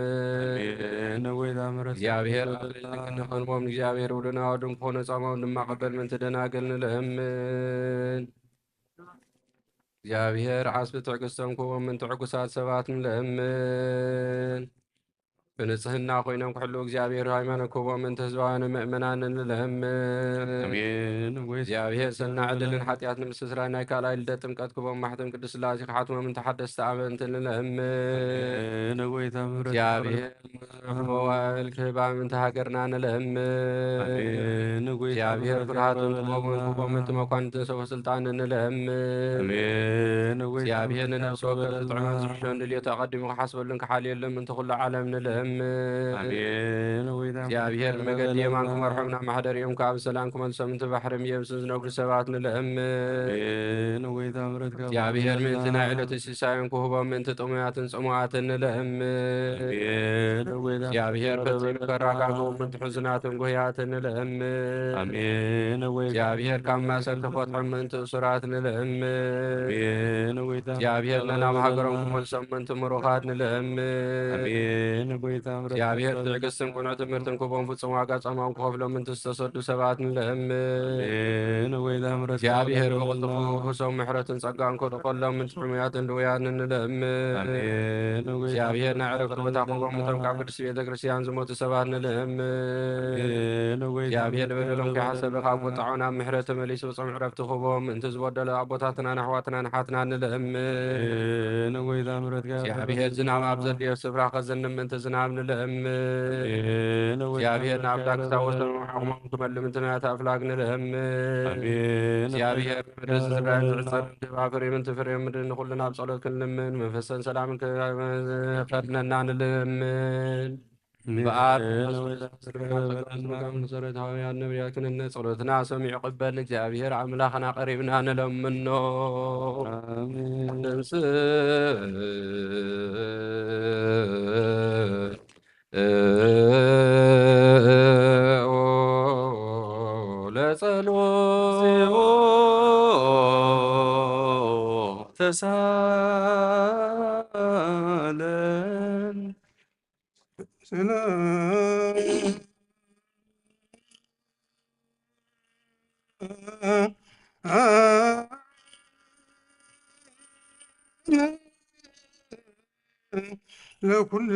ንጎይታ ምሕረትካ እግዚኣብሔር ይቅረ ኣብ በለልና። ልዕሊ ክንኾን እሞ ንእግዚኣብሔር ውሉድና ወዱ ክኾነ ጻማውን ድማ ቅበል ምንቲ ደናግል ንልእምን። እግዚኣብሔር ዓስቢ ትዕግስቶም ክቦም ምንቲ ዕጉሳት ሰባት ንልእምን። ብንጽህና ኮይኖም ክሕሉ እግዚኣብሔር ሃይማኖት ክቦም ምንቲ ህዝባውያን ምእመናን ንልእምን። ኣሜን። ወይ እግዚኣብሔር ሰናዕ ዕድልን ሓጢኣት ንምስትስራይ ናይ ካልኣይ ልደት ጥምቀት ክቦም ማሕተም ቅድስት ስላሴ ክሓትሞም ምንቲ ሓደስቲ ኣመንቲ ንልእምን። ንጎይታ ምሕረት እግዚኣብሔር መዋእል ክህባ ምንቲ ሃገርና ንልእምን። ንጎይታ እግዚኣብሔር ፍርሃትን ጥበቡን ክቦም ምንቲ መኳንንትን ሰበ ስልጣን ንልእምን። ንጎይታ እግዚኣብሔር ንነፍሲ ወከፍ ዝጥዕሞን ዝሕሾን ድልየቱ ኣቐዲሙ ክሓስበሉን ክሓልየሉን ምንቲ ኩሉ ዓለም ንልእምን። ንጎይታ እግዚኣብሔር ብመገዲ የማን ክመርሖም ናብ ማሕደሪኦም ከኣ ብሰላም ክመልሶም ምንቲ ባሕርን ብየብስን ዝነብሩ ሰባት ንልእምን። ንጎይታ ምሕረት እግዚኣብሔር ምእንቲ ናይ ዕለቱ ሲሳዮም ክህቦም ምእንቲ ጥሙያትን ጽሙኣትን ንልእምን። ንጎይታ እግዚኣብሔር ፈጺሙ ከራካቦም ምእንቲ ሕዙናትን ጉህያትን ንልእምን። ኣሜን። ወይ እግዚኣብሔር ካብ ማእሰርቲ ክፈትሖም ምእንቲ እሱራት ንልእምን። ንጎይታ እግዚኣብሔር ነናብ ሃገሮም ክመልሶም ምእንቲ ምሩኻት ንልእምን። ንጎይታ ምሕረት እግዚኣብሔር ትዕግስትን ቅኑዕ ትምህርትን ክቦም ፍጹም ዋጋ ጸማም ክኸፍሎም ምእንቲ ዝተሰዱ ሰባት ንልእምን። ንጎይታ ምሕረት እግዚኣብሔር ብቕልጥፉ ክህሶም ምሕረትን ጸጋን ክልእኸሎም ምእንቲ ሕሙያትን ድውያንን ንልእምን። ንጎይታ እግዚኣብሔር ናይ ዕረፍቲ ቦታ ክቦም እቶም ካብ ቅድስቲ ቤተ ክርስቲያን ዝሞቱ ሰባት ንልእምን። ንጎይታ እግዚኣብሔር ንበደሎም ከይሓሰበ ካብ ቁጣዖ ናብ ምሕረት ተመሊሱ ፍጹም ዕረፍቲ ክቦም ምእንቲ ዝበደሉ ኣቦታትናን ኣሕዋትናን ሓትናን ንልእምን። ንጎይታ ምሕረትካ እግዚኣብሔር ዝናብ ኣብ ዘድልዮ ስፍራ ከዘንብ ምእንቲ ዝናብ ንልእምን። ንጎይታ እግዚኣብሔር ናብ ዳግታ ወሰኑ ዓቕሞም ክመልእ ምእንቲ ናያት ኣፍላግ ንልእምን። እግዚኣብሔር ምድሪ ዝዝርአ ዝዕጸድ ምድሪ ፍሬ ምእንቲ ፍሬ ምድሪ ንኹሉ ናብ ጸሎት ክንልምን መንፈስን ሰላምን ከድነና ንልምን። በኣብ መሰረታውያን ነቢያት ክንነ ጸሎትና ሰሚዑ ቅበል እግዚኣብሔር ኣምላኽና ቀሪብና ንለምኖ። ተሳለን ለኩሉ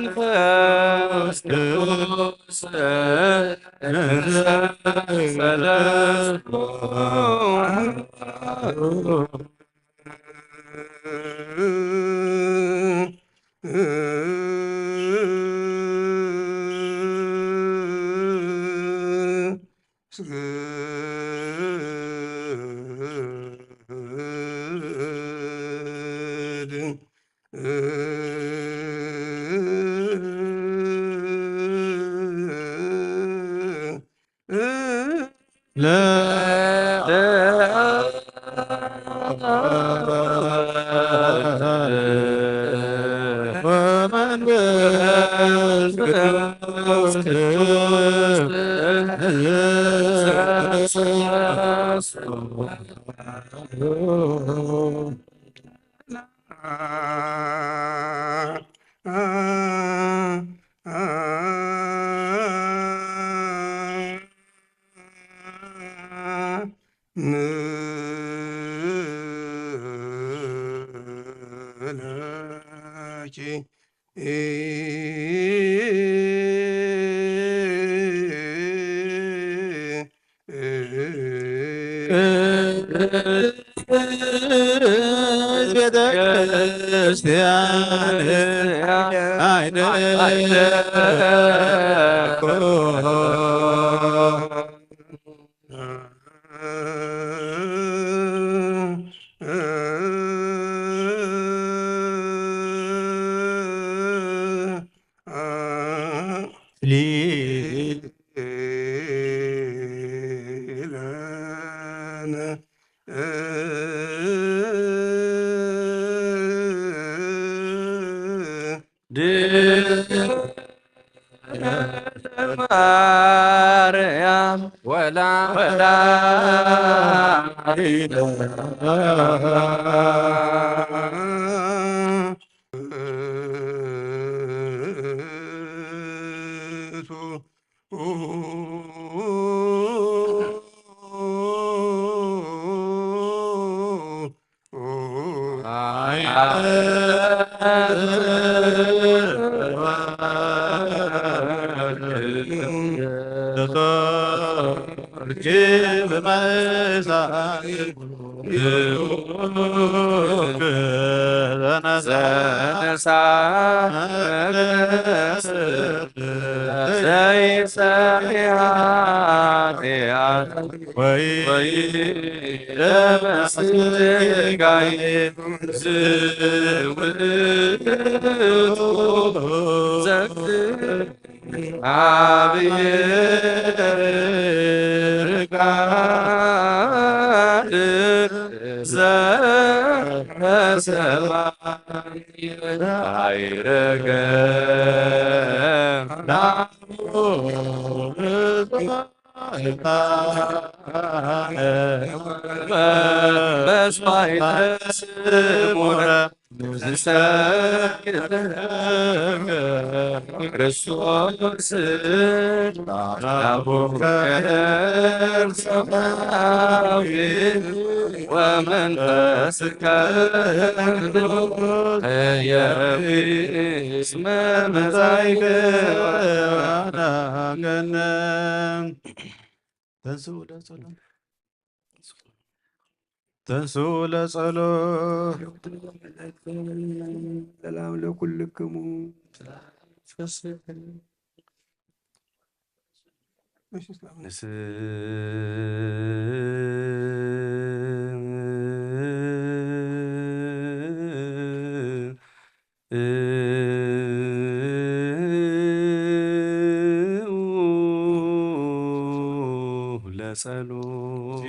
ወመንፈስ ቅዱስ እንተ ሰለስቱ ቤተ ክርስቲያን ማርያም ወላዲተ ዘይሰሪ ኃጢአት ወይ ደም ሥጋዬ ዝውቱ ዘክር አብየ ርቃድ ዘሰማይ አይረገ ናሙ መስዋዕተ ስሙረ ዘሰግድ ክርስቶስ አቡከ ሰማያዊ ወመንፈስከ ቅዱስ ሕያዊ እስመ መጻእከ ወአዳንከነ። ተንሥኡ ለጸሎት። ተንሥኡ ለጸሎት። ሰላም ለኩልክሙ። ለጸሎት።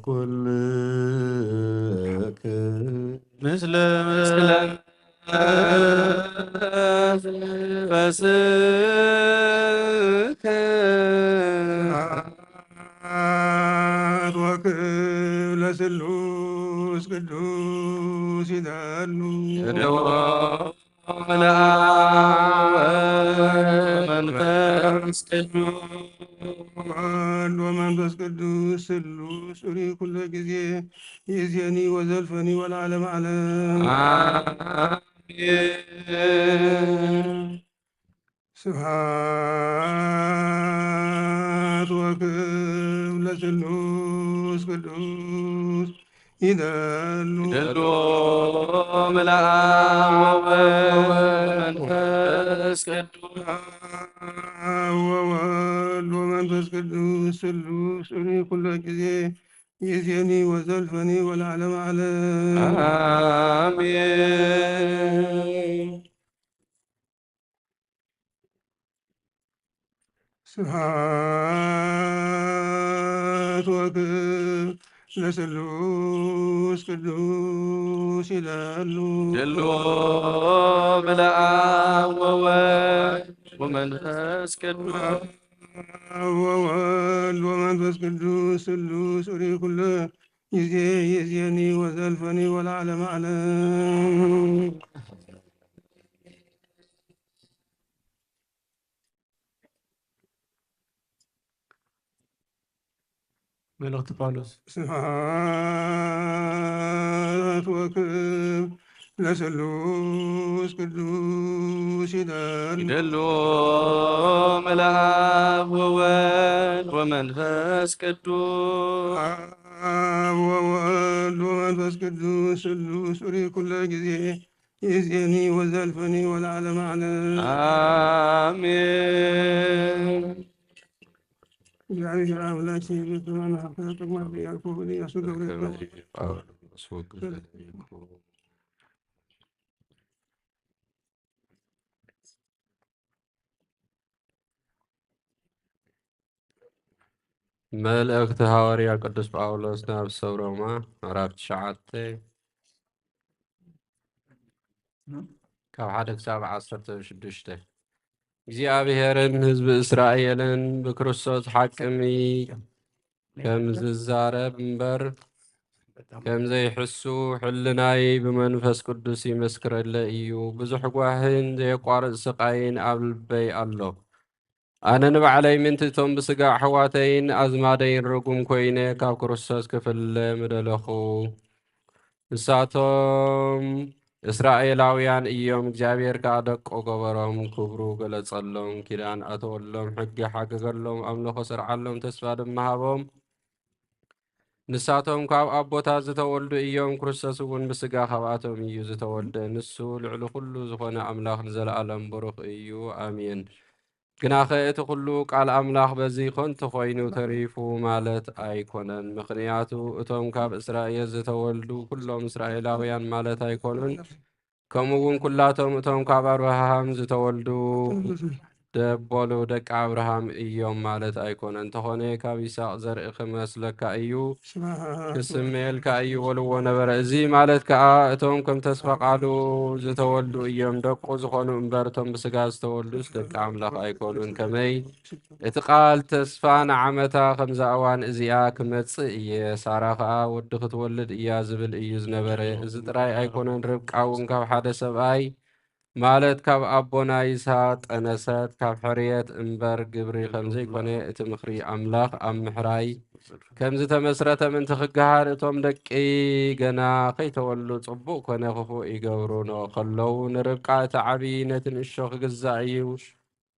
ኩልክ ምስለ መንፈስከ። ስብሐት ወክብር ለስሉስ ቅዱስ ይደሉ። ለአብ ወወልድ ወመንፈስ ቅዱስ። ወወልድ ወመንፈስ ቅዱስ ስሉስ ሪ ኩለ ጊዜ ይእዜኒ ወዘልፈኒ ወለዓለመ ዓለም። አሜን። ስብሐት ወክብር ለስሉስ ቅዱስ ይደሉ። ይደሉ ለአብ ወወልድ ወመንፈስ ቅዱስ። አብ ወወልድ ወመንፈስ ቅዱስ ስሉስ ሪ ኩለ ጊዜ ይእዜኒ ወዘልፈኒ ወለዓለመ ዓለም። አሜን። ስብሐት ወክብር ለስሉስ ቅዱስ ይደሉ። ይደሉ ለአብ ወወልድ ወመንፈስ ቅዱስ። አብ ወወልድ ወመንፈስ ቅዱስ ስሉስ ሪ ኩለ ጊዜ ይእዜኒ ወዘልፈኒ ወለዓለመ ዓለም። መልእኽቲ ጳውሎስ። ስብሐት ወክብር ለስሉስ ቅዱስ ይደሉ። ይደሉ ለአብ ወወልድ ወመንፈስ ቅዱስ። አብ ወወልድ ወመንፈስ ቅዱስ ስሉስ ሪ ኩለ ጊዜ ይእዜኒ ወዘልፈኒ ወለዓለመ ዓለም። አሜን። እግዚአብሔር አምላክ በዘመነ ሀብተ ጥቅማ ያዕቆብ ኢያሱ ገብረ መልእኽቲ ሃዋርያ ቅዱስ ጳውሎስ ናብ ሰብ ሮማ ምዕራፍ ትሽዓተ ካብ ሓደ ክሳብ ዓሰርተ ሽዱሽተ። እግዚኣብሔርን ህዝቢ እስራኤልን ብክርስቶስ ሓቅሚ ከም ዝዛረብ እምበር ከም ዘይሕሱ ሕልናይ ብመንፈስ ቅዱስ ይመስክረለ እዩ። ብዙሕ ጓህን ዘየቋርጽ ስቃይን ኣብ ልበይ ኣሎ። ኣነ ንባዕለይ ምእንቲ እቶም ብስጋ ኣሕዋተይን ኣዝማደይን ርጉም ኮይነ ካብ ክርስቶስ ክፍለ ምደለኹ። ንሳቶም እስራኤላውያን እዮም፣ እግዚኣብሔር ከኣ ደቁ ገበሮም፣ ክብሩ ገለጸሎም፣ ኪዳን ኣተወሎም፣ ሕጊ ሓገገሎም፣ ኣምልኾ ሰርዓሎም፣ ተስፋ ድማ ሃቦም። ንሳቶም ካብ ኣቦታት ዝተወልዱ እዮም፣ ክርስቶስ እውን ብስጋ ካብኣቶም እዩ ዝተወልደ። ንሱ ልዕሊ ኩሉ ዝኾነ ኣምላኽ ንዘለኣለም ብሩኽ እዩ። ኣሜን። ግናኸ እቲ ኩሉ ቃል ኣምላኽ በዚ ኸንቱ ኾይኑ ተሪፉ ማለት ኣይኮነን። ምኽንያቱ እቶም ካብ እስራኤል ዝተወልዱ ኩሎም እስራኤላውያን ማለት ኣይኮኑን። ከምኡ እውን ኩላቶም እቶም ካብ ኣብርሃም ዝተወልዱ ደበሉ ደቂ ኣብርሃም እዮም ማለት ኣይኮነን። እንተኾነ ካብ ይስሐቅ ዘርኢ ክመስለካ እዩ፣ ክስመየልካ እዩ በልዎ ነበረ። እዚ ማለት ከኣ እቶም ከም ተስፋ ቃሉ ዝተወልዱ እዮም ደቁ ዝኾኑ እምበር፣ እቶም ብስጋ ዝተወልዱስ ደቂ ኣምላኽ ኣይኮኑን። ከመይ እቲ ቃል ተስፋ ንዓመታ ከምዛ እዋን እዚኣ ክመጽእ እየ። ሳራ ኸኣ ወዲ ክትወልድ እያ ዝብል እዩ ዝነበረ። እዚ ጥራይ ኣይኮነን፣ ርብቃ እውን ካብ ሓደ ሰብኣይ ማለት ካብ ኣቦና ይስሐቅ ጠነሰት፣ ካብ ሕርየት እምበር ግብሪ ከም ዘይኮነ እቲ ምኽሪ ኣምላኽ ኣብ ምሕራይ ከም ዝተመስረተ ምእንቲ ክገሃር፣ እቶም ደቂ ገና ከይተወልዱ ጽቡቕ ኮነ ክፉእ ይገብሩ ነ-፣ ከለዉ፣ ንርብቃ እቲ ዓብዪ ነቲ ንእሾ ክግዛእ እዩ፣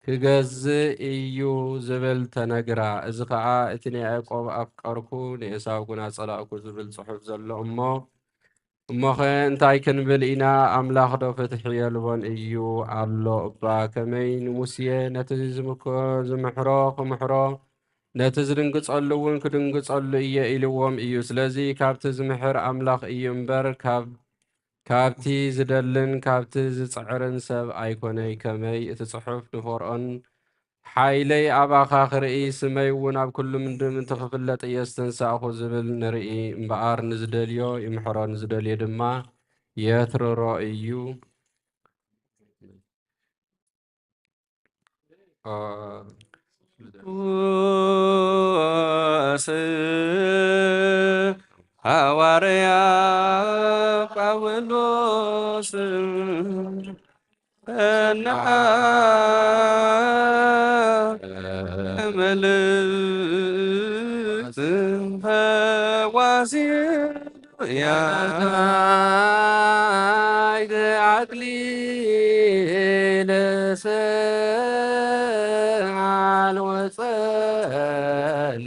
ክገዝእ እዩ ዝብል ተነግራ። እዚ ኸኣ እቲ ንያዕቆብ ኣፍቀርኩ ንኤሳው ግና ጸላእኩ ዝብል ጽሑፍ ዘሎ እሞ፣ እሞኸ እንታይ ክንብል ኢና? ኣምላኽ ዶ ፍትሒ የልቦን እዩ ኣሎ እባ? ከመይ ንሙሴ ነቲ ዝምኮ-፣ ዝምሕሮ ክምሕሮ፣ ነቲ ዝድንግጸሉ እውን ክድንግጸሉ እየ ኢልዎም እዩ። ስለዚ ካብቲ ዝምሕር ኣምላኽ እዩ እምበር፣ ካብ፣ ካብቲ ዝደልን ካብቲ ዝጽዕርን ሰብ ኣይኮነይ። ከመይ እቲ ጽሑፍ ንፈርኦን ሓይለይ ኣባኻ ክርኢ፣ ስመይ እውን ኣብ ኩሉ ምድሪ ምእንቲ ክፍለጥ እየ ዝተንሳእኹ ዝብል ንርኢ እምበኣር፣ ንዝደልዮ ይምሕሮ፣ ንዝደልዮ ድማ የትርሮ እዩ። ኦ፣ ቅዱስ ሃዋርያ ጳውሎስ፣ እና መልእክት ፈዋሲ ያይት አክሊለ ሰዓል ወጸሊ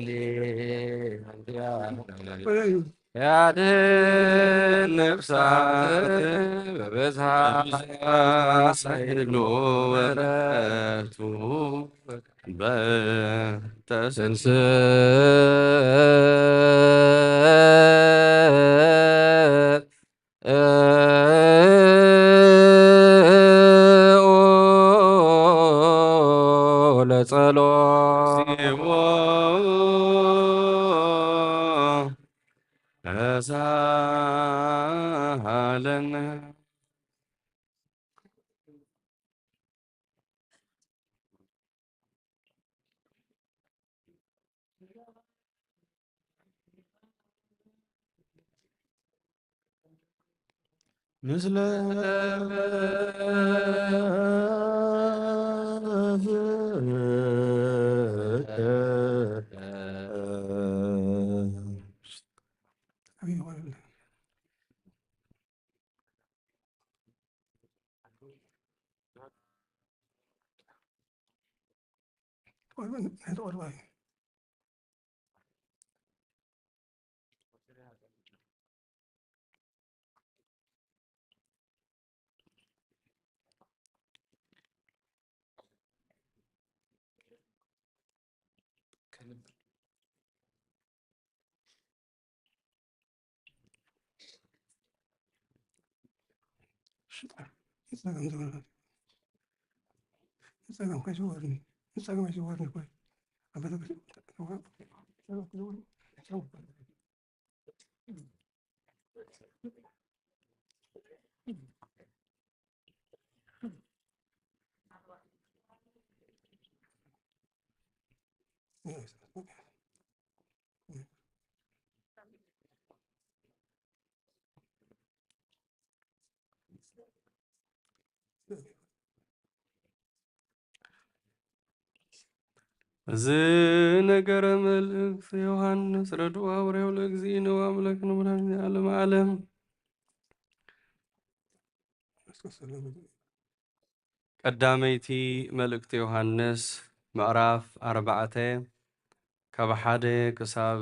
ያድን ነፍሳት በብዝሃ ሳይሉ ወረቱ በተስንስት ለጸሎ ተሳሃለነ። ምስለ እዚ ነገረ መልእክት ዮሃንስ ረድኡ ኣውሬው ለእግዚእነ ወኣምላክነ መድኃኒነ ዓለም ዓለም። ቀዳመይቲ መልእክቲ ዮሃንስ ምዕራፍ ኣርባዕተ ካብ ሓደ ክሳብ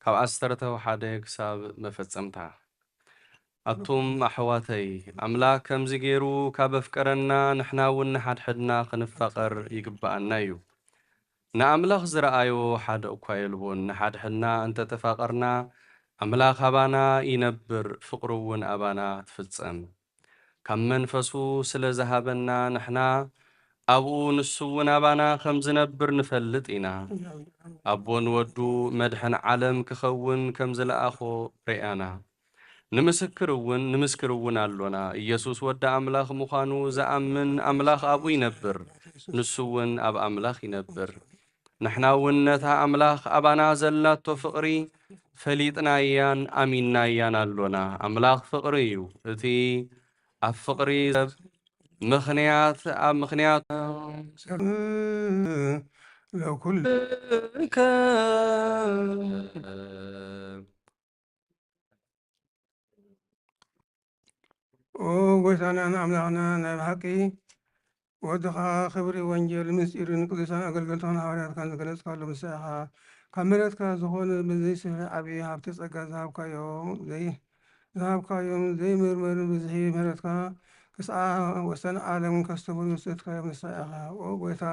ካብ ዓሰርተ ሓደ ክሳብ መፈጸምታ። ኣቱም ኣሕዋተይ፣ ኣምላኽ ከምዚ ገይሩ ካብ ኣፍቀረና፣ ንሕና እውን ንሓድሕድና ክንፋቐር ይግብኣና እዩ። ንኣምላኽ ዝረኣዮ ሓደ እኳ የልቦን። ንሓድሕድና እንተ ተፋቐርና፣ ኣምላኽ ኣባና ይነብር፣ ፍቕሩ እውን ኣባና ትፍጸም። ካብ መንፈሱ ስለ ዝሃበና ንሕና ኣብኡ፣ ንሱ እውን ኣባና ከም ዝነብር ንፈልጥ ኢና። ኣቦ ንወዱ መድሕን ዓለም ክኸውን ከም ዝለኣኾ ርኣና። ንምስክር እውን፣ ንምስክር እውን ኣሎና፣ ኢየሱስ ወዲ ኣምላኽ ምዃኑ ዝኣምን ኣምላኽ ኣብኡ ይነብር፣ ንሱ እውን ኣብ ኣምላኽ ይነብር። ንሕና እውን ነታ ኣምላኽ ኣባና ዘላቶ ፍቕሪ ፈሊጥናያን ኣሚንናያን ኣሎና። ኣምላኽ ፍቕሪ እዩ። እቲ ኣብ ፍቕሪ ሰብ ምኽንያት ኣብ ምኽንያት ለኩልከ ኦ ጎይታናን ኣምላኽና ናይ ብሓቂ ወድኻ ክብሪ ወንጌል ምስጢርን ቅዱሳን ኣገልገልትኻን ሃዋርያትካን ዝገለጽካሉ ምሳኻ ካብ ምሕረትካ ዝኾነ ብዘይስፍሕ ዓቢ ሃብቲ ጸጋ ዝሃብካዮም ዘይ-፣ ዝሃብካዮም ዘይምርመርን ብዝሒ ምሕረትካ ክስዓ ወሰን ዓለም ከስተምሩ ዝሰጥካዮም ንሳ ኢኻ። ኦ ጎይታ፣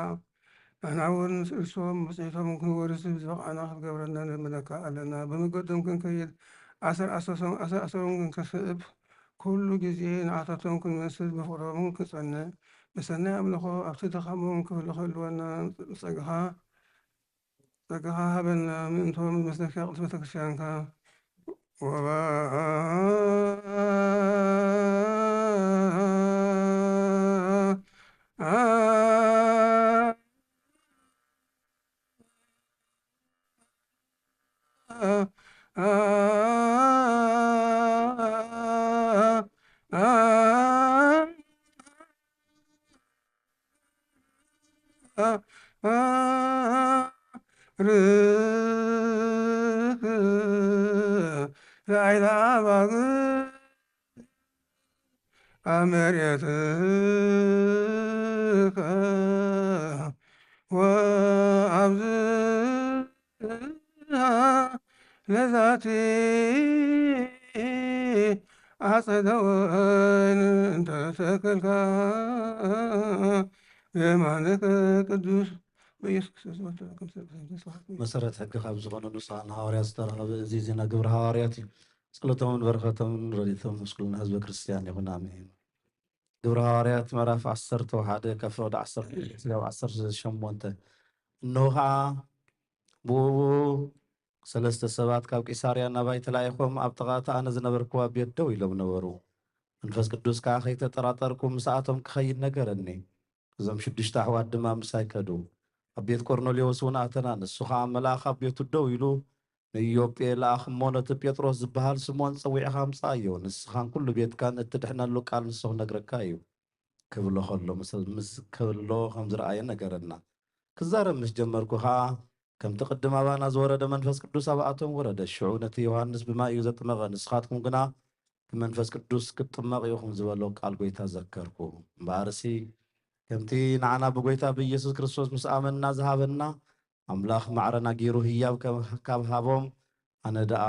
ንሕና እውን ንሶም ብጽሒቶም ክንወርስ ብዝበቕዓና ክትገብረና ንልምነካ ኣለና። ብመገዶም ክንከይድ፣ ኣሰር ኣሰሶም-፣ ኣሰር ኣሰሮም ክንከስዕብ፣ ኩሉ ግዜ ንዓታቶም ክንመስል ብፍቕሮም ክንጸንዕ፣ ብሰናይ ኣምልኾ ኣብቲ ድኻሞም ክብሉ ክህልወና ጸጋኻ ጸጋኻ ሃበና። ምእንቶም ምስለ ቅድስት ቤተክርስትያንካ ወባ ርክ ርኣይ ለኣባግ ኣብ መሬትከ ወኣብዝ ለዛቲ ኣጸደ ወይን እንተ ተከልካ የማንከ ቅዱስ በኢየሱስ ክርስቶስ ወልድ ከም ሰብ መሰረት ሕጊ ካብ ዝኾኑ ንጹሓን ሃዋርያት ዝተረኸበ እዚ ዜና ግብሪ ሃዋርያት እዩ። ጸሎቶምን በረኸቶምን ረድኤቶምን ምስ ኩልና ህዝበ ክርስቲያን ይኹን፣ ኣሜን። ግብሪ ሃዋርያት ምዕራፍ ዓሰርተ ሓደ ካብ ፍቕዲ ዓሰርተ ክልተ ክሳብ ዓሰርተ ሸሞንተ። እንሆ ኸዓ ብኡ ሰለስተ ሰባት ካብ ቂሳርያ ናባይ ተላኢኾም ኣብ ጥቓ እቲ ኣነ ዝነበርክዋ ቤት ደው ኢሎም ነበሩ። መንፈስ ቅዱስ ከኣ ከይተጠራጠርኩ ምስኣቶም ክኸይድ ነገረኒ። እዞም ሽዱሽተ ኣሕዋት ድማ ምሳይ ከዱ። ኣብ ቤት ቆርኔሌዎስ እውን ኣተና። ንሱ ኸኣ መልኣኽ ኣብ ቤቱ ደው ኢሉ ንኢዮጴ ለኣኽ እሞ ነቲ ጴጥሮስ ዝበሃል ስምዖን ጸዊዕኻ ኣምጽኣዮ። ንስኻን ኩሉ ቤትካን እትድሕነሉ ቃል ንሱ ክነግረካ እዩ። ክብሎ ከሎ ምስ ምስ ከሎ ከም ዝረኣየ ነገረና። ክዛረብ ምስ ጀመርኩ ኸኣ ከምቲ ቅድም ኣባና ዝወረደ መንፈስ ቅዱስ ኣብኣቶም ወረደ። ሽዑ ነቲ ዮሃንስ ብማይ እዩ ዘጥመቐ፣ ንስኻትኩም ግና ብመንፈስ ቅዱስ ክትጥመቕ ኢኹም ዝበሎ ቃል ጐይታ ዘከርኩ። እምበኣርሲ ከምቲ ንዓና ብጐይታ ብኢየሱስ ክርስቶስ ምስ ኣመንና ዝሃበና ኣምላኽ ማዕረና ገይሩ ህያብ ከም ካብ ሃቦም ኣነ ደኣ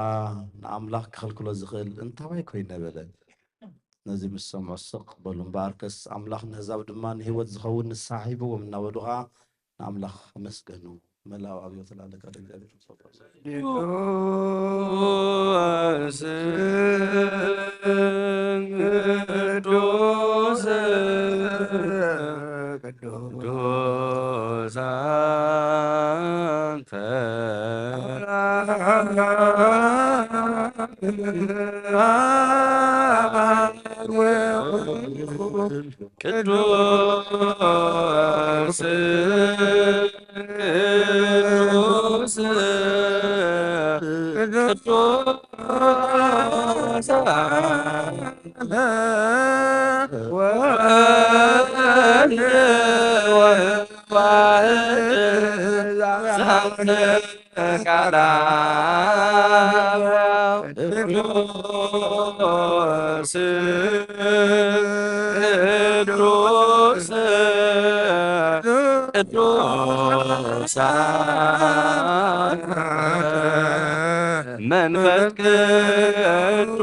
ንኣምላኽ ክኸልክሎ ዝኽእል እንታዋይ ኮይነ በለ። ነዚ ምስ ሰምዑ ስቕ በሉ። እምበኣርከስ ኣምላኽ ንህዛብ ድማ ንህይወት ዝኸውን ንስሓ ሂብዎም እናበሉ ኸኣ ንኣምላኽ ኣመስገኑ። መላው ኣብዮት ላለቃ ለእግዚኣብሔር ምስጋና ይሁን። ቅዱስ ቅዱስ ቅዱስ አንተ ቅዱስ ቅዱስ ቅዱስ ወወልድ ወመንፈስ ቅዱስ ቅዱስ ቅዱስ መንፈስ ቅዱስ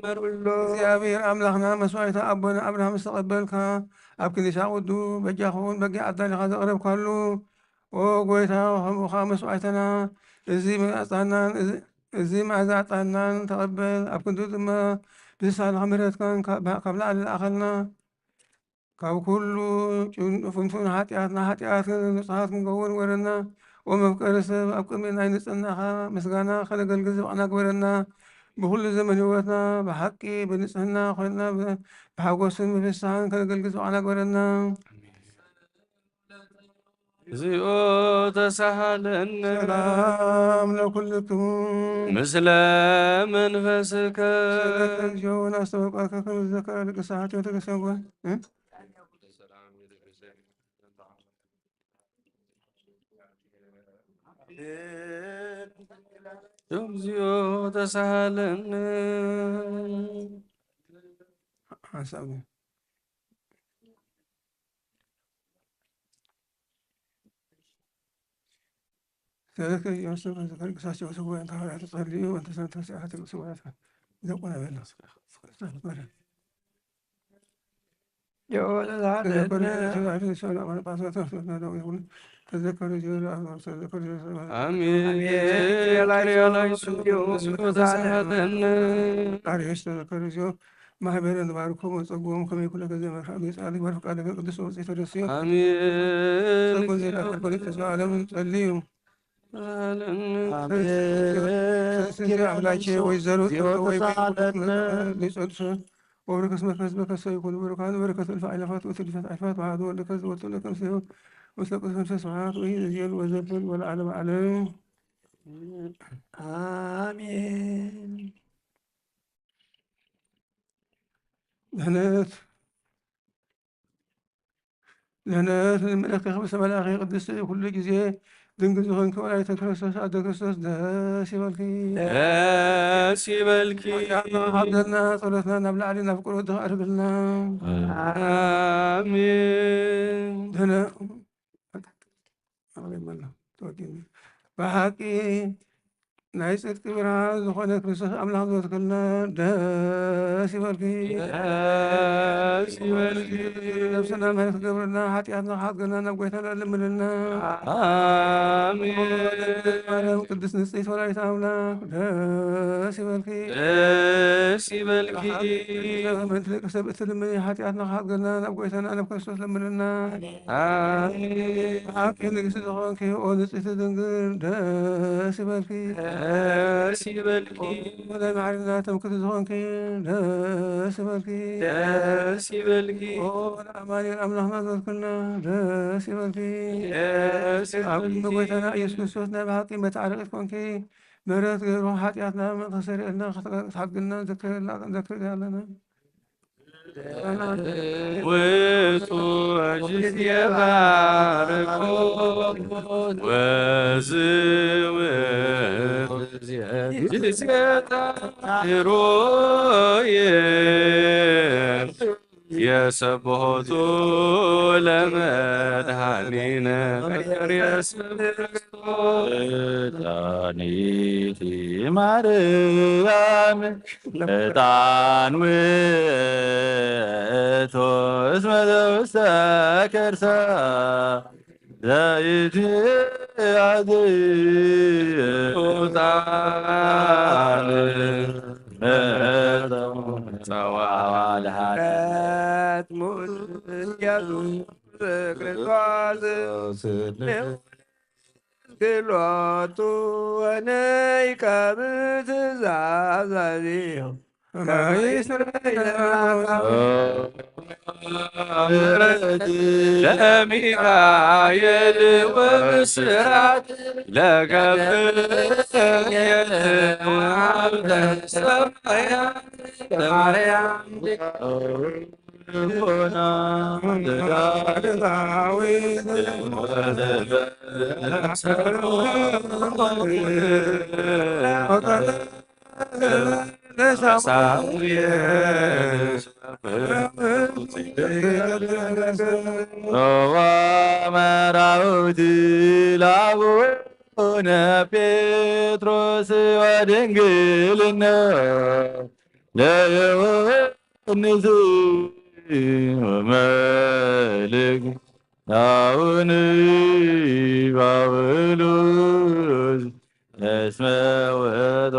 እግዚኣብሔር ኣምላኽና መስዋዕቲ ኣቦና ኣብርሃም ዝተቐበልካ ኣብ ክንዲ ሻቕዱ በጃኻ እውን በጊዕ ኣዳሊኻ ዘቕረብካሉ ኦ ጎይታ ከምኡ ኸዓ መስዋዕትና እዚ መዓዛናን እዚ እዚ መዓዛ ዕጣንናን ተቐበል። ኣብ ክንዱ ድማ ብዝሳልኻ ምሕረትካን ካብ ካብ ላዕሊ ለኣኸልና። ካብ ኩሉ ጭን- ፍንፉን ሓጢኣትና ሓጢኣትን ንጹሃት ክንከውን ግበረና። ኦ መፍቀሪ ሰብ ኣብ ቅድሚ ናይ ንጽህናኻ ምስጋና ከነገልግል ዝበቕና ግበረና። ብኹሉ ዘመን ህይወትና ብሓቂ ብንጽህና ኮይንና ብ- ብሓጎስን ብፍስሓን ከነገልግል ዝበቕና ግበረና። እግዚኦ ተሳሃለነ። ሰላም ለኩልክሙ። ምስለ መንፈስከ። ስለ እግዚኦ ናስተወቀከ ከም ዝዘከረ ደቂ ሰዓት ቤተክርስቲያን ጎ- እ? እግዚኦ ተሳሃለነ። ሓሳብ ስለዚህ የምስል ከልግሳቸው ስጉባኤ ተሐዋርያት ጸልዩ ወንተ ሰንተ ሲያፈት ስጉባኤ ዘቆና በላ ተዘከሩ ዚሆ ለአብ ተዘከሩ ዚሆ አሜን። ላሪዮ ላይሱ ዲዮ ስኮ ተሳተነ አሪዮስ ተዘከሩ ዚሆ ማህበረ ንባርኮ ወጸግቦም ከመይ ኩለ ከዘ መርካ ቤት ጻድቅ ወርፍ ቃለ ቅዱስ ወጽይ ተደስዮ አሜን። ጸጎ ዜና ከልኮለ ተስፋ ዓለም ጸልዩ። ስንዜ አምላኬ ወይዘሮ ጸሎት ወይ ሊጸልሱ ወበረከት መከስ በከሰ ይኩን ብሩካን በረከት እልፍ አይለፋት ወትልፈት አይፋት በአሐዱ ወልድ ከዝ ወልድ ለከ ምስሌሁ ምስለ ቅዱስ መንፈስ ስብሐት ወይ እዜን ወዘልፈን ወለዓለመ ዓለም። አሜን። ድህነት ድህነት ንመለኪ ክብሰ መላኺ ቅድስቲ ኩሉ ግዜ ድንግል ዝኾንኪ ወላዲተ ክርስቶስ ኣደ ክርስቶስ ደስ ይበልኪ። ደስ ይበልኪ። ሓዘና ጸሎትና ናብ ላዕሊ ናብ ፍቅሩ ድኻ ኣድርግልና። አሜን። ድህነ ብሓቂ ናይ ጽድቂ ብርሃን ዝኾነ ክርስቶስ ኣምላኽ ዝበትከልና ደስ ይበልኪ። ደስ ይበልኪ። ነብስና ምሕረት ክገብረልና ሓጢኣትና ክሓድገና ናብ ጎይታና ልምንና። አሜን። ማርያም ቅድስት ንጽሕት ወላዲት ኣምላኽ ደስ ይበልኪ። ደስ ይበልኪ። ምእንቲ ደቂ ሰብ እትልምኒ ሓጢኣትና ክሓድገና ናብ ጎይታና ናብ ክርስቶስ ልምንና። አሜን። ብሓቂ ንግስቲ ዝኾንኪ ኦ ንጽሕቲ ድንግል ደስ ይበልኪ። ደስ ይበልኪ። ናይ ማዕርና ተምክቲ ዝኾንኪ ደስ ይበልኪ። ደስ ይበልኪ። ኦ ንኣማኑኤል ኣምላኽና ዝበልክልና ደስ ይበልኪ። ደስ ኣብ ይበልኪ። ጎይታና ኢየሱስ ክርስቶስ ናይ ብሓቂ መተዓረቂት ኮንኪ ምሕረት ገይሩ ሓጢኣትና ተሰሪዕልና ክትሓድግልና ንዘክር ኣለና። ውእቱ ጊዜ ባርኮ ወዝውእቱ ጊዜ ጣዕሮየ የሰብሖቱ ለመድኃኒነ ኢየሱስ ክርስቶስ። መድኃኒት ማርያም ዕጣን ውእቱ እስመ ዘውስተ ከርሳ ዘይትያዝ ዕጣን ጸዋዕዋ ለኃጢአት። ሙት ኢየሱስ ክርስቶስ ክሎቱ ወነይ ካብ ትእዛዛዚሁ ለሚካኤል ወብስራት ለገብር ሰማያ ለማርያም መራውቲ ለአቡነ ጴጥሮስ ወድንግልና ለዮ ንስ መልክ አቡነ ጳውሎስ እስመ ውእቱ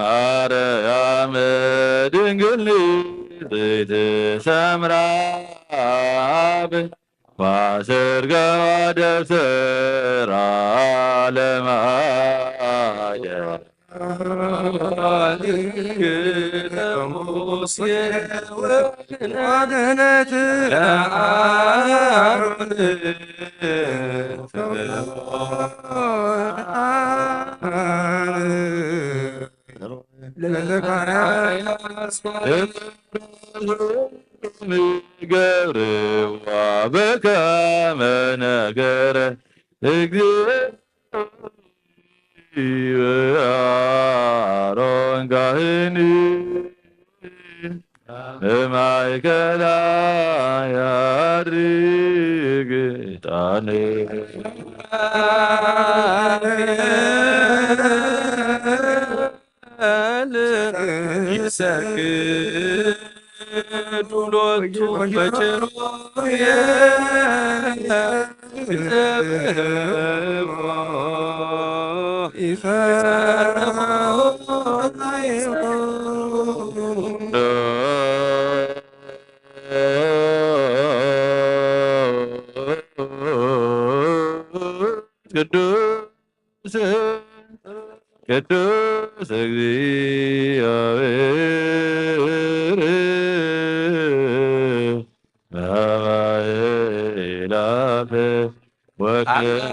ለማርያም ድንግል ንጽሕት ሰምራ ማሰርገዋ ደብተራ ለማየ ለዘካርያስ ገብርዋ በከመ ነገረ እግዚእ አሮን ካህን በማእከላ ቅዱስ ቅዱስ እግዚአብሔር በባሕሪ ላፈ ወክልተ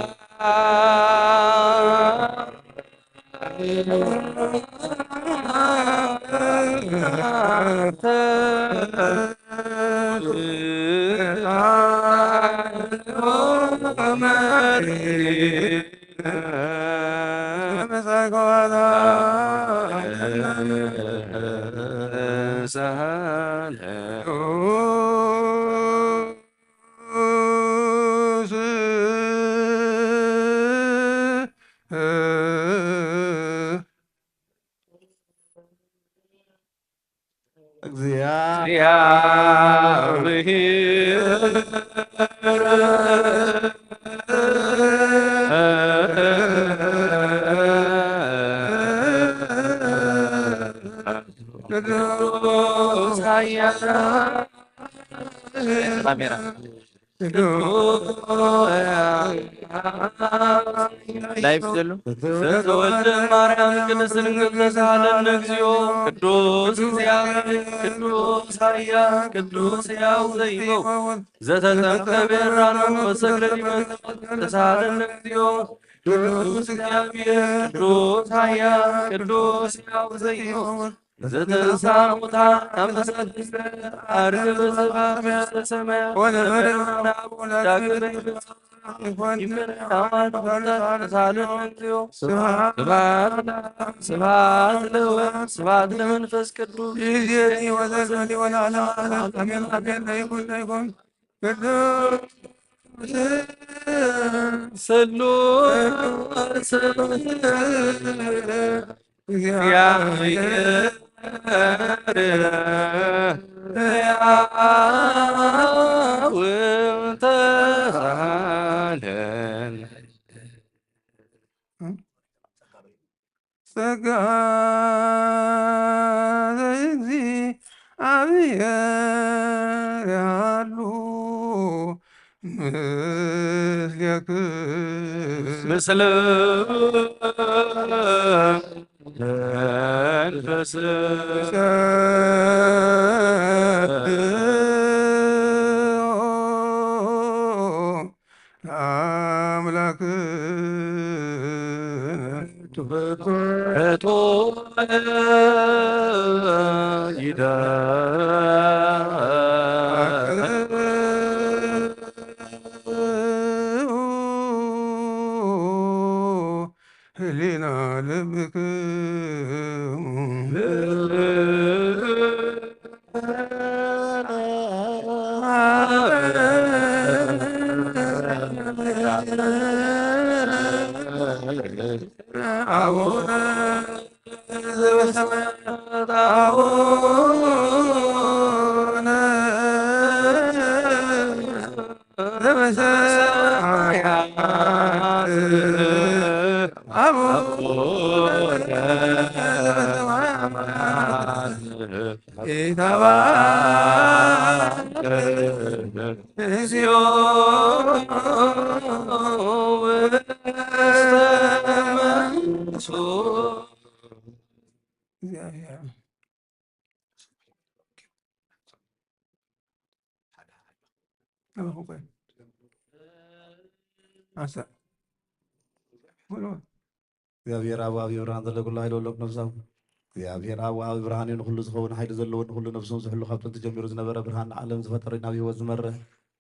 ካሜራ ላይፍ ዘሎ። በተወልደ ማርያም ቅድስት ድንግል ተሳሃለነ እግዚኦ። ቅዱስ እግዚአብሔር ቅዱስ ኃያል ቅዱስ ሕያው ዘይመውት ዘተጠምቀ ብኤርትራ መንፈስ ተክለ ሊመ ተሳሃለነ እግዚኦ። ቅዱስ እግዚአብሔር ቅዱስ ኃያል ቅዱስ ሕያው ዘይመውት ዘተንሳ ሙታን አመሰግንከ አርግ በስብሐት መንግሥተ ሰማያት ወለመድኃኔ ዓለም ዳግመ ይመጽእ ይመጣል ተሳለን እግዚኦ። ስብሐት ስብሐት ለወልድ ስብሐት ለመንፈስ ቅዱስ ይእዜኒ ወዘልፈኒ ወለዓለመ ዓለም አሜን። አሜን። ለይኩን ለይኩን ቅዱስ ሰሉ እግዚአብሔር ሕያው ተሳለን። ጸጋ ዘእግዚአብሔር ያሉ ምስሌክ ምስለ መንፈስ አምላክ ህሊና ልብክሙ አቡነ ዘበሰማያት አቡነ ዘበሰማያት አቡነ ዘበሰማያት ይትባረክ ስምከ ውስተ መንግስቱ። እግዚኣብሔር ኣብ ወሃቢ ብርሃን ዘሎ ኩሉ ሓይሊ ወለኩ ነፍሳዊ። እግዚኣብሔር ኣብ ወሃቢ ብርሃን እዩ፣ ንኩሉ ዝኸውን ሓይሊ ዘለዎ፣ ንኩሉ ነፍሱ ዝሕሉ፣ ካብ ጥንቲ ጀሚሩ ዝነበረ፣ ብርሃን ንዓለም ዝፈጠረ፣ ናብ ህይወት ዝመርሕ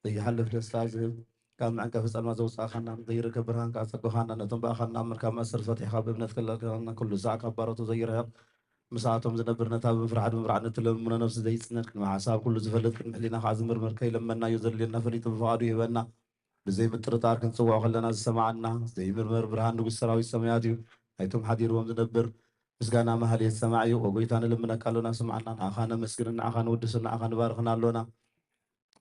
ዘይሓልፍ ደስታ ዝህብ፣ ካብ መዕንቀፊ ጸልማት ዘውጻእካና፣ ዘይርከብ ብርሃን ከኣ ዘጸገኻና፣ ነቶም ብኣኻ እናኣመንካ መእሰርቲ ፈቲሕካ ብእምነት ከለልካና፣ ኩሉ ሳዕ ካብ ባሮቱ ዘይርሕቕ፣ ምስኣቶም ዝነብር፣ ነታ ብምፍራሕን ብምርዓድን እትለምኖ ነፍሲ ዘይጽነን፣ ቅድሚ ሓሳብ ኩሉ ዝፈልጥ፣ ቅድሚ ሕሊና ከኣ ዝምርምር፣ ከይለመንናዮ ዘድልየና ፈሊጡ ብፍቓዱ ይህበና። ብዘይ ምጥርጣር ክንጽውዖ ከለና ዝሰምዓና ዘይምርመር ብርሃን ንጉስ ሰራዊት ሰማያት እዩ። ናይቶም ሓዲርዎም ዝነብር ምስጋና ማህሌት ሰማዕ እዩ። ኦ ጎይታ ንልምነካ ኣሎና ስምዓና። ንኣኻ ነመስግንን ንኣኻ ንውድስን ንኣኻ ንባርኽን ኣሎና።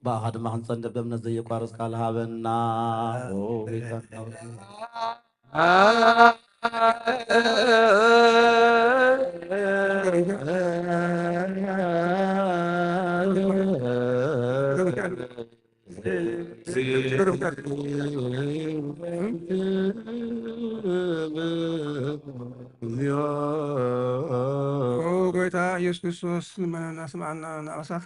ብኣኻ ድማ ክንጸንዕ ብእምነት ዘየቋርጽ ቃል ሃበና። ኦ ጎይታ ኦ ጎይታ ኢየሱስ ክርስቶስ ልመናና ስምዓና። ንኣሳፍ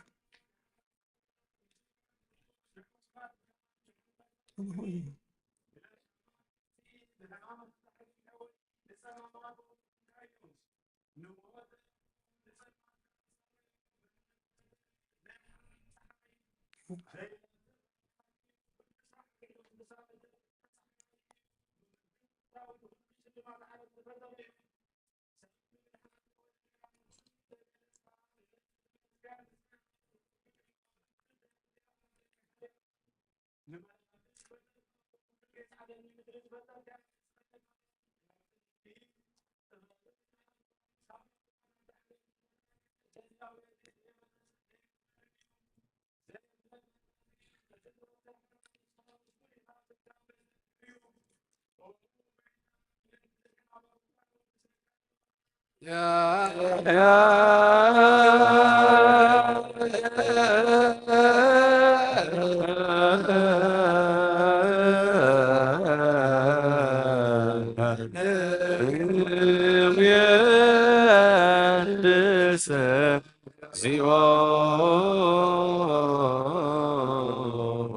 ዚኦ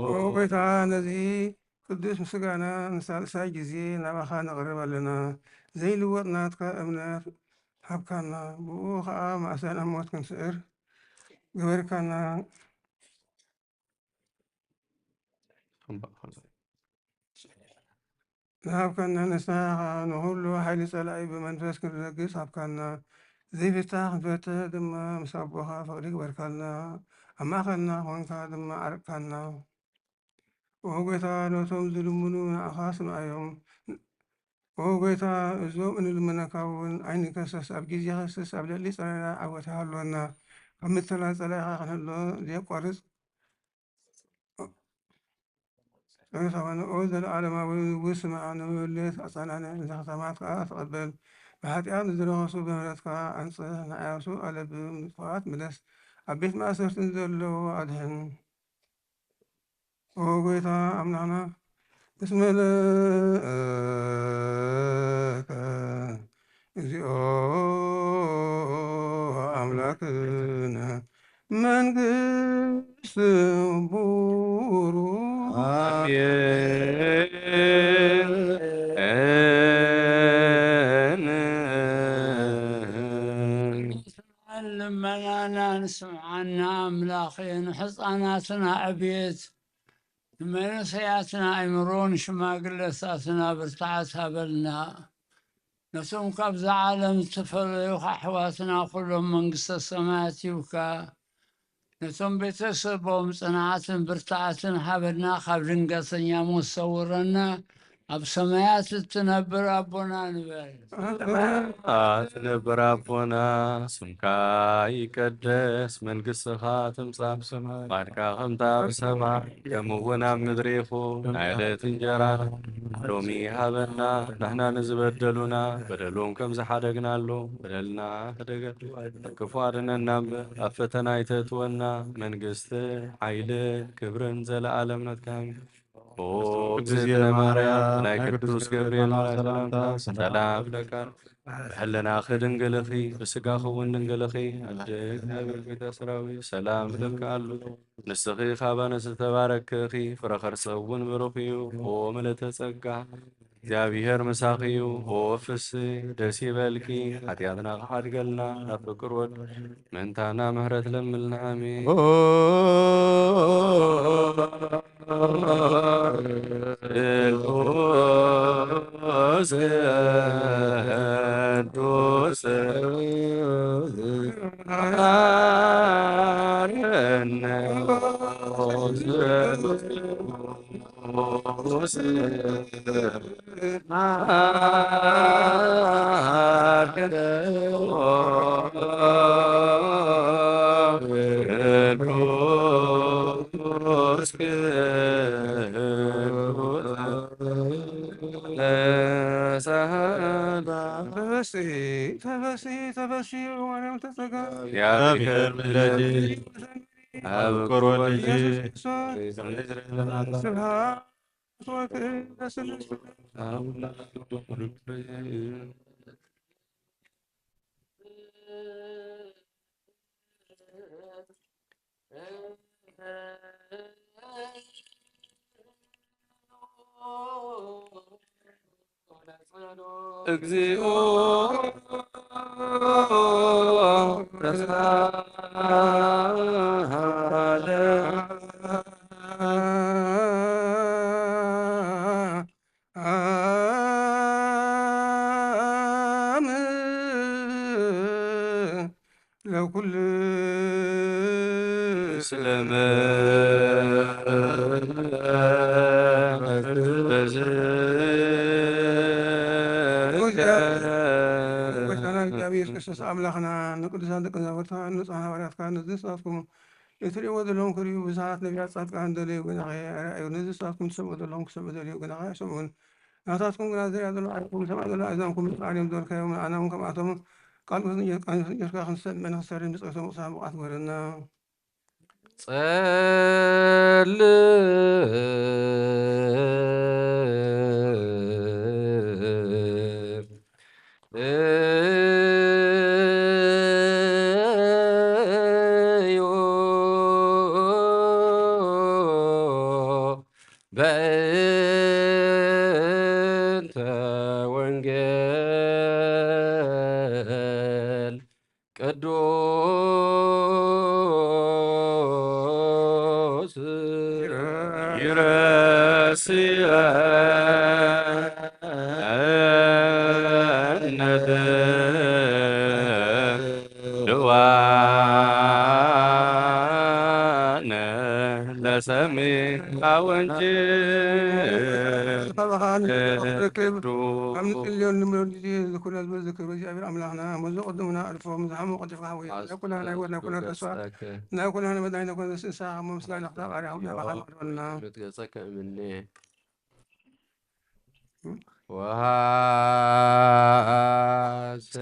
ኦ ጎይታ፣ ነዚ ቅዱስ ምስጋና ንሳልሳይ ግዜ ናባኻ ነቕርብ ኣለና። ዘይልወጥ ናትካ እምነት ሃብካና፣ ብኡ ኸኣ ማእሰና ሞት ክንስዕር ገበርካና። ዝሃብካና ንስኻ ንኹሉ ሓይሊ ጸላኢ ብመንፈስ ክንነግስ ሃብካና። ዘይፍታሕ ክንፈትሕ ድማ ምስ ኣቦኻ ፍቕሪ ግበርካልና። ኣብ ማእከልና ኾንካ ድማ ዓርቅካና። ኦ ጎይታ፣ ነቶም ዝልምኑ ንኣኻ ስምዓዮም። ኦ ጎይታ፣ እዞም እንልምነካ እውን ኣይንከሰስ፣ ኣብ ግዜ ከስስ ኣብ ልዕሊ ጸላኢና ዓወት ይሃልወና። ካብ ምትላል ጸላኢኻ ክንህሎ ዘየቋርጽ ጸሎት ሃበና። ኦ ዘለዓለማዊ ንጉስ፣ ስምዓና፣ ንመበለት ኣጸናንዕ፣ ነዛ ከተማ ከኣ ተቐበል። ብሓጢኣት ንዝረኸሱ ብምህረትካ ኣንጽህ፣ ንዓያሱ ኣለብም፣ ንጥፉኣት ምለስ፣ ኣብ ቤት ማእሰርቲ ንዘለዉ ኣድሕን። ኦ ጎይታ ኣምላኽና፣ እስመ ለከ እግዚኦ ኣምላክነ መንግስት ቡሩ። ልመናና ንስምዓና ኣምላኽ፣ ንሕፃናትና ዕብየት፣ ንመንእሰያትና ኣእምሮ፣ ንሽማግለታትና ብርታዓት ሃበልና። ነቶም ካብዛ ዓለም ዝተፈለዩ ኣሕዋትና ኩሎም መንግስተ ሰማያት ይብካ። ነቶም ቤተሰቦም ጽንዓትን ብርታዓትን ሃበና፣ ካብ ድንገተኛ ሞት ሰውረና፣ ኣብ ሰማያት እትነብር ኣቦና ንበል። ትነብር ኣቦና፣ ስምካ ይቀደስ፣ መንግስትኻ ትምጻእ፣ ፍቓድካ ከምታ ኣብ ሰማይ ከምኡ እውን ኣብ ምድሪ ይኹን። ናይ ዕለት እንጀራና ሎሚ ሃበና፣ ንሕና ንዝበደሉና በደሎም ከም ዝሓደግናሎም በደልና ሕደገልና፣ ካብ ክፉ ኣድነና እምበር፣ ኣብ ፈተና ኣይተእትወና፣ መንግስትን ሓይልን ክብርን ዘለኣለም ናትካ እዩ። ኦ እግዝእትነ ማርያም፣ ናይ ቅዱስ ገብርኤል ሰላምታ ሰላም እብለካ። ብሕልናኺ ድንግል ኢኺ፣ ብስጋኺ እውን ድንግል ኢኺ። ኣደ እግዚኣብሔር ቤተ ሰራዊት ሰላም እብለካ ኣሎ። ንስኺ ካብ ኣንስቲ ዝተባረክኪ ኢኺ፣ ፍረ ከርሰ እውን ብሩኽ እዩ። ኦ ምልእተ ጸጋ፣ እግዚኣብሔር ምሳኺ እዩ። ኦ ፍስህ ደስ ይበልኪ፣ ሓጢኣትና ክሓድገልና ናብ ፍቅር ወድ ምእንታና ምህረት ለምልና። ኣሜን። ተፈሲ ተፈሲ ተፈሲ ማርያም ተጸጋ። እግዚአብሔር ምሕረት ኣብ ቆርበትሽ ስብሐት ወክብር ለስምሽ። እግዚኦ ተሳሃለ። አም ለኩል ስለመ ጎይታና እግዚኣብሔር ኢየሱስ ክርስቶስ ኣምላኽና ንቅዱሳን ደቂ መዛሙርትኻ ንብፁዓን ሃዋርያትካ ነዚ ንስኻትኩም እትርእይዎ ዘለኹም ክርእዩ ብዙሓት ነቢያት ጻድቃን ደለዩ ግናኸ ኣይረኣዩ። ነዚ ንስኻትኩም ትሰምዑ ዘለኹም ክሰምዑ ደለዩ ግናኸ ኣይሰምዑን። ናታትኩም ግና ዝርእያ ዘሎ ዓይንኩም ዝሰምዓ ዘሎ ኣእዛንኩም ብቃል እዮም ዝበልካዮም ንኣና እውን ከምኣቶም ቃል ቃል ጀርካ ክንሰምዕ ንክንሰርሕ ብጸይቶም ቅሳን ብቕዓት ግበረና። ጸልእ እዩ በእንተ ወንጌል ቅዱስ ይረስየነ ድዋነ ለሰሚዐ ወንጌል። ካብ ንጽልዮን ንምሎን ግዜ ዝኩና ዝበል ዝክር እግዚኣብሔር ኣምላኽና፣ መዞ ቅድምና ኣልፎ፣ ምዝሓሙ ቀልጢፍካ ሃወየ። ናይ ኩልና ናይ ወድ ናይ ኩልና ተስፋ፣ ናይ ኩልና መድኃኒት ናይ ኩልና ንስኻ እሞ ምስጋና ክሳብ ኣርያም ናባኻ ንቕርበልና። ገጸከ እምኔ። ወሃሰ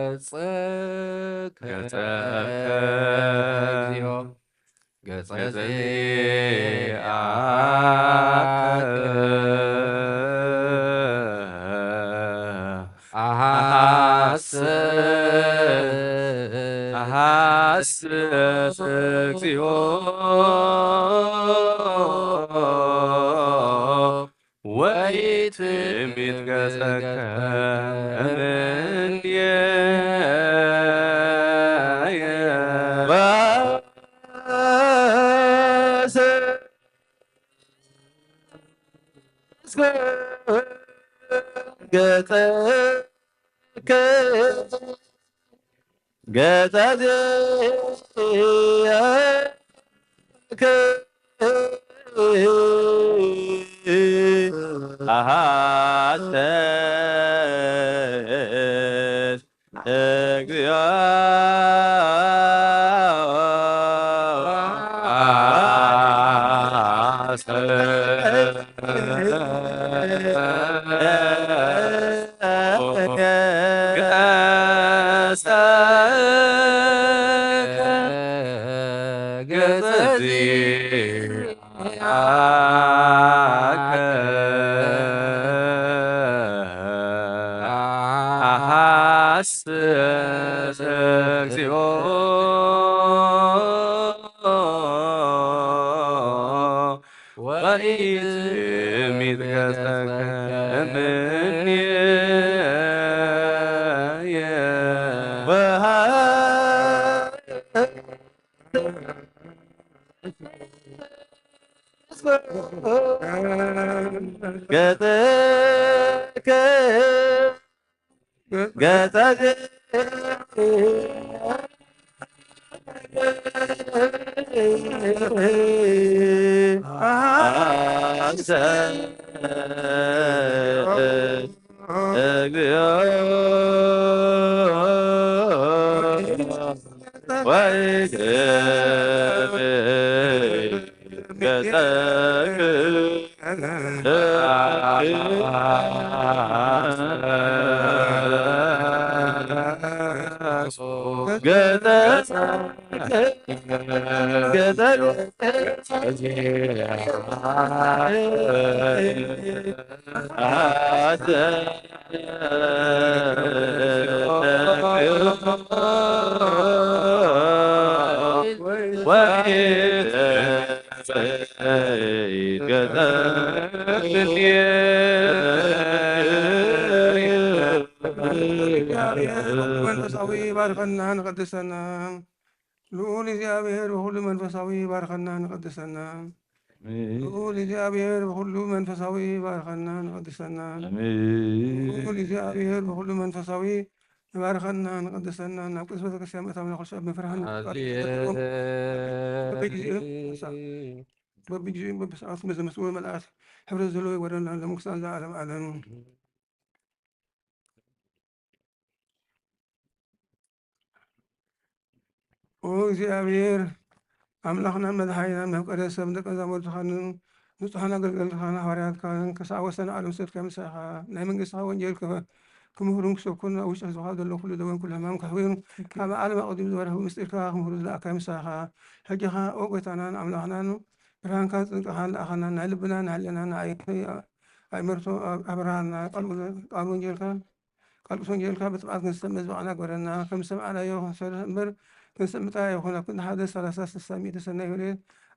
ገጸከ ገጸከ እግዚኦ። ገጸ ዚአከ አሐስስ አሐስስ እግዚኦ ወኢትሚት ገጸከ እምኔየ። ገጸከ ገጸ ዚአከ አሐስስ እግዚኦ። አሐስስ እግዚኦ ወኢትሚት ገጸከ እምኔየ። ገጸከ ገጸ መንፈሳዊ ባርከና ንቀድሰና። ልዑል እግዚኣብሔር ብኹሉ መንፈሳዊ ባርከና ንቀድሰና። ልዑል እግዚኣብሔር ብኹሉ መንፈሳዊ ባርከና ንቀድሰና። ልዑል እግዚኣብሔር ብኹሉ መንፈሳዊ ንባርከና ንቀድሰና። ናብ ቅዱስ ቤተክርስትያን ምእታውና ኩሉ ሰብ ምፍርሃን በብጊዜኡ በብሰዓቱ መዘመስኡ መልኣት ሕብረት ዘለዎ ይወረና ለመንግስታን ዘዓለም ዓለም። ኦ እግዚኣብሔር ኣምላኽና መድሓኒና መፍቀሪ ሰብ ደቀ መዛሙርትኻን ንጹሓን ኣገልገልትኻን ሃዋርያትካን ክሳዕ ወሰን ዓለም ሰድካ ምሳኻ ናይ መንግስትኻ ወንጌል ክፈ- ክምህሩን ክሰብኩን ኣብ ውሽጢ ህዝብኻ ዘሎ ኩሉ ደወን ኩሉ ሕማም ከሕውዩን ካብ ዓለም ኣቐዲሙ ዝበርህ ምስጢርካ ክምህሩ ዝለኣካ ምሳኻ ሕጂ ኸኣ ኦ ጎይታናን ኣምላኽናን ብርሃንካን ጽድቅኻን ለኣኸና ናይ ልብና ናይ ሕልና ናይ ኣእምርቶ ኣብርሃና ቃል ወንጌልካ ቃል ቅዱስ ወንጌልካ ብትብዓት ክንሰምዕ ዝበቕዕና ግበረና። ከም ዝሰማዕናዮ ክንሰርሕ እምበር ክንሰምዕ ጥራይ ኣይኮነ። ኣብ ክንዲ ሓደ ሰላሳ ስሳ ሚእቲ ሰናይ ወሬ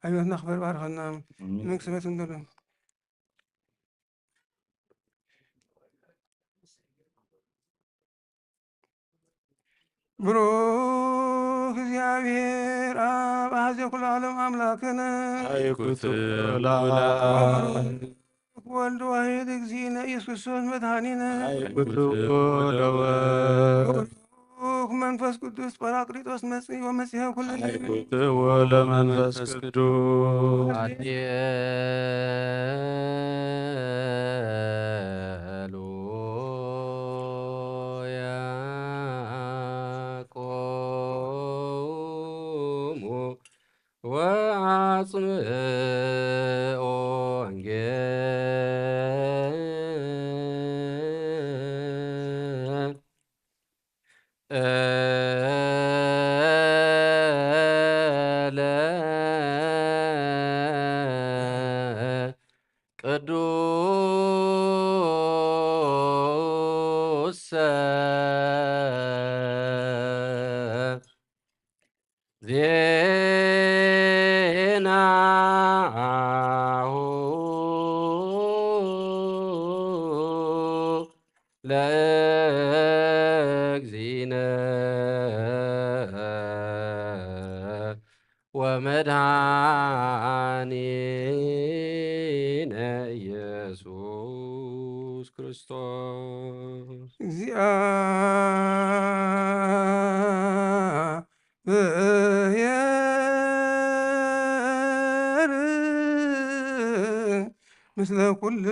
ኣብ ህይወትና ክፈር ባርኸና። ኣሜን። መንግስተ ሰማያት ክንደሎ ብሩክ እግዚኣብሔር ኣብ ኣሐዜ ኩሉ ዓለም ኣምላክነ ኣይኩትላላ ወልድ ዋሂድ እግዚእነ ኢየሱስ ክርስቶስ መድኃኒነ ኣይኩትወደወ ብሩክ መንፈስ ቅዱስ ጳራቅሊጦስ መጽእ ወመጽሔ ኩሉ ኣይኩትወ ለመንፈስ ቅዱስ ኣድየሉ ያቆሙ ወአጽምኦ ወንጌል ቅዱሰ ዜናሁ ለእግዚእነ ወመድኃኒነ ኢየሱስ ክርስቶስ እግዚአ ብሔር ምስለ ኩልክሙ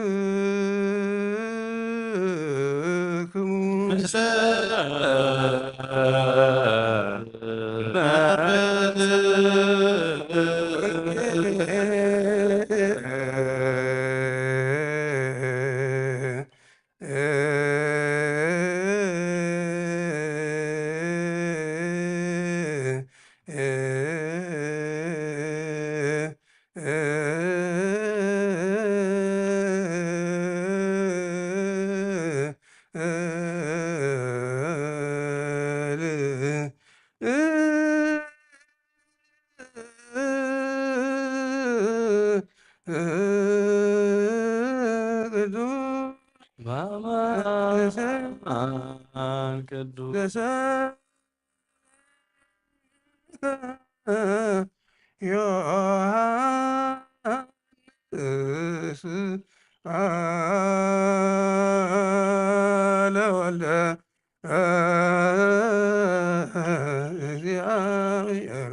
ቅዱስ በማን ቅዱስ ዮሐንስ ቃለ ወልደ እግዚአብሔር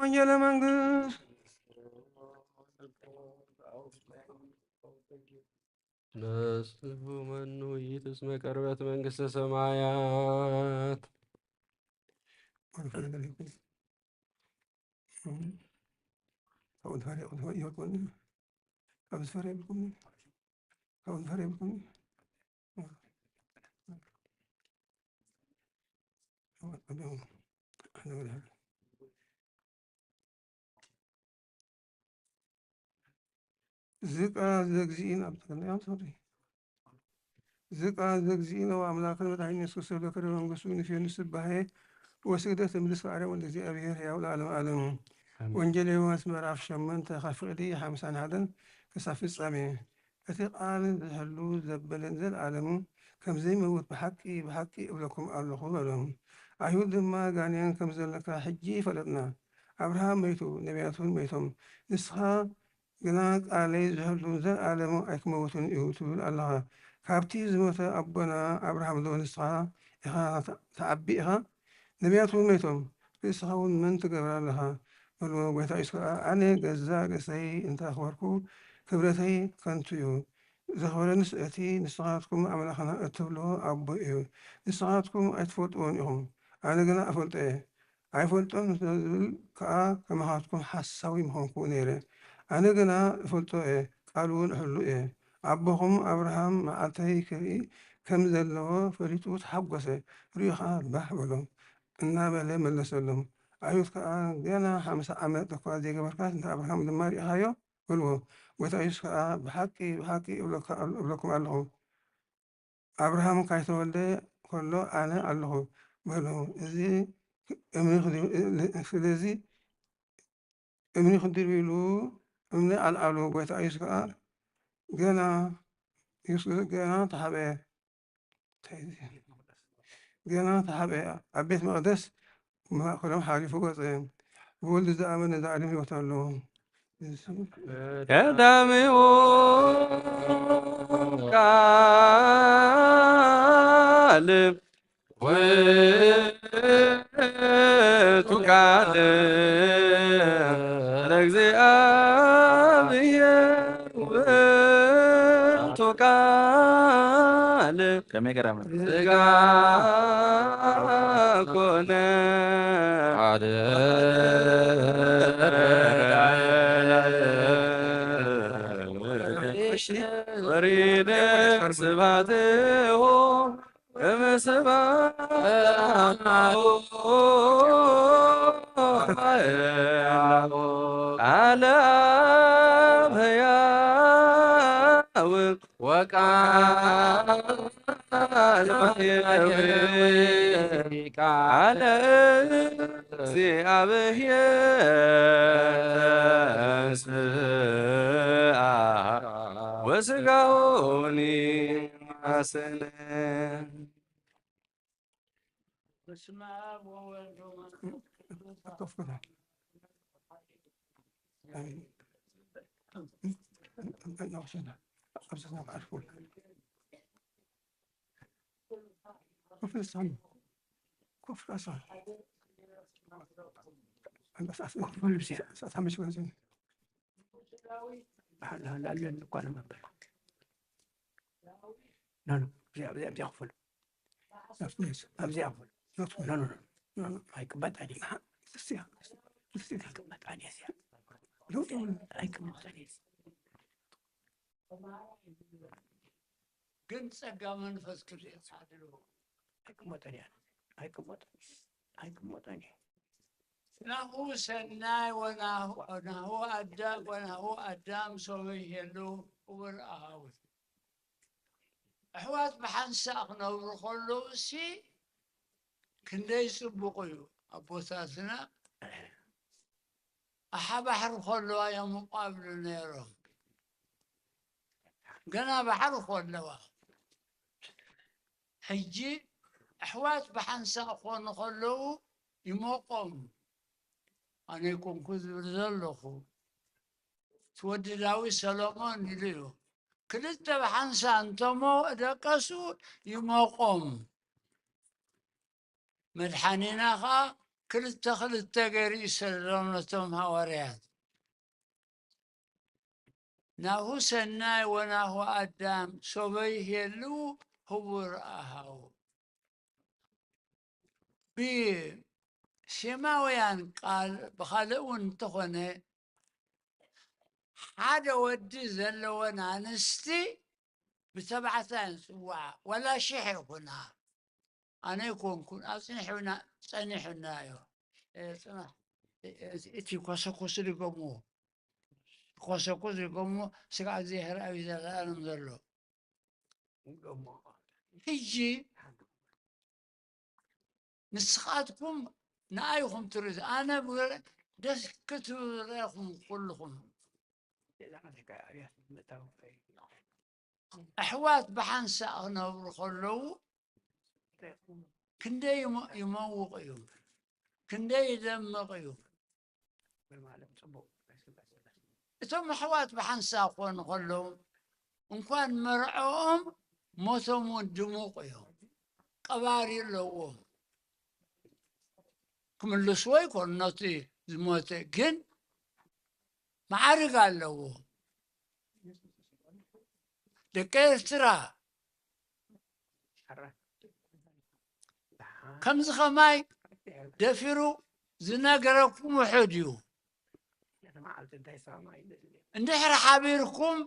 ወንጌለ መንግስት። በስሙ መኑ ይትስመ ቀርበት መንግስተ ሰማያት። ካብኡ ዝፈርየ ይበልኩም። ካብኡ ዝፈርየ ይበልኩም። ዝቃ ዘግዚእን ኣብ ትግርኛ፣ I'm sorry። ዝቃ ዘግዚእን ወኣምላክን መድኃኒነ ኢየሱስ ክርስቶስ ለከ መንግስቱ ንፌኑ ስባሄ ወስግደት እምልስ ከ ኣርያም ወልደ እግዚኣብሔር ሕያው ለዓለመ ዓለም። ኣሜን። ወንጌል ዮሐንስ ምዕራፍ ሸሞንተ ካብ ፍቕዲ ሓምሳን ሓደን ክሳብ ፍጻሜ። እቲ ቃል ዝሕሉ ዘበለን ዘለዓለሙ ከም ዘይመውት ብሓቂ ብሓቂ እብለኩም ኣለኹ በሎም። ኣይሁድ ድማ ጋኔን ከም ዘለካ ሕጂ ፈለጥና። ኣብርሃም መይቱ፣ ነቢያት እውን መይቶም፣ ንስኻ ግና ቃለይ ዝሕሉ ዘለዓለሙ ኣይክመውትን እዩ ትብል ኣለኻ። ካብቲ ዝሞተ ኣቦና ኣብርሃም ዶ ንስኻ ኢኻ ትዓቢ ኢኻ? ነቢያት እውን መይቶም፣ ርእስኻ እውን መን ትገብራ ኣለኻ? በልዎ። ጐይታ ኢየሱስ ከኣ፣ ኣነ ገዛእ ርእሰይ እንተ ኣኽበርኩ፣ ክብረተይ ከንቱ እዩ። ዘኽበረንስ እቲ ንስኻትኩም ኣምላኽና እትብልዎ ኣቦ እዩ። ንስኻትኩም ኣይትፈልጥዎን ኢኹም፣ ኣነ ግና እፈልጦ እየ። ኣይፈልጦን ስለ ዝብል ከኣ ከማኻትኩም ሓሳዊ ምኾንኩ ነይረ። ኣነ ግና እፈልጦ እየ፣ ቃሉ እውን እሕሉ እየ። ኣቦኹም ኣብርሃም መዓልተይ ክርኢ ከም ዘለዎ ፈሊጡ ተሓጐሰ። ርእዩ ኸኣ ባህ በሎ። እናበለ መለሰሎም። ኣይሁድ ከኣ፣ ገና ሓምሳ ዓመት እኳ ዘይገበርካስ፣ ንኣብርሃም ድማ ርኢኻዮ? በልዎ። ጐይታ የሱስ ከኣ፣ ብሓቂ፣ ብሓቂ እብለካ፣ እብለኩም ኣለኹ፣ ኣብርሃም ካይተወልደ ከሎ ኣነ ኣለኹ፣ በሉ። እዚ እምኒ ክድ-፣ ስለዚ እምኒ ክድርብይሉ እምኒ ኣልዓሉ። ጐይታ የሱስ ከኣ፣ ገና፣ የሱስ ገና ተሓብአ። እንታይ እዩ እዚ? ገና ተሓብአ ኣብ ቤት መቕደስ ብማእከሎም ሓሊፉ ወጸ። ብወልዱ ዝኣመነ ንዘለኣለም ህይወት ኣለዎ። ቀዳሚው ቃል ውእቱ ቃል ለእግዚኣብሔር ውእቱ ቃል ከመይ ገራሚ። ሥጋ ኮነ። ወሪደ ስብሐቲሁ እምስባሁ ቃለ አብ ሕያው ወቃል ማሕየዊ ቃለ እግዚአብሔር ተንሥአ ወሥጋሁኒ ማሰነ። በስመ አብ ወወልድ ወመንፈስ ቅዱስ አሐዱ አምላክ። No, no, no, no, no, ኣይቅመጣን እዩ። እዚኣ፣ እዚኣ ኣይቅመጣን እዩ። እዚኣ ለውጢ እውን ኣይቅመጣን እዩ። ግን ጸጋ መንፈስ ቅዱስ ሓድሩ ኣይቅመጠን እያ። ኣይቅመጠን፣ ኣይቅመጠን እዩ። ናሁ ሰናይ ወናሁ፣ ናሁ ኣዳም፣ ወናሁ ኣዳም ሶበ ይሄሉ ክቡር ኣሃው። ኣሕዋት ብሓንሳእ ክነብሩ ከለዉ እሲ ክንደይ ጽቡቕ እዩ። ኣቦታትና ኣሓ ባሕሪ ከለዋ እዮም እቋ ይብሉ ነይሮም። ገና ባሕሪ ከለዋ። ሕጂ ኣሕዋት ብሓንሳእ ክኾኑ ከለዉ ይሞቆም። ኣነ ይኮንኩ ዝብል ዘለኹ። እቲ ወዲ ዳዊት ሰሎሞን ኢሉ እዩ። ክልተ ብሓንሳእ እንተሞ ደቀሱ ይሞቆም። መድሓኒና ኸኣ ክልተ ክልተ ገይሩ ይሰሎም ነቶም ሃዋርያት። ናሁ ሰናይ ወናሁ ኣዳም ሶበ ይሄሉ ህቡር ኣሃው። ብሴማውያን ቃል ብኻልእ እውን እንተኾነ ሓደ ወዲ ዘለወን ኣንስቲ ብተባዕታይ ይጽውዓ፣ ዋላ ሽሕ ይኹና። ኣነ ኣይኮንኩን፣ ኣጽኒሑና፣ ጸኒሑና እዩ። እ፣ ጽናሕ፣ እ፣ እ፣ እቲ ኮሰኮስ ድገምዎ፣ ኮሰኮስ ድገምዎ፣ ስጋ እግዚኣብሔር ኣብ ዘለኣለም ዘሎ። ሕጂ ንስኻትኩም ንኣይኹም ትርዝ-፣ ኣነ ብረ-፣ ደስ ክትብሉ ረኹም ኩልኹም። ኣሕዋት ብሓንሳእ ክነብሩ ከለዉ ክንደይ ይመ-፣ ይመውቕ እዩ፣ ክንደይ ይደምቕ እዩ። እቶም ኣሕዋት ብሓንሳእ ክኾኑ ከለዉ እንኳን መርዖኦም ሞቶም እውን ድሙቕ እዮም። ቀባሪ ኣለዎም። ክምልስዎ ይኮኑ ነቲ ዝሞተ፣ ግን መዓርግ ኣለዎ። ደቂ ኤርትራ ከምዚ ኸማይ ደፊሩ ዝነገረኩም ውሑድ እዩ። እንድሕር ሓቢርኩም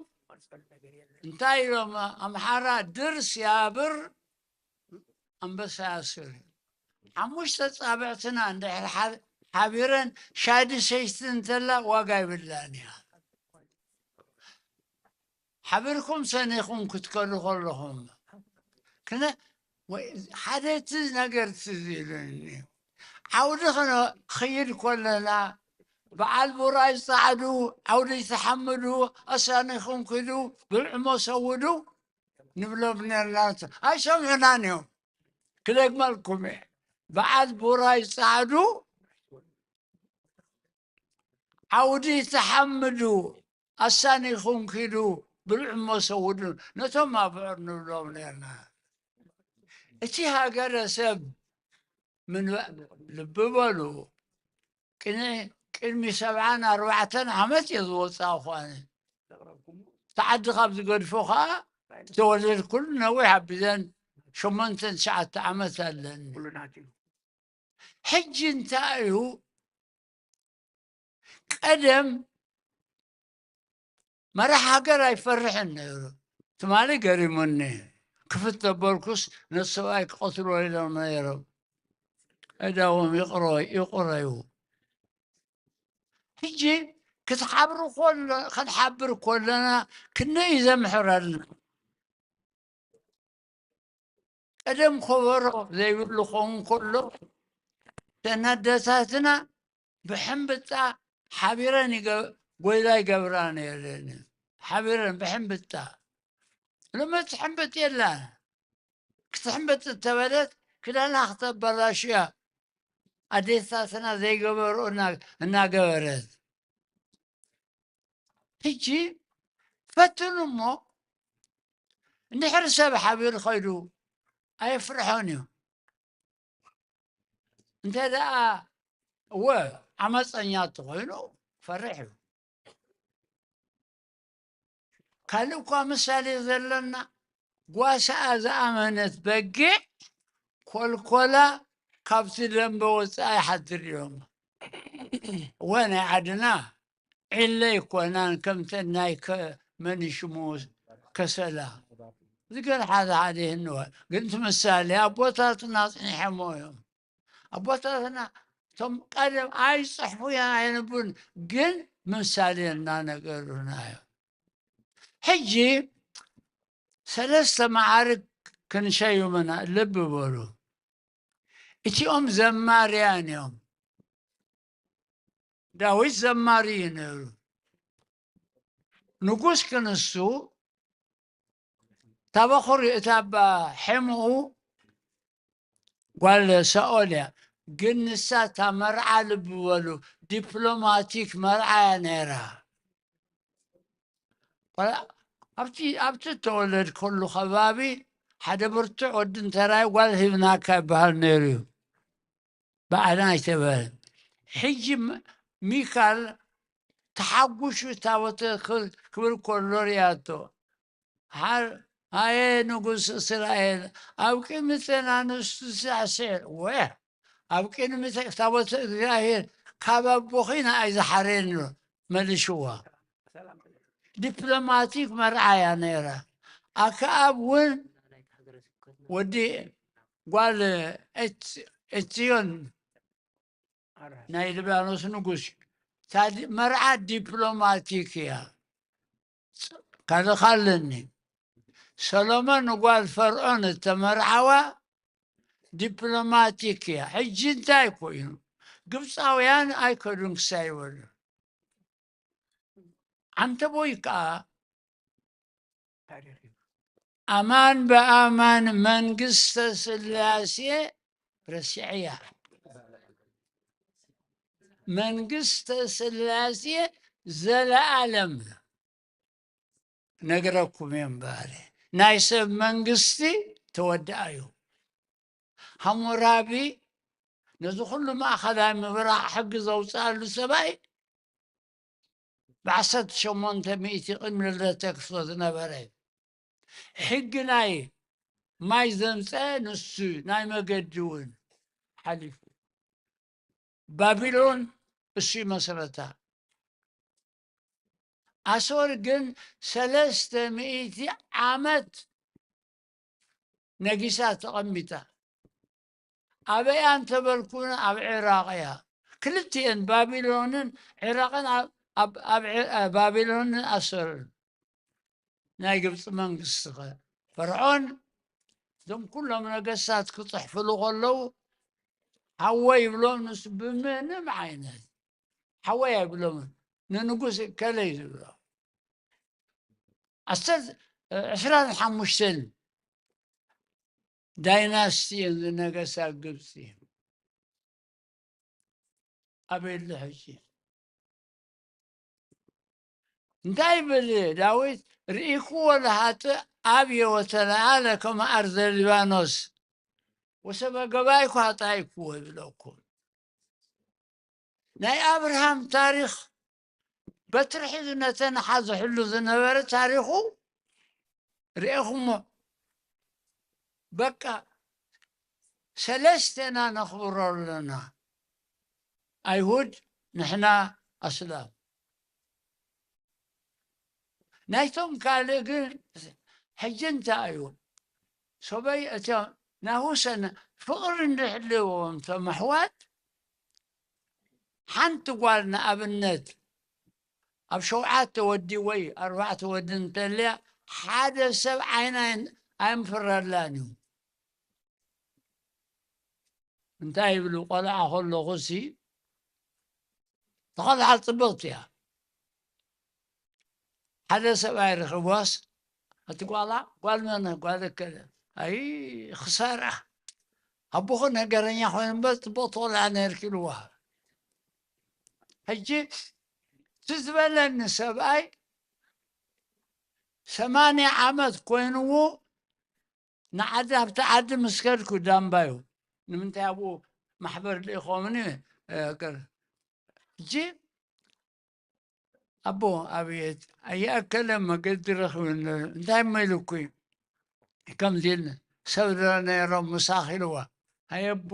እንታይ ኢሎም ኣምሓራ ድርስ ያብር ኣንበሳ ያስር። ሓሙሽተ ጻብዕትና እንድሕር ሓ-፣ ሓቢረን ሻዲ ሰይቲ እንተላ ዋጋ ይብላን እያ። ሓቢርኩም ሰኒኹም ክትከዱ ከለኹም ክነ-፣ ወይ ሓደ እቲ ነገር ትዝ ኢሉኒ። ዓውዲ ክነ-፣ ክይድ ከለና በዓል ቡራይ ጻዕዱ፣ ዓውዲ ተሓምዱ፣ ኣሳኒኹም ክዱ፣ ብልዕሞ ሰውዱ ንብሎም ነርና። ኣይሰምዑናን እዮም። ክደግመልኩም እየ። በዓል ቡራይ ጻዕዱ፣ ዓውዲ ተሓምዱ፣ ኣሳኒኹም ኪዱ፣ ብልዑ እሞ ሰውዱ፣ ነቶም ኣብዑር ንብሎም ነርና። እቲ ሃገረሰብ ምን-፣ ልቢ በሉ፣ ቅን-፣ ቅድሚ ሰብዓን ኣርባዕተን ዓመት እየ ዝወጻእኹ ኣነ። እቲ ዓዲ ካብ ዝገድፎ ኸኣ ዝተወለድኩሉ ነዊሕ ኣቢለን ሸሞንተ ትሽዓተ ዓመት ኣለኒ። ሕጂ እንታይ እዩ? ቀደም መራሕ ሃገር ኣይፈርሕን ነይሩ። ትማሊ ገሪሙኒ። ክፍት ዘበልኩስ ነቲ ሰብኣይ ክቐትሎ ኢሎም ነይሮም። እዳዎም ይቕረ-፣ ይቕረዩ። ሕጂ ክትሓብሩ ከሎ-፣ ክንሓብር ከለና ክንደይ እዩ ዘምሕረልና። ቀደም ከበሮ ዘይብሉ ክኸውን ከሎ፣ እተን ኣደታትና ብሕምብጣ ሓቢረን ይገ-፣ ጎይላ ይገብራ ነይረን። ሓቢረን ብሕምብጣ። ሎሚ ትሕምብጥ የላን። ክትሕምብጥ እተበለት ክዳና ክተበላሽያ ኣዴታትና ዘይገበርኦ እና-፣ እናገበረት። ሕጂ ፈትኑ እሞ፣ እንድሕር ሰብ ሓቢሩ ኸይዱ ኣየፍርሖን እዩ። እንተ ደኣ እወ ዓመፀኛ እንተኾይኑ ፈርሕ እዩ። ካልእ እኳ ምሳሌ ዘለና፣ ጓሳኣ ዝኣመነት በጊዕ ኮልኮላ ካብቲ ደንበ ወፃኢ ይሓድር እዮም። ወ ናይ ዓድና ዒለ ኣይኮናን፣ ከምተን ናይ ከ-፣ መን ሽሙ ከሰላ። እዚ ግን ሓደ ሓደ ይህንወ። ግን እቲ ምሳሌ ኣቦታትና ኣፅኒሖሞ እዮም። ኣቦታትና እቶም ቀደም ኣይፅሕፉ ኣየንቡን፣ ግን ምሳሌ እናነገሩና እዮም። ሕጂ ሰለስተ መዓርግ ክንሸይምና ልቢ በሉ። እቲኦም ዘማርያን እዮም። ዳዊት ዘማሪ እዩ ነይሩ። ንጉስ ክንሱ እታ በኹሪ እታ ኣባ ሕምኡ ጓል ሳኦል እያ። ግን ንሳ እታ መርዓ ልቢ በሉ፣ ዲፕሎማቲክ መርዓ እያ ነይራ። ቆልዓ ኣብቲ፣ ኣብቲ እተወለድከሉ ከባቢ ሓደ ብርቱዕ ወዲ እንተራይ ጓል ሂብናካ ይበሃል ነይሩ እዩ። ብኣና ኣይተበለን። ሕጂ ም-፣ ሚካል ተሓጉሹ ታቦተ ክብል፣ ክብል ከሎ ርያቶ። ሓር-፣ ኣየ ንጉስ እስራኤል፣ ኣብ ቅድሚ እተን ኣንስቱ ሳዕስዕ። ወ-፣ ኣብ ቅድሚ ተ-፣ ታቦተ እግዚኣብሔር ካብ ኣቦኺ ንኣይ ዝሓረየኒ ኣሎ። መልሽዋ። ዲፕሎማቲክ መርዓያ ነይራ። ኣከኣብ እውን ወዲ ጓል ኤት-፣ ኤትዮን ናይ ሊባኖስ ንጉስ እዩ። እታ ዲ-፣ መርዓ ዲፕሎማቲክ እያ። ካልእ ኣለኒ። ሰሎሞን ንጓል ፈርዖን እተመርዓዋ ዲፕሎማቲክ እያ። ሕጂ እንታይ ኮይኑ? ግብፃውያን ኣይከዱን ክሳይ ይበሉ። ዓንተቦይ ከዓ ኣማን ብኣማን መንግስተ ስላሴ ረሲዐያ። መንግስተ ስላሴ ዘለኣለም ነግረኩም እየ እምበኣር፣ ናይ ሰብ መንግስቲ ተወድኣ እዩ። ሃሙራቢ ነዚ ኩሉ ማእኸላይ ምብራቕ ሕጊ ዘውፅኣሉ ሰብኣይ ብዓሰርተ ሸሞንተ ሚእቲ ቅድሚ ልደተ ክርስቶስ ዝነበረ እዩ። ሕጊ ናይ ማይ ዘምፀ ንሱ እዩ፣ ናይ መገዲ እውን ሓሊፉ። ባቢሎን እሱ ይመስረታ። ኣሶር ግን ሰለስተ ሚእቲ ዓመት ነጊሳ ተቐሚጣ። ኣበይ እንተበልኩን ኣብ ዒራቕ እያ። ክልቲኤን ባቢሎንን ዒራቕን ኣብ፣ ኣብ፣ ኣብ ዒ-፣ ባቢሎንን ኣሶርን። ናይ ግብፂ መንግስቲ ኸ? ፈርዖን እዞም ኩሎም ነገስታት ክፅሕፍሉ ከለዉ ሓወይ ይብሎም፣ ንሱ ብምንም ዓይነት ሓወይ ኣይብሎምን። ንንጉስ እከለ እዩ ዝብሎ። ዓሰርተ፣ ዕስራን ሓሙሽተን ዳይናስቲ እየን ዝነገሳ ግብፂ። ኣበይ ኣሎ ሕጂ? እንታይ ይብል ዳዊት? ርኢክዎ ለሃጥእ ኣብየ ወተለዓለ ከመ ኣርዘ ሊባኖስ፣ ወሰበ ገባይኩ ሃጣይክዎ ይብለኩም። ናይ ኣብርሃም ታሪኽ በትሪ ሒዙ ነተን ሓዝሕሉ ዝነበረ ታሪኹ ርኤኹሞ። በቃ ሰለስቴና ነኽብሮ ኣለና፣ ኣይሁድ፣ ንሕና ኣስላም። ናይቶም ካልእ ግን ሕጂ እንታይ እዩ? ሰበይ እቶም ናሁሰን ፍቕሪ እንድሕልዎም እቶም ኣሕዋት፣ ሓንቲ ጓል ንኣብነት ኣብ ሸውዓተ ወዲ ወይ ኣርባዕተ ወዲ እንተልያ፣ ሓደ ሰብ ዓይና ኣየንፍረላን እዩ። እንታይ ይብሉ? ቆልዓ ከለኹ ሲ፣ እታ ቆልዓ ጽብቕቲ እያ። ሓደ ሰብኣይ ረኺብዋስ፣ እቲ ጓላ፣ ጓል መን? ጓል እከለ። ኣይ፣ ክሳራ። ኣቦኹ ነገረኛ ኮይኑ እምበር፣ ጽብቕቲ ቆልዓ ነይርኪ ኢልዋ። ሕጂ፣ እቲ ዝበለኒ ሰብኣይ፣ ሰማንያ ዓመት ኮይንዎ፣ ንዓዲ፣ ኣብቲ ዓዲ ምስ ከድኩ ዳምባዩ፣ ንምንታይ ኣብኡ ማሕበር ልኢኾምኒ፣ እ፣ ገር-፣ ሕጂ ኣቦ ኣብየት፣ ኣየኣከለ መገዲ ረኺቡ ኣሎ። እንታይ እሞ ኢሉኩ እዩ? ከምዚ ኢልኒ፣ ሰብ ዶ ነይሮም ምሳኽ ኢልዋ። ኣየቦ፣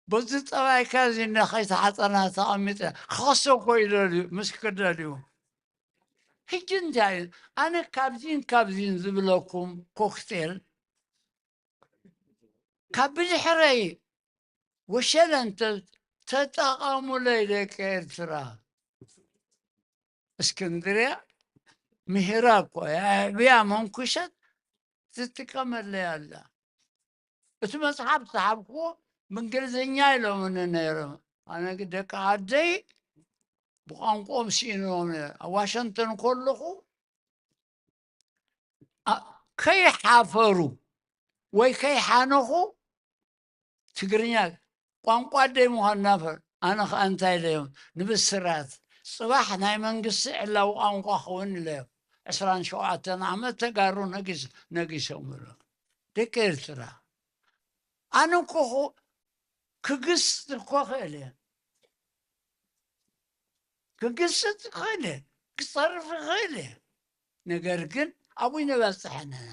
በዚ ጠባይካ እዚ እንዳ ከይተሓፀና ተቐሚጠ ክኸሰኮ ይደልዩ፣ ምስ ክደልዩ። ሕጂ እንታይ እዩ? ኣነ ካብዚን ካብዚን ዝብለኩም ኮክቴል ካብ ብድሕረይ ወሸለ እንተ ተጠቐሙለይ ደቂ ኤርትራ። እስክንድርያ ምሂራ እኮ እያ፣ ኣዕብያ መንኩሸት ትጥቀመለይ ኣላ። እቲ መጽሓፍ ዝሰሓብክዎ ብእንግሊዝኛ ኢሎምኒ ነይሮም። ኣነ ግን ደቂ ዓደይ ብቋንቋኦም ስኢኖም ነይሮም። ኣብ ዋሽንግተን ከለኹ ኣ-፣ ከይሓፈሩ ወይ ከይሓነኹ ትግርኛ ቋንቋ ኣደይ ምዃንና ፈር-፣ ኣነ ኸኣ እንታይ ኢለዮም? ንብስራት፣ ጽባሕ ናይ መንግስቲ ዕላዊ ቋንቋ ክውን ኢለዮም። ዕስራን ሸውዓተን ዓመት ተጋሩ ነጊስ-፣ ነጊሶም ብሎ። ደቂ ኤርትራ፣ ኣነ እኮ ኹ-፣ ክግስጽ እኮ ክእል እየ። ክግስጽ ይኽእል እየ፣ ክጸርፍ ይኽእል እየ። ነገር ግን ኣብኡ ይንበጽሕ ኣለና።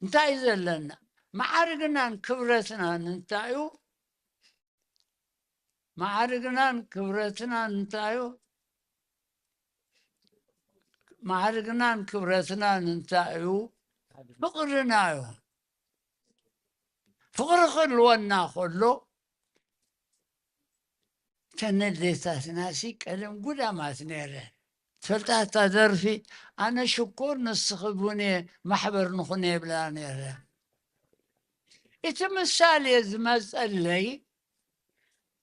እንታይ እዩ ዘለና? መዓርግናን ክብረትናን እንታይ እዩ? መዓርግናን ክብረትናን እንታይ እዩ? መዓርግናን ክብረትናን እንታይ እዩ? ፍቕርና እዩ። ፍቕሪ ክህልወና ከሎ፣ እተን ኣዴታትናሲ ቀደም ጉዳማት ነይረን። ትፈልጣ እታ ደርፊ፣ "ኣነ ሽኮር ንስኺ ቡን እየ፣ ማሕበር ንኹን" ይብላ ነይረን። እቲ ምሳሌ ዝመጸለይ፣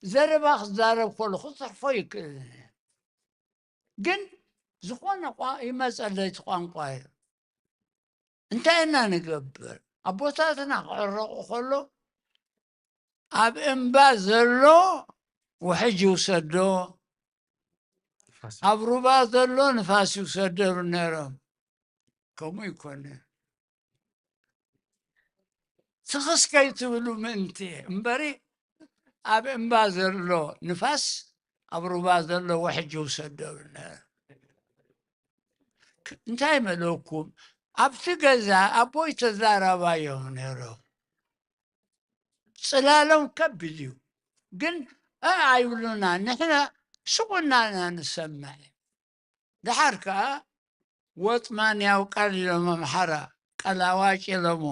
ዘረባ ክዛረብ ከለኹ ክጽሕፎ ይክእል። ግን ዝኾነ ቋ-፣ ይመጸለይ እቲ ቋንቋ እዩ። እንታይ ኢና ንገብር? ኣቦታትና ክዕረቑ ከሎ፣ "ኣብ እምባ ዘሎ ውሕጅ ይውሰዶ፣ ኣብ ሩባ ዘሎ ንፋስ ይውሰዶ" ይብሉ ነይሮም። ከምኡ ይኮነ። ትኽስ ከይትብሉ ምእንቲ እምበሪ፣ ኣብ እምባ ዘሎ ንፋስ፣ ኣብ ሩባ ዘሎ ውሕጅ ይውሰዶ ይብሉ ነይሮም። ክ-፣ እንታይ መለኩም? ኣብቲ ገዛ ኣቦይ ተዛራባዮም ነይሮም። ጽላሎም ከቢድ እዩ። ግን እ ኣይብሉና፣ ንሕና ስቕ ኢልና ኢና ንሰምዕ። ደሓር ከኣ ወጥ ማን ያውቃል ኢሎም ኣምሓራ፣ ቀላዋጭ ኢሎሞ።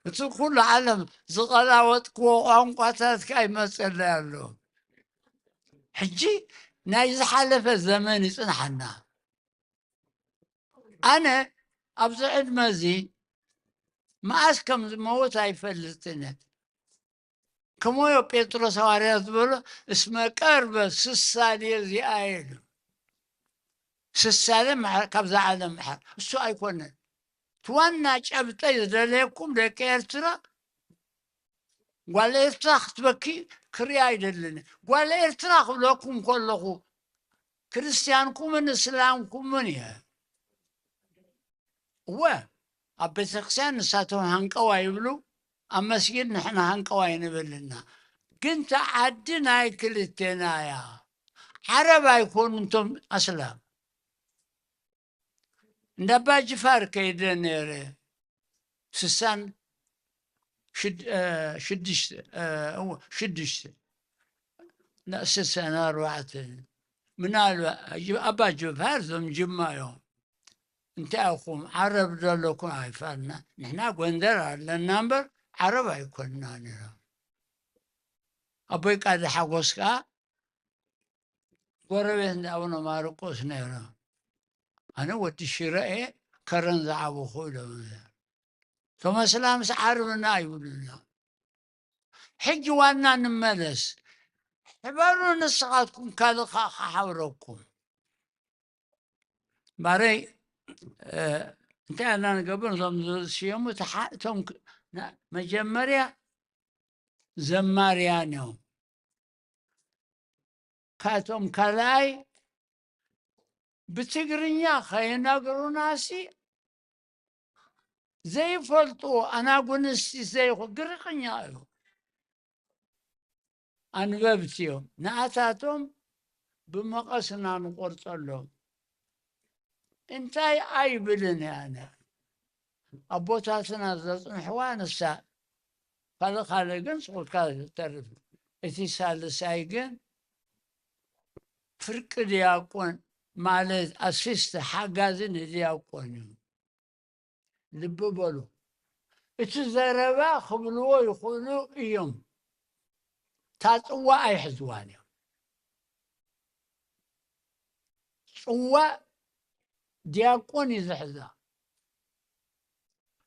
እቲ ኩሉ ዓለም ዝቐላወጥክዎ ቋንቋታት ከኣ ይመጸለይ ኣሎ። ሕጂ ናይ ዝሓለፈ ዘመን ይጽንሓና። ኣነ ኣብዚ ዕድመ እዚ መኣስ ከም ዝመውት ኣይፈልጥን እየ። ከመዮ ጴጥሮስ ሃዋርያ ዝበሎ፣ "እስመ ቀርበ ስሳሌ ዚኣየ" ኢሉ። ስሳሌ ምሓ-፣ ካብዛ ዓለም ምሓር። እሱ ኣይኮነን። እቲ ዋና ጨብጠይ ዝደለየኩም ደቂ ኤርትራ፣ ጓል ኤርትራ ክትበኪ ክሪኣ ኣይደልን። ጓል ኤርትራ ክብለኩም ከለኹ፣ ክርስትያንኩምን እስላምኩምን እየ። እወ፣ ኣብ ቤተክርስትያን ንሳቶም ሃንቀዋ ይብሉ፣ ኣብ መስጊድ ንሕና ሃንቀዋ ይንብልና። ግን እታ ዓዲ ናይ ክልቴና እያ። ዓረብ ኣይኮኑን እቶም ኣስላም። እንዳ ኣባ ጅፋር ከይደ ነይረ። ስሳን ሽድ-፣ እ፣ ሽዱሽተ፣ እ፣ እወ፣ ሽዱሽተ። ና-፣ ስሳን ኣርባዕተ። ምናልባት ኣባ ጅፋር እዞም ጅማ እዮም። እንታይ ኢኹም ዓረብ ዘለኩም ኣይፋልና። ንሕና ጎንደር ኣለና እምበር ዓረብ ኣይኮንና ነይሮም። ኣቦይ ቃዲ ሓጎስ ከኣ ጎረቤት እንዳ ኣቡነ ማርቆስ ነይሮም። ኣነ ወዲ ሽረ እየ፣ ከረን ዝዓበኹ ኢሎም። እቶም ኣስላምስ ዓርብና ይብሉና። ሕጂ ዋና ንመለስ። ሕበሩ ንስኻትኩም ካልእ ከኣ ክሓብረኩም። ባረይ፣ እ፣ እንታይ ኣና ንገብር እዞም ዝስየሙ ተሓ-፣ እቶም ክ-፣ ና-፣ መጀመርያ ዘማርያን እዮም። ካቶም ካልኣይ ብትግርኛ ከይነግሩናሲ ዘይፈልጡ ኣናጉንስቲ ዘይኮ ግርቕኛ እዩ። ኣንበብቲ እዮም። ንኣታቶም ብመቐስና ንቆርጸሎም። እንታይ ኣይብልን እየ ኣነ። ኣቦታትና ዘጽንሕዋ ንሳ ካልእ ካልእ ግን ስቑልካ ዝተርፍ። እቲ ሳልሳይ ግን ፍርቂ ዲያቆን ማለት ኣሲስት ሓጋዚ ንዲያቆን እዩ። ልቢ በሉ፣ እቲ ዘረባ ክብልዎ ይኽእሉ እዮም፣ እታ ጽዋ ኣይሕዝዋን እዮም። ጽዋ ዲያቆን እዩ ዝሕዛ፣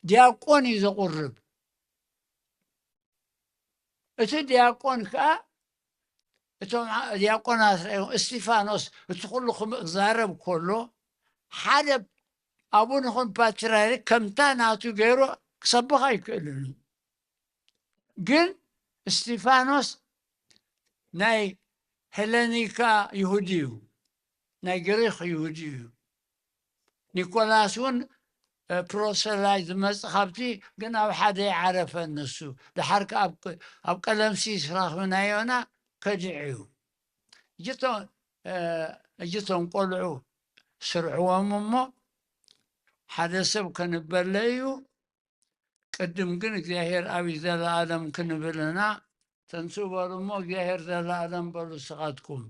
ዲያቆን እዩ ዘቑርብ። እቲ ዲያቆን ከኣ እቶም ዲያቆናት ርኣዮም፣ እስጢፋኖስ እቲ ኩሉ ክዛረብ ከሎ ሓደ ኣቡነ ይኹን ፓትርያርክ ከምታ ናቱ ገይሩ ክሰብኽ ኣይክእልን እዩ። ግን እስጢፋኖስ ናይ ሄለኒካ ይሁዲ እዩ፣ ናይ ግሪኽ ይሁዲ እዩ። ኒኮላስ እውን ፕሮሰላይ ዝመጽእ ካብቲ፣ ግን ኣብ ሓደ ይዓረፈ። ንሱ ድሓር ከ ኣብ ቀለምሲስ ረኽብናዮና ከዲዑ እዩ። እጅቶም እጅቶም ቆልዑ ስርዕዎም እሞ ሓደ ሰብ ከንበለ እዩ። ቅድም ግን እግዚኣብሔር ኣብይ ዘለኣለም ክንብል ኢና። ተንስኡ በሉ እሞ እግዚኣብሔር ዘለኣለም በሉ ንስኻትኩም።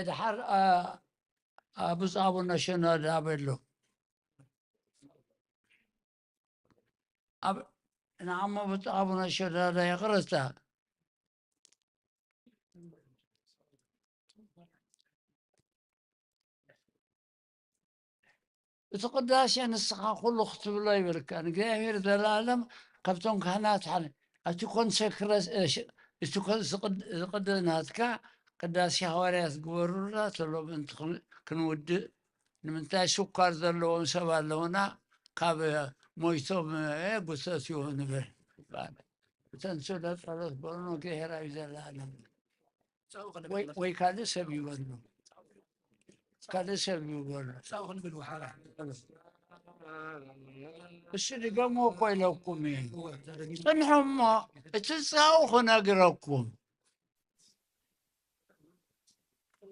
ድሓር ብፁዕ ኣቡነ ሽኖዳ በሎ። ንዓሞ ብፁዕ ኣቡነ ሽኖዳ ይቕርታ። እቲ ቅዳሴ ንስኻ ኩሉ ክትብሎ ይብልካ። ንእግዚኣብሔር ዘለኣለም ካብቶም ካህናት ሓደ፣ እቲ ኮንሰክረ-፣ እቲ ኮን-፣ ዝቕድ-፣ ዝቕድስ ናትካ ቅዳሴ ሃዋርያት ግበሩልና፣ ተሎ ምእንቲ ክን-፣ ክንውድእ። ንምንታይ ስኳር ዘለዎም ሰብ ኣለውና፣ ካብ ሞይቶም፣ እ፣ ጉተት ይኹን ንብል። እተን ስለ ጸሎት በሉ፣ እግዚኣብሔር ኣብ ዘለኣለም። ወይ፣ ወይ ካልእ ሰብ ይበሉ። ካልእ ሰብ ይበሉ። እሱ ድገሞ እኮ ኢለኩም እየ። ጽንሑ እሞ፣ እቲ ጻኡ ክነግረኩም።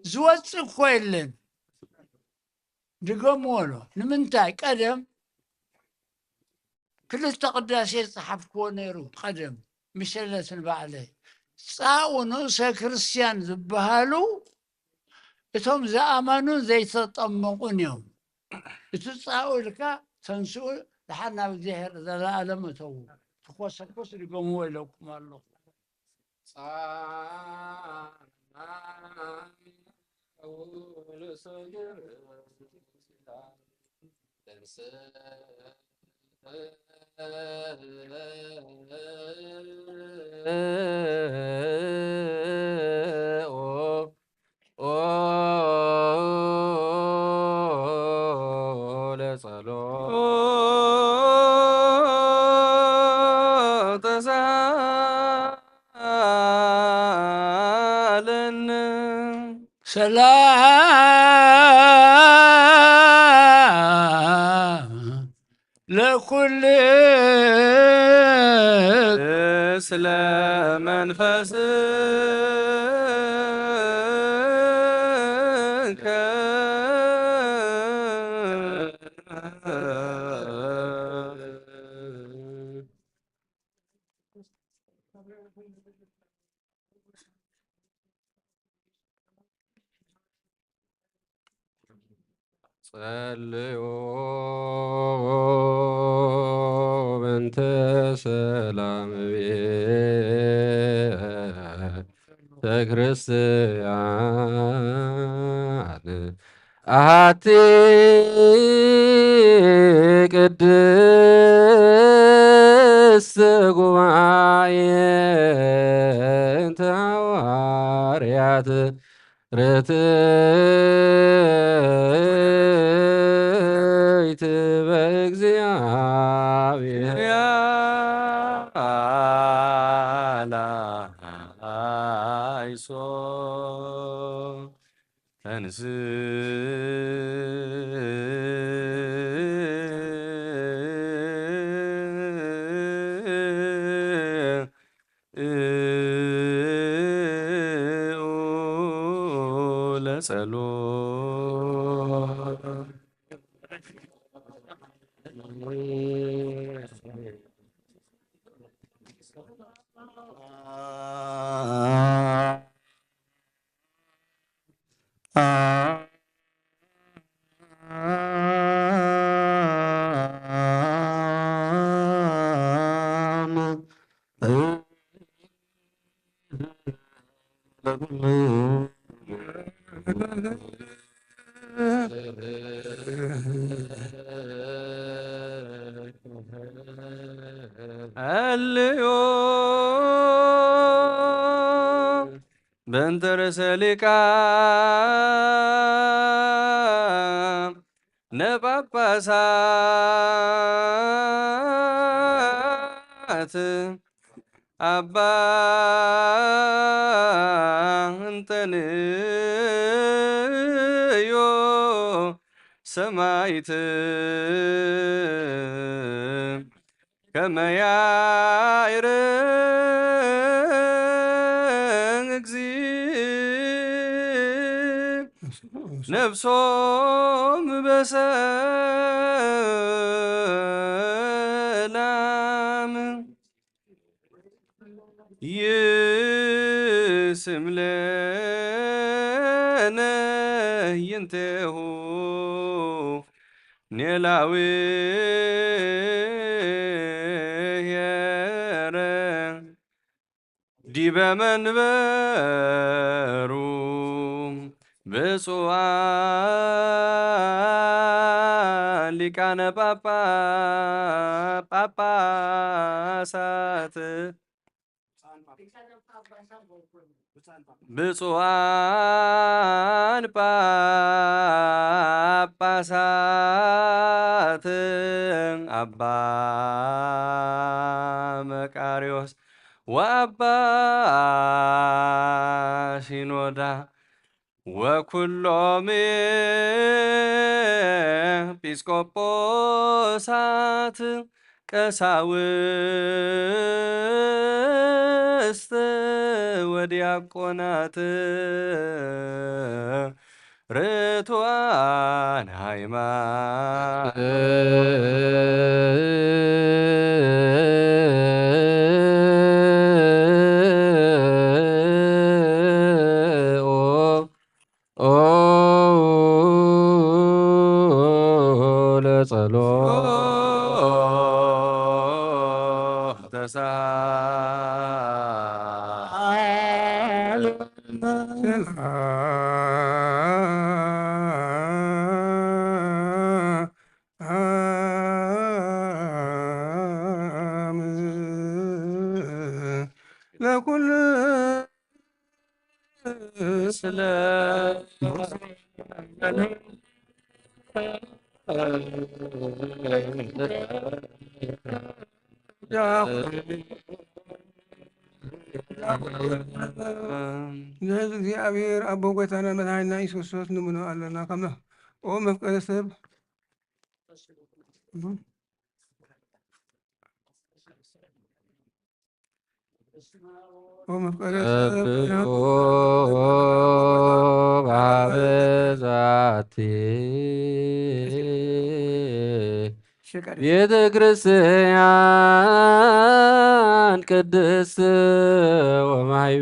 ዝወጽእ እኮ የለን። ድገምዎ ኣሎ። ንምንታይ? ቀደም ክልተ ቅዳሴ ዝጸሓፍክዎ ነይሩ። ቀደም ምሸለት ንባዕለይ ጻኡ ንኡሰ ክርስቲያን ዝበሃሉ እቶም ዝኣመኑን ዘይተጠመቑን እዮም። እቲ ጻኡ ኢልካ ተንስኡ፣ ደሓር ናብ እግዚኣብሔር ዘለኣለም እተዉ። ትኾሰኮስ ድገምዎ ኢለኩም ኣለኹ። ሰላም ለኩልክስለ መንፈስከ። ጸልዩ በእንተ ሰላም ቤተ ክርስቲያን። ኣሐቲ ቅድስት ጉባኤ እንተ ሃዋርያት ርትዕት በእግዚኣብሔር። ለጸሎት። ሃሌሉያ። በእንተ ርእሰ ሊቃነ ጳጳሳት አባ እንጠንዮ ሰማይት ከመ ያዕርግ እግዚእ ነፍሶም በሰላም ይስም ለነ ይንቴሁ ኔላዊ ሄረ ዲበ መንበሩ ብፁዓን ሊቃነ ጳጳ- ጳጳሳት ብፁዓን ጳጳሳት አባ መቃርዮስ ወአባ ሲኖዳ ወኩሎም ኤጲስቆጶሳት ቀሳውስት ወዲያቆናት ርቱዓን ሃይማኖት ኦ ለጸሎተ ሰዓት ለኩሉ ስለ ንሕዝ እግዚኣብሔር ኣቦ ጎይታና መድኃኒና ኢየሱስ ክርስቶስ ንምኖ ኣለና። ከምና ኦ መፍቀረ ሰብ ወመፍቀሬ ሰብ ጠብቁ ባበዛቲ ቤተ ክርስቲያን ቅድስት ወማሕበርነ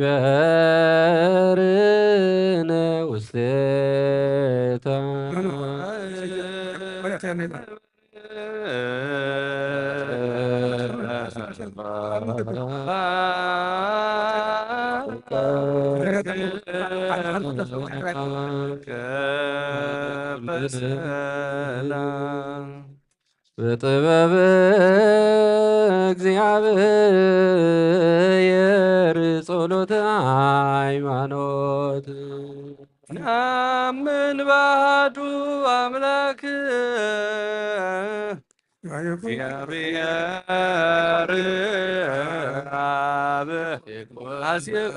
ውስቴታ። በጥበብ እግዚአብሔር ጸሎተ ሃይማኖት። ነአምን በአሐዱ አምላክ እግዚአብሔር አብ ሐሴብ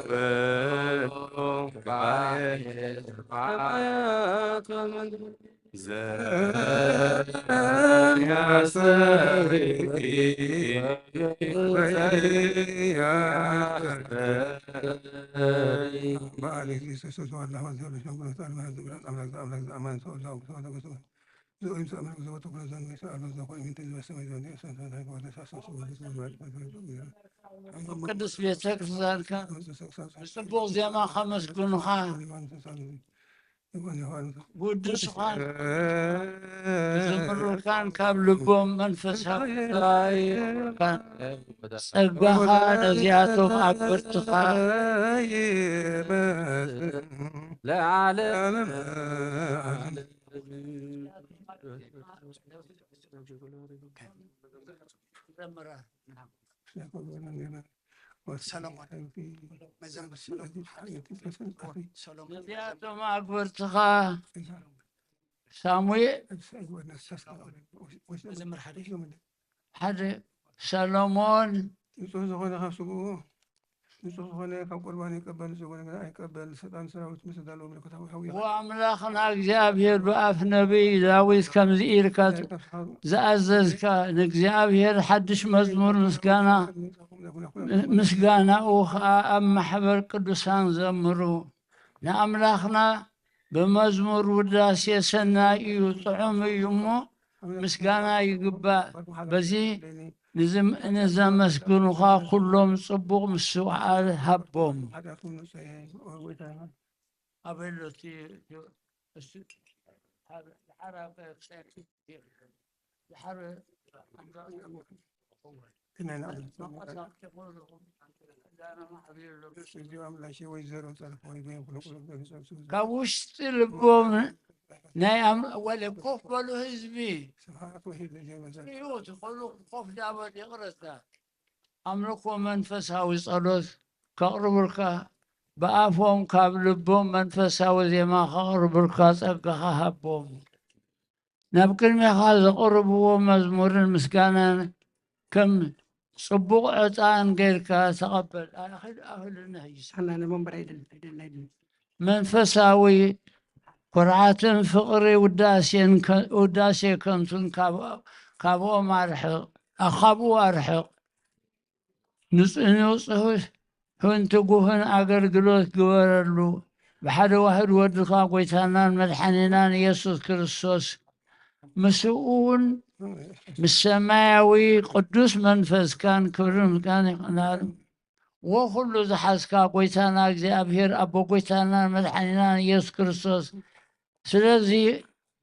ቅዱስ ቤተ ክርስቲያንካ ብጽቡቕ ዜማ ከመስግኑኻ፣ ብውዱስኻን ዝምሩካን ካብ ልቦም መንፈሳዊ ይኹኑልካ። ጸጋኻ ነዚኣቶም ኣክብርትኻ ለዓለም ነዚኣቶም ኣክብርትኻ ሳሙኤል፣ ሓደ ሰሎሞን፣ ንጹህ ዝኾነ ካብ ስግኡ፣ ንጹህ ዝኾነ ካብ ቁርባን ይቀበል፣ ንጹህ ዝኾነ ግና ኣይቀበል። ሰይጣን ሰራዊት ምስ ተዳለወ መለኮታዊ ሓዊ ይቐበል። ወኣምላኽና እግዚኣብሔር ብኣፍ ነቢይ ዳዊት ከምዚ ኢልካ ዝኣዘዝካ፣ ንእግዚኣብሔር ሓድሽ መዝሙር ምስጋና፣ ምስጋናኡ ኸኣ ኣብ ማሕበር ቅዱሳን ዘምሩ። ንኣምላኽና ብመዝሙር ውዳሴ ሰናይ እዩ፣ ጥዑም እዩ እሞ ምስጋና ይግባእ። በዚ ንዝም-፣ ንዘመስግኑኻ ኩሎም ጽቡቕ ምስትውዓል ሃቦም። ኣበይ ኣሎ እቲ፣ እቲ፣ እቲ፣ ካብ ውሽጢ ልቦም ናይ ኣም-፣ ወለ ኮፍ በሉ ህዝቢ። እዩ፣ ትኾኑ ኮፍ ዳበል ይቕረታ። ኣምልኮ መንፈሳዊ ጸሎት ከቕርቡልካ፣ ብኣፎም ካብ ልቦም መንፈሳዊ ዜማ ከቕርቡልካ ጸጋኻ ሃቦም። ናብ ቅድሜኻ ዘቕርብዎ መዝሙርን ምስጋናን ከም ጽቡቕ ዕጣን ጌርካ ተቐበል። ኣኽል-፣ ኣኽልና ህይሳ። ሓና ንመንበር ኣይደልን፣ ኣይደልን፣ ኣይደልን። መንፈሳዊ ኩርዓትን ፍቕሪ ውዳሴን ከ-፣ ውዳሴ ከንቱን ካብ-፣ ካብኦም ኣርሕቕ፣ ኣ-፣ ካብኡ ኣርሕቕ። ንጽ-፣ ንጹህን ትጉህን ኣገልግሎት ግበረሉ። ብሓደ ዋህድ ወድኻ ጐይታናን መድሓኒናን ኢየሱስ ክርስቶስ ምስኡውን ምስ ሰማያዊ ቅዱስ መንፈስካን ክብርን ምስጋናን ይቕናል። ወኹሉ ዝሓዝካ ጐይታና እግዚኣብሔር ኣቦ ጐይታናን መድሓኒናን ኢየሱስ ክርስቶስ፣ ስለዚ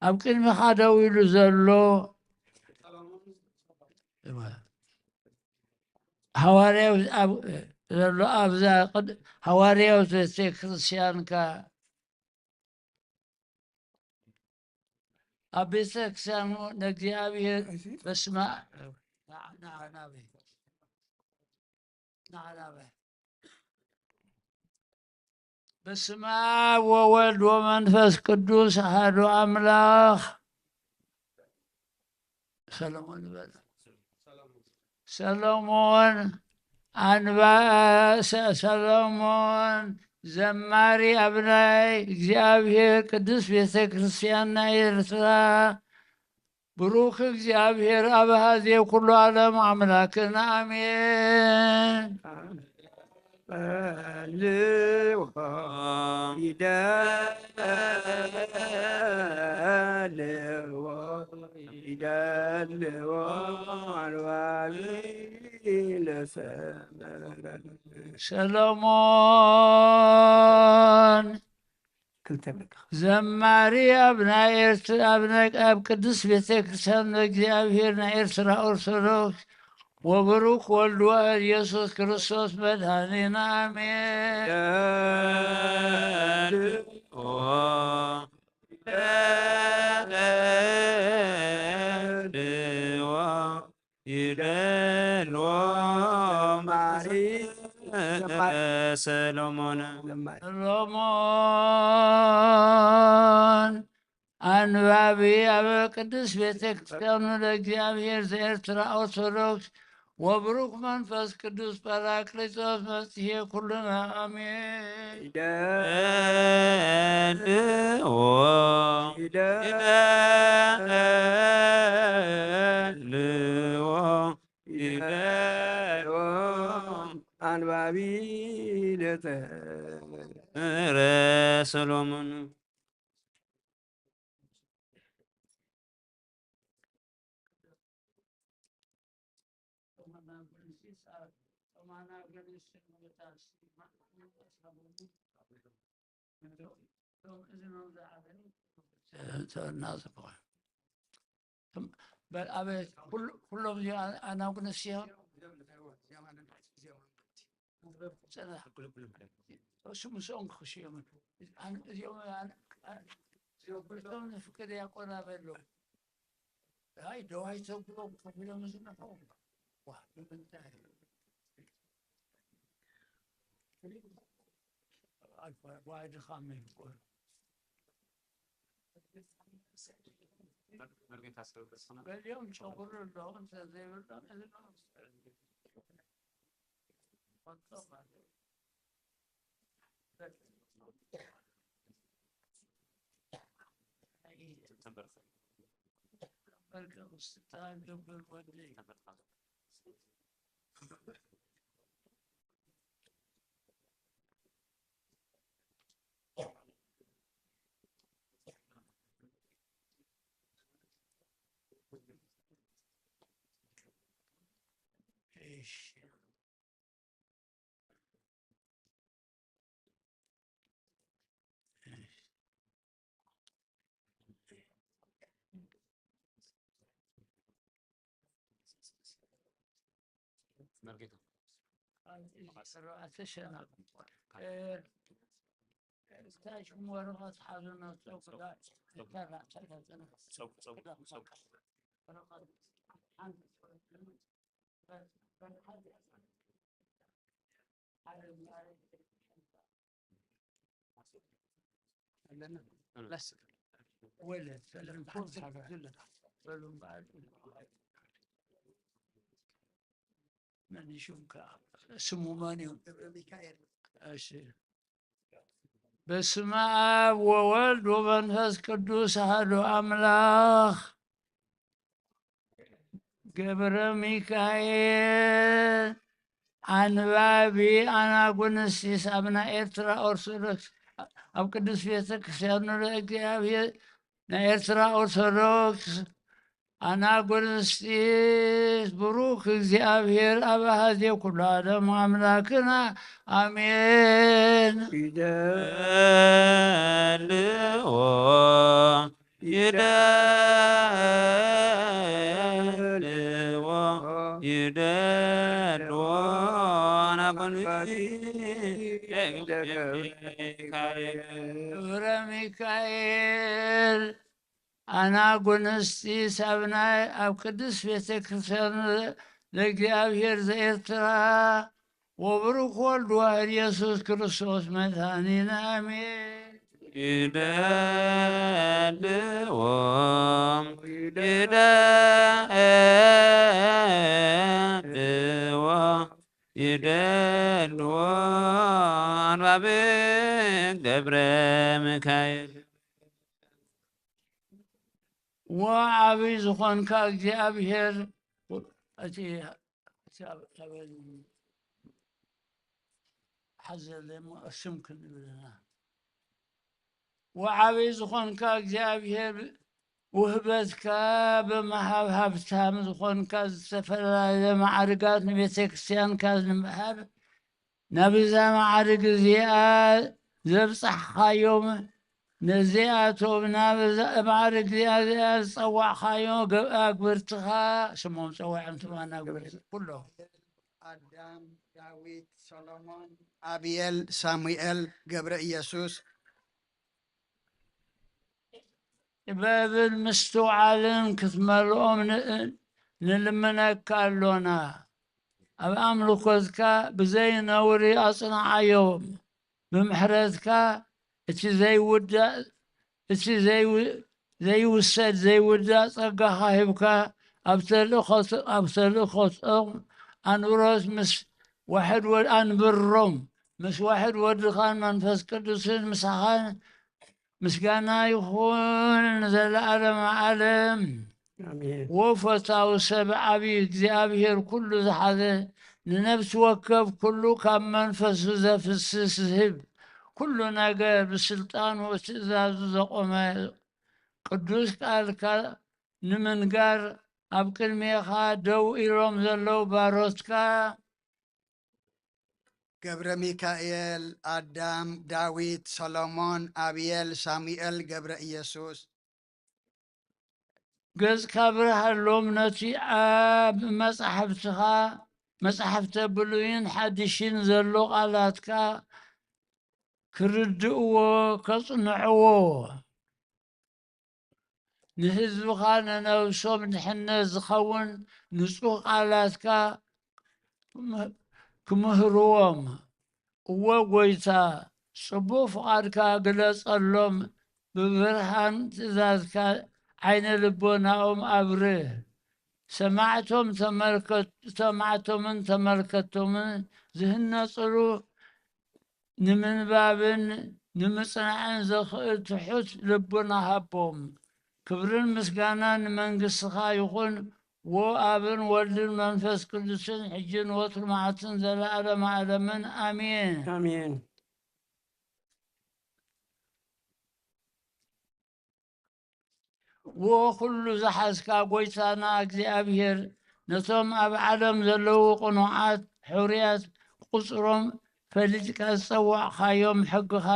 ኣብ ቅድሚኻ ደው ኢሉ ዘሎ ሃዋርያዊ ኣብ፣ ዘሎ ኣብዛ ቅድ-፣ ሃዋርያዊ ቤተ ክርስቲያንካ ኣብ ቤተ ክርስቲያኑ ንእግዚኣብሔር በስመ፣ ንዓ፣ ንዓ ናበይ? ንዓ ናበይ? በስመ አብ ወወልድ ወመንፈስ ቅዱስ አሐዱ አምላኽ። ሰሎሞን ይበል። ሰሎሞን ኣንባ-፣ ሰ-፣ ሰሎሞን ዘማሪ ኣብ ናይ እግዚኣብሔር ቅድስት ቤተ ክርስቲያን ናይ ኤርትራ ብሩክ እግዚኣብሔር ኣብ ኣሃዜ ኩሉ ዓለም ኣምላክና ኣሜን። በልዎ ይደልዎ ይደልዎ ኣልባቢ ለሰመረ ሰሎሞን ክልተ በቃ። ዘማሪ ኣብ ናይ ኤርት-፣ ኣብ ናይ፣ ኣብ ቅድስት ቤተ ክርስቲያን እግዚኣብሔር ናይ ኤርትራ ኦርቶዶክስ ወብሩክ ወልድ ዋሕድ ኢየሱስ ክርስቶስ መድኃኒና ኣሜን። ይደልዎ ይደልዎ ማሪ ሰሎሞን። ሰሎሞን ኣንባቢ ኣብ ቅድስት ቤተ ክርስቲያኑ ለእግዚኣብሔር ዘኤርትራ ኦርቶዶክስ ወብሩክ መንፈስ ቅዱስ ጳራቅሊጦስ መጽሔ ኩልና ኣሜን። ይደልዎ ይደልዎ ይደልዎ ኣንባቢ ለተ ምረ ሰሎሞን። እና ዝበሃል። በል፣ ኣበ-፣ ኩሉ-፣ ኩሎም እዚኦም ኣና-፣ ኣናጉንስ እዮም። ጽናሕ። እሱ ምስኦም ክኽሽዮም። ኣን-፣ እዚኦም ኣን-፣ ኣን-፣ እዚኦም ኩሎም ንፍቅድ ያቆና በሎ። ኣይ፣ ደዋይ ተብሎም ከፊሎም ዝነሑ። ዋ፣ ንምንታይ? ኣይ፣ ዋ-፣ ዋይ፣ ድኻም እዩ እኮ። መርጌታ ሰብ ክርስትና። ገሊኦም ጨጉሪ ኣለዎም፣ እንተ ዘይብሎም፣ እዚ ነው። መርጌታ። ኣርባዕተ ሸና። እ፣ ታች ወረቐት ሓዙ ነው። ጸጉ-፣ ጸጉ-፣ ጸጉ-፣ ጸጉ-፣ ጸጉ-፣ ወረቐት ሓንቲ ኣለና። ላስ-፣ ወለ፣ ሰለስተ፣ ሓንቲ፣ ክልተ፣ በሉ እምበኣር። መን እዩ ሽምካ? ስሙ መን እዩ? ገብረ ሚካኤል። እሺ። በስመ አብ ወወልድ ወመንፈስ ቅዱስ አሐዱ አምላክ። ገብረ ሚካኤል፣ ኣንባቢ ኣናጉንስጢስ ኣብ ናይ ኤርትራ ኦርቶዶክስ፣ ኣብ ቅዱስ ቤተ ክርስቲያን ንረ እግዚኣብሔር ናይ ኤርትራ ኦርቶዶክስ ኣናጉንስጢስ፣ ብሩክ እግዚኣብሔር ኣብ ኣሃዜ ኩሉ ዓለም ኣምላክና፣ ኣሜን። ይደልዎ፣ ይደልዎ፣ ይደልዎ፣ ኣናጉንስጢስ፣ ገብረ ሚካኤል፣ ኣናጉንስጢስ ኣብ ናይ፣ ኣብ ቅድስት ቤተ ክርስቲያን ለእግዚኣብሔር ዘኤርትራ፣ ወብሩክ ወልድ ዋሕድ ኢየሱስ ክርስቶስ መድኃኒነ፣ ኣሜን። ይደልዎ፣ ይደልዎ፣ ይደልዎ፣ ኣንባቢ ገብረ ሚካኤል። ወዓቢ ዝኾንካ እግዚኣብሔር፣ እቲ፣ እቲ ኣብ፣ ኣብ ሓዘለ እሞ ስም ክንብልና። ወዓቢ ዝኾንካ እግዚኣብሔር፣ ውህበትካ ብምሃብ ሃብታም ዝኾንካ ዝተፈላለየ ማዕርጋት ንቤተ ክርስቲያንካ ንምሃብ፣ ናብዛ ማዕርግ እዚኣ ዘብጻሕኻዮም፣ ነዚኣቶም ናብዛ ማዕርግ እዚኣ፣ እዚኣ ዝጸዋዕኻዮ ገ-፣ ኣግብርትኻ፣ ስሞም ጸዋዖም ትማና ኣግብርቲ ኩሎም። ኣዳም፣ ዳዊት፣ ሰሎሞን፣ ኣብየል፣ ሳሙኤል፣ ገብረ ኢየሱስ፣ ጥበብን ምስትውዓልን ክትመልኦም ን-፣ ንልምነካ ኣሎና። ኣብ ኣምልኾትካ ብዘይ ነውሪ ኣጽንዓዮም። ብምሕረትካ እቲ ዘይውዳእ፣ እቲ ዘይው-፣ ዘይውሰድ ዘይውዳእ ጸጋኻ ሂብካ፣ ኣብ ተልእኾት-፣ ኣብ ተልእኾቶም ኣንብሮት ምስ ዋሕድ ወ-፣ ኣንብሮም ምስ ዋሕድ ወድኻን መንፈስ ቅዱስን ምሳኻን ምስጋና ይኹን ንዘለዓለመ ዓለም። ኣሜን። ወፈታዊ ሰብ ዓቢ እግዚኣብሔር ኩሉ ዝሓዘ፣ ንነፍሲ ወከፍ ኩሉ ካብ መንፈሱ ዘፍስስ ዝህብ፣ ኩሉ ነገር ብስልጣኑ ትእዛዙ ዘቆመ፣ ቅዱስ ቃልካ ንምንጋር ኣብ ቅድሜኻ ደው ኢሎም ዘለዉ ባሮትካ ገብረ ሚካኤል፣ ኣዳም፣ ዳዊት፣ ሰሎሞን፣ ኣብየል፣ ሳሙኤል፣ ገብረ ኢየሱስ። ገጽካ ብርሃሎም፣ ነቲ ኣብ መጻሕፍትኻ፣ መጻሕፍተ ብሉይን ሓድሽን ዘሎ ቃላትካ ክርድእዎ፣ ከጽንዕዎ። ንህዝብኻ፣ ንነብሶም ድሕነት ዝኸውን ንጹህ ቃላትካ ክም-፣ ክምህርዎም። እወ ጐይታ፣ ጽቡቕ ፍቓድካ ግለጸሎም፣ ብብርሃን ትእዛዝካ ዓይነ ልቦናኦም ኣብርህ። ሰማዕቶም ተመልከት-፣ ሰማዕቶምን ተመልከትቶምን ዝህነጽሉ ንምንባብን ንምጽናዕን ዘኽእል ትሑት ልቡና ሃቦም። ክብርን ምስጋናን ንመንግስትኻ ይኹን፣ ዎ ኣብን ወልድን መንፈስ ቅዱስን፣ ሕጂን ወትሩ መዓልትን ዘለዓለመ ዓለምን። ኣሜን። ኣሜን። ዎ ኩሉ ዝሓዝካ ጐይታና እግዚኣብሔር፣ ነቶም ኣብ ዓለም ዘለዉ ቅኑዓት ሕሩያት ቁጽሮም ፈሊጥካ ዝጸዋዕካዮም፣ ሕግኻ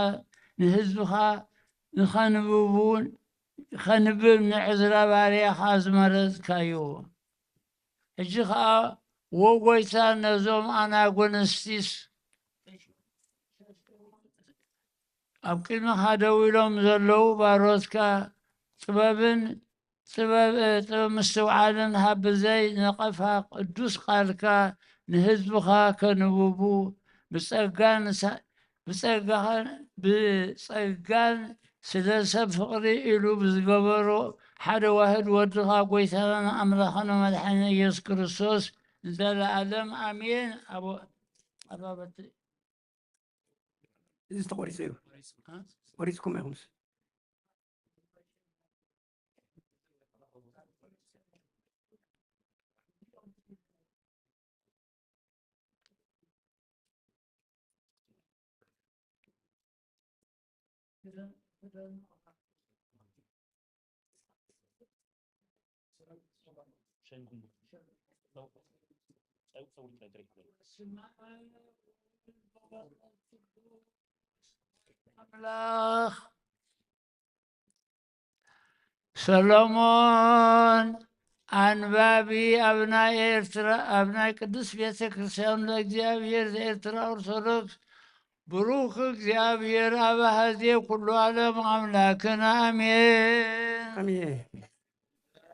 ንህዝብኻ ንኸንብቡ፣ ኸንብብ ንዕዝራ ባርያኻ ዝመረጽካዮ። ሕጂ ኸኣ ዎ ጐይታ፣ ነዞም ኣናጉንስቲስ ኣብ ቅድሚኻ ደው ኢሎም ዘለዉ ባሮትካ ጥበብን፣ ጥበብ፣ ጥበብ ምስትውዓልን ሃብ፣ ብዘይ ነቐፋ ቅዱስ ቃልካ ንህዝብኻ ከንብቡ ብጸጋን ሳ-፣ ብጸጋኻን፣ ብጸጋን ስለ ሰብ ፍቕሪ ኢሉ ብዝገበሮ ሓደ ዋህድ ወድኻ ጐይታናን ኣምላኽን መድሓኒና ኢየሱስ ክርስቶስ ንዘለኣለም ኣሜን። ኣቦ-፣ ኣባበት-፣ እዚ ተቖሪጹ እዩ። እ? ቆሪጽኩም ኢኹምስ? ኣምላኽ ሰሎሞን ኣንባቢ ኣብ ናይ ኤርትራ፣ ኣብ ናይ ቅድስት ቤተ ክርስቲያን ለእግዚኣብሔር ዘኤርትራ ኦርቶዶክስ ብሩክ እግዚኣብሔር ኣብ ኣሃዜ ኩሉ ዓለም ኣምላክን ኣሜን። ኣሜን።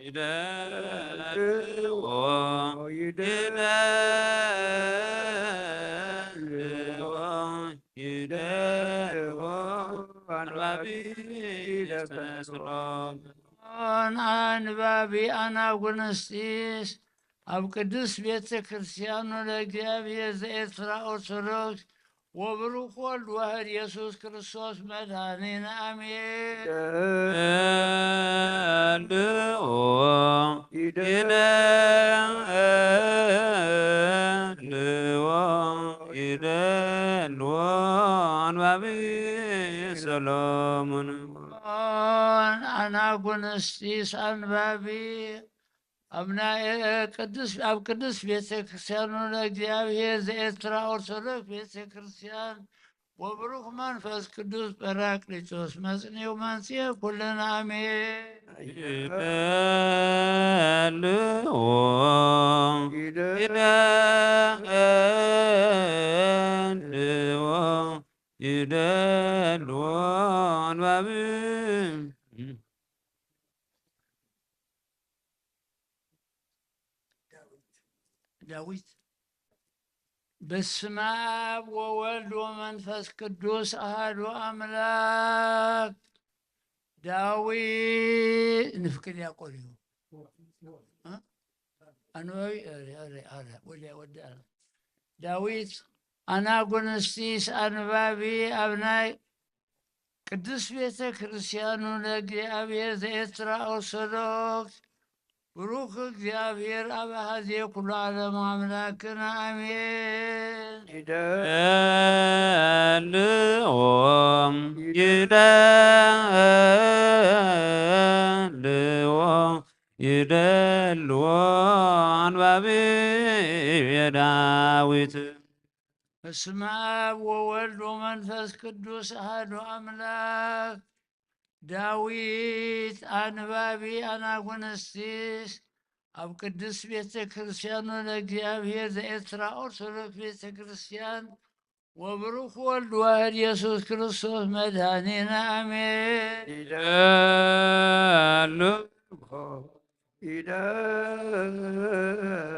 ይደልዎ፣ ይደልዎ፣ ይደልዎ፣ ኣንባቢ ይደልዎ። ኣንባቢ ኣናጉንስጢስ ኣብ ቅድስት ቤተ ክርስቲያኑ ለእግዚኣብሔር ዘኤርትራ ኦርቶዶክስ ወብሩክ ወልድ ዋህድ የሱስ ክርስቶስ መድኃኒነ ኣሜን። ይደልዎ፣ ይደልዎ፣ ይደልዎ፣ ኣንባቢ ሰሎሞን። ኣናጉንስጢስ ኣንባቢ ኣብ ናይ፣ እ፣ ቅዱስ፣ ኣብ ቅዱስ ቤተ ክርስቲያኑ ለእግዚኣብሔር ዘኤርትራ ኦርቶዶክስ ቤተ ክርስቲያን ወብሩክ መንፈስ ቅዱስ ጳራቅሊጦስ መጽንዩ መንጽኤ ኩልና ኣሜን። ይደልዎ፣ ይደልዎ፣ ይደልዎ ኣንባቢ። ዳዊት። በስመ አብ ወወልድ ወመንፈስ ቅዱስ አሐዱ አምላክ። ዳዊት ንፍቂ ዲያቆን እዩ። እ? ኣንባቢ፣ ኧረ፣ ኧረ፣ ኧረ፣ ወዲ፣ ወዲ፣ ኧረ። ዳዊት ኣናጉንስጢስ ኣንባቢ ኣብ ናይ ቅድስት ቤተ ክርስቲያኑ ለእግዚኣብሔር ዘኤርትራ ኦርቶዶክስ ብሩክ እግዚኣብሔር ኣብ ኣሃዜ ኩሉ ዓለም ኣምላክና ኣሜን። ይደልዎ፣ ይደልዎ፣ ይደልዎ ኣንባቢ ዳዊት። በስመ አብ ወወልድ ወመንፈስ ቅዱስ አሐዱ አምላክ። ዳዊት አንባቢ አናጉንስጢስ ኣብ ቅድስት ቤተ ክርስቲያኑ ለእግዚኣብሔር ዘኤርትራ ኦርቶዶክስ ቤተ ክርስቲያን ወብሩክ ወልድ ዋህድ ኢየሱስ ክርስቶስ መድኃኒነ አሜን። ይደልዎ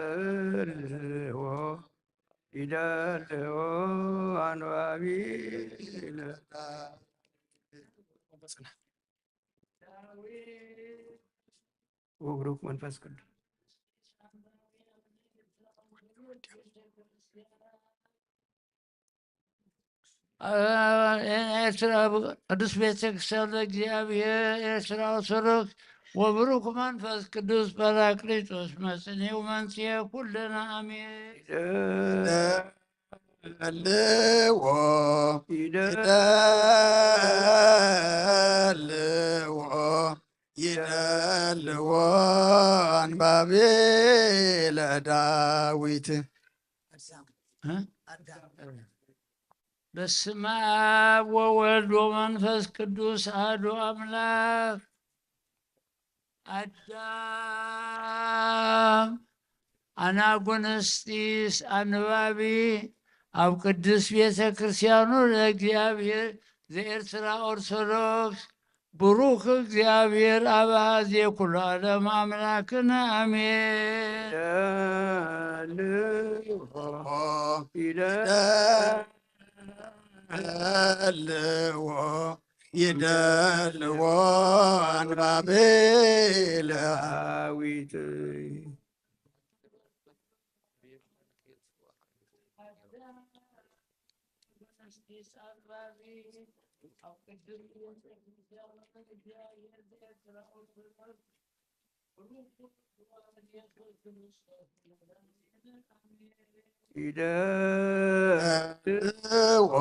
ይደልዎ ይደልዎ አንባቢ ወብሩክ መንፈስ ቅዱስ። ኤርትራ ቅዱስ ቤተ ክርስቲያን ለእግዚኣብሔር ኤርትራ ኦርቶዶክስ ወብሩክ መንፈስ ቅዱስ ጳራቅሊጦስ መጽንሒ ወመንጽሔ ኩልነ አሜን። ይደልዎ ይደልዎ ይደልዎ አንባቢ ለዳዊት። እ? በስመ አብ ወወልድ ወመንፈስ ቅዱስ አሐዱ አምላክ። አዳም አናጉንስጢስ አንባቢ ኣብ ቅድስት ቤተ ክርስቲያኑ ለእግዚኣብሔር ዘኤርትራ ኦርቶዶክስ ብሩክ እግዚኣብሔር ኣብ አሐዜ ኩሉ ዓለም አምላክነ አሜን። ይደልዎ ይደልዎ ይደልዎ አንባቢ ለዳዊት። ይደልዎ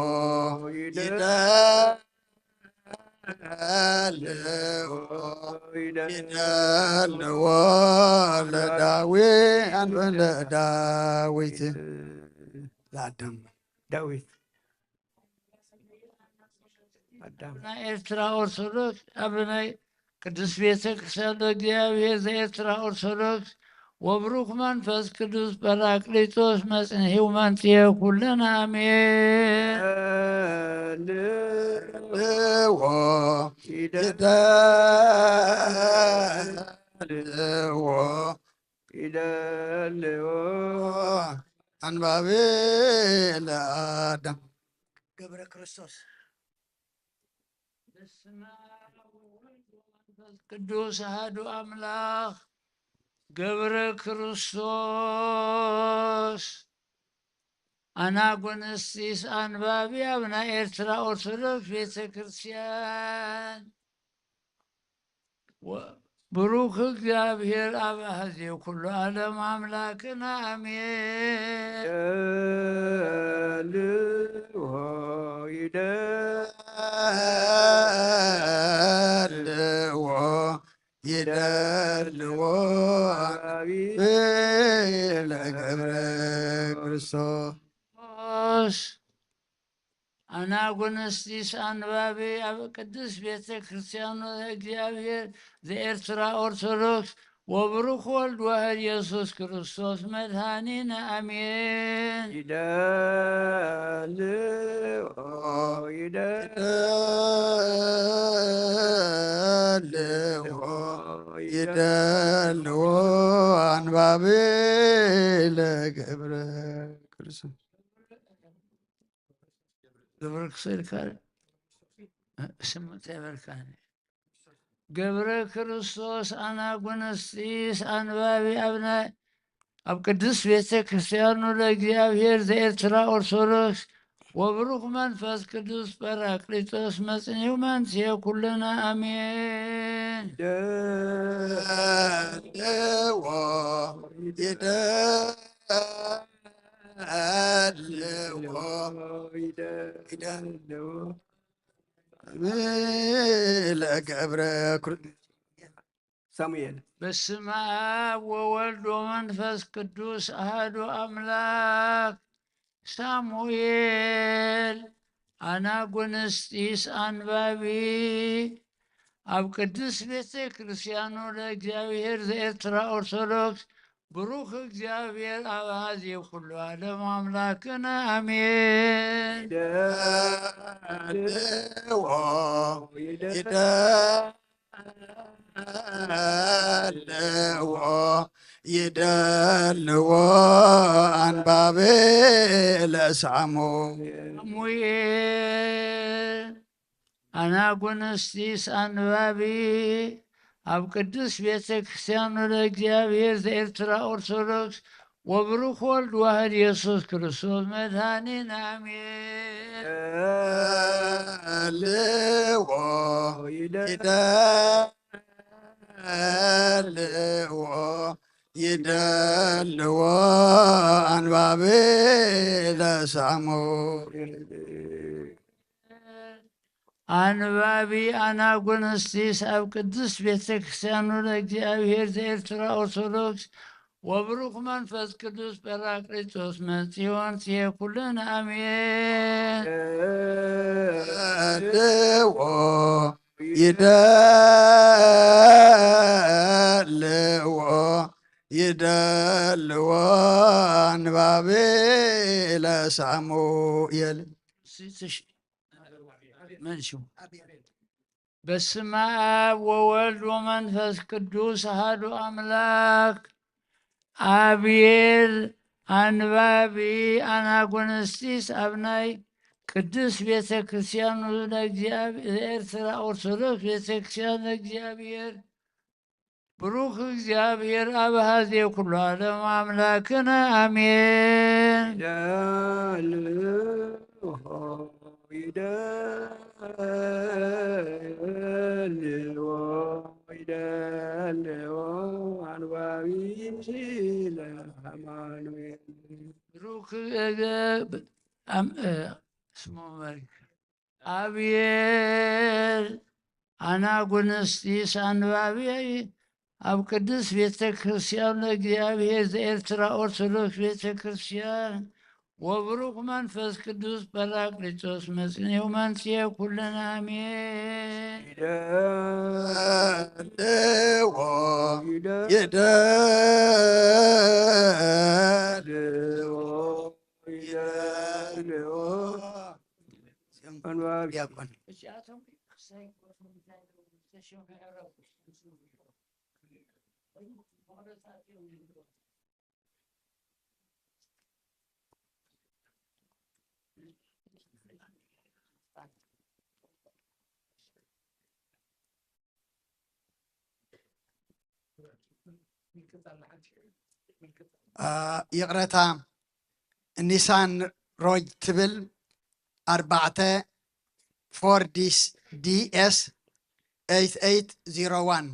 ይደልዎ ይደልዎ ለዳዊት ለዳዊት ለአዳም ዳዊት አዳም ናይ ኤርትራ ኦርቶዶክስ ኣብ ናይ ቅድስት ቤተ ክርስቲያን ለእግዚኣብሔር ዘኤርትራ ኦርቶዶክስ ወብሩክ መንፈስ ቅዱስ ጳራቅሊጦስ መጽንሒ ወመንጽሔ ኩልነ አሜን። ይደልዎ ይደልዎ ይደልዎ አንባቢ ለአዳም ገብረ ክርስቶስ። በስመ አብ ወወልድ ወመንፈስ ቅዱስ አሐዱ አምላክ። ገብረ ክርስቶስ አናጉንስጢስ አንባቢ ኣብ ናይ ኤርትራ ኦርቶዶክስ ቤተ ክርስቲያን። ወ-፣ ብሩክ እግዚኣብሔር ኣብ አሐዜ ኩሉ ዓለም አምላክነ አሜን። ይደልዎ ይደልዎ ይደልዎ አቢብ ለገብረ ክርስቶስ። አናጉንስጢስ አንባቢ ኣብ ቅድስት ቤተ ክርስቲያን እግዚኣብሔር ዘኤርትራ ኦርቶዶክስ ወብሩክ ወልድ ዋህድ ኢየሱስ ክርስቶስ መድኃኒነ አሜን። ይደልዎ ይደልዎ ይደልዎ አንባቢ ለገብረ ክርስቶስ። ገብረ ክርስቶስ ኢልካ ስምንት ኣይበልካን። ገብረ ክርስቶስ አናጉንስጢስ አንባቢ ኣብ ናይ ኣብ ቅድስት ቤተ ክርስቲያኑ ለእግዚኣብሔር ዘኤርትራ ኦርቶዶክስ ወብሩክ መንፈስ ቅዱስ ጳራቅሊጦስ መጽንሒ ወመንጽሔ ኩልነ አሜን። ይደልዎ ይደልዎ ይደልዎ ለገብረ ክሩ-፣ ሳሙኤል። በስመ አብ ወወልድ ወመንፈስ ቅዱስ አሐዱ አምላክ። ሳሙኤል ኣናጉንስጢስ ኣንባቢ ኣብ ቅድስት ቤተ ክርስቲያኑ ለእግዚኣብሔር ዘኤርትራ ኦርቶዶክስ ብሩኽ እግዚኣብሔር ኣብ ኣዜ ኩሉ ዓለም ኣምላክነ ኣሜን። ይደልዎ ይደልዎ ይደልዎ ኣንባቤ ለሳሙ ሳሙኤል ኣናጉንስጢስ ኣንባቢ ኣብ ቅድስት ቤተ ክርስቲያን ወደ እግዚኣብሔር ዘኤርትራ ኦርቶዶክስ ወብሩክ ወልድ ዋህድ የሱስ ክርስቶስ መድኃኒን ኣሜን። ይደልዎ ይደልዎ ይደልዎ ኣንባቢ ለሳሙ ኣንባቢ ኣናጉንስጢስ ኣብ ቅድስት ቤተ ክርስቲያኑ ለእግዚኣብሔር ዘኤርትራ ኦርቶዶክስ ወብሩክ መንፈስ ቅዱስ ጳራቅሊጦስ መጺኦን ጽየ ኩልን ኣሜን። ይደልዎ ይደልዎ ይደልዎ ኣንባቢ ለሳሙኤል። በስመ አብ ወወልድ ወመንፈስ ቅዱስ አሐዱ አምላክ። አብየል ኣንባቢ ኣናጎንስጢስ ኣብ ናይ ቅድስት ቤተ ክርስቲያኑ ለእግዚኣብሔር፣ ኤርትራ ኦርቶዶክስ ቤተ ክርስቲያን ለእግዚኣብሔር ብሩክ እግዚኣብሔር ኣብ ሀዜ ኩሉ ዓለም ኣምላክነ ኣሜን። ይደልዎ ይደልዎ ይደልዎ ኣንባቢ ለአማኑኤል ብሩክ እገ-፣ ኣም-፣ እ፣ ስሙ መሪ አብየል አናጉንስጢስ አንባቢ ኣብ ቅድስት ቤተ ክርስቲያን ለእግዚኣብሔር ዘኤርትራ ኦርቶዶክስ ቤተ ክርስቲያን ወብሩክ መንፈስ ቅዱስ ጳራቅሊጦስ መጽንዑ መንጽሔ ኩልን አሜን። ይደልዎ ይደልዎ ይደልዎ አንባቢ ዲያቆን። አ፣ ይቕረታ፣ ኒሳን ሮጅ ትብል ኣርባዕተ ፎር ዲስ ዲ ኤስ ኤይት ኤይት ዚሮ ዋን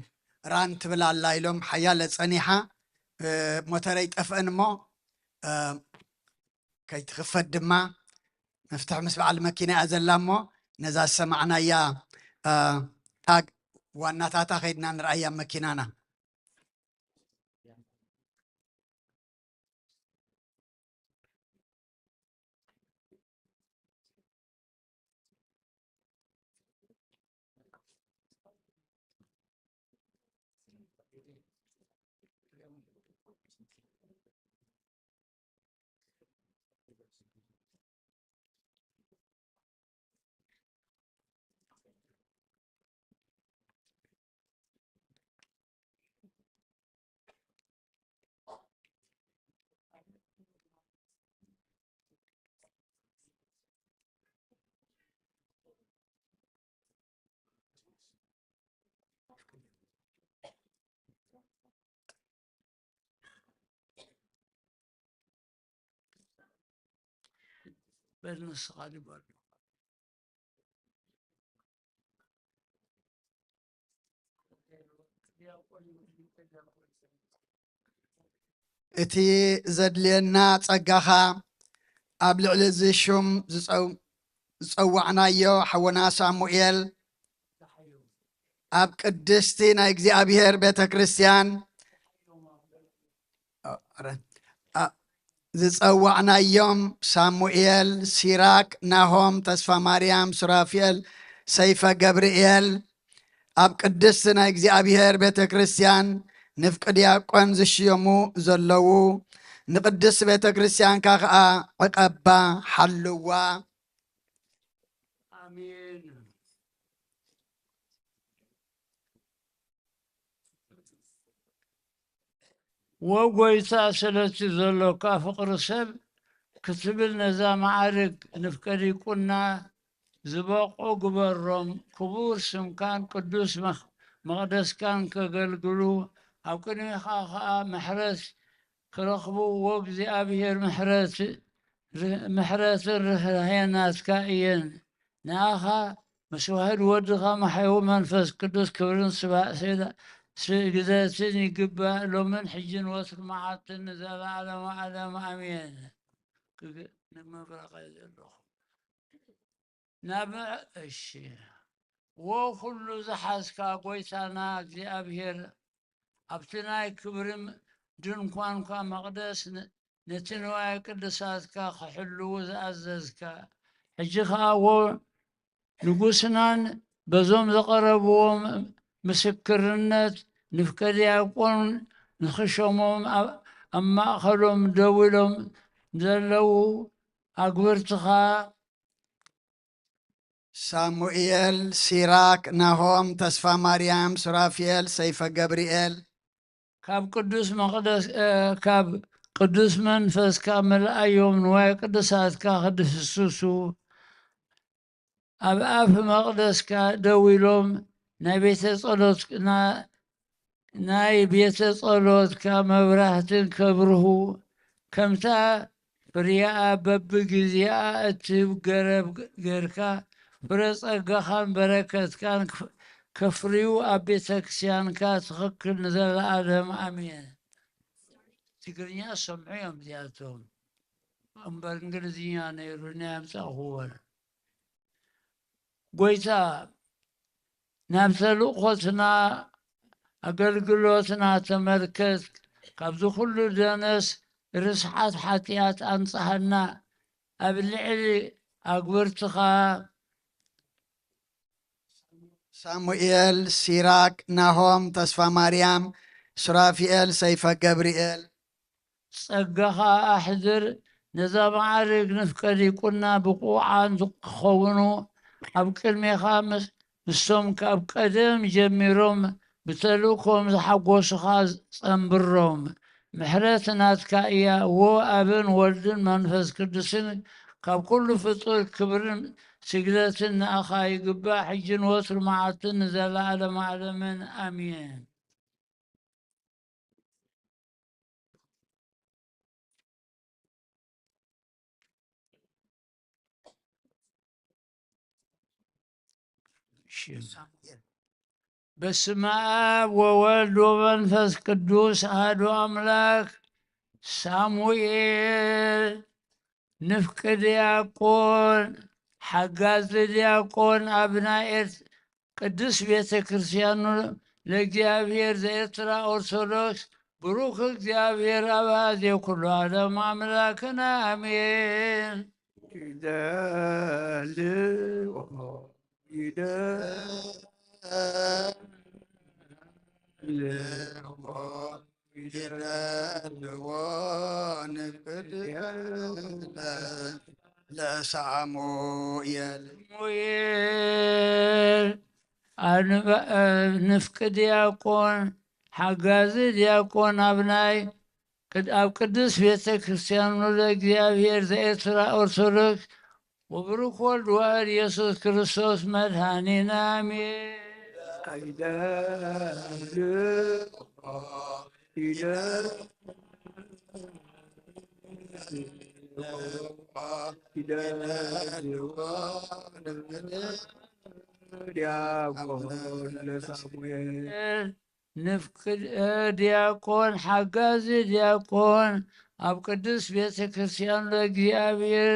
ራን ትብል ኣላ ኢሎም ሓያለ ጸኒሓ፣ እ፣ ሞተረይ ጠፍአን እሞ፣ እ፣ ከይትኽፈት ድማ መፍትሕ ምስ በዓል መኪና እያ ዘላ እሞ ነዛ ዝሰማዕናያ፣ እ፣ ታግ ዋናታታ ከይድና ንርኣያ መኪናና። በል ንስኻ ግበር። እቲ ዘድልየና ጸጋኻ ኣብ ልዕሊ እዚ ሹም ዝጸው-፣ ዝጸዋዕናዮ ሓወና ሳሙኤል ኣብ ቅድስቲ ናይ እግዚኣብሔር ቤተ ክርስቲያን፣ ኣ-፣ ኣ-፣ ዝጸዋዕናዮም ሳሙኤል፣ ሲራክ፣ ናሆም፣ ተስፋ ማርያም፣ ሱራፊኤል፣ ሰይፈ ገብርኤል፣ ኣብ ቅድስቲ ናይ እግዚኣብሔር ቤተ ክርስቲያን ንፍቂ ዲያቆን ዝሽየሙ ዘለዉ፣ ንቅድስቲ ቤተ ክርስቲያንካ ከኣ ዕቀባ፣ ሓልዋ። ኣሜን። ወጎይታ፣ ስለቲ ዘሎካ ፍቕሪ ሰብ ክትብል ነዛ መዓርግ ንፍቀ ዲቁና ዝበቕዑ ግበሮም። ክቡር ስምካን ቅዱስ መኽ-፣ መቕደስካን ከገልግሉ፣ ኣብ ቅድሚኻ ኸኣ ምሕረት ክረኽቡ፣ ወእግዚኣብሔር ምሕረት፣ ርህ-፣ ምሕረትን ርህራሄን ናትካ እየን። ንኣኻ ምስ ዋህድ ወድኻ መሓየዊ መንፈስ ቅዱስ ክብርን ስባ-፣ ስግደ-፣ ስግደትን ይግባእ፣ ሎምን ሕጅን ወትር መዓልትን ንዘለዓለመ ዓለም ኣሜን። ክግ-፣ ንምብራቕ እየ ዘለኹ። ናብ፣ እሺ። ወኩሉ ዝሓዝካ ጎይታና እግዚኣብሔር፣ ኣብቲ ናይ ክብሪ ድንኳንካ መቕደስ ን-፣ ነቲ ንዋየ ቅድሳትካ ክሕልዉ ዝኣዘዝካ፣ ሕጂ ኸኣ ዎ ንጉስናን በዞም ዘቐረብዎም ምስክርነት ንፍቀ ዲያቆን ንኽሸሞም ኣብ፣ ኣብ ማእከሎም ደው ኢሎም ዘለዉ ኣግብርትኻ ሳሙኤል፣ ሲራክ፣ ናሆም፣ ተስፋ ማርያም፣ ሱራፊኤል፣ ሰይፈ ገብርኤል፣ ካብ ቅዱስ መቕደስ፣ እ፣ ካብ ቅዱስ መንፈስካ ምልኣዮም፣ ንዋየ ቅዱሳትካ ክድህስሱ፣ ኣብ ኣፍ መቕደስካ ደው ኢሎም፣ ናይ ቤተ ጸሎት-፣ ና-፣ ናይ ቤተ ጸሎትካ መብራህትን ከብርሁ፣ ከምታ ፍሪያኣ በብግዜኣ እትህብ ገረብ ጌርካ፣ ፍረ ጸጋኻን በረከትካን ክፍ-፣ ከፍርዩ ኣብ ቤተ ክርስቲያንካ ትኽክል ንዘለኣለም ኣሜን። ትግርኛ ዝሰምዑ እዮም እዚኣቶም። እምበር እንግሊዝኛ ነይሩ ናይ ኣምጻእኽዎን። ጎይታ፣ ናብ ተልእኾትና ኣገልግሎትና ተመልከት፣ ካብዚ ኩሉ ደነስ ርስሓት ሓጢኣት ኣንጽሃና፣ ኣብ ልዕሊ ኣግብርትኻ ሳሙኤል፣ ሲራክ፣ ናሆም፣ ተስፋ ማርያም፣ ሱራፊኤል፣ ሰይፈ ገብርኤል። ጸጋኻ ኣሕድር፣ ነዛ መዓርግ ንፍቀ ዲቁና ብቑዓን ክኸውኑ፣ ኣብ ቅድሜኻ ምስ-፣ ምስቶም ካብ ቀደም ጀሚሮም ብተልእኮም ዝሓጎሱኻ ጸንብሮም። ምሕረት ናትካ እያ፣ ዎ ኣብን ወልድን መንፈስ ቅዱስን፣ ካብ ኩሉ ፍጡር ክብርን ስግደትን ንኣኻ ይግባእ፣ ሕጅን ወትሩ መዓልትን ንዘለዓለመ ዓለምን። ኣሜን። በስመ አብ ወወልድ ወመንፈስ ቅዱስ አሐዱ አምላክ። ሳሙኤል ንፍቂ ዲያቆን፣ ሓጋዚ ዲያቆን ኣብ ናይ ኤርት-፣ ቅድስት ቤተ ክርስቲያኑ ለእግዚኣብሔር ዘኤርትራ ኦርቶዶክስ። ብሩክ እግዚኣብሔር ኣብ ኣዜ ኩሉ ዓለም ኣምላክና ኣሜን። ይደልዎ፣ ይደልዎ፣ ይደልዎ ንፍቅድ ለሳሙኤል። ሳሙኤል፣ ኣንባ-፣ ንፍቂ ዲያቆን፣ ሓጋዚ ዲያቆን ኣብ ናይ ቅድ-፣ ኣብ ቅድስት ቤተ ክርስቲያን ወልደ እግዚኣብሔር ዘኤርትራ ኦርቶዶክስ ወብሩክ ወልድ ዋህድ ኢየሱስ ክርስቶስ መድኃኒና ኣሜን። ዲያቆን ለሳሙኤል። ንፍቅድ ዲያቆን፣ ሓጋዚ ዲያቆን ኣብ ቅድስት ቤተ ክርስቲያን ለእግዚኣብሔር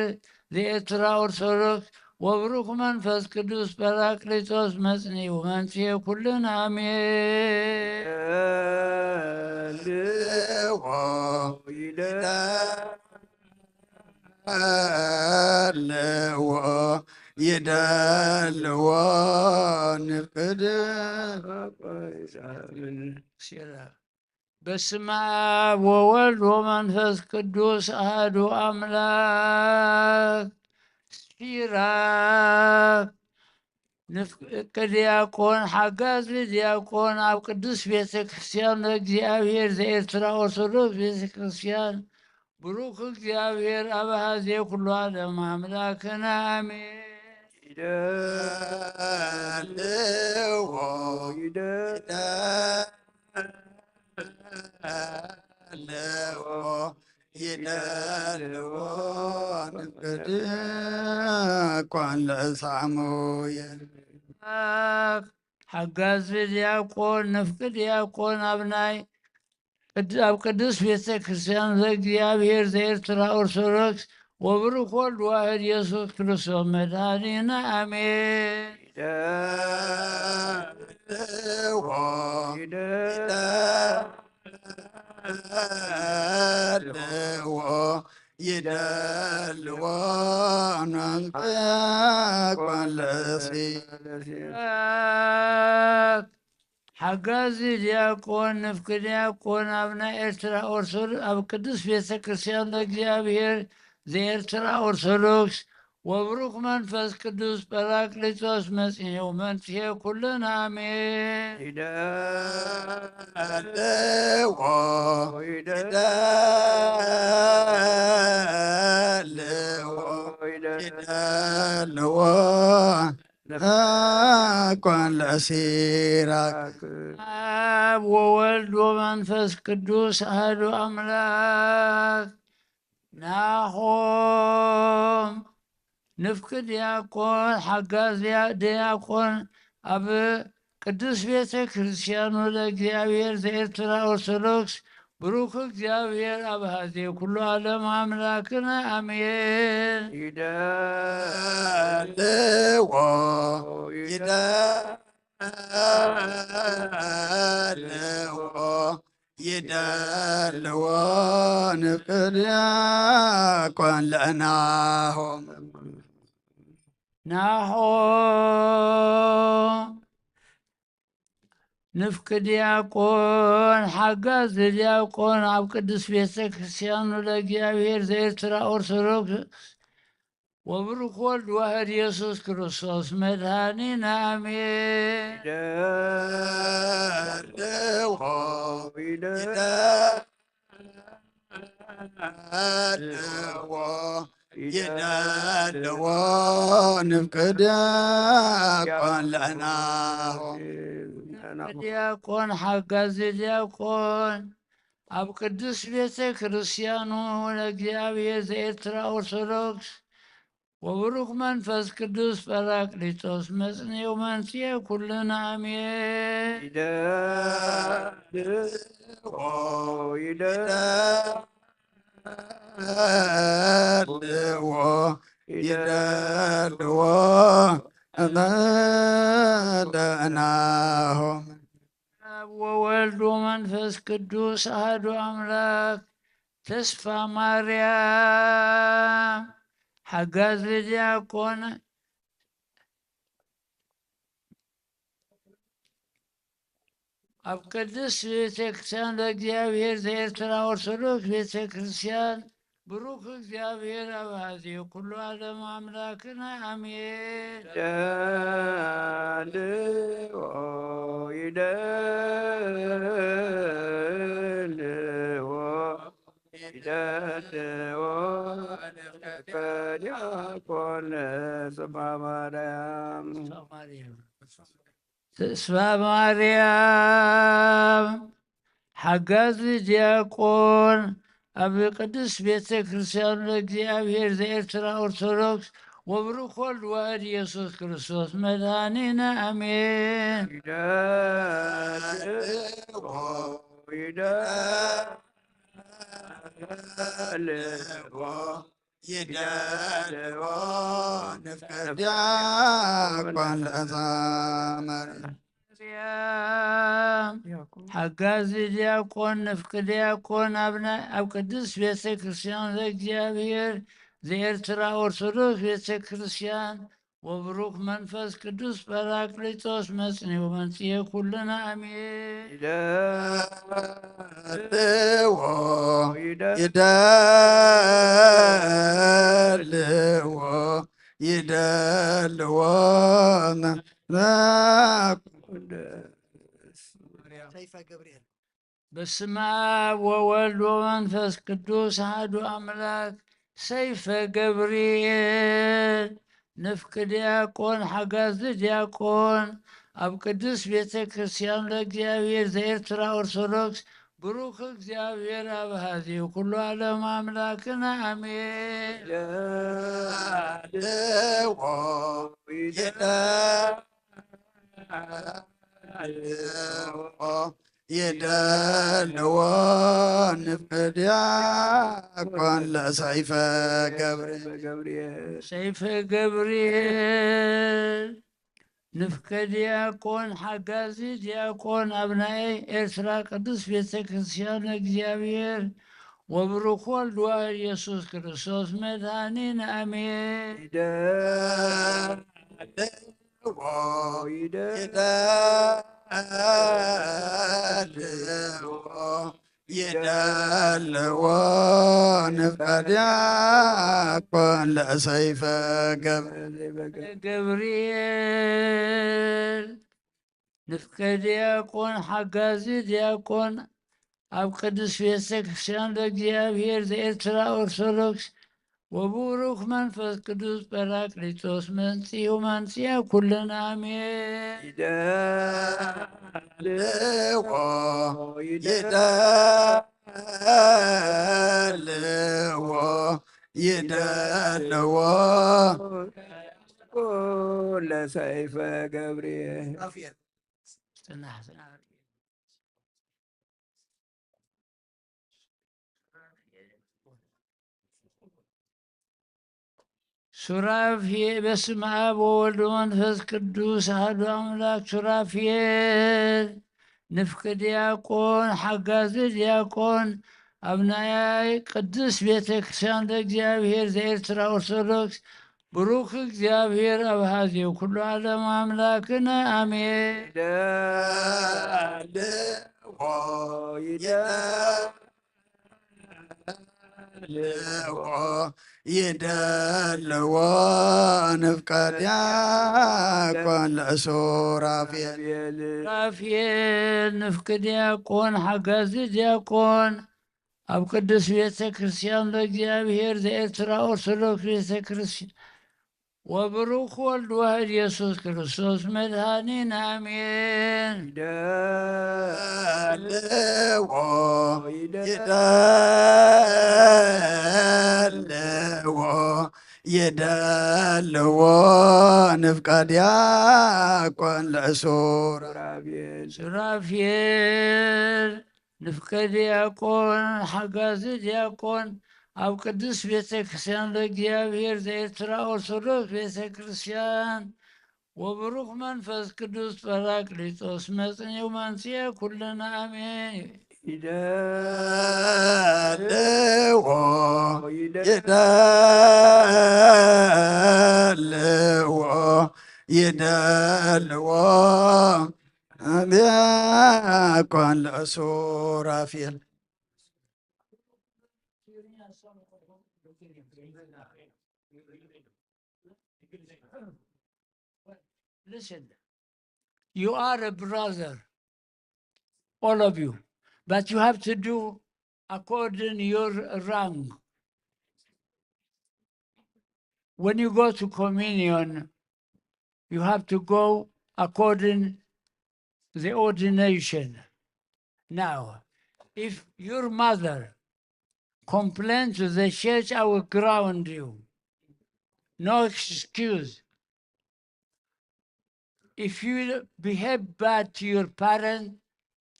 ዘኤርትራ ኦርቶዶክስ ወብሩክ መንፈስ ቅዱስ ጳራቅሊጦስ መጽንዩ መንጽሔ ኩልን ኣሜን። ልዎ ይለ ኣለዎ ይደልዎ ንፍቅድ በስመ አብ ወወልድ ወመንፈስ ቅዱስ አሐዱ አምላክ። ሲራክ ንፍቅ ዲያቆን፣ ሓጋዚ ዲያቆን ኣብ ቅድስት ቤተ ክርስቲያን ለእግዚኣብሔር ዘኤርትራ ኦርቶዶክስ ቤተ ክርስቲያን፣ ብሩክ እግዚኣብሔር ኣብ ኣሃዜ ኩሉ ዓለም ኣምላክና ኣሜን። ይደልዎ ይደልዎ ይደልዎ ንፍቅድ ኳን ለሳሙኤል። ሓጋዚ ዲያቆን፣ ንፍቅ ዲያቆን ኣብ ናይ ቅድ-፣ ኣብ ቅድስት ቤተ ክርስቲያን ዘእግዚኣብሔር ዘኤርትራ ኦርቶዶክስ ወብሩክ ወልድ ዋህድ ኢየሱስ ክርስቶስ መድኃኒነ አሜን። ይደልዎ ይደልዎ ይደልዎ ንፍቅድ ኳን ለሲ ሓጋዚ ዲያቆን፣ ንፍቅ ዲያቆን ኣብ ናይ ኤርትራ ኦርቶዶክስ፣ ኣብ ቅድስት ቤተ ክርስቲያን ለእግዚኣብሔር ዘኤርትራ ኦርቶዶክስ ወብሩክ መንፈስ ቅዱስ ጳራቅሊጦስ መጽንሔው መንጽሔ ኩልን ኣሜን። ይደልዎ ይደልዎ ይደልዎ ኳን ለሲራክ። አብ ወወልድ ወመንፈስ ቅዱስ አሐዱ አምላክ። ናሆም ንፍቅ ዲያቆን፣ ሓጋዝ ዲያ-፣ ዲያቆን ኣብ ቅድስት ቤተ ክርስቲያን ወልደ እግዚኣብሔር ዘኤርትራ ኦርቶዶክስ፣ ብሩክ እግዚኣብሔር ኣብ ሃዜ ኩሉ ዓለም ኣምላክነ ኣሜን። ይደልዎ ይደልዎ ይደልዎ ንፍቅ ዲያቆን ለናሆም። ናሆም ንፍቅ ዲያቆን፣ ሓጋዝ ዲያቆን ኣብ ቅድስት ቤተ ክርስቲያን ወልደ እግዚኣብሔር ዘኤርትራ ኦርቶዶክስ ወብሩክ ወልድ ዋህድ ኢየሱስ ክርስቶስ መድኃኒነ አሜን። ይደልዎ ይደልዎ ይደልዎ ንፍቅ ዲያቆን ለናሆም። ዲያቆን፣ ሓጋዚ ዲያቆን ኣብ ቅድስት ቤተ ክርስቲያኑ ለእግዚኣብሔር ዘኤርትራ ኦርቶዶክስ ወብሩክ መንፈስ ቅዱስ ጳራቅሊጦስ መጽንኤው መንጽኤ ኩልና ኣሜን። ይደልዎ ይደልዎ ይደልዎ እመደናሆም። አብ ወወልድ ወመንፈስ ቅዱስ አሐዱ አምላክ። ተስፋ ማርያም ሓጋዚ ዲያቆን ኣብ ቅድስት ቤተ ክርስቲያን ለእግዚኣብሔር ዘኤርትራ ኦርቶዶክስ ቤተ ክርስቲያን ብሩክ እግዚኣብሔር ኣብ ሃዜ ኩሉ ዓለም ኣምላክና ኣሜን። ይደልዎ ይደልዎ ይደልዎ ንፍቅ ዲያቆን ስማ ማርያም። ተስፋ ማርያም ሓጋዚ ዲያቆን ኣብ ቅድስት ቤተ ክርስቲያን ለእግዚኣብሔር ዘኤርትራ ኦርቶዶክስ ወብሩክ ወልድ ዋህድ ኢየሱስ ክርስቶስ መድኃኒነ አሜን። ይደልዎ ይደልዎ ይደልዎ ንፍቅ ዲያቆን ለእግዚኣብሔር ሓጋዚ ዲያቆን ንፍቅ ዲያቆን ኣብ ናይ-፣ ኣብ ቅድስት ቤተ ክርስቲያን ለእግዚኣብሔር ዘኤርትራ ኦርቶዶክስ ቤተ ክርስቲያን ወብሩክ መንፈስ ቅዱስ ጳራቅሊጦስ መጽንዩ መንጽሔ ኩልና ኣሜን። ይደልዎ ይደልዎ ይደልዎ ሰይፈ ገብርኤል። በስመ አብ ወወልድ ወመንፈስ ቅዱስ አሐዱ አምላክ። ሰይፈ ገብርኤል ንፍቅ ዲያቆን ሓጋዚ ዲያቆን ኣብ ቅድስት ቤተ ክርስቲያን ለእግዚኣብሔር ዘኤርትራ ኦርቶዶክስ ብሩክ እግዚኣብሔር ኣብ ሃዚ ኩሉ ዓለም ኣምላክና ኣሜን። ይደልዎ ይደልዎ ይደልዎ ንፍቅ ዲያቆን ለሰይፈ ገብርኤል። ሰይፈ ገብርኤል ንፍቀ ዲያቆን ሓጋዚ ዲያቆን ኣብ ናይ ኤርትራ ቅዱስ ቤተ ክርስቲያን እግዚኣብሔር ወብሩክ ወልድ ዋሕድ ኢየሱስ ክርስቶስ መድኃኒን ኣሜን። ይደልዎ ይደልዎ ይደልዎ ንፍቀ ዲያቆን ለሰይፈ ገብርኤል ንፍቀ ዲያቆን ሓጋዚ ዲያቆን ኣብ ቅዱስ ቤተ ክርስቲያን ለእግዚኣብሔር ዘኤርትራ ኦርቶዶክስ ወብሩክ መንፈስ ቅዱስ ጳራቅሊጦስ መንጽኡ መንጽያ ኩለን ኣሜን። ይደልዎ ይደልዎ ይደልዎ ለሰይፈ ገብርኤል። ጽናሕ፣ ጽናሕ። ሱራፌል። በስመ አብ ወወልድ ወመንፈስ ቅዱስ አሐዱ አምላክ። ሱራፌል ንፍቅ ዲያቆን ሓጋዚ ዲያቆን ኣብ ናይ ቅድስት ቤተ ክርስቲያን ለእግዚኣብሔር ዘኤርትራ ኦርቶዶክስ ብሩክ እግዚኣብሔር ኣብ ሃዜ ኩሉ ዓለም ኣምላክነ ኣሜን። ይደልዎ ይደልዎ ይደልዎ ንፍቀ ዲያቆን ለሱራፌል። ሱራፌል ንፍቅ ዲያቆን ሓጋዚ ዲያቆን ኣብ ቅዱስ ቤተ ክርስቲያን ለእግዚኣብሔር ዘኤርትራ ኦርቶዶክስ ቤተ ክርስቲያን ወብሩክ ወልድ ዋሕድ ኢየሱስ ክርስቶስ መድኃኒን ኣሜን። ይደልዎ ይደልዎ ይደልዎ ንፍቀ ዲያቆን ለሱራፌል። ሱራፌል ንፍቀ ዲያቆን ሓጋዚ ዲያቆን ኣብ ቅድስት ቤተ ክርስቲያን ለእግዚኣብሔር ዘኤርትራ ኦርቶዶክስ ቤተ ክርስቲያን ወብሩክ መንፈስ ቅዱስ ጳራቅሊጦስ መጽንኡ መንጽኤ ኩልና ኣሜን። ይደልዎ ይደልዎ ይደልዎ ዲያቆን ለሱራፌል። Listen, you are a brother, all of you, but you have to do according your rank. When you go to communion, you have to go according the ordination. Now, if your mother complain to the church, I will ground you. No excuse. If you behave bad to your parent,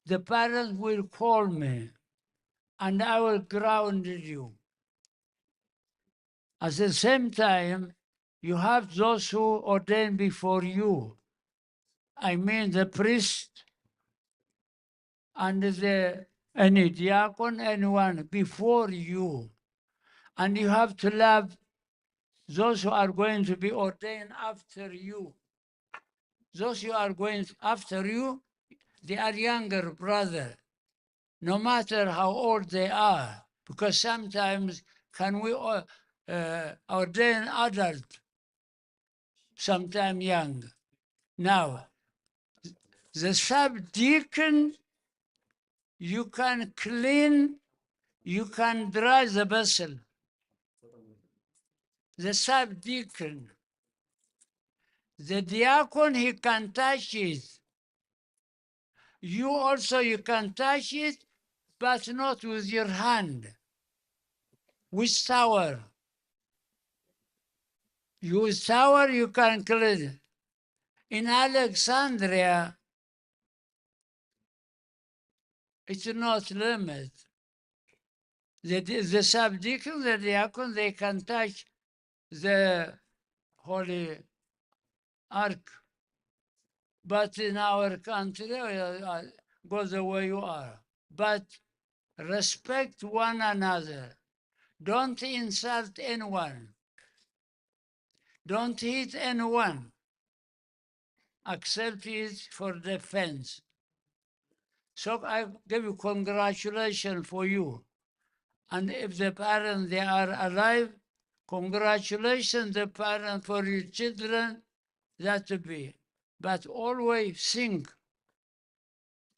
the parent will call me and I will ground you. At the same time, you have those who ordain before you. I mean the priest and the any diakon, anyone before you. And you have to love Those who are going to be ordained after you, those who are going after you, they are younger brother, no matter how old they are, because sometimes can we uh, uh, ordain adult, sometimes young. Now, the sub-deacon, you can clean, you can dry the vessel. The sub-deacon, the deacon, he can touch it. You also, you can touch it, but not with your hand. With towel. Use towel, you can clean it. In Alexandria, it's not limit. The, the sub-deacon, the deacon, they can touch the Holy Ark. But in our country, uh, uh, go the way you are. But respect one another. Don't insult anyone. Don't hit anyone. Accept it for defense. So I give you congratulations for you. And if the parents, they are alive, congratulations the parents for your children, that to be. But always think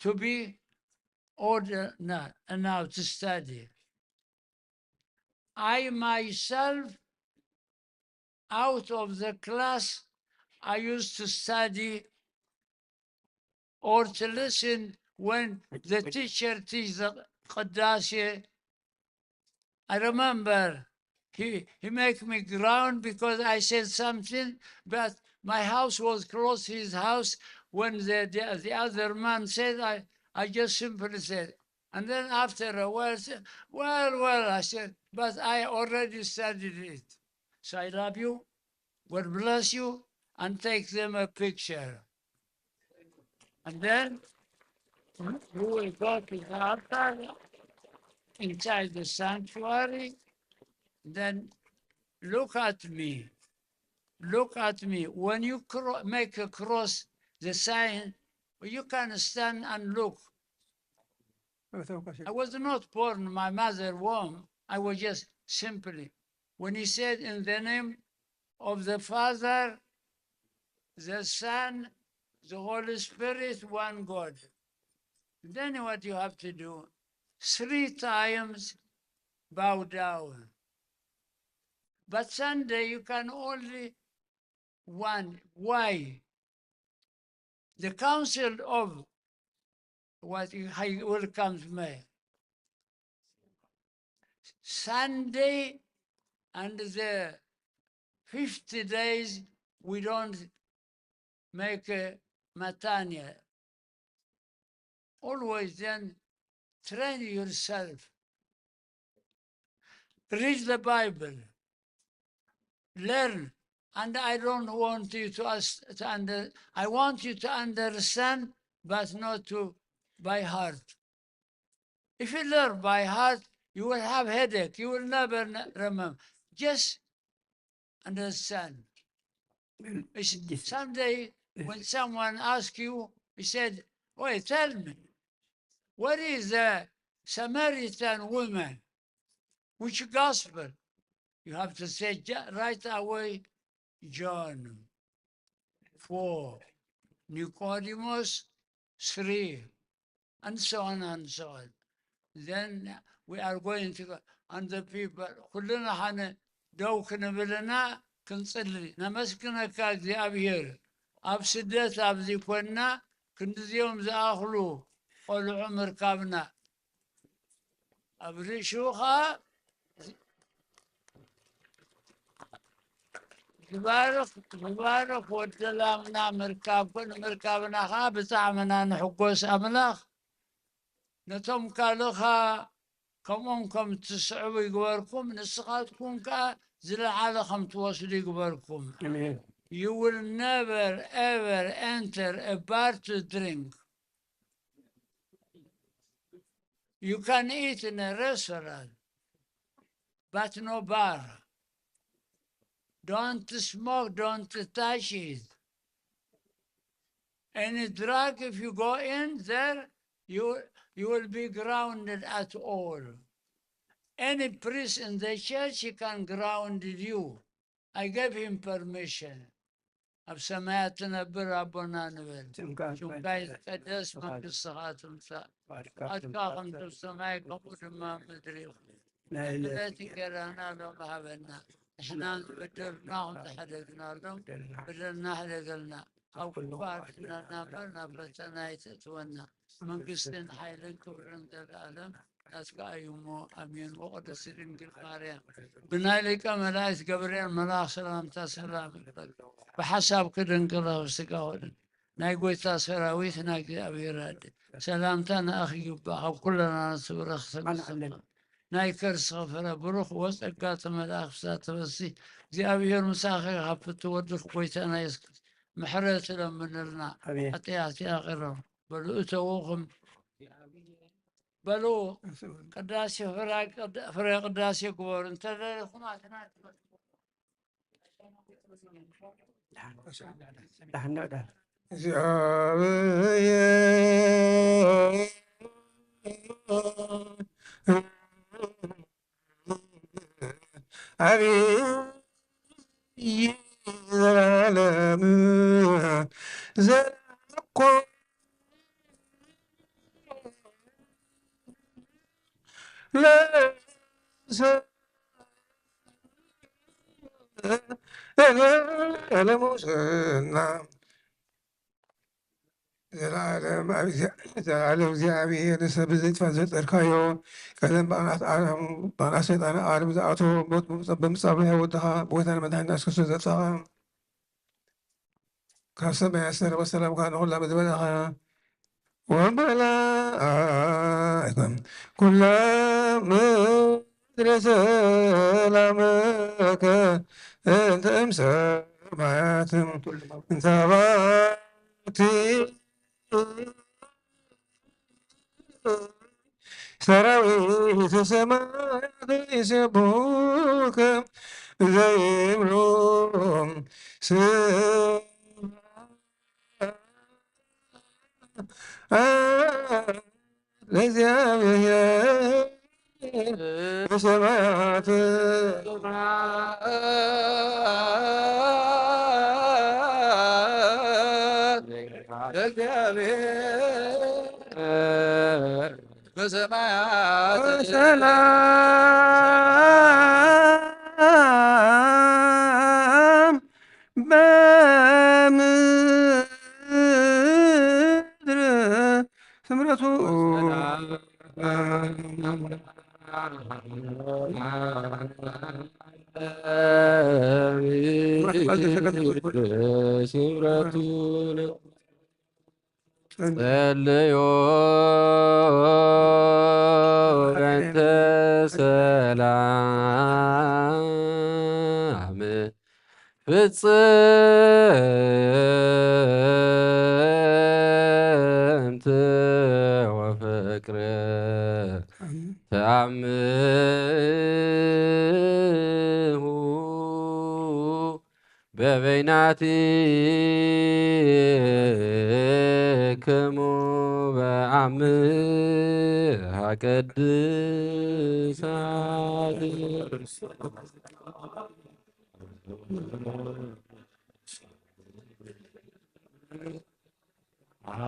to be order now, now to study. I myself, out of the class, I used to study or to listen when the teacher teach the ቅዳሴ. I remember he, he make me ground because I said something, but my house was close to his house. When the, the, the other man said, I, I just simply said, and then after a while, said, well, well, I said, but I already studied it. So I love you. God bless you, and take them a picture. And then we will go to the altar inside the sanctuary. Then look at me. Look at me. When you cro- make a cross, the sign, you can stand and look. I was not born in my mother womb. I was just simply, when he said, in the name of the Father, the Son, the Holy Spirit, one God. Then what you have to do? Three times bow down. But Sunday, you can only one. Why? The council of what I welcomes me. Sunday and the fifty days, we don't make a matania. Always then train yourself. Read the Bible. Learn. And I don't want you to, us, to under, I want you to understand, but not to by heart. If you learn by heart, you will have headache. You will never n- remember. Just understand. It's- Someday, when someone asks you, he said, "Wait, tell me, what is the Samaritan woman? Which gospel?" You have to say "Ja- right away, John four, Nicodemus three, and so on and so on. Then we are going to go, and the people, ኩልና ሓነ ደው ክንብልና ክንጽሊ። ነመስግነካ እግዚኣብሔር፣ ኣብ ስደት ኣብዚ ኮንና ክንድዚኦም ዝኣኽሉ ቆልዑ ምርካብና። ኣብ ርእሽኡ ኸዓ ዝባርኽ ዝባርኽ ወዲ ላምና ምርካብኩ ንምርካብና ኸዓ ብጣዕሚ ኢና ንሕጎስ። ኣምላኽ ነቶም ካልእኻ ከምኦም ከም ትስዕቡ ይግበርኩም፣ ንስኻትኩም ከኣ ዝለዓለ ከም ትወስዱ ይግበርኩም። Amen. You will never ever enter a bar to drink. You can eat in a restaurant, but no bar. Don't smoke, don't touch it. Any drug, if you go in there, you, you will be grounded at all. Any priest in the church, he can ground you. I gave him permission. ኣብ ሰማያት ትነብር ኣቦና ንበል። ስምካ ይትቀደስ፣ መንግስትኻ ትምጻእ። ፍቓድካ ከም ኣብ ሰማይ ከምኡ ድማ ኣብ ምድሪ ይኹን። ናይ ዕለት ዕለት እንጀራና ሎም ሃበና። ንሕና ዝበደሉና ከም ዝሓደግናሎም በደልና ሕደገልና። ካብ ኩሉ ኣድሕነና እምበር ናብ ፈተና ኣይተእትወና። መንግስትን ሓይልን ክብርን ዘለኣለም ናትካ እዩ እሞ፣ ኣሜን። ወቅድስቲ ድንግል ማርያም ብናይ ሊቀ መላእክት ገብርኤል መልኣኽ ሰላምታ ሰላም ይበል። ብሓሳብኪ ድንግል ኣብ ስጋኺ ድንግል። ናይ ጎይታ ሰራዊት ናይ እግዚኣብሔር ኣደ ሰላምታ ንኣኺ ይግባእ። ካብ ኩለና ንትብረኽ ናይ ከርስኺ ፍረ ብሩኽ ወጸጋ ተመልኣ ክፍሳት ተፈሲ እግዚኣብሔር ምሳኺ ካብ ፍቱ ወድኽ ጎይታና የሱስ ምሕረት ለምንልና። ኣሜን። ሓጢኣት ይኣቕረም በሉ እተውኹም በሉ። ቅዳሴ ፍራ-፣ ቅዳ-፣ ፍረ ቅዳሴ ግበሩ እንተደለኹም ኣትና እግዚኣብሔር ዓብዪ ዘላለም ዘለኮ ለዘለዓለሙ ዝና ዘላለም ኣብ እግዚኣብ-፣ ዘላለም እግዚኣብሔር ንሰብ ብዘይጥፋእ ዝፈጠርካዮ፣ ቀደም ብኣናት ዓለም፣ ብኣናት ሰይጣን ዓለም ዝኣተወ ሞት ብምጻ-፣ ብምጻእ ብሕያው ወድኻ ብጎይታን መድሓኒና የሱስ ክርስቶስ ዘብጻኻ፣ ካብ ሰማይ ዝሰረወ ሰላምካ ንኹላ ምድሪ በረኻ ወመላእከ ኩላ ምድሪ ሰላመከ እንተ እምሰማያት እንተ ባቲ ሰራዊት ሰማያት ይሴብሑከ ዘይብሉ ስብሐት ለእግዚኣብሔር በሰማያት ለእግዚኣብሔር በሰማያት ሰላም በምድር ስምረቱ ስምረቱ ጸልዮ በእንተ ሰላም ፍጽምት ወፍቅር ተአምሁ በበይናቲክሙ በአምሃ ቅድሳት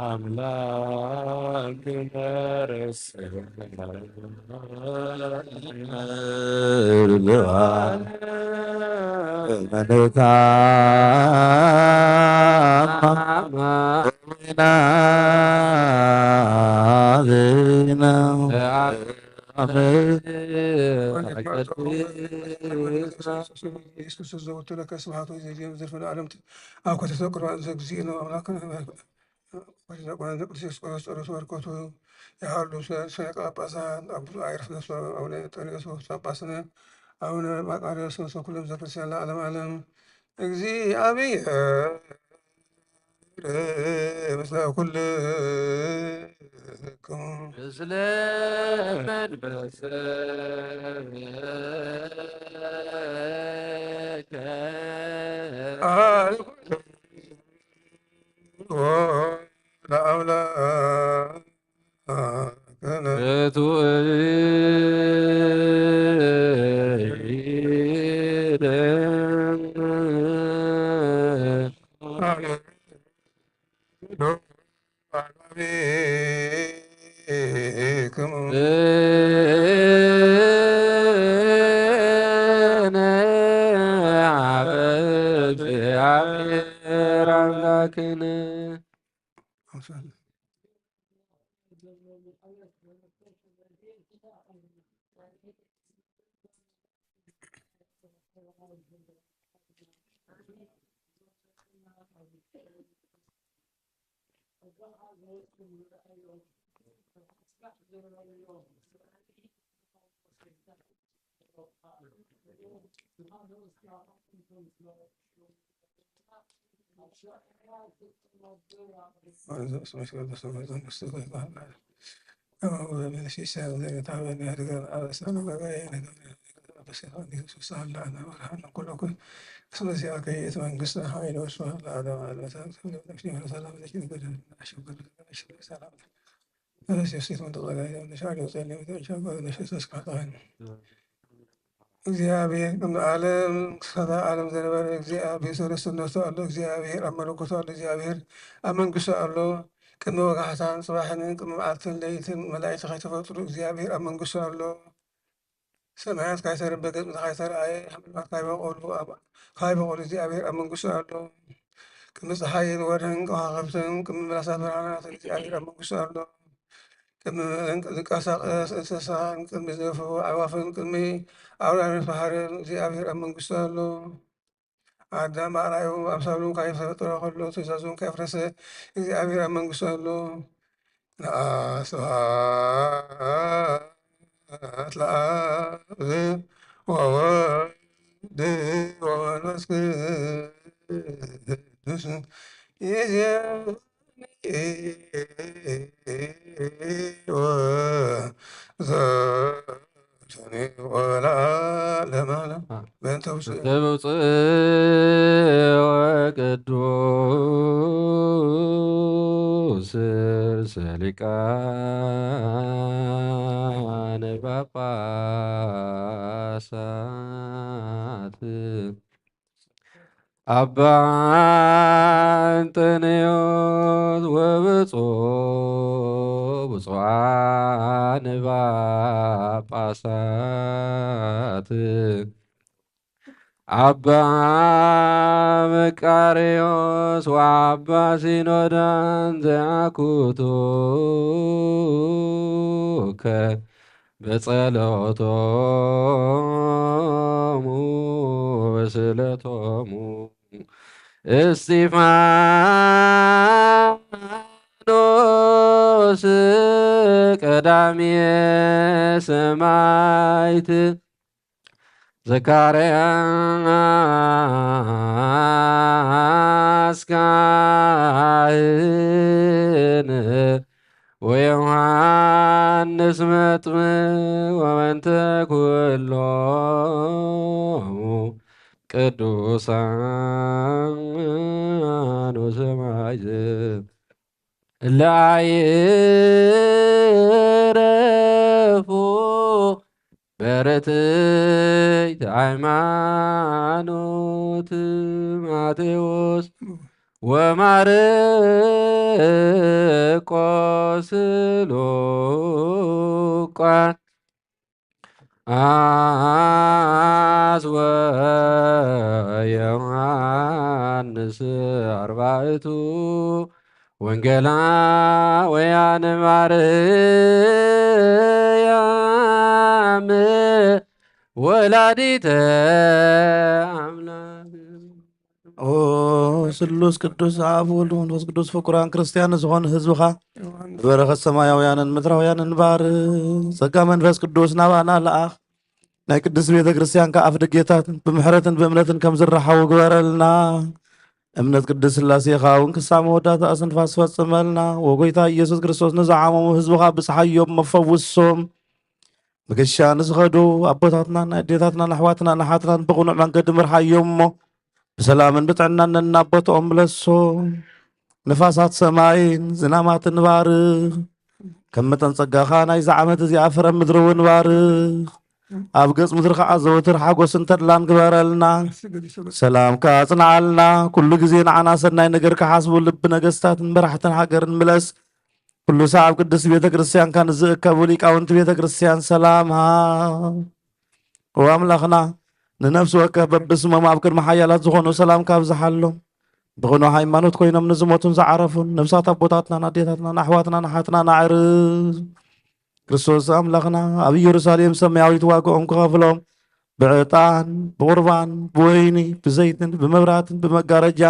አምላክ ኢየሱስ ክርስቶስ ዘወቱ ለከ ስብሐት ወይዘ ዘልፈ ለዓለም። ኣብ ኮተተ ቅርባን ዘግዚእነ ኣምላክ ወይዘ ቆነ ዘቅዱስ የሱስ ቆነ ጸሎቱ በረከቱ ይሃሉ። ስለ ሊቀ ጳጳሳት ኣብ ብዙ ኣይረፍ ነፍሶ ኣቡነ ጠርዮስ ጳጳስነ ኣቡነ ማቃርዮስ ነፍሶ ኩሎም ዘክርስቲያን ለዓለም ዓለም እግዚኣብሔር ምስለ ኩልክሙ። ምስለ መንፈስከ ለአምላክ እግዚአብሔር አምላክነ። እግዚኣብሔር ቅድሚ ዓለም ክሳብ ዓለም ዝነበረ እግዚኣብሔር ሰለስትነቱ ኣሎ። እግዚኣብሔር ኣብ መለኮቱ ኣሎ። እግዚኣብሔር ኣብ መንግስቱ ኣሎ። ቅድሚ ወጋሕታን ጽባሕን ቅድሚ መዓልትን ለይትን መላእክቲ ከይተፈጥሩ እግዚኣብሔር ኣብ መንግስቱ ኣሎ። ሰማያት ካይተረበ ገጽ ምድሪ ካይተረኣየ ሓምለዋት ካይበቆሉ ኣብ ካይበቆሉ እግዚኣብሔር ኣብ መንግስቱ ኣሎ። ቅድሚ ጸሓይን ወርሕን ከዋኽብትን ቅድሚ መላሳት ብርሃናትን እግዚኣብሔር ኣብ መንግስቱ ኣሎ። ቅድሚ ዝንቀሳቐስ እንስሳን ቅድሚ ዝነፍሑ ኣዕዋፍን ቅድሚ ኣውራሪት ባሕርን እግዚኣብሔር ኣብ መንግስቱ ኣሎ። ኣዳም ኣርኣዩ ኣምሳሉ ካብ ፈጠረ ከሎ ትእዛዙን ከፍረሰ እግዚኣብሔር ኣብ መንግስቱ ኣሎ። ንኣ ስብሐት ለኣብ ወወልድ ወመንፈስ ቅዱስ። ይዜ ወዘልፈኒ ወለዓለመ ዓለም። አ። በእንተ ውፅእ። በእንተ ውፅእ ወቅዱስ ርእሰ ሊቃነ ጳጳሳት አባ እንጠንዮስ ወብፁዕ ብፁዓን ጳጳሳት አባ መቃርዮስ ወአባ ሲኖዳን ዘአኩቱከ በጸሎቶሙ ወስእለቶሙ እስጢፋኖስ ቀዳሜ ሰማዕት ዘካርያስ ካህን ወዮሐንስ መጥምቅ ወበንተ ኩሎሙ ቅዱሳን ወሰማዕት እለ አይረፉ በርትዕት ሃይማኖት ማቴዎስ ወማርቆስ ሉቃስ አስወ ዮሐንስ አርባዕቱ ወንጌላውያን ማርያም ወላዲተ አምላክ። ኦ ስሉስ ቅዱስ አብ ወልድ መንፈስ ቅዱስ ፍቁራን ክርስቲያን ዝኾኑ ህዝብኻ በረኸት ሰማያውያንን ምድራውያንን ባርኽ። ጸጋ መንፈስ ቅዱስ ናባና ለኣኽ። ናይ ቅድስት ቤተ ክርስቲያን ከኣ ኣፍ ደጌታት ብምሕረትን ብእምነትን ከም ዝረሓቡ ግበረልና። እምነት ቅድስት ሥላሴኻ እውን ክሳብ መወዳእታ እስትንፋስ ፈጽመልና። ወጎይታ ኢየሱስ ክርስቶስ ንዝሓመሙ ህዝብኻ ብጽሓዮም መፈውሶም። ብገሻ ንዝኸዱ ኣቦታትናን ኣዴታትናን ኣሕዋትናን ኣሓትናን ብቕኑዕ መንገዲ ምርሓዮም እሞ ብሰላምን ብጥዕናን ነናቦትኦም ምለሶም። ንፋሳት ሰማይን ዝናማትን ባርኽ። ከም መጠን ጸጋኻ ናይዚ ዓመት እዚኣ ፍረ ምድሪ እውን ባርኽ። ኣብ ገጽ ምድሪ ከዓ ዘወትር ሓጎስን ተድላን ግበረልና። ሰላምካ ኣጽንዓልና። ኩሉ ግዜ ንዓና ሰናይ ነገር ክሓስቡ ልቢ ነገስታትን መራሕትን ሃገርን ምለስ። ኩሉ ሰዓብ ቅድስት ቤተ ክርስቲያንካ ንዝእከቡ ሊቃውንቲ ቤተ ክርስቲያን ሰላም ሃብ። ኦ ኣምላኽና፣ ንነፍሲ ወከፍ በብስሞም ኣብ ቅድሚ ሓያላት ዝኾኑ ሰላምካ ኣብዝሓሎም። ብቕኑዕ ሃይማኖት ኮይኖም ንዝሞቱን ዝዓረፉን ነፍሳት ኣቦታትናን ኣዴታትናን ኣሕዋትናን ኣሓትናን ኣዕርፍ። ክርስቶስ ኣምላኽና ኣብ ኢየሩሳሌም ሰማያዊት ዋጋኦም ክኸፍሎም ብዕጣን፣ ብቑርባን፣ ብወይኒ፣ ብዘይትን፣ ብመብራትን፣ ብመጋረጃ፣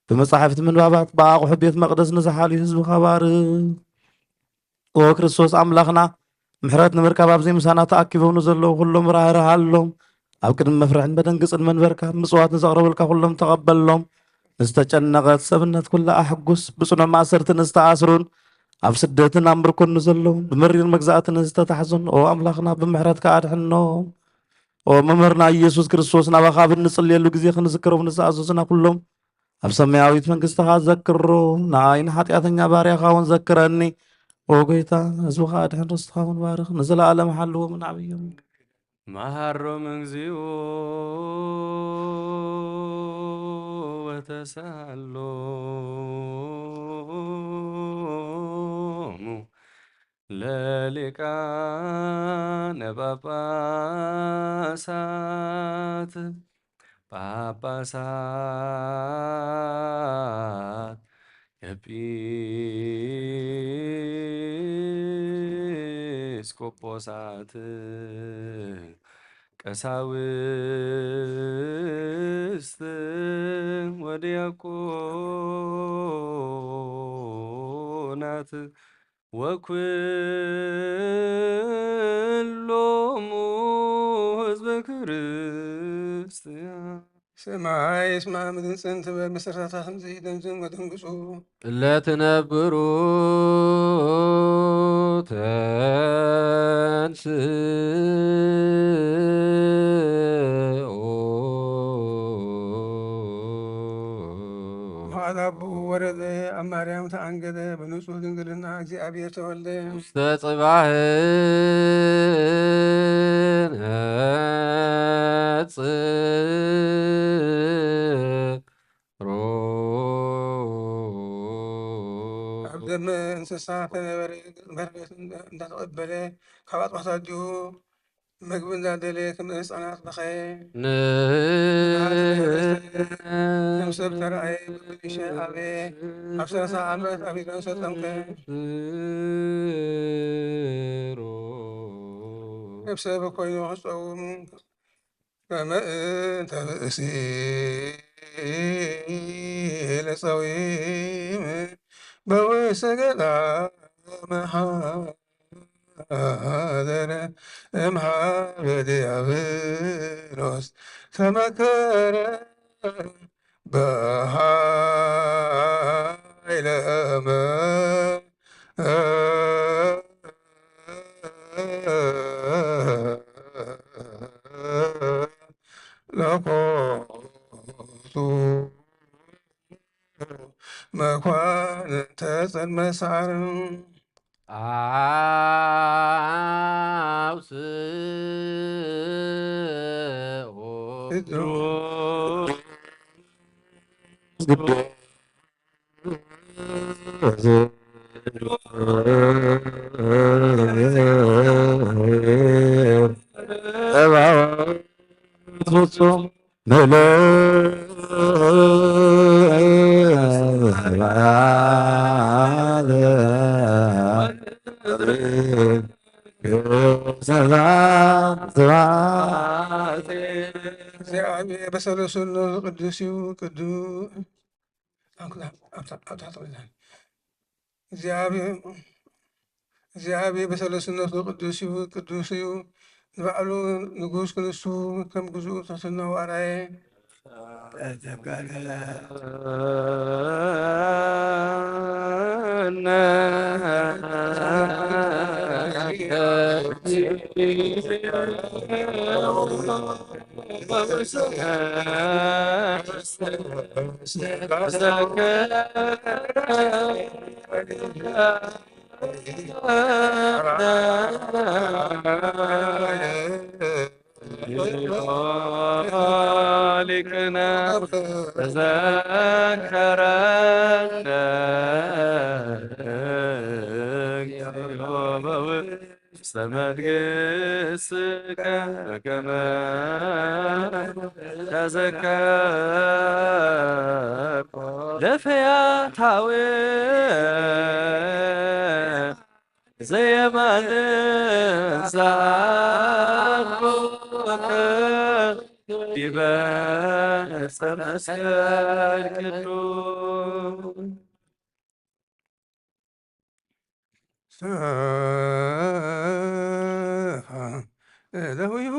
ብመጻሕፍቲ ምንባባት፣ ብኣቑሑ ቤት መቕደስ ንዝሓልዩ ህዝብኻ ባርኽ። ኦ ክርስቶስ ኣምላኽና፣ ምሕረት ንምርካብ ኣብዚ ምሳና ተኣኪቦም ንዘለዉ ኩሎም ራህርሃሎም። ኣብ ቅድሚ መፍርሕን መደንግጽን መንበርካ ምጽዋት ንዘቕረበልካ ኩሎም ተቐበሎም። ንዝተጨነቐት ሰብነት ኩላ ኣሕጉስ። ብጽኑዕ ማእሰርቲ ንዝተኣስሩን ኣብ ስደትን ኣብ ምርኮን ንዘለዉ ብመሪር መግዛእቲ ንዝተታሕዙን ኦ ኣምላኽና ብምሕረትካ ኣድሕኖም። ኦ መምህርና ኢየሱስ ክርስቶስ፣ ናባኻ ኣብ እንጽልየሉ ግዜ ክንዝክሮም ንዝኣዘዙና ኩሎም ኣብ ሰማያዊት መንግስትኻ ዘክሮ። ንኣይ ንሓጢኣተኛ ባርያኻ እውን ዘክረኒ። ኦ ጎይታ፣ ህዝብኻ ኣድሕን፣ ርስትኻ እውን ባርኽ፣ ንዘለኣለም ሓልዎም ናዕብዮም። መሃሮም እግዚኦ ወተሳሎሙ ለሊቃነ ጳጳሳት ጳጳሳት ኤጲስቆጶሳት ቀሳውስት ወዲያቆናት ወኩሎሙ ህዝበ ክርስቲያን። ሰማይ ይስማዕ ምድሪ ጽን ትበል፣ መሰረታታ ከምዚ ደምዝም ወደንግጹ። ለትነብሩ ተንስኡ። በዓል ኣቦኡ ወረደ፣ ኣብ ማርያም ተኣንገደ፣ ብንጹህ ድንግልና እግዚኣብሔር ተወልደ። ውስተ ጽባሕ ነጽሮ። ኣብ ደመ እንስሳ ከነበረ፣ ገጽ በረከት እንዳ-፣ እንዳተቐበለ፣ ካብ ኣጥባሕታ ኣዲኡ መግቢ እንዳደለየ ከም ህፃናት በኸየ። ን-፣ ከም ሰብ ተራእየ፣ በብንእሽተይ ዓበየ። ኣብ ሰላሳ ዓመት ኣብ ዮርዳኖስ ተጠምቀ። ነጽሮ። ከም ሰብ ኮይኑ ክጸውም ከመ እንተ ብእሲ ለጸዊም በውስተ ገዳም ሓደረ እምሃበ ዲያብሎስ ተመከረ በሃይለ እመ ለኮቱ መኳንንተ ጽልመ ሳዕር። ኣውስኡ። ፍጹም ምልእ እግዚኣብሔር በሰለስሉ ቅዱስ እዩ፣ ቅዱስ። ኣብታ፣ ኣብታ፣ ኣብታ ተወልዳ። እግዚኣብሔር፣ እግዚኣብሔር በሰለስነቱ ቅዱስ እዩ፣ ቅዱስ እዩ። ንባዕሉ ንጉስ ክንሱ ከም ግዝኡ ትሕትናኡ ኣርኣየ። ሊቅነ ተዘከረነ እግዚኦ በውስተ መድግስከ በከመ ተዘከርኩ ለፈያታዊ ዘየማን ዛፉከ ዲበ ዕፀ መስቀል ቅዱስ። ሰፋ እደዊሁ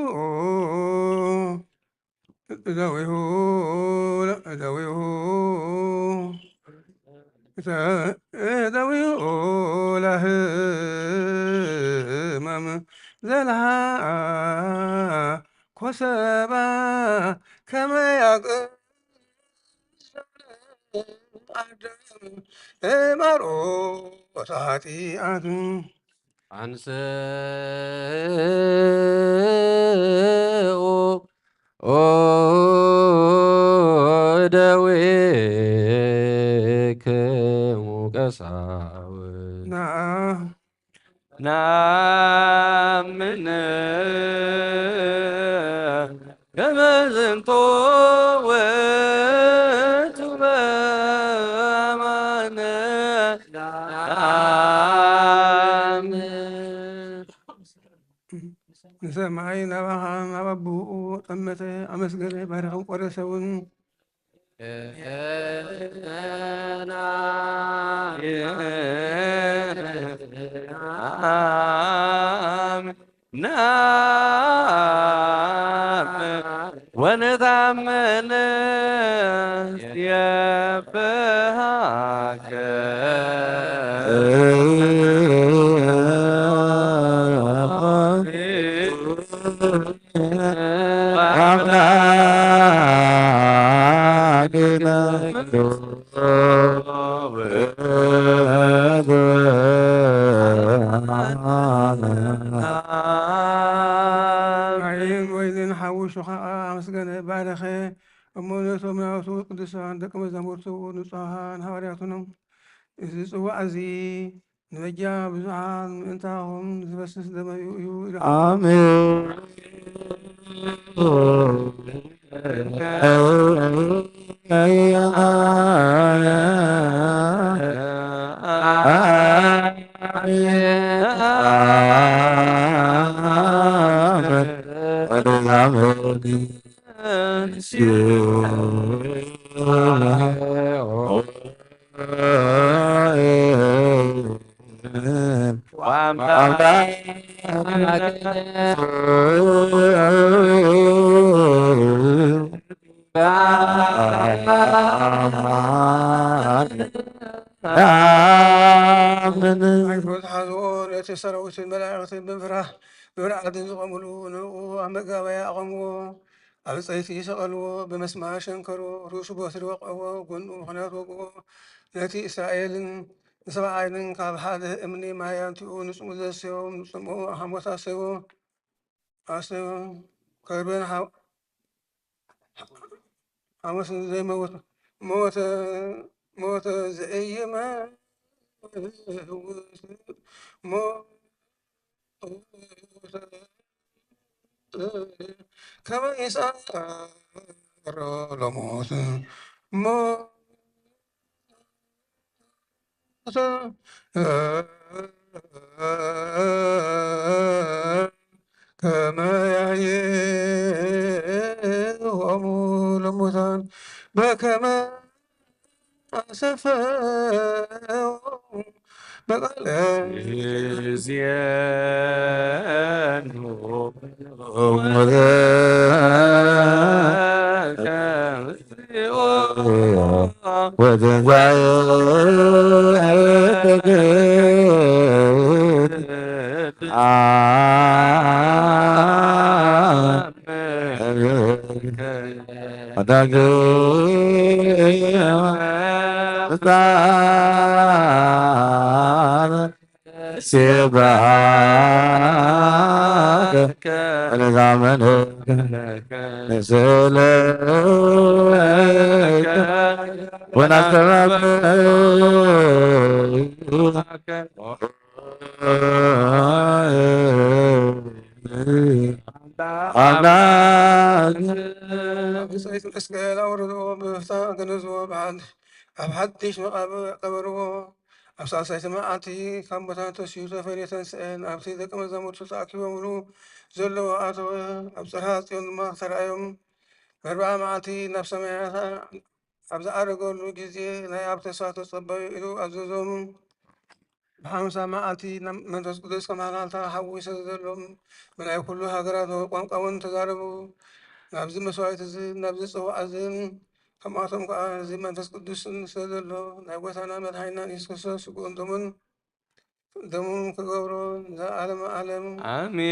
እደዊሁ እደዊሁ እደዊሁ ለህመም ዘልሃ ኮሰባ ከመ ያቅ ኣዳም ማርቆስ ኃጢአት አንስኡ እደዊክሙ ቀሳውስት። ና- ናምን ከመ ዝንቱ ውእቱ በአማነ ናምን። ንሰማይ ናባኻ ናብ ኣቦኡ ጠመተ፣ ኣመስገነ፣ ባረኸ፣ ቆረሰ እውን። ናም ናም ወነታመነ የበሃከ አምላክነ ወይንን ሓውሹ ኸዓ ኣመስገነ፣ ባረኸ። እሞ ነቶም ናቱ ቅዱሳን ደቀ መዛሙርቱ ንጹሓን ሃዋርያቱን እዚ ጽዋዕ እዚ ንበጃ ብዙሓን ምእንታኹም ዝፈስስ ደመዩ እዩ ኢሉ። ኣሜን። ኣሜን። ኣይ ፍትሓ ዝወረደ ሰራዊትን መላእኽትን ብምፍራሕ ብርዓድን ዝቖምሉ ንዕኡ ኣብ መጋበያ ኣቖምዎ። ኣብ ዕፀይቲ ሰቐልዎ፣ ብመስማር ሸንከርዎ፣ ርእሱ በትሪ ወቕዕዎ፣ ጎኑ ምኽንያት ወግኦ። ነቲ እስራኤልን ንሰብኣይን ካብ ሓደ እምኒ ማይ ኣምጺኡ ንጽምኡ ዘሰትዮም፣ ንጽምኡ ሓሞት ኣሰትዮ። ኣሰትዮ። ከርቤን ሓ-፣ ሓሞትን ዘይመውት ሞተ፣ ሞተ ዘኢይመውት ሞተ። ከመ ይሳሮ ለሞት ሞተ ከመ ያህይዎሙ ለሙታን በከመ አሰፈው በቃለ እዝየኑ ወትንሳኤ ስብሐት ለዘመንከ ንስእለከ ወናስተባብሐከ። ኣምላክ ብጻይት መስቀል ኣውረድዎ፣ ብፍታ ገነዝዎ፣ ብሓድ ኣብ ሓድሽ መቓብር ቀበርዎ። ኣብ ሳልሳይቲ መዓልቲ ካብ ሙታን ተሲኡ ተፈልየ ተንስአ፣ ናብቲ ደቀ መዛሙርቱ ተኣኪቦምሉ ዘለዉ ኣተወ። ኣብ ጽርሐ ጽዮን ድማ ተራእዮም። በርብዓ መዓልቲ ናብ ሰማያት ኣብ ዝዓረገሉ ግዜ ናይ ኣብ ተስፋ ተጸበዩ ኢሉ ኣዘዞም። ብሓሙሳ መዓልቲ ናብ መንፈስ ቅዱስ ከመሓላልታ ሓዊሰ ዘሎም ብናይ ኩሉ ሃገራት ቋንቋ እውን ተዛረቡ። ናብዚ መስዋዕት እዚ ናብዚ ጽዋዕ እዝን ከምኣቶም ከኣ እዚ መንፈስ ቅዱስን ስለ ዘሎ ናይ ጎይታና መድሓኒና ኢየሱስ ክርስቶስ ስግኡን ደሙን ደሙን ክገብሮ ንዘለዓለመ ዓለም ኣሜን።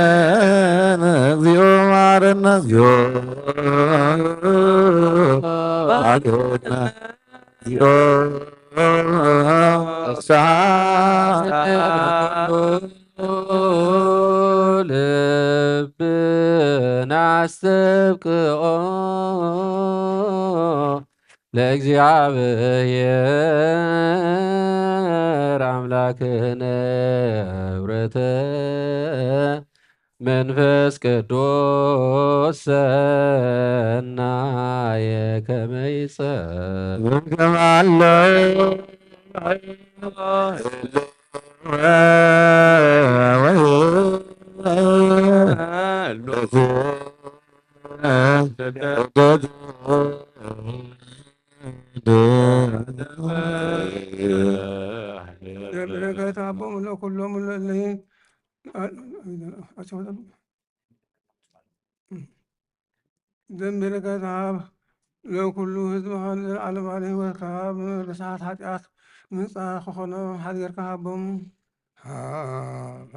ኣሜን። እግዚኦ መሐረነ እግዚኦ መሐረነ እግዚኦ። ልብና ኣስተብቅዖ ለእግዚኣብሔር ኣምላክነ። ህብረተ መንፈስ ቅዱስ ሰናየ ከመ ይጸ- በረከት ኣቦም ለኩሎም ለእለይ ደም በረከት ሃብ ለኩሉ ህዝብኻ ንዘለዓለማዊ ህይወትካ ካብ ርስሓት ሓጢኣት ምንጻ ክኾኖም ሓዲርካ ሃቦም። ሃበ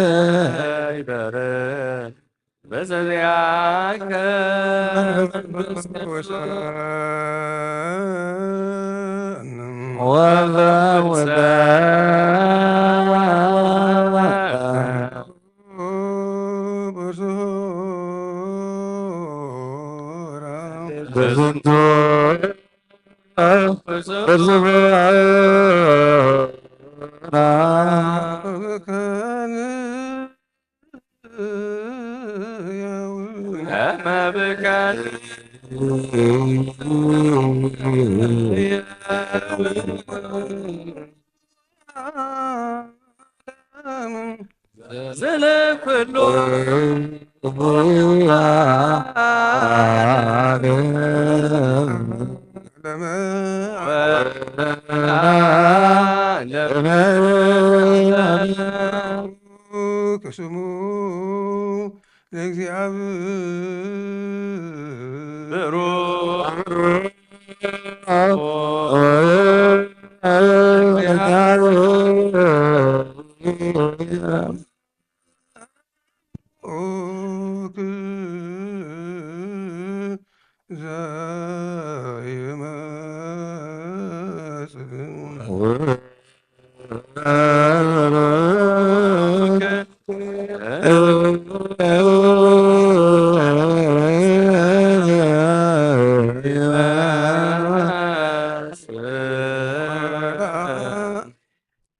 ንንበር በዘዚኣከ በዝንቱ ስሙ ለእግዚኣብሔር።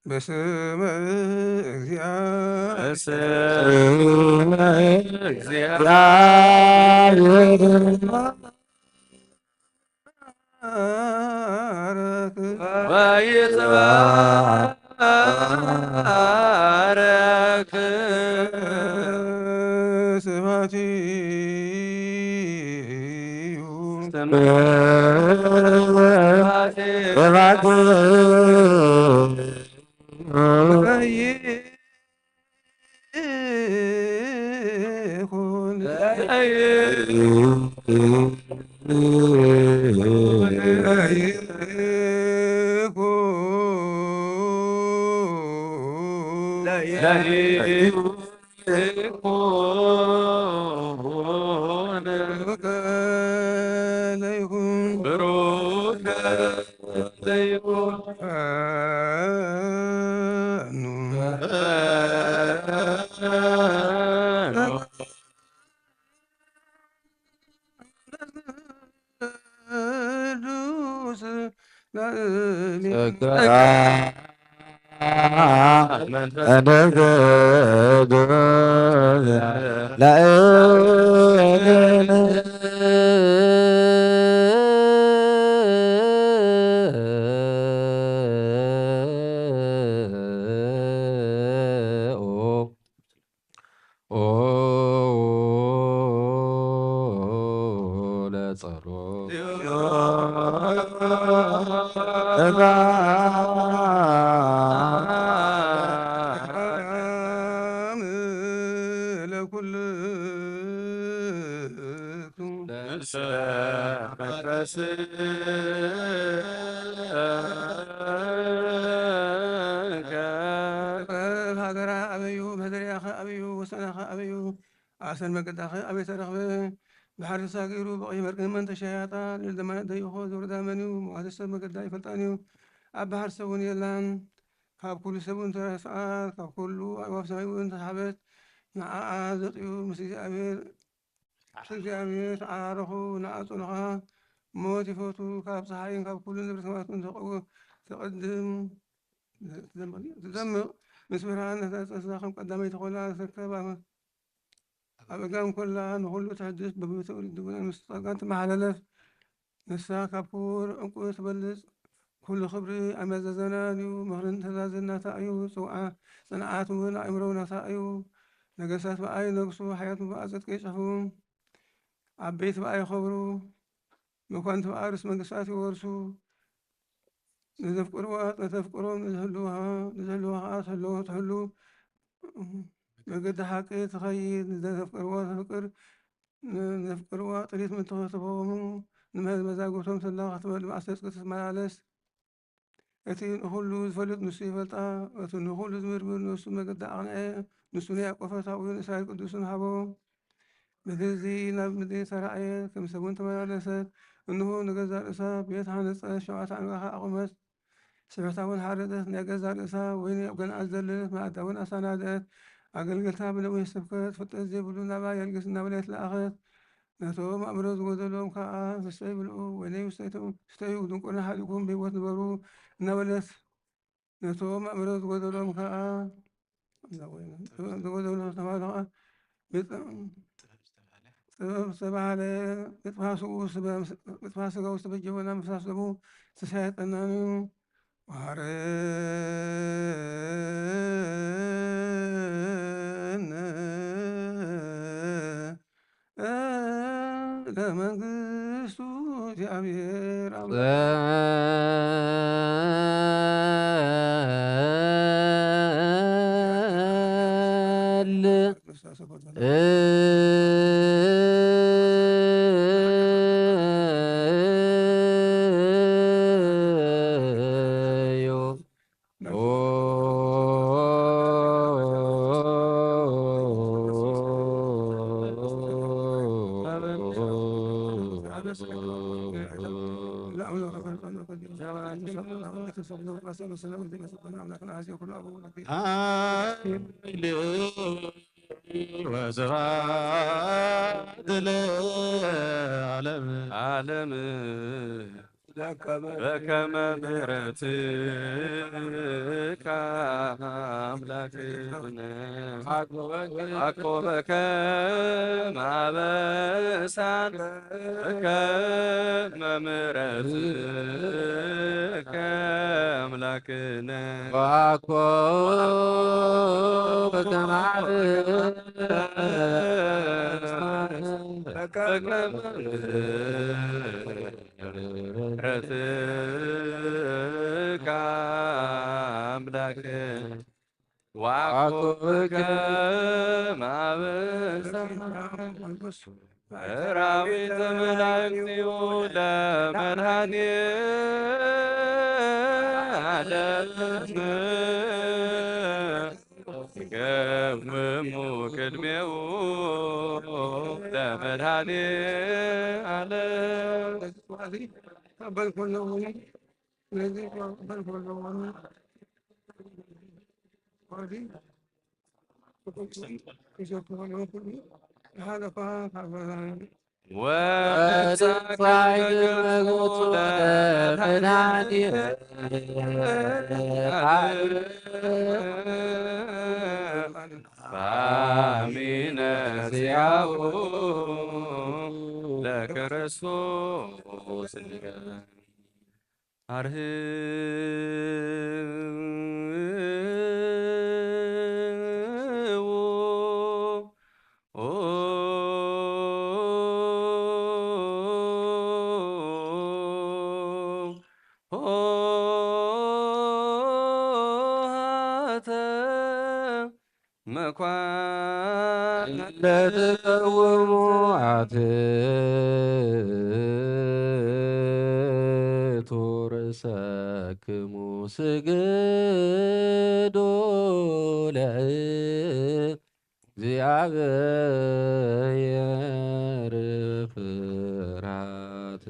በስመ እግዚአ- በስመ እግዚአ- ባርክ። ወይትባረክ። ስብሐት ሃገራ ኣበዩ፣ መሕደሪያኸ ኣበዩ፣ ወሰናኸ ኣበዩ፣ ኣሰር መገዳኸ ኣበይ ተረኽበ? ባሕሪ ተሳጊሩ ብቐይሕ መርገም መን ተሸያጣ? ልዕሊ ደማነት ደይኾ ዝወርዳ መን እዩ? መዋቲ ሰብ መገዳ ኣይፈልጣን እዩ። ኣብ ባሕሪ ሰብ እውን የላን። ካብ ኩሉ ሰብ እውን ተረስዓት፣ ካብ ኩሉ ኣዕዋፍ ሰማይ እውን ተሳሕበት። ንዓኣ ዘጥዩ ምስ እግዚኣብሔር፣ ምስ እግዚኣብሔር ተዓራረኹ። ንዓኣ ጸሎኻ ሞት ይፈቱ። ካብ ጸሓይን ካብ ኩሉ ንብረት ሰማያት እውን ተቐው-፣ ተቐድም፣ ትደምቕ፣ ምስ ብርሃን ነታ ጸስታ ከም ቀዳመይቲ ኮይና ትርከብ። ኣብ እጋም ኮላ ንኹሉ ተሕድስ፣ በብትውልዲ እውን ምስ ጸጋን ትመሓላለፍ። ንሳ ካብ ክቡር ዕንቁ ትበልጽ። ኩሉ ክብሪ ኣመዛዝናን እዩ፣ ምኽርን ትእዛዝን ናታ እዩ። ጽውዓ-፣ ጽንዓት እውን ኣእምሮ ናታ እዩ። ነገስታት ብኣይ ይነግሱ፣ ሓያላት ብኣይ ጽድቂ ይጽሕፉ። ዓበይቲ ብኣይ ይኸብሩ፣ መኳንንቲ ብኣይ ርእሲ መንግስታት ይወርሱ። ንዘፍቅርዋ ተፍቅሮም፣ ንዝህልዋ፣ ንዝህልዋ ኸዓ ትህልዎ፣ ትህሉ። መገዲ ሓቂ ትኸይድ፣ ንዘፍቅርዋ ተፍቅር፣ ንዘፍቅርዋ ጥሪት ምትኽትቦሙ፣ ንመዛግብቶም ተላ ክትበል፣ መዓልቲ ጽድቂ ትመላለስ። እቲ ንኹሉ ዝፈልጥ ንሱ ይፈልጣ፣ እቲ ንኹሉ ዝምርምር ንሱ መገዲ ኣቕንዐ፣ ንሱ ንያዕቆብ ፈታዊኡ ንእስራኤል ቅዱሱን ሃቦ። ምድሪ እዚ ናብ ምድሪ ተራእየት፣ ከም ሰብ እውን ተመላለሰት። እንሆ፣ ንገዛእ ርእሳ ቤት ሃነጸት፣ ሸውዓተ ዓንቃኻ ኣቑመት፣ ስብሕታ እውን ሓረደት። ናይ ገዛእ ርእሳ ወይኒ ኣብ ገንዓ ዘለለት፣ ማእዳ እውን ኣሰናደአት። ኣገልገልታ ብነዊሕ ስብከት፣ ፍልጠት ዘይብሉ ናብኣ የልግስ እናበለት ለኣኸት። ነቶም ኣእምሮ ዝጎደሎም ከኣ፣ ንስተይ ብልዑ፣ ወይነይ ስተዩ፣ ስተዩ፣ ድንቁርና ሓሊኩም ብህይወት ንበሩ እናበለት፣ ነቶም ኣእምሮ ዝጎደሎም ከኣ፣ ዝጎደሎም ዝተባህሉ ከኣ፣ ብጥ-፣ ጥበብ ዝተባህለ፣ ምጥፋእ ስጋኡ ዝተበ-፣ ምጥፋእ ስጋኡ ዝተበጀወና ምፍሳስ ደሙ ዝተሳየጠናን እዩ። መሐረነ ለመንግስቱ እግዚአብሔር አምላክ። ጸል እዩ። ሓይሊ ወስብሐት ለዓለመ ዓለም። በከመ ምሕረትከ ኣምላክነ አኮበከ ማበሳን በከመ ምሕረትከ አምላክነ ዋኮ በከመ ምሕረትከ አምላክ ዋኮብከ ማበሳ ሰራዊተ መላእክቲሁ ለመድኃኔ ዓለም ይቀውሙ ቅድሜሁ ለመድኃኔ ዓለም። ወፀ መግቦ ለመድኃኒነ ፋሚነ ዚአሁ ለክርስቶስ አርህዉ ሆሃተ መኳን ለትቀውሙ አትቱ ርእሰክሙ ስግዱ ለእግዚአብሔር ፍርሃት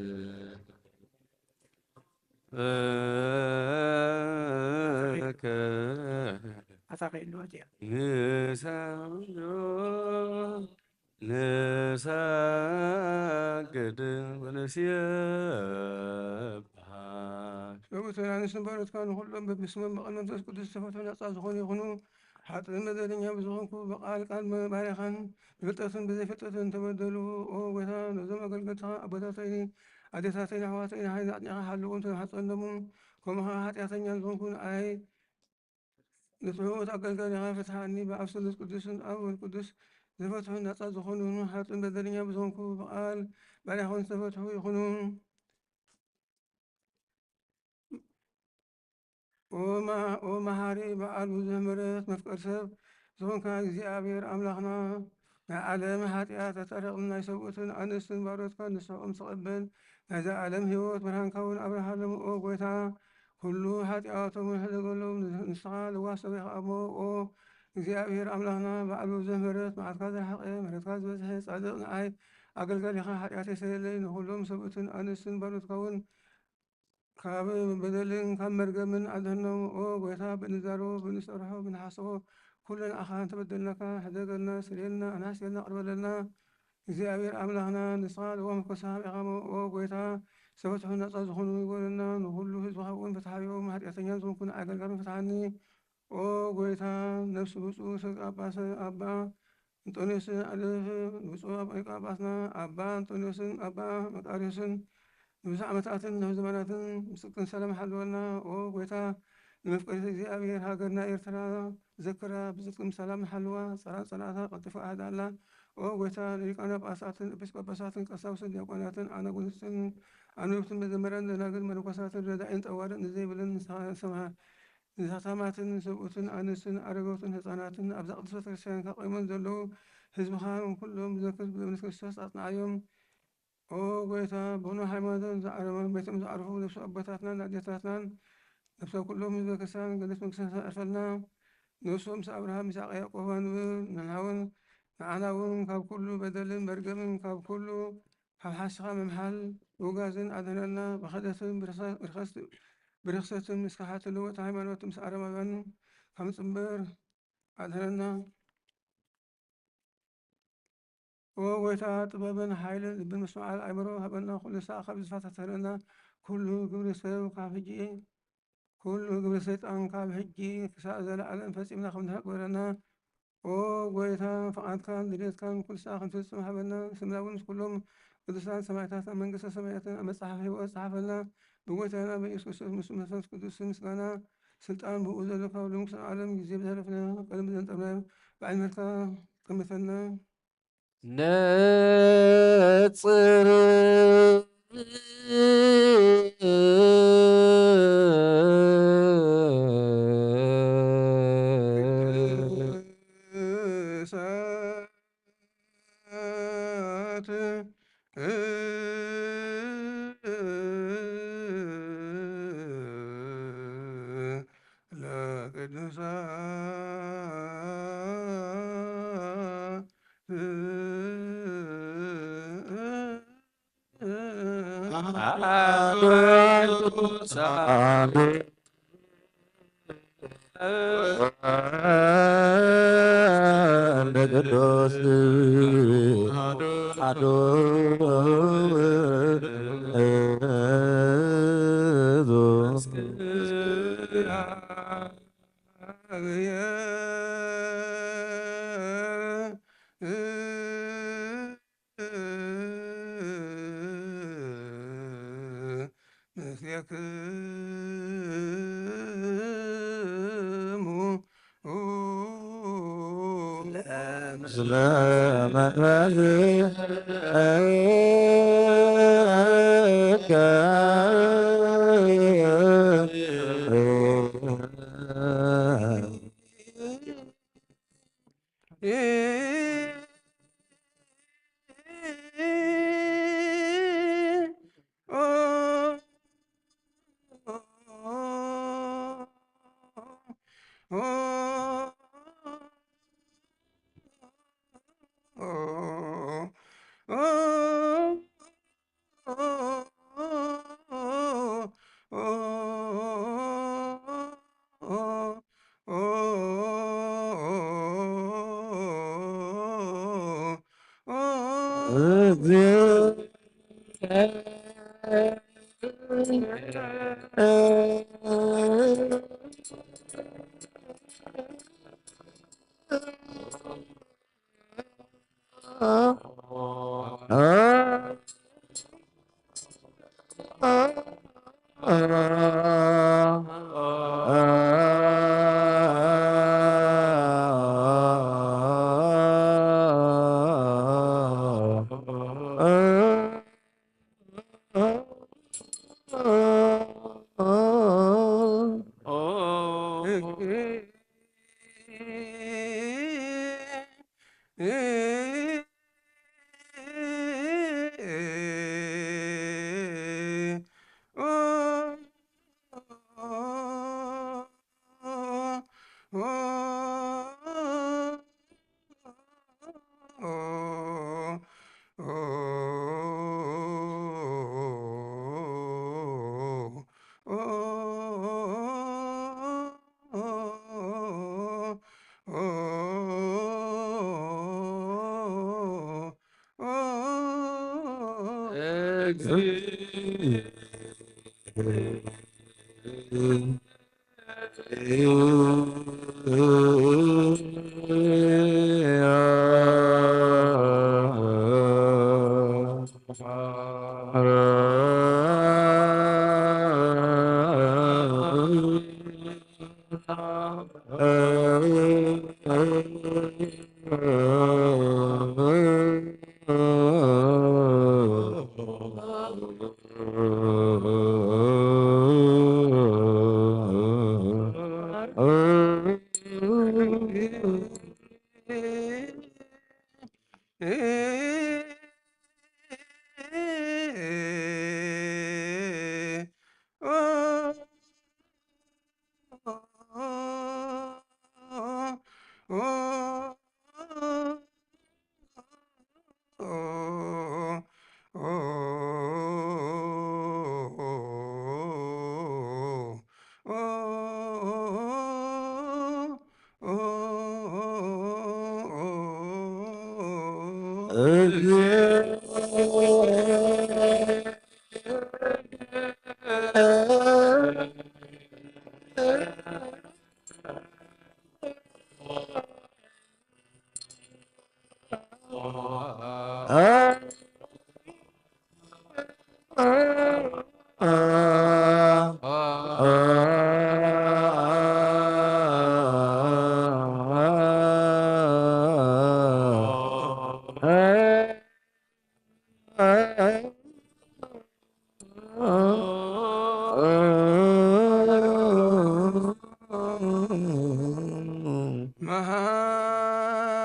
ንሰግድ ወንሴብሐ። ሰብኡትን ኣንስትን ባሮትካ ንኹሎም በብስሞም ብቓል መንፈስ ቅዱስ ዝተፈትሑ ናጻ ዝኾኑ ይኹኑ። ሓጥእን በደለኛ ብዝኾንኩ ብቓል ቃል ባሪኻን ብፍልጠትን ብዘይፍልጠትን ተበደሉ። ኦ ጎይታ፣ ነዞም ኣገልገልትኻ ኣቦታተይን ኣዴታተይን ኣሕዋተይን ሓይሊ ኣጽኒዕካ ሓልዎም ተማሕጸኖምን። ከምኡ ኸዓ ሓጢኣተኛ ዝኾንኩ ንኣይ ንትሑት ኣገልጋሊኻ ፍትሓኒ። ብኣብ ስሉስ ቅዱስን ኣብ ወልድ ቅዱስ ዝፈትሑ ናጻ ዝኾኑ ሓጥእን በደለኛ ብዝኾንኩ ብቓል ባሪኻን ዝተፈትሑ ይኹኑ። ኦ መ-፣ ኦ መሓሪ በዓል ብዙሕ ምሕረት መፍቀር ሰብ ዝኾንካ እግዚኣብሔር ኣምላኽና፣ ናይ ዓለም ሓጢኣት ኣስታርቕን ናይ ሰብኡትን ኣንስትን ባሮትካ ንስሕኦም ተቐበል። ናይዛ ዓለም ህይወት ብርሃንካ እውን ኣብርሃሎም። ኦ ጎይታ፣ ኩሉ ሓጢኣቶም ሕደገሎም። ንስኻ ለዋህ ሰበኻ እሞ። ኦ እግዚኣብሔር ኣምላኽና በዓል ብዙሕ ምሕረት፣ መዓትካ ዝረሓቐ፣ ምሕረትካ ዝበዝሐ፣ ጻድቕ ንኣይ ኣገልጋሊኻ ሓጢኣተይ ሰረየለይ። ንኹሎም ሰብኡትን ኣንስትን ባሮትካ እውን ካብ በደልን ካብ መርገምን ኣድሕኖም። ኦ ጎይታ፣ ብንዛረቦ፣ ብንሰርሖ፣ ብንሓስቦ ኩሉ ንኣኻ እንተበደልናካ ሕደገልና፣ ስርየልና፣ ኣናሕስየልና፣ ቅርበለልና። እግዚኣብሔር ኣምላኽና፣ ንስኻ ለዋህ መፍቀር ሰሓቕ ኢኻ እሞ። ኦ ጎይታ፣ ዝተፈትሑ ናጻ ዝኾኑ ይግበረልና። ንኹሉ ህዝብኻ እውን ፍትሓዮም። ሓጢኣተኛ ዝኾንኩ ንኣይ ኣገልጋሊ ፍትሓኒ። ኦ ጎይታ፣ ነፍሲ ብፁዕ ሊቀ ጳጳስ ኣባ እንጦንዮስን ኣደፍ ብፁዕ ሊቀ ጳጳስና ኣባ እንጦንዮስን ኣባ መቃርዮስን ንብዙሕ ዓመታትን ንሕዚ ዘመናትን ብጽድቅን ሰላም ሓልወና። ኦ ጎይታ፣ ንመፍቀሪት እግዚኣብሔር ሃገርና ኤርትራ ዘክራ ብጽድቅን ሰላም ሓልዋ። ጸላእ ጸላእታ ቀልጢፉ ኣህዳላ። ኦ ጎይታ፣ ንሊቃነ ጳጳሳትን ኤጲስቆጶሳትን ቀሳውስትን ዲያቆናትን ኣናጉንስትን ኣንብብትን መዘምራን ደናግል መነኮሳትን ረዳኢን ጠዋርን ንዘይብልን ንስኻ-፣ ንስኻ-፣ ንስኻታማትን ሰብኡትን ኣንስትን ኣረገውትን ህፃናትን ኣብዛ ቅድስት ቤተክርስትያን ካብ ቆይሞም ዘለዉ ህዝብኻ ኩሎም ዘክር ብእምነት ክርስቶስ ኣጽንዓዮም። ኦ ጎይታ፣ ብቕኑዕ ሃይማኖቶም ዝዓረፉ፣ ቤቶም ዝዓረፉ ነፍሲ ኣቦታትናን ኣዴታትናን ነፍሲ ኩሎም ህዝበ ክርስቲያን ገነት መንግስቲ ሰማያት ኣዕርፈልና። ንሶም ምስ ኣብርሃም፣ ይስሐቅ፣ ያዕቆብ ኣንብር፣ ንሕና እውን፣ ንዓና እውን ካብ ኩሉ በደልን መርገምን ካብ ኩሉ ካብ ሓሲኻ ምምሓል ምውጋዝን ኣድሕነና። ብኽህደትን ብርኸ-፣ ብርኸስ-፣ ብርኽሰትን ምስ ከሓድቲ ልውጥ ሃይማኖት ምስ ኣረማውያን ካብ ንጽንበር ኣድሕነና። ኦ ጎይታ፣ ጥበብን ሓይልን ልብን ምስትውዓል ኣእምሮ ሃበና። ኩሉ ሳዕ ካብ ዝፈታተነና ኩሉ ግብሪ ሰብ ካብ ሕጂ፣ ኩሉ ግብሪ ሰይጣን ካብ ሕጂ ክሳዕ ዘለዓለም ፈጺምና ከም ንሕቅ ግበረና። ኦ ጎይታ፣ ፍቓድካን ድሌትካን ኩሉ ሰዓት ክንፍጽም ሃበና። ስምና እውን ምስ ኩሎም ቅዱሳን ሰማዕታት ኣብ መንግስተ ሰማያትን ኣብ መጽሓፍ ህይወት ጸሓፈልና። ብጎይታና ብኢየሱስ ክርስቶስ ምስ መንፈስ ቅዱስ ምስጋና ስልጣን ብኡ ዘሎ ካብ ሎም ክሳዕ ዓለም ግዜ ብዘሕለፍና ቀደም ዘንጠብና ባዕልመልካ ጠምተና። ነጽር ቅዱሳት ለቅዱሳት ቅዱሳት ለቅዱስ አሐዱ ምስሌክሙ።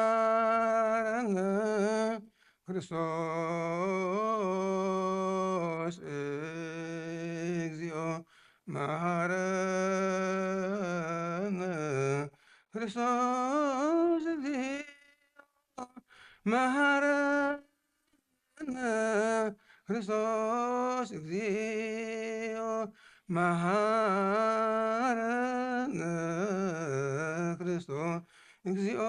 መሃረነ ክርስቶስ እግዚኦ፣ መሃረነ ክርስቶስ እግዚኦ፣ መሃረነ ክርስቶስ እግዚኦ፣ መሃረነ ክርስቶስ እግዚኦ።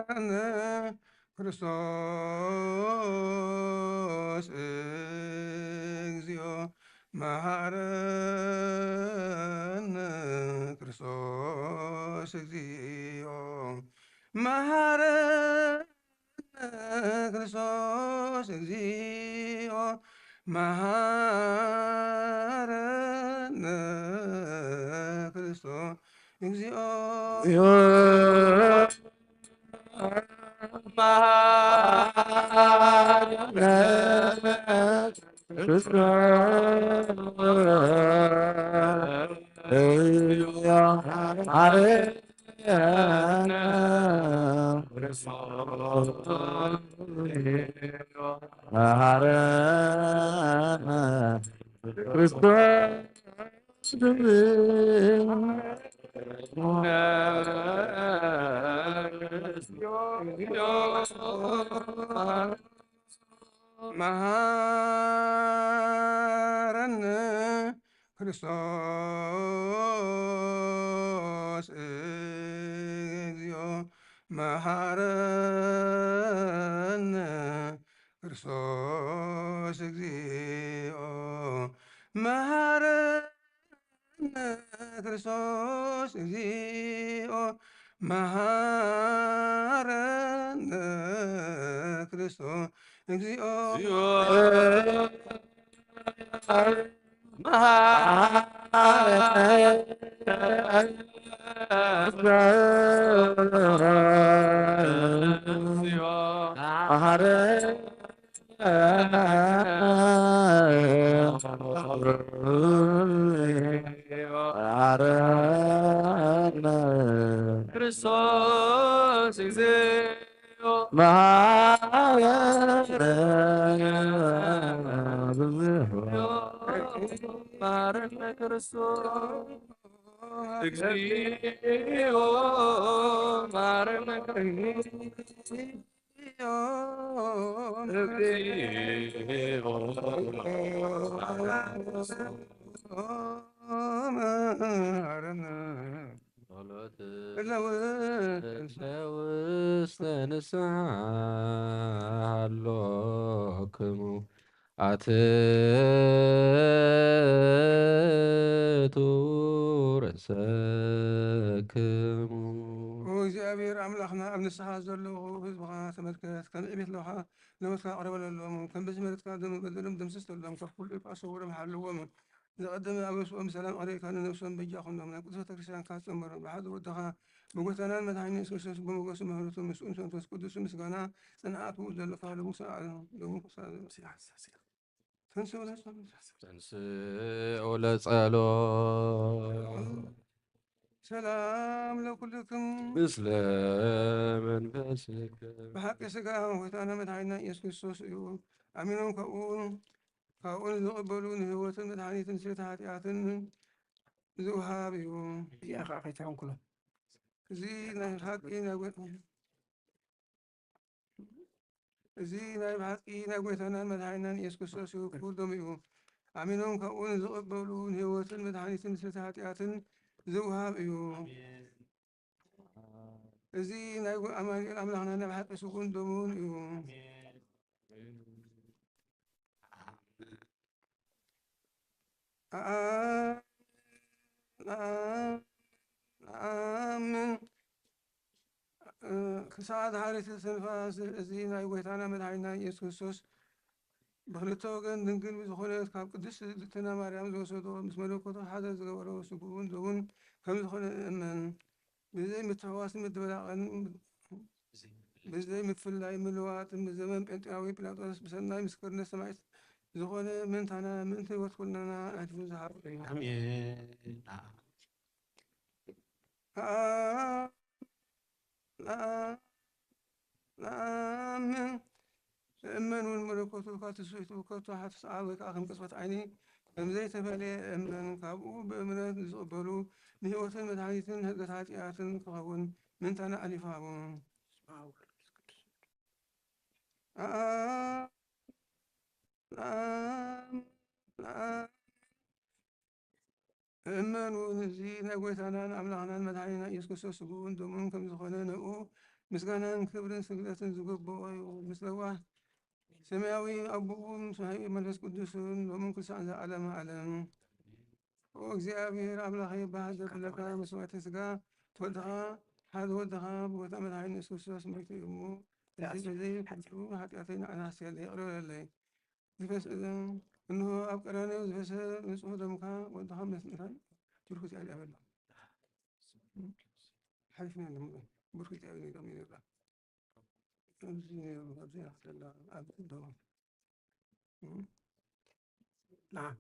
መሃረነ ክርስቶስ እግዚኦ፣ መሃረነ ክርስቶስ እግዚኦ፣ መሃረነ ክርስቶስ እግዚኦ፣ መሃረነ ክርስቶስ እግዚኦ። መሃረነ ክርስቶስ። መሃረነ ክርስቶስ እግዚኦ፣ መሃረነ ክርስቶስ እግዚኦ፣ መሃረነ ክርስቶስ እግዚኦ፣ መሃረነ ክርስቶስ እግዚኦ። መሃረነ ክርስቶስ እግዚኦ፣ መሃረነ ክርስቶስ እግዚኦ፣ መሃረነ ክርስቶስ። ጸሎት። እለ ውስተ ንስሓ ሃሎክሙ ኣትቱ ርእሰክሙ። ኦ እግዚኣብሔር ኣምላኽና፣ ኣብ ንስሓ ዘለዉ ህዝብኻ ተመልከት፣ ከም ዕቤት ለውሓ ነውርትካ ቅረበለሎም፣ ከም ብዝምሕረትካ ደም በደሎም ደምስሰሎም፣ ካብ ኩሉ ክፋእ ሰውሮም ሓልዎም። ዝቐደመ ኣበስኦም ሰላም ኣቕሪእካ ንነብሶም በጃ ኩኖም፣ ናብ ቅድስት ቤተክርስትያንካ ጸመሮም፣ ብሓደ ወድኻ ብጎይታናን መድሓኒና የሱስ ክርስቶስ ብሞገሱ ምሕረቱ ምስኡን መንፈስ ቅዱስ ምስጋና ጽንዓት ብኡ ዘለካ ሎሚ ክሳዕ ሎሚ ክሳዕ ተንሥኡ ለጸሎት። ተንሥኡ ለጸሎት። ሰላም ለኩልክም። ምስለ መንፈስክም። ብሓቂ ስጋ ጎይታና መድሓኒና ኢየሱስ ክርስቶስ እዩ። ኣሚኖም ካብኡ ካብኡ ንዝቕበሉ ንህይወትን መድሓኒትን ስርየት ሓጢኣትን ዝውሃብ እዩ። እዚኣ ከዓ ከይትሕንኩሎ። እዚ ናይ ሓቂ ናይ ጎ-፣ እዚ ናይ ብሓቂ ናይ ጎይታናን መድሓኒናን ኢየሱስ ክርስቶስ እዩ፣ ክቡር ደሙ እዩ። ኣሚኖም ካብኡ ንዝቕበሉ ንህይወትን መድሓኒትን ስርየት ሓጢኣትን ዝውሃብ እዩ። እዚ ናይ ኣማኑኤል ኣምላኽና ናይ ብሓቂ ስጉን ደሙን እዩ። ኣኣ-፣ ኣኣ-፣ ኣኣምን። ክሳዕ ዝሓለፈ ትንፋስ እዚ ናይ ጎይታና መድሓኒና ኢየሱስ ክርስቶስ ብክልተ ወገን ድንግል ብዝኾነት ካብ ቅድስት ልእልትና ማርያም ዝወሰዶ ምስ መለኮቱ ሓደ ዝገበሮ ስግኡን ደሙን ከም ዝኾነ እመን። ብዘይ ምትሕዋስን ምድበላቕን ብዘይ ምፍልላይ ምልዋጥን ብዘመን ጴንጤናዊ ጲላጦስ ብሰናይ ምስክርነት ሰማዕት ዝኾነ ምእንታና ምእንቲ ህይወት ኩልና ኣሕሊፉ ዝሃበ እዩ። ኣሜን። ኣኣ-፣ ኣኣ-፣ ኣኣምን። እመን እውን መለኮቱ ካብ ትስብእቱ ከቶ ሓንቲ ሰዓት ወይ ከዓ ከም ቅጽበት ዓይኒ ከም ዘይተፈልየ እመን። ካብኡ ብእምነት ዝቕበሉ ንህይወትን መድሓኒትን ሕገት ሓጢኣትን ክኸውን ምእንታና ኣሊፉ ሃቦም። ኣኣ-፣ ኣኣ-፣ ኣኣ-፣ እመኑ፣ እዚ ናይ ጐይታናን ኣምላኽናን መድሓኒና ኢየሱስ ክርስቶስ ስግኡን ደሙን ከም ዝኾነ፣ ንእኡ ምስጋናን ክብርን ስግደትን ዝግብኦ እዩ። ምስ ለዋህ ሰማያዊ ኣቦኡ፣ ምስ መሃሪ መንፈስ ቅዱስን፣ ሎምን ክሳዕ ዘኣለመ ዓለም። ኦ እግዚኣብሔር ኣምላኸይ፣ ባህ ዘብለካ መስዋዕተ ስጋ ወድኻ፣ ሓደ ወድኻ ብጎይታ መድሓኒ ኢየሱስ ክርስቶስ ሞይቱ እዩ እሞ፣ እዚ ብዘይ ፍጹም ሓጢኣተይ ንዓና ሓስያለይ፣ ይቕረ በለለይ። ዝፈስ-፣ እንሆ ኣብ ቀራንዮ ዝፈሰ ንጹህ ደምካ ወድኻ ምስ እንታይ ብርኩት ያለ ያበላ። ሓሊፍና ኣለሙ ብርኩት ያለ ደም ይነግራ። ኣብዚ ነይሩ፣ ኣብዚ ኣኽለላ፣ ኣብዚ ደሞ። እም? ናዓ።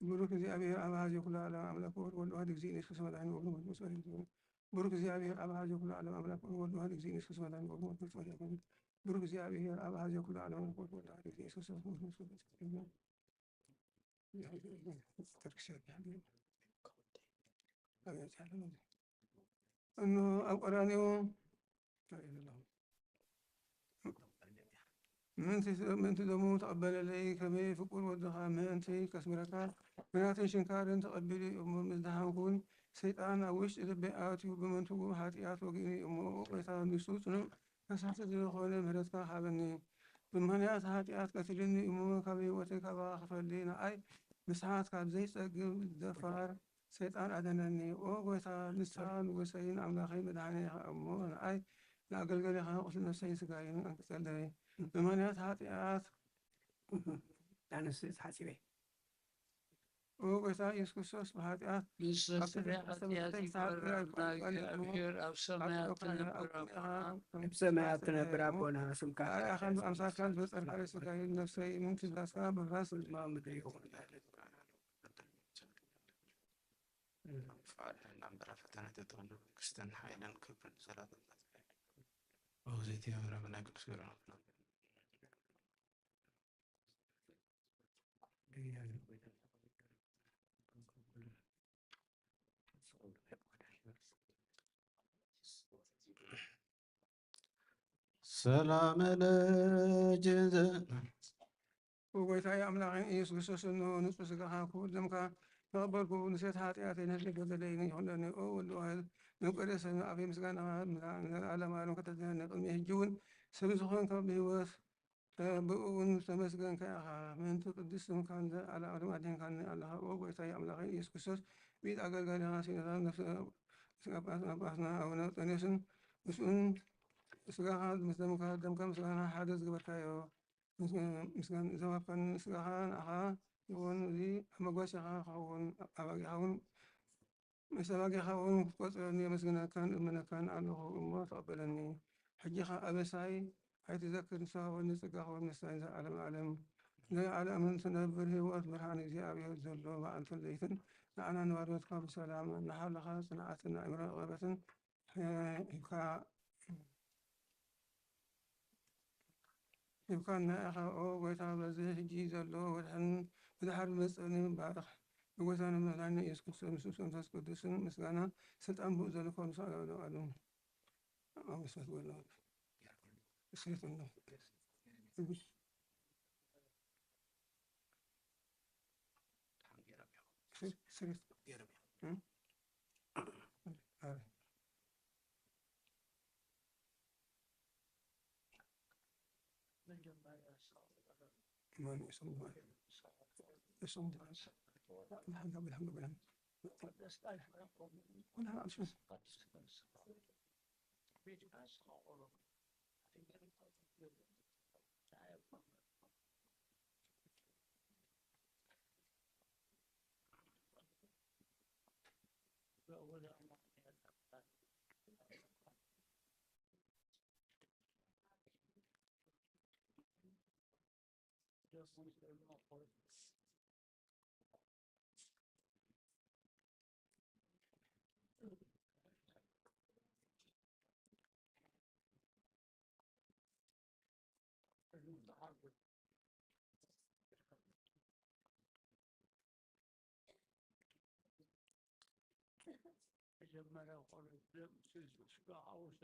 ብሩክ እግዚኣብሔር ኣብ ኣሃዜ ኩሉ ዓለም ኣምላክ ወወልድ ወወልድ ዋሕድ እግዚእ ኢየሱስ መድኃኒነ ወወልድ መንፈስ ቅዱስ። ብሩክ እግዚኣብሔር ኣብ ኣሃዜ ኩሉ ዓለም ኣምላክ ወወልድ ወወልድ ዋሕድ እግዚእ ኢየሱስ መድኃኒነ ወወልድ መንፈስ ቅዱስ። ብሩክ እግዚኣብሔር ኣብ ኣሃዜ ኩሉ ዓለም ኣምላክ ወወልድ ወወልድ ዋሕድ እግዚእ ኢየሱስ መንፈስ ቅዱስ። ተርክሻ። እንሆ ኣብ ቀራንዮ ምእንቲ፣ ምእንቲ ደሙ ተቐበለለይ፣ ከመይ ፍቁር ወድኻ ምእንቲ ከስምረካ፣ ብናትን ሽንካርን ተቐቢሉ እዩ እሞ፣ ምስ ደሓንኩን ሰይጣን ኣብ ውሽጢ ልበይ ኣትዩ፣ ብምንትኡ ሓጢኣት ወጊኡኒ እሞ፣ ኦ ጐይታ፣ ንሱ ጽኑዕ ፈሳሲ ዝኾነ ምሕረትካ ሃበኒ። ብምኽንያት ሓጢኣት ቀቲሉኒ እሞ፣ ካብ ህይወተይ ካባኻ ክፈሊ፣ ንኣይ ምስሓት ካብ ዘይጸግም ደፋር ሰይጣን ኣድሕነኒ። ኦ ጐይታ፣ ንስኻ ንጉሰይን ኣምላኸይ መድሓኒይ ኢኻ እሞ፣ ንኣይ ንኣገልጋሊኻ ቁስሊ ነፍሰይን ስጋይን ኣንቅጸለይ። ብምኽንያት ሓጢኣት ኣነስ ተሓጺበ። ኦ ጐይታ ኢየሱስ ክርስቶስ፣ ብሓጢኣት ንስፍሪ ኣብ ሓጢኣት ተሰሚዕካ ይቕረና እግዚኣብሔር፣ ኣብ ሰማያት ትነብር ኣቦና። ኣብ ሰማያት ትነብር ኣቦና፣ ስምካ ኣርኣኻን ብኣምሳልካን ዝፈጠርካዮ ስጋይን ነፍሰይን ትእዛዝካ ምፍራስ ድማ ምድሪ ይኹን። ፍቃድህና እምበረ ፈተነ ተትኾን መንግስትን ሓይልን ክብርን ዘላለዓለም። ኦ ዘይትየምረ ብናይ ቅዱስ ገብረ ሰላም ለጅ ኦ ጐይታየ ኣምላኸይ ኢየሱስ ክርስቶስ፣ እንሆ ንጹህ ሥጋኻ ክቡር ደምካ ተቐበልኩ። ንስርየት ኃጢኣተይ ነፍሰይ በደለይን ይኹነኒ። ኦ ወልድ ዋሕድ መፍቀሬ ሰማይ፣ ኣፈይ ምስጋናኻ ይምልኣ ንዘለዓለመ ዓለም። ከተድሕነኒ ቅድሚ ሕጂ እውን ሰብ ዝኾንካ ብህይወት፣ እ፣ ብእኡ እውን ዝተመስገንካ ኢኻ። ምእንቲ ቅዱስ ስምካን ንዘለዓለመ ዓለም ኣድሒንካኒ ኣለኻ። ኦ ጐይታየ ኣምላኸይ ኢየሱስ ክርስቶስ፣ ብኢድ ኣገልጋሊኻ ሲኖዶስ ነፍሰ ጳጳስና ኣቡነ እንጦንዮስን ምስኡን ሥጋኻ ምስ ደምካ፣ ደምካ ምስጋና ሓደ ዝገበርካዮ፣ ምስ-፣ ምስጋና ዘዋሃብካኒ ሥጋኻ ንዓኻ ይኹን፣ እዚ ኣብ መጓሰኻ ክኸውን፣ ኣባጊዕኻ እውን፣ ምስ ኣባጊዕኻ እውን ክትቆጽረኒ የመስግነካን እምነካን ኣለኹ እሞ ተቐበለኒ። ሕጂ ኸኣ ኣበሳይ ኣይትዘክር፣ ንስኻ ወኒ ጸጋ ክብርን ምስጋናን ንዘለዓለመ ዓለም። ንዘለዓለምን ትነብር ህይወት ብርሃን እግዚኣብሔር ዘሎ መዓልትን ለይትን ንዓና ንባሮትካ ብሰላም እናሓለኻ ጽንዓትን ኣእምሮ ዕቕበትን ሂብካ። ሂብካና ኢኻ። ኦ ጐይታ፣ በዚ ሕጂ ዘሎ ወርሕን ብድሓር ዝመጽእ ባርኽ። ንጐይታን ንመድሓኒና ኢየሱስ ክርስቶስ ምስ መንፈስ ቅዱስን ምስጋና ስልጣን ብኡ ዘሎ ክብርን ምስጋና ለዓለሙ ዓለም። ኣመስገን ወሎ። ስሬት ነው። ስሬት። እ? መጀመርያ ኮነ ስጋ ሓወሰ።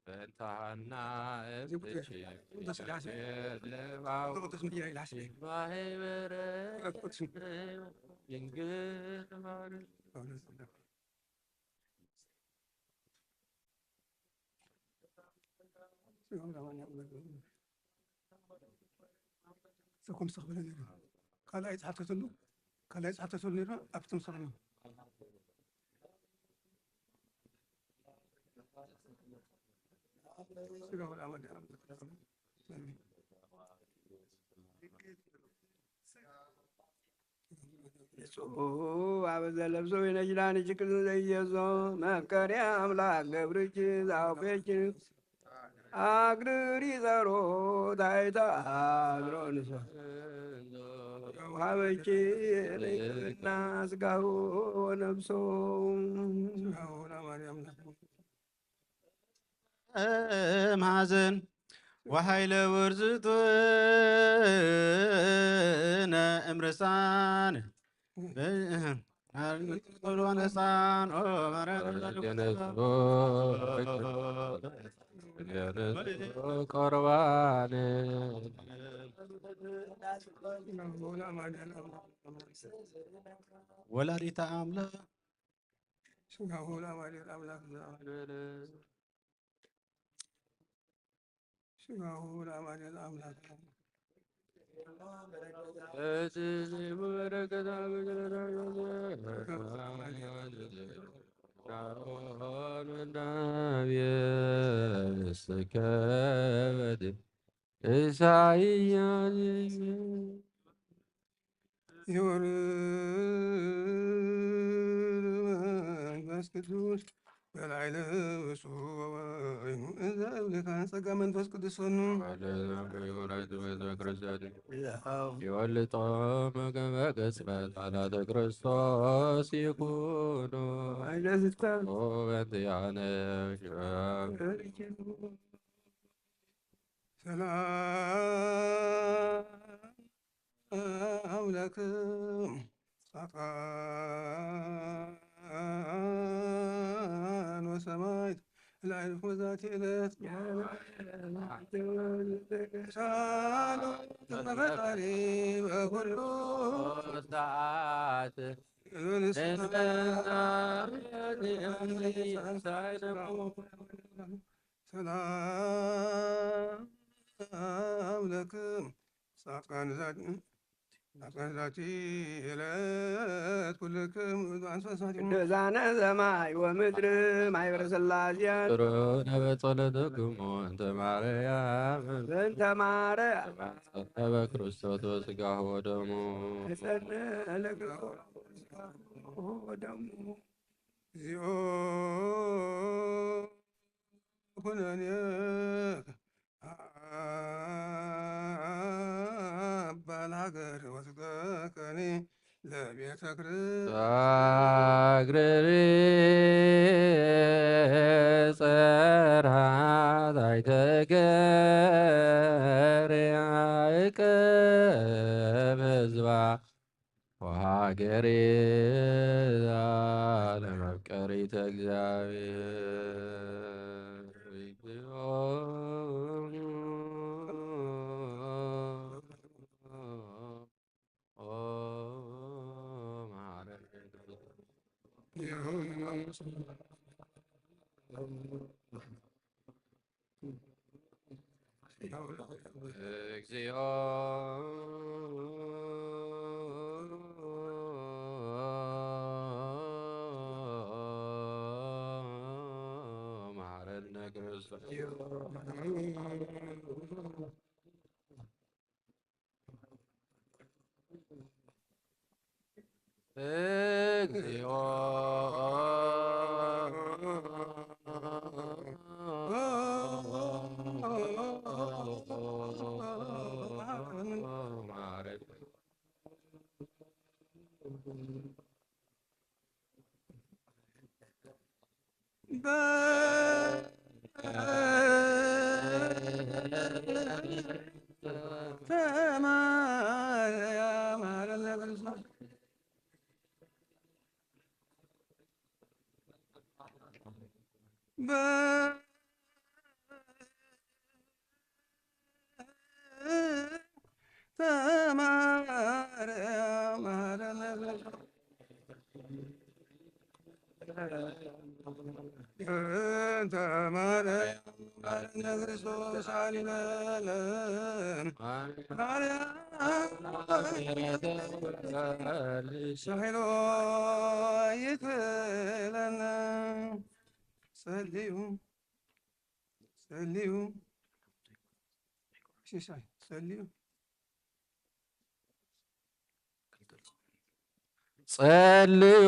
በእንተ ሐና እምትሽ ቅዱስ ሥላሴ። እግዚአብሔር ለባው ቅዱስ ሚካኤል ሐሴ። ማህበረ ቅዱስ ድንግል ማርያም። እኮ ምስተኽበለ ነይሩ። ካልኣይ ጸሓፍተተሉ፣ ካልኣይ ጸሓፍተተሉ ነይሩ፣ ኣብቲ ምስተኽበለ። ስጋ ወልዓ መድኃኒዓለም። ንጹሕ አበ ዘለብሶ ይነጅላን እጅክን ዘየዞ መፍቀሪ አምላክ ገብርኪ ዛውፌኪ አግርሪ ዘሮ ታይታ አድሮንሶ ሀበኪ ርክብና ስጋሁ ወነብሶ። እምሐዘን ወኃይለ ውርዝቱነ እምርሳን ሎነሳን ኦ ማርያም ቁርባን ወላዲተ አምላክ ስጋሁ ለአማኑኤል አምላክ ዘአማኑኤል። ስጋሁ ለአማኑኤል አምላክ። ኢሳይያስ ይወርድ መንፈስ ቅዱስ በላዕለ ብፁዕ ወወይኑ እንዘ እብልካ ጸጋ መንፈስ ቅዱስ ፈኑ። ይወልጦ መገበ ቅጽበት አላተ ክርስቶስ ይኩኑ ኃይለ ስልጣን በእንቲአነ ሰላም ለክሙ ጻድቃን ወሰማዕት ላዕሌነ በዛቲ ዕለት። ሳሉ ተፈጣሪ በኩሉ ሰዓት ሰላም ለክሙ ጻድቃን ዛቲ ጻድቃን ዛቲ ዕለት ኩልክም ውእቱ አንስኡ አስማቲክሙ። ግዛነ ሰማይ ወምድር ማይበረ ሥላሴ። ሮነ በጸሎትክሙ እንተ ማርያም። እንተ ማርያም። በክርስቶስ ወስጋሁ ወደሙ። እጸነ ለክርስቶስ ወደሙ። እግዚኦ ኩነኔ አባ ለሀገር ወስገከኒ ለቤተ ክርስቲያን። ሳግረሪ ጸርሃ ታይተገር ያዕቅብ ህዝባ ወሃገሬ ለመፍቀሪተ እግዚአብሔር። እግዚኦ መሐረነ ክርስቶስ። እግዚኦ መሐረነ። ጸልዩ፣ ጸልዩ፣ ሲሳይ፣ ጸልዩ። ጸልዩ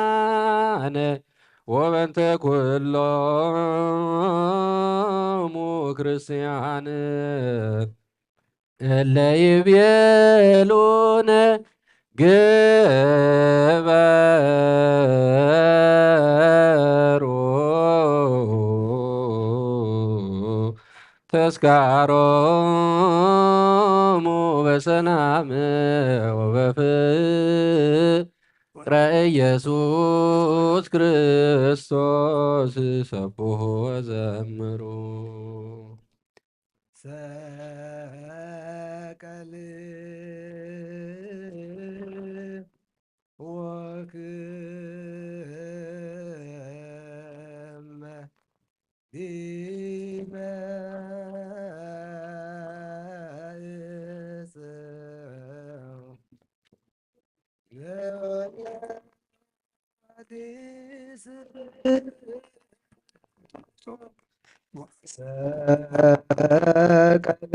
በእንቲአነ ወበእንተ ኩሎሙ ክርስቲያን እለ ይቤሉነ ግበሩ ተስካሮሙ በሰላም ወበፍቅረ ኢየሱስ ክርስቶስ ሰብሑ ወዘምሩ። ሰቀል ወክመ ዲበ ዕፅው ለወላዲስ ሰቀል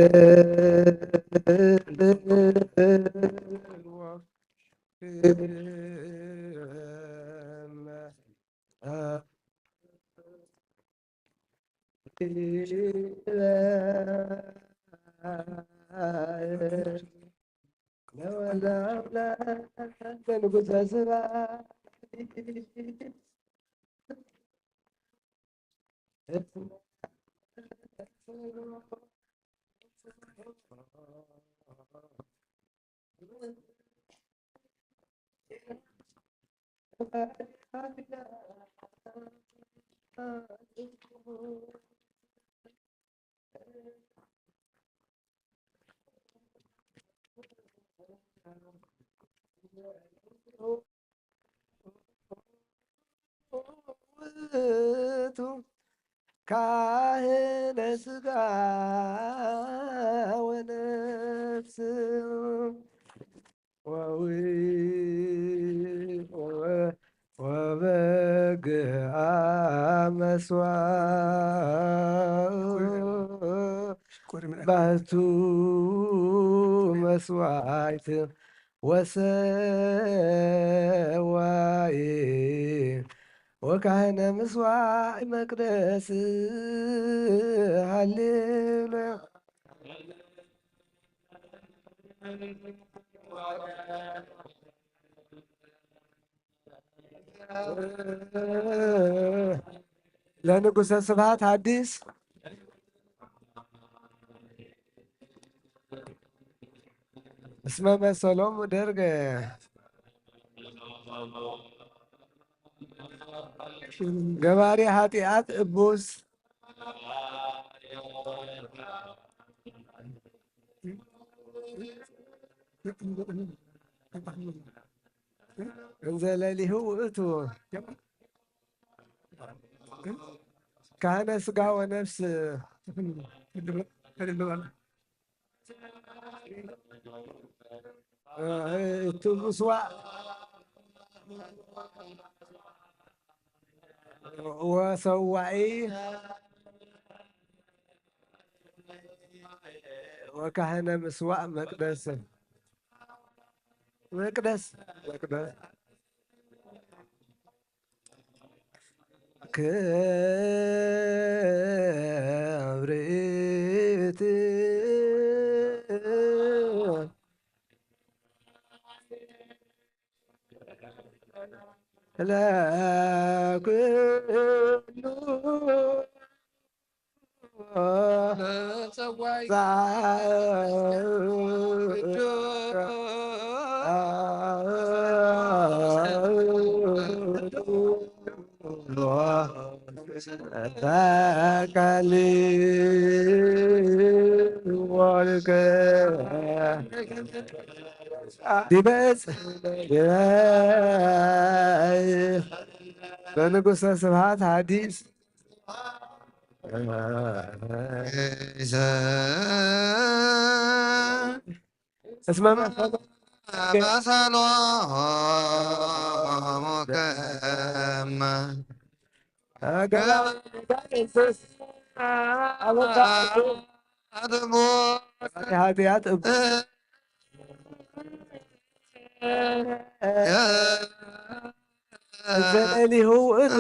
ውእቱ ካህነ ሥጋ ወነፍስ ወዊ-፣ ወ-፣ ወበግአ መስዋዕ ባሕቱ መስዋዕት ወሰዋይ ወካህነ ምስዋዕ መቅደስ። ሃሌሉያ። ለንጉሰ ስብሐት ሐዲስ እስመ መሰሎሙ ደርገ ገባሪ ኃጢአት እቡስ እንዘ ሌሊሁ ውእቱ ካህነ ሥጋ ወነፍስ። እቲ ምስዋዕ ወሰዋኢ ወካህነ ምስዋዕ መቅደስ፣ መቅደስ፣ መቅደስ። ክብርት ለኩሉ ዲበጽ በንጉሰ ስብሐት ሐዲስ እስመ መሰሎ ከመ ኃጢአት እብ ዘሌሊሁ ውእቱ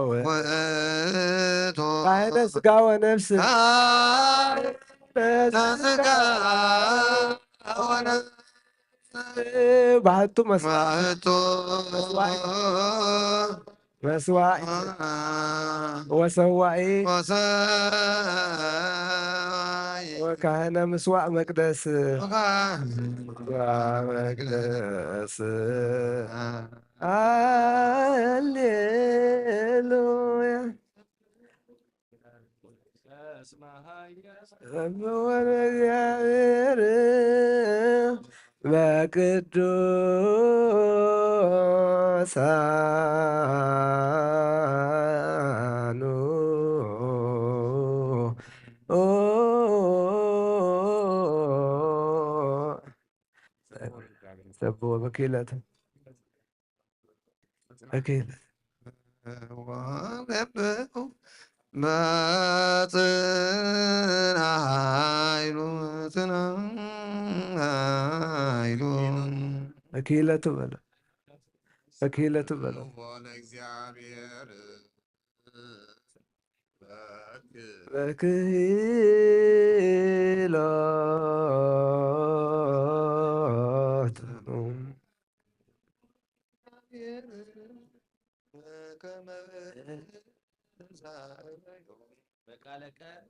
ውእቱ ካህነ ሥጋ ወነፍስ። ሥጋ ወነፍስ ባሕቱ መስዋዕቱ መስዋዕት ወሰዋኢ ወካህነ ምስዋዕ መቅደስ። መቅደስ። ሃሌሉያ። ወእግዚአብሔር በቅዱሳኑ ሰብዎ በኪለተ በኪለ ወገብኡ በጽንዓ ኃይሉ ጽንዓ ኃይሉ በኪለቱ በለ በኪለቱ በለ ለእግዚአብሔር በክሂሎት በቃለ ቀን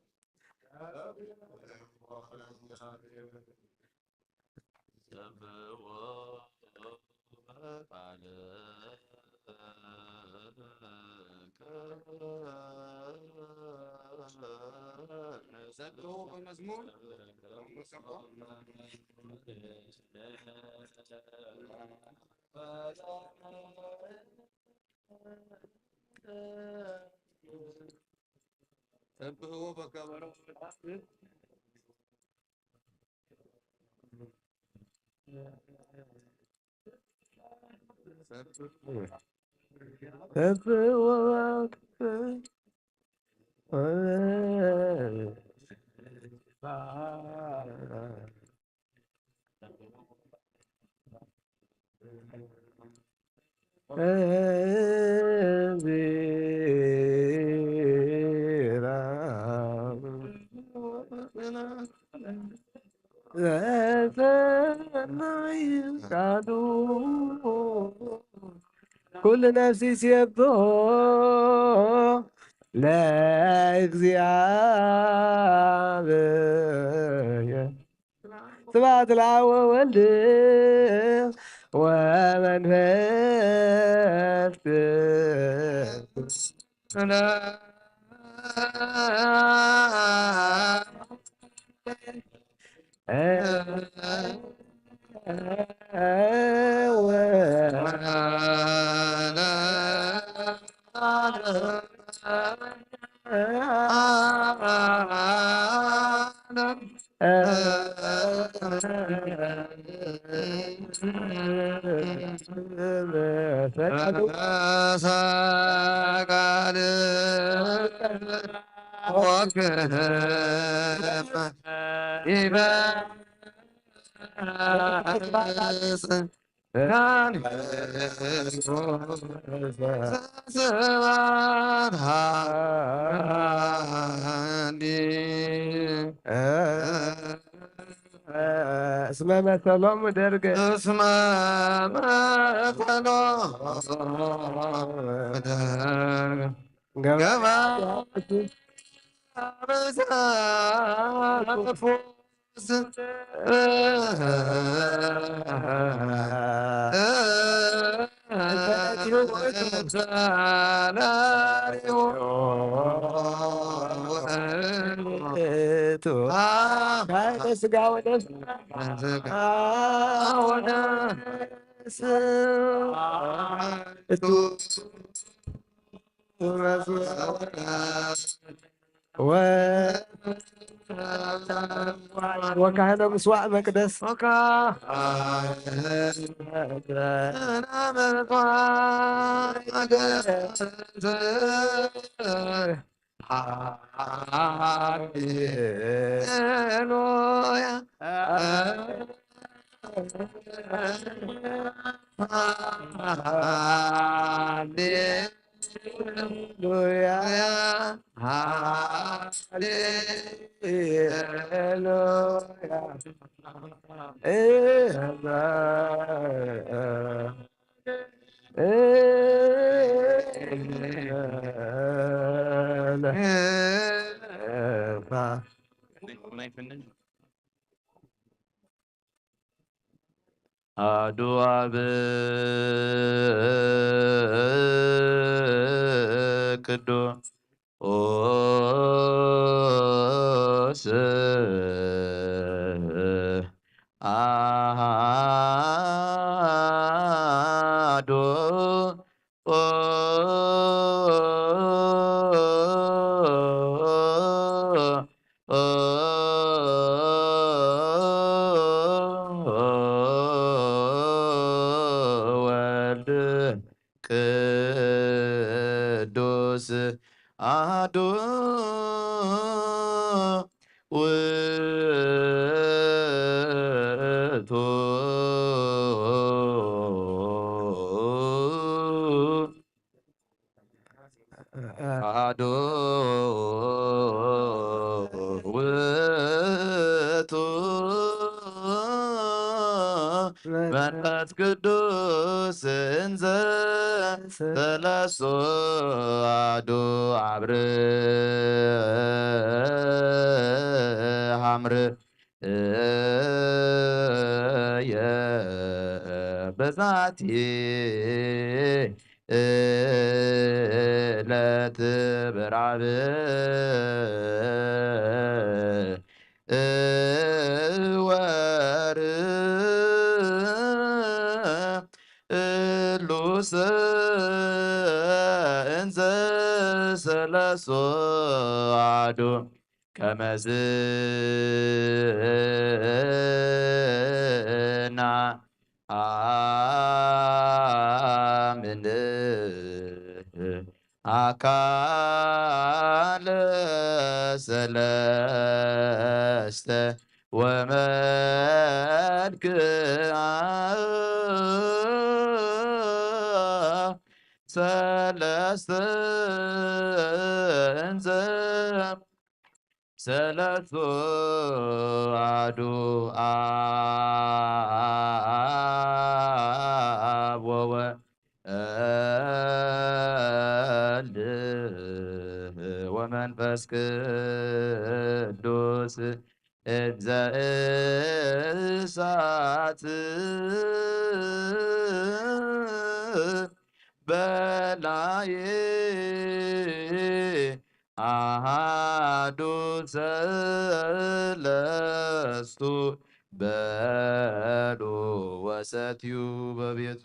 ተብህዎ በከበሮ ኩሉ ነፍሲ ሲየብሖ ለእግዚኣብሔር ስብሐት ለአብ ወወልድ ወመንፈስ ቅዱስ። እስመ መሰሎም ደርገ። እስመ መሰሎም ደርገ። ገባ። ገባ። ስጋ ወደም ወካህነ ምስዋዕ መቅደስ። ሃሌሉያ፣ ሃሌሉያ። አሐዱ አብ ቅዱስ አሐዱ ወልድ ቅዱስ አሐዱ ውእቱ። አሐዱ ውእቱ መንፈስ ቅዱስ እንዘ ሰለስቱ አሐዱ አብርሃም ርእየ በዛቲ ዕለት በራብዕ ወር እሉሰ ሰለስቱ አሐዱ ከመዝና አምን አካለ ሰለስተ ወመልክዓ ሰለስተ እንዘ ሰለስቱ አሐዱ አብ ወወልድ ወመንፈስ ቅዱስ እንዘ እሳት በላይ አሐዱ ሰለስቱ በሉ ወሰትዩ በቤቱ።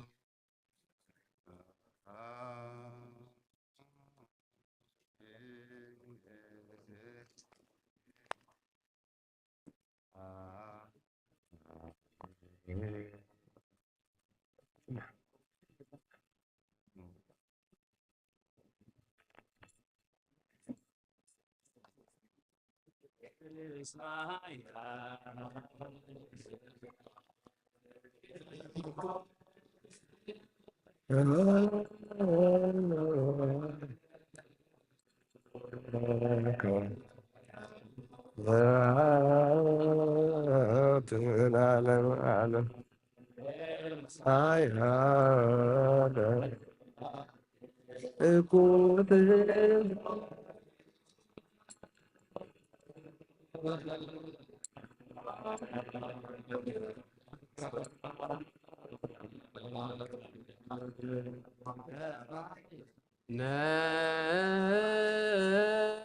ለዓለመ ዓለም።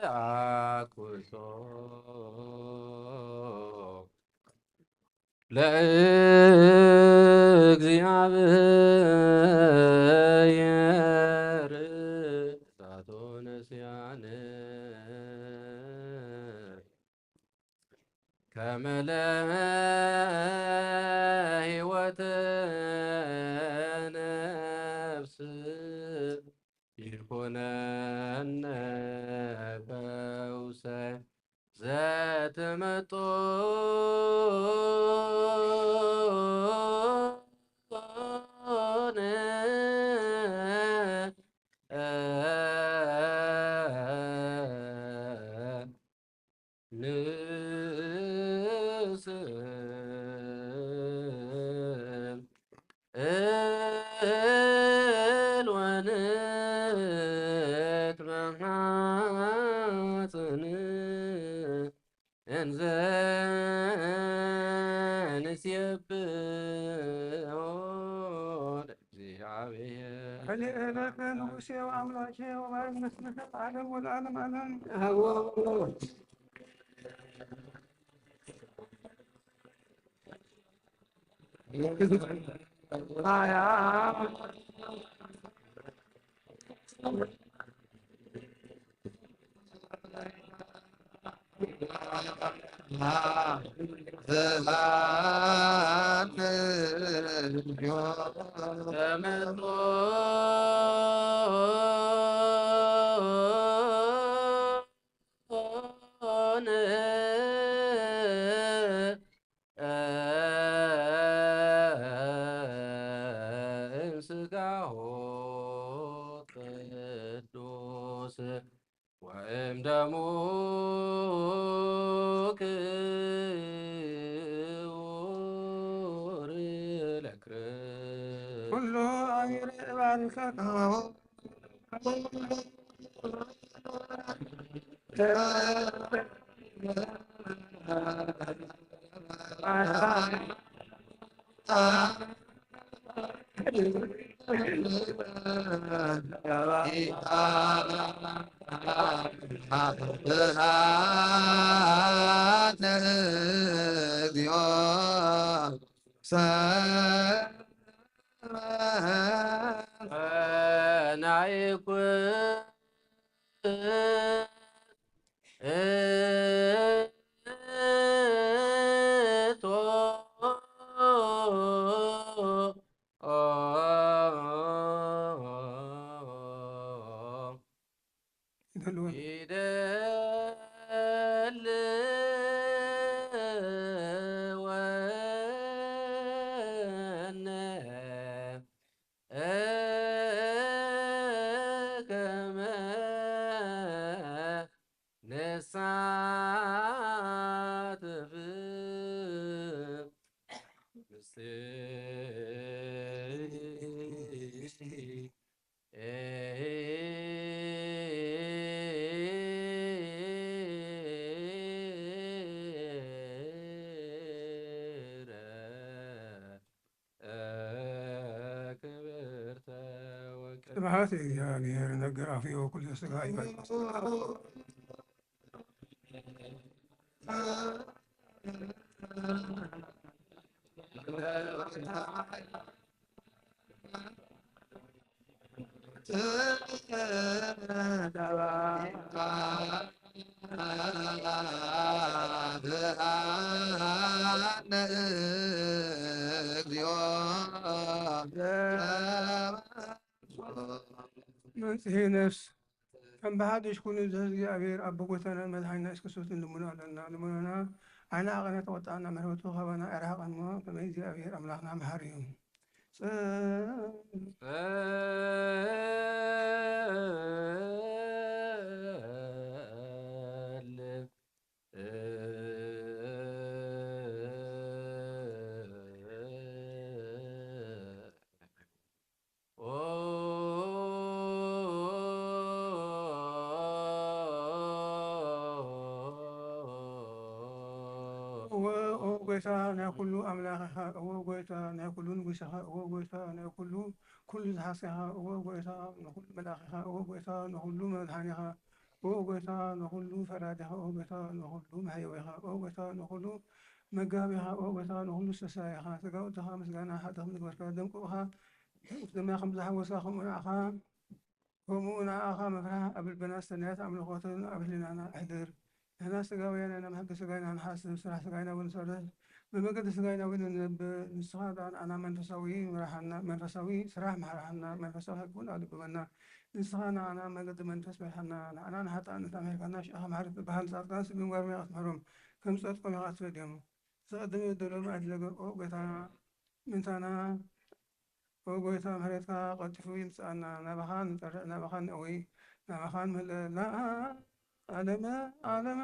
ነአኩቶ ለእግዚአብሔር እሳቶ ነስያነ ከመ ለህይወተ ነፍስ ይኩነነ ፈውሰ ዘትመጦ ንስእል ወንትመሓጽን እንዘ ንሴብሖ ለእግዚአብሔር። ንጉሴ ወአምላኬ ወባሕሪ ምስልከ ለዓለም ወለዓለም ዓለም። እምስጋሁ ቅዱስ ወእምደሙ ክቡር ለክርስቶስ። ኩሉ አሚረ እባርከ ከማሁ እቶ ይደልወን። ይደልወነ ከመ ነሳተፍ ክብርተ ወቅድስተ። ስብሐት ለእግዚአብሔር። ነገር አፍዮ ኩሉ ስጋ ይፈጽም። መጽሔ ነፍስ ከም ብሓድሽ ኩኑ ዘእግዚኣብሔር ኣብ ጎይታናን መድሓኒና የሱስ ክርስቶስ ንልምኖ ኣለና። ልመኖና ዓይና ኣቐና ተቖጣና ምሕረቱ ካባና ኣይርሓቐን እሞ፣ ከመይ እግዚኣብሔር ኣምላኽና መሓሪ እዩ። ጸ- ጸል- ኦ እወ፣ ኦ ጎይታ ናይ ኩሉ ኣምላኽ ኢኻ። እወ ጎይታ ናይ ኩሉ ንጉስ ኢኻ። እወ ጎይታ ናይ ኩሉ፣ ኩሉ ዝሓዝካ ኢኻ። እወ ጎይታ ንኹሉ መልኣኽ ኢኻ። እወ ጎይታ ንኹሉ መድሓኒ ኢኻ። እወ ጎይታ ንኹሉ ፈራዲ ኢኻ። እወ ጎይታ ንኹሉ መሕየዊ ኢኻ። እወ ጎይታ ንኹሉ መጋቢ ኢኻ። እወ ጎይታ ንኹሉ ሰሳይ ኢኻ። ስጋ ወድኻ ምስጋና ሓድኽ ንግበርካ። ደም ቅብኻ ደምና ከም ዝሓወስካ ከምኡ ንዓኻ፣ ከምኡ ንዓኻ ምፍራሕ ኣብ ልብና ሰናያት ኣምልኾትን ኣብ ህሊናና ኣሕድር። ንሕና ስጋውያን ኢና፣ ብሕጊ ስጋይና ንሓስብ፣ ስራሕ ስጋይና እውን ንሰርሕ፣ ብመገዲ ስጋይና እውን ንነብር። ንስኻ ደኣ ንዓና መንፈሳዊ ምርሓና፣ መንፈሳዊ ስራሕ ምርሓና፣ መንፈሳዊ ሕጊ እውን ኣልብበና። ንስኻ ንዓና መገዲ መንፈስ ምርሓና። ንዓና ንሓጥኣን እንተ ምሒርካና፣ ሽዕኻ መሓሪ ትበሃል። ንጻድቃንስ ብምግባሮም ኢኻ ትምሕሮም፣ ከም ጸድቆም ኢኻ ትፈድዮም። ዘቐደመ ይደሎም ኣይትዘገብ። ኦ ጎይታ ምእንታና፣ ኦ ጎይታ ምሕረትካ ቀልጢፉ ይምጽኣና። ናባኻ ንጠርዕ፣ ናባኻ ንእዊ፣ ናባኻ ንምለእ ለዓለመ ዓለመ።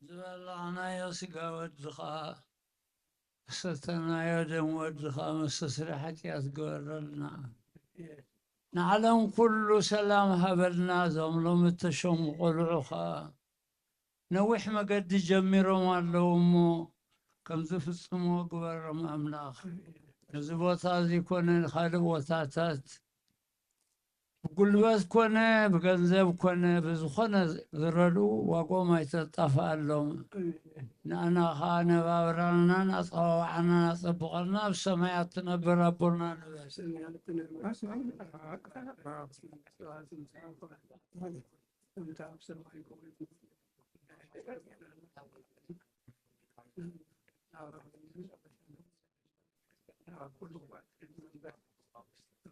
ዝበላዕናዮ ስጋ ወድኻ፣ ዝሰተናዮ ደም ወድኻ መስተስሪ ሓጢኣት ግበረልና። ንዓለም ኩሉ ሰላም ሃበልና። እዞም ሎሚ እተሸሙ ቆልዑ ኸኣ ነዊሕ መገዲ ጀሚሮም ኣለዉ እሞ፣ ከም ዝፍጽምዎ ግበሮም ኣምላኽ። ነዚ ቦታ እዚ ኮነ ንኻልእ ቦታታት ብጉልበት ኮነ ብገንዘብ ኮነ ብዝኾነ ዝረድኡ ዋግኦም ኣይተጣፍኣሎም። ንኣና ኸዓ ነባብራናን ኣጸዋውዓናን ኣጸብቐልና፣ ኣብ ሰማያት ትነብር ኣቦና ንበል።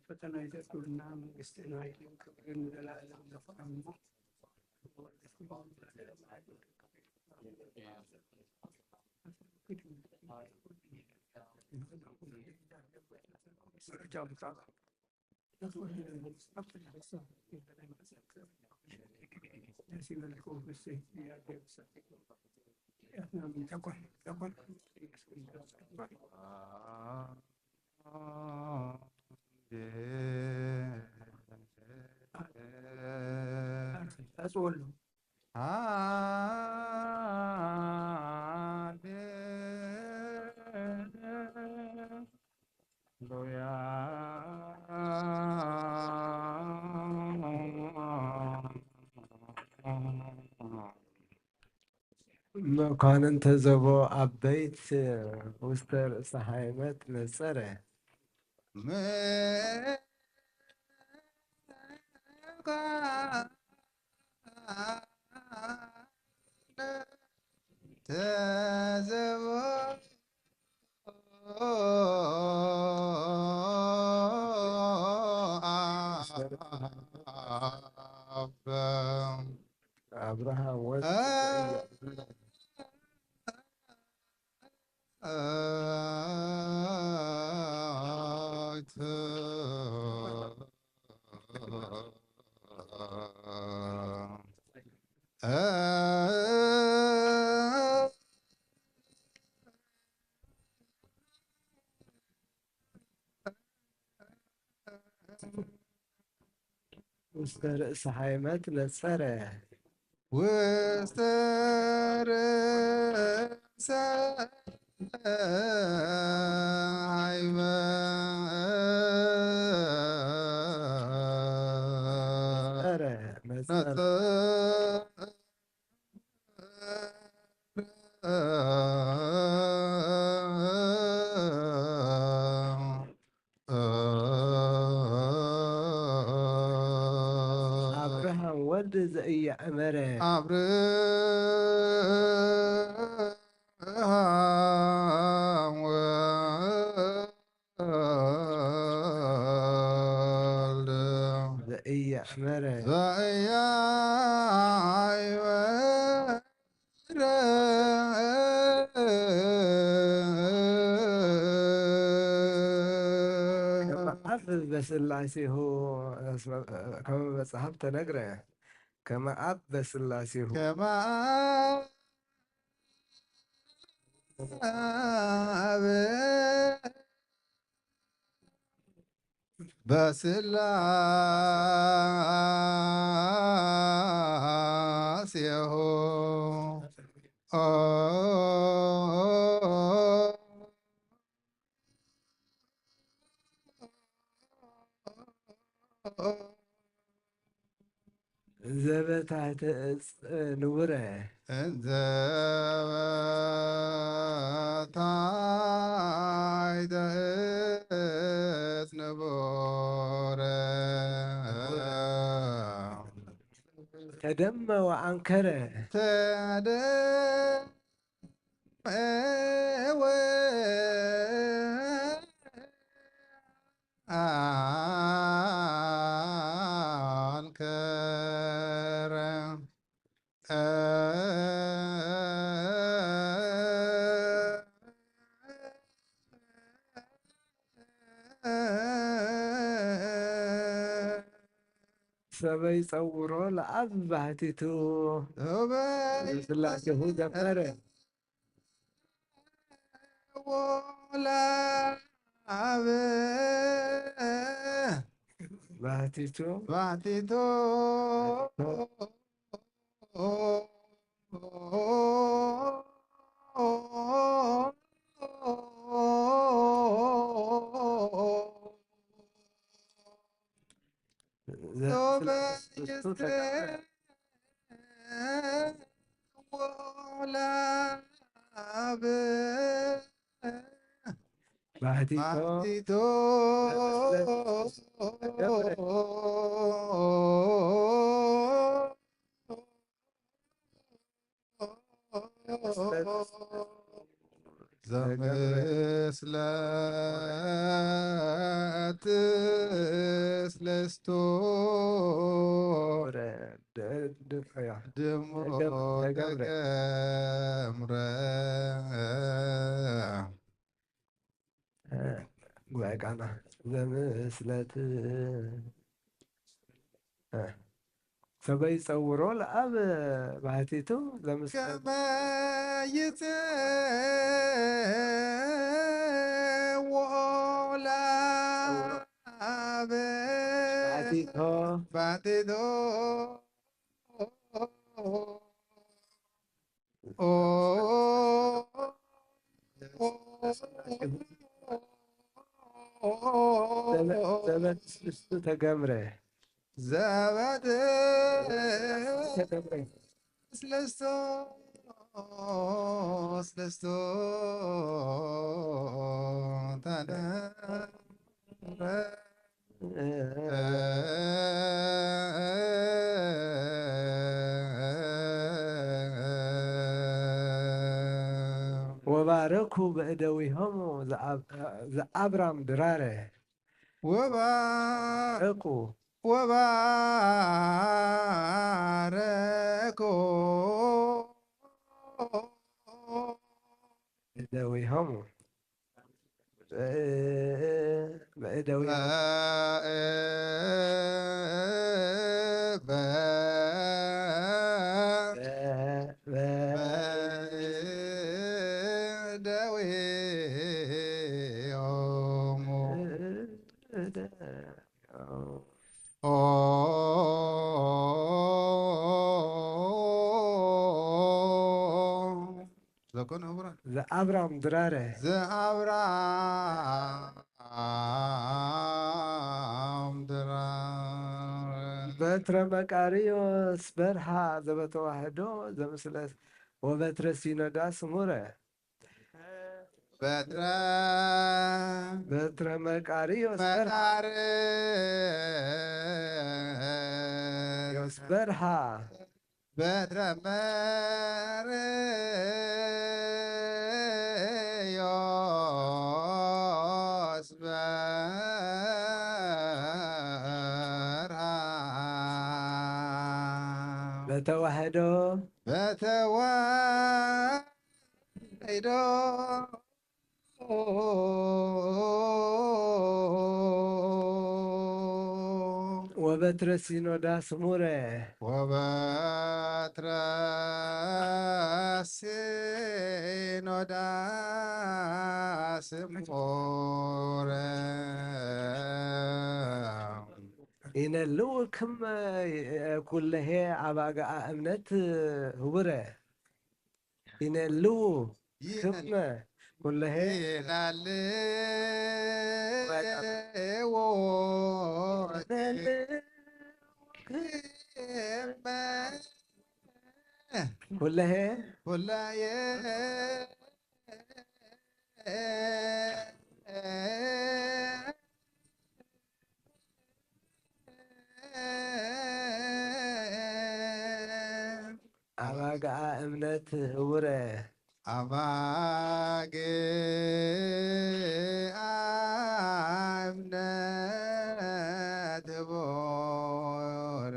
ፈተና ይደርኩልና። መንግስትን ኃይልን ክብርን ንዘለዓለም ለኹ ኣሜን። ሃሌሉያ። መኳንንተ ዘቦ ኣበይት ውስተ ርእሰ ሃይመት ነጸረ። አብርሃም ወልድ ውስተ ርእሰ ሃይመት ነጸረ። ውስተ ርእሰ ሃይመት ነጸረ። አብርሃም ወልድ ዘኢያእመረ። አብርሃም ወልድ ዘኢያእመረ። ዘኢያእመረ። ከመ አብ በስላሴሁ ከመ መጽሐፍ ተነግረ። ከመ አብ በስላሴሁ። ከመ አብ በስላሴሁ። ዘበታሕተ ዕፅ ንቡረ። ዘበታሕተ ዕፅ ንቡረ። ተደመ ወአንከረ። ተደመ ወአንከረ። ሰበ ይጸውሮ ለአብ ባህቲቱ። ሰበ ስላሴሁ ዘመረ። ወለአብ ባህቲቱ። ባህቲቱ። ዘበይስተ ወለአብ ባህቲቶ። ባህቲቶ። ዘምስለት ስለስቱ ድሞ ተገብረ። ጉባኤ ቃና ዘምስለት ሰበይ ጸውሮ ለአብ ባህቲቱ ዘምስለት ከመ ይጽውዖ ለአብ ባህቲቶ። ባህቲቶ። ዘበት ስልስቱ ተገብረ። ዘበት ተገብረ። ስልስቱ ሰለስቱ ተደረ ወባረኩ በእደዊሆሙ ዘአብራም ድራረ ወባረኩ ረኩ ወባረኩ እደዊሆሙ በእደዊሆሙ በእደዊሆሙ ዘኮነ ህቡራን ዘአብራም ድራረ ዘአብራም ድራር በትረ መቃርዮስ በርሃ ዘበተዋህዶ ዘምስለት ወበትረ ሲኖዳ ስሙረ በትረ በትረ መቃርዮስ በርሃ መቃርዮስ በርሃ በትረ መቃርዮስ በርሃ በተዋህዶ በተዋህዶ ወበትረ ሲኖዳ ስሙረ ወበትረ ሲኖዳ ስሙረ ይነልው ክመ ኩለሄ አባግዓ እምነት ህቡረ ይነልው ክመ ኩለሄ ይላል ኩለሄ ኩለየ አባግዓ እምነት ህቡረ አባግዓ እምነት ህቡረ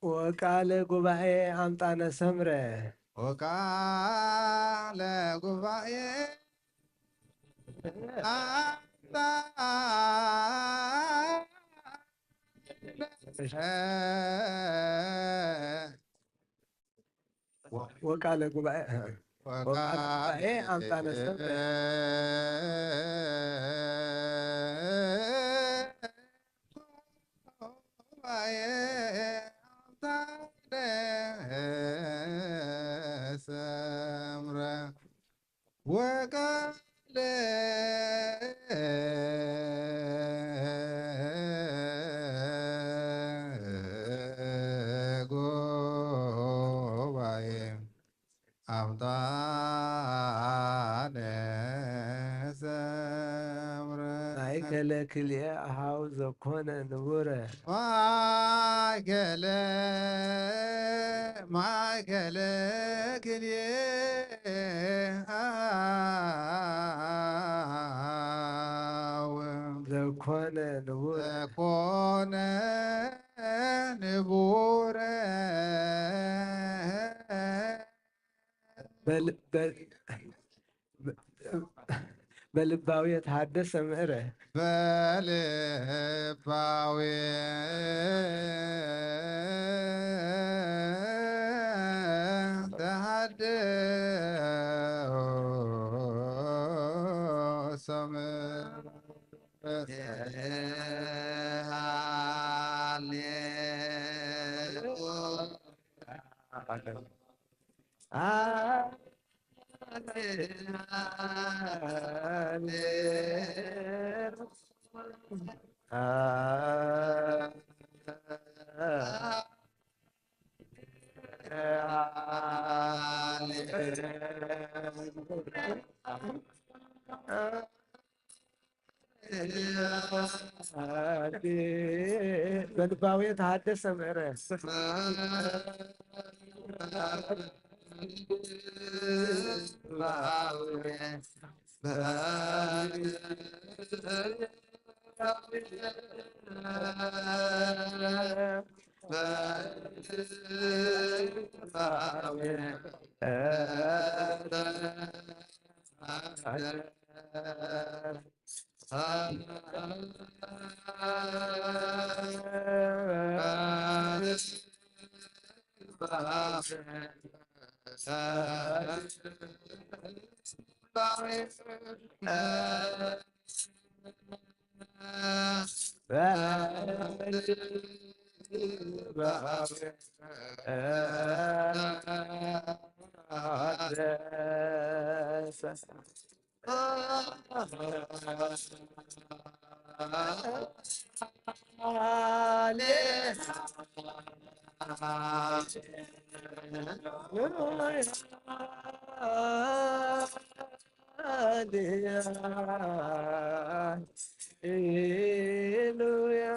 ወቃለ ጉባኤ አምጣነ ሰምረ ወቃለ ጉባኤ አምጣነ ወቃለ ጉባኤ ወቃለ ጉባኤ አምጣነ ሰምረ ሰምረ ወቃለ ጉባኤ አምጣነ ሰምረ ማእከለ ክልኤ አሃው ዘኮነ ንቡረ ማእከለ ማእከለ ክልኤ አሃው ዘኮነ ንቡረ ኮነ ንቡረ በል- በ- በልባዊ የተሃደሰ ምዕረ በልባዊ ተሃደሰ ምዕረ በልባዊ ተሃደሰ ምዕረ። በልባዊ በልባዊ በልባዊ ተሃደሰ። ሃሌሉያ።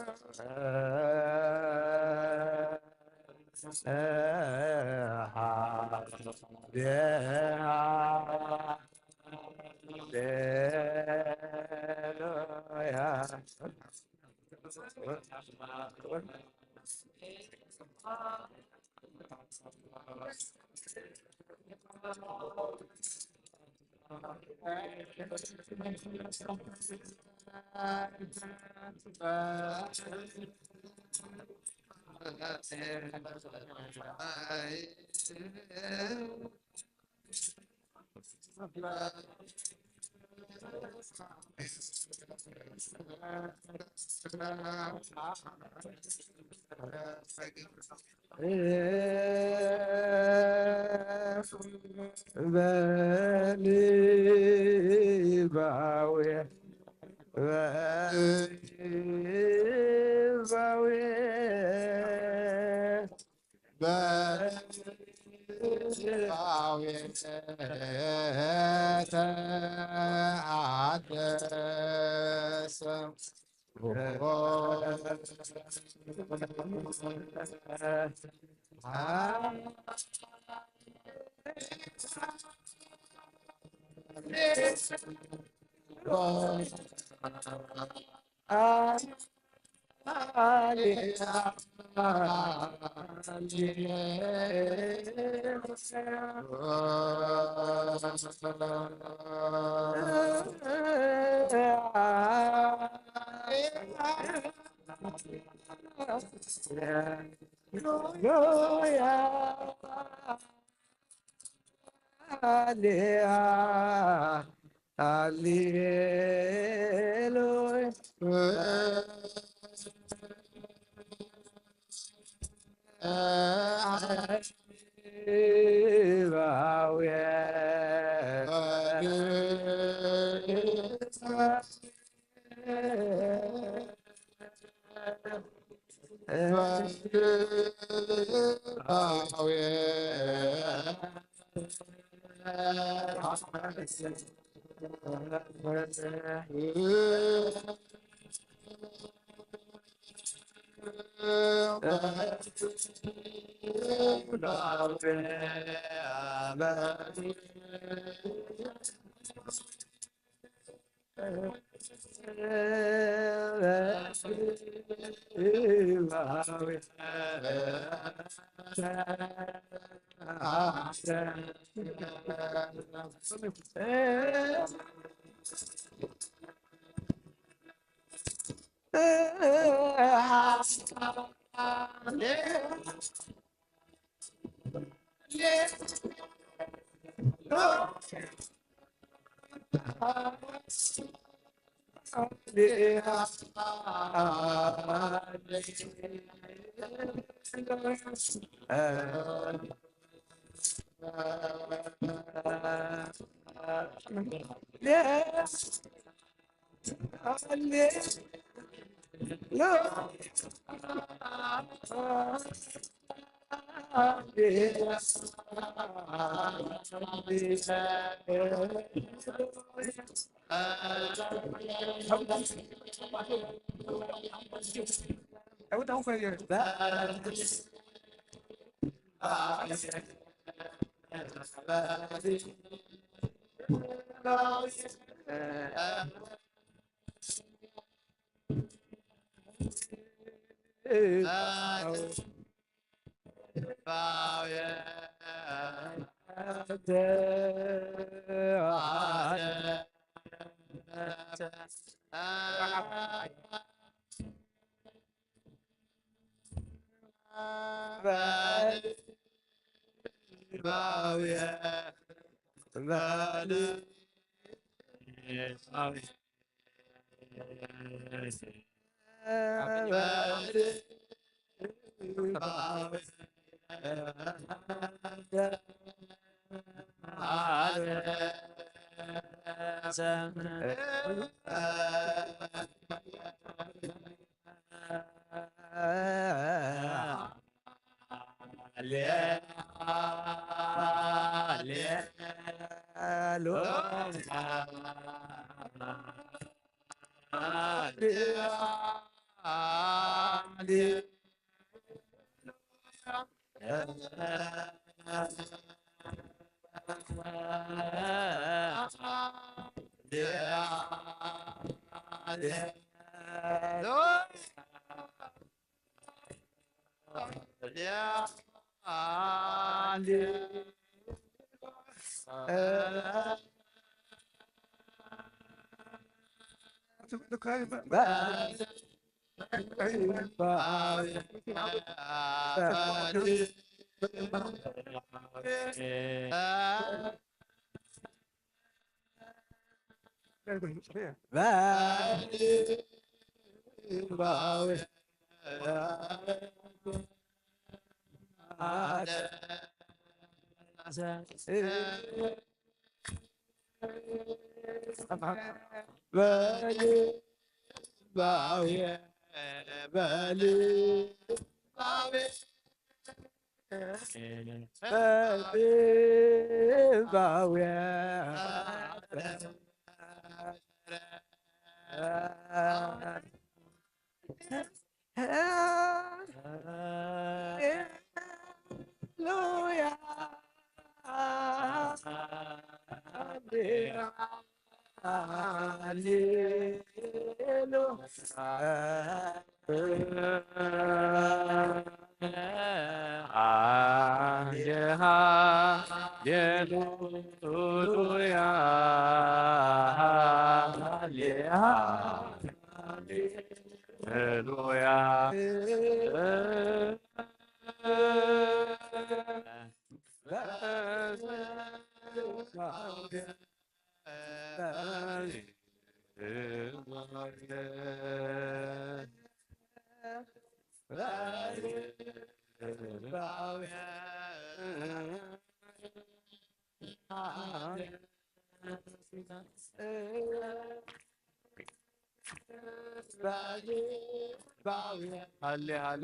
ሃሌ ሃሌ፣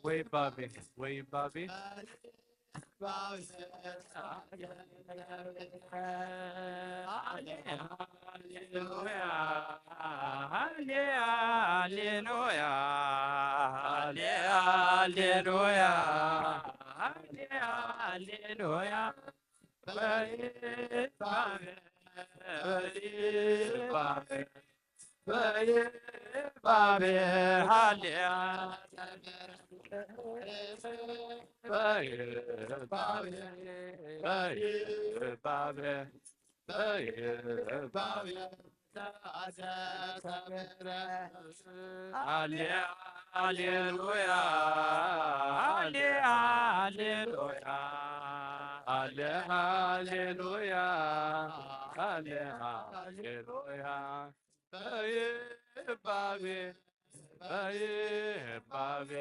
ወይባቤ፣ ወይባቤ። ሃሌ ሃሌሉያ፣ ሃሌ ሃሌሉያ፣ ሃሌ ሃሌሉያ፣ ሃሌ ሃሌሉያ። በይባቤ፣ በይባቤ፣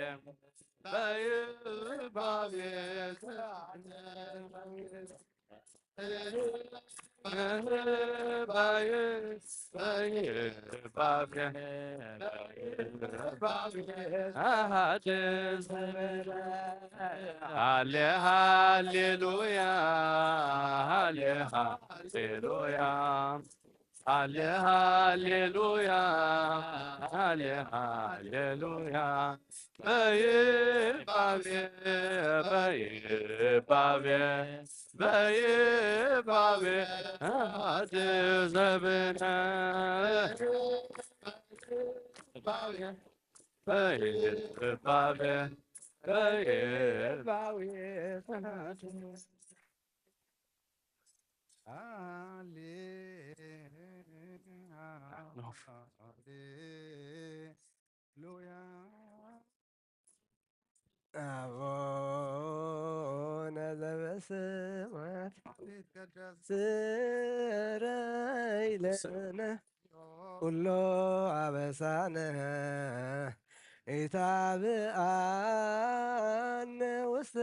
በይባቤ፣ ሃሌ ሃሌሉያ፣ ሃሌ ሃሌሉያ፣ ሃሌ ሃሌሉያ፣ ሃሌ ሃሌሉያ። በይባቤ፣ በይባቤ፣ በይባቤ፣ ሃሌ ዘብነ። ኣቡነ ዘበሰማያት ይትቀደስ ስረይ ለነ ኩሎ ኣበሳነ ኢታብኣነ ውስተ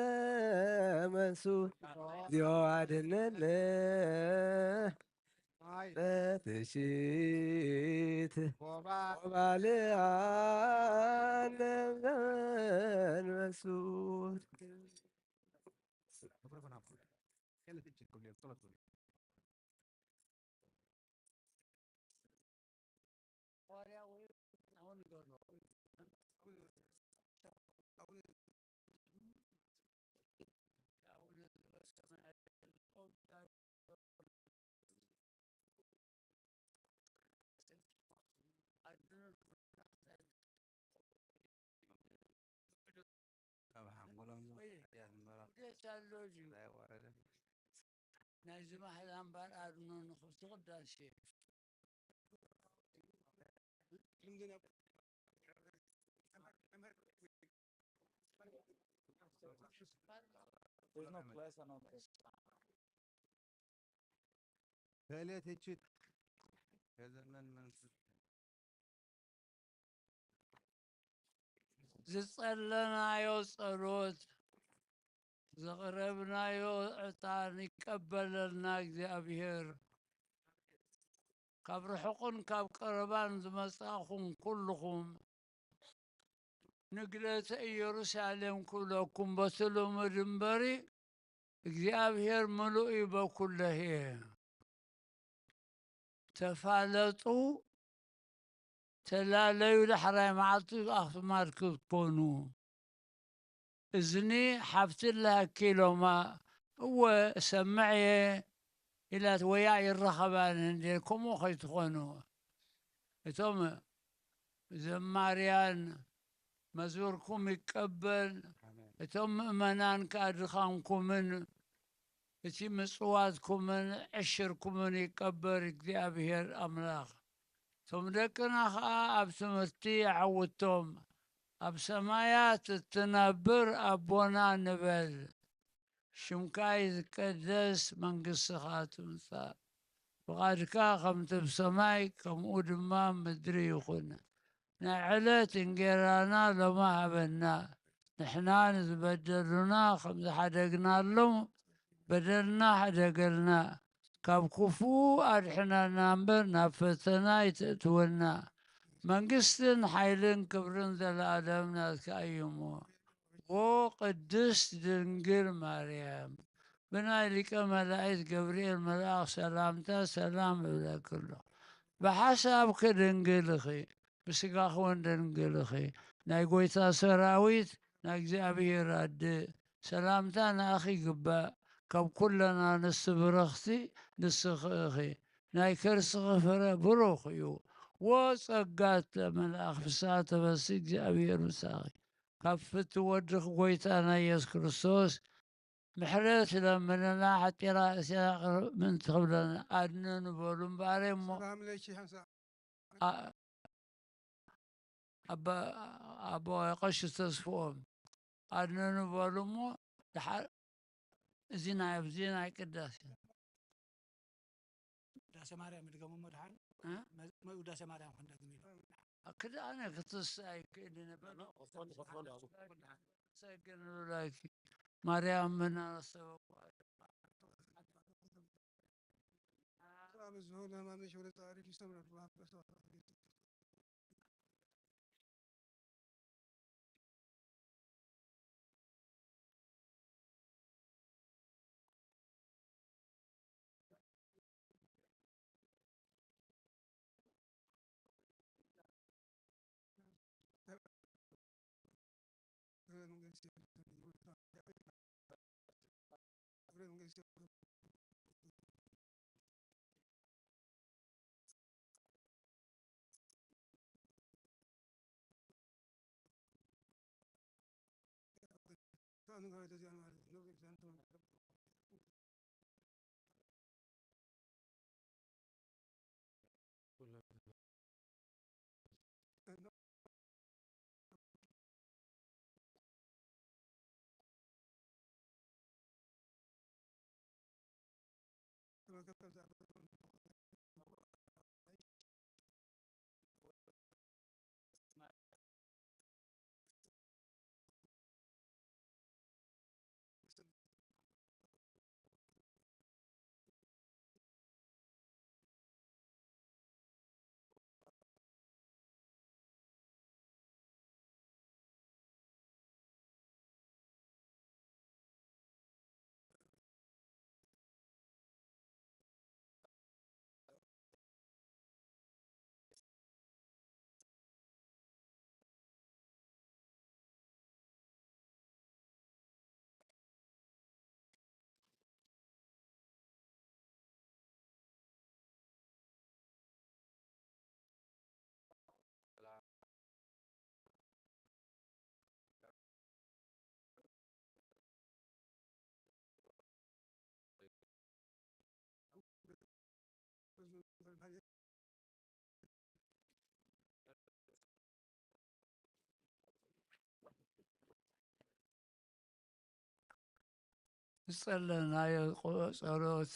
መንሱት ዚዮ ኣድነነ በትሽት ወባልኣነ መንሱት። ካብ ሓንጎሎም ዝመጽእ ሓጢኣት እምበራ እንዴት ኣሎ እዩ? ኣይወረደን። ናይዚ ማሕላ እምበር ኣድኖ ንኽብቲ ቅዳሴ። There's no place on our ገለ ትችት የዘመን መንሱት። ዝጸለናዮ ጸሎት፣ ዘቕረብናዮ ዕጣን ይቀበለልና እግዚኣብሔር። ካብ ርሑቕን ካብ ቀረባን ዝመጻኹም ኩልኹም፣ ንግደተ ኢየሩሳሌም ክብለኩም በቲ ልሙድ እምበሪ፣ እግዚኣብሔር ምሉእ እዩ በኩለሄ። ተፋለጡ፣ ተላለዩ፣ ዳሕራይ መዓልቲ ኣኽማድ ክትኮኑ። እዝኒ ሓፍቲ ኣለሃኪ ኢሎማ፣ እወ እሰምዕ እየ ኢላት፣ ወያ ይረኸባን እንዴ፣ ከምኡ ከይትኾኑ። እቶም ዘማርያን መዝሙርኩም ይቀበል፣ እቶም ምእመናን ከኣ ድኻምኩምን እቲ ምጽዋትኩምን ዕሽርኩምን ይቀበል እግዚኣብሔር ኣምላኽ። እቶም ደቅና ኸኣ ኣብ ትምህርቲ የዐውቶም። ኣብ ሰማያት እትነብር ኣቦና ንበል። ሽምካ ይትቀደስ፣ መንግስትኻ ትምጻእ፣ ፍቓድካ ከምቲ ብሰማይ ከምኡ ድማ ኣብ ምድሪ ይኹን። ናይ ዕለት እንጌራና ሎሚ ሃበና፣ ንሕና ንዝበደሉና ከም ዝሓደግናሎም በደልና ሓደገልና፣ ካብ ክፉእ ኣድሕነና እምበር ናብ ፈተና ኣይተእትወና። መንግስትን ሓይልን ክብርን ዘለኣለም ናትካ እዩ እሞ። ዎ ቅድስት ድንግል ማርያም፣ ብናይ ሊቀ መላእክት ገብርኤል መልኣኽ ሰላምታ ሰላም እብለኪ ኣለኹ። ብሓሳብኪ ድንግል ኢኺ፣ ብስጋኺ እውን ድንግል ኢኺ። ናይ ጐይታ ሰራዊት፣ ናይ እግዚኣብሔር ኣደ ሰላምታ ንኣኺ ይግባእ። ካብ ኵለን ኣንስቲ ብርኽቲ ንስኺ ኢኺ። ናይ ከርስኺ ፍረ ብሩኽ እዩ። ዎ ጸጋ እተመልኣኺ ፍስሓ ተፈሲ እግዚኣብሔር ምሳኺ። ካብ ፍትው ወድኺ ጐይታና ኢየሱስ ክርስቶስ ምሕረት ለምንና፣ ሓጢኣትና ምእንቲ ክብለና ኣድነኑ በሉ እምበኣር እሞ። ሰላም ለኪ ሓንሳ። ኣ-፣ ኣባ፣ ኣቦ ቀሺ ተስፍኦም ኣድነኑ በሉ እሞ፣ ድሓር እዚ ናይ፣ ኣብዚ ናይ ቅዳሴ። ውዳሴ ማርያም ድገሙ እሞ ድሓር። እ? መ-፣ መ-፣ ውዳሴ ማርያም ክንደግም ኢሉ። ክድኣነ ክትስ ኣይክእል ነበር። ሰግን ሉላኪ ማርያም መናሰበ ዝጸለናዮ ጸሎት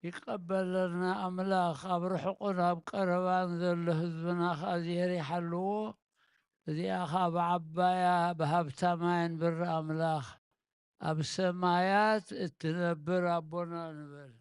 ይቀበለልና ኣምላኽ፣ ኣብ ርሑቕን ኣብ ቀረባን ዘሎ ህዝብና ኸኣ እግዝኣብሄር ይሓልዎ። እዚኣ ኸኣ ብዓባያ ብሃብታማ የንብር ኣምላኽ፣ ኣብ ሰማያት እትነብር ኣቦና ንበል።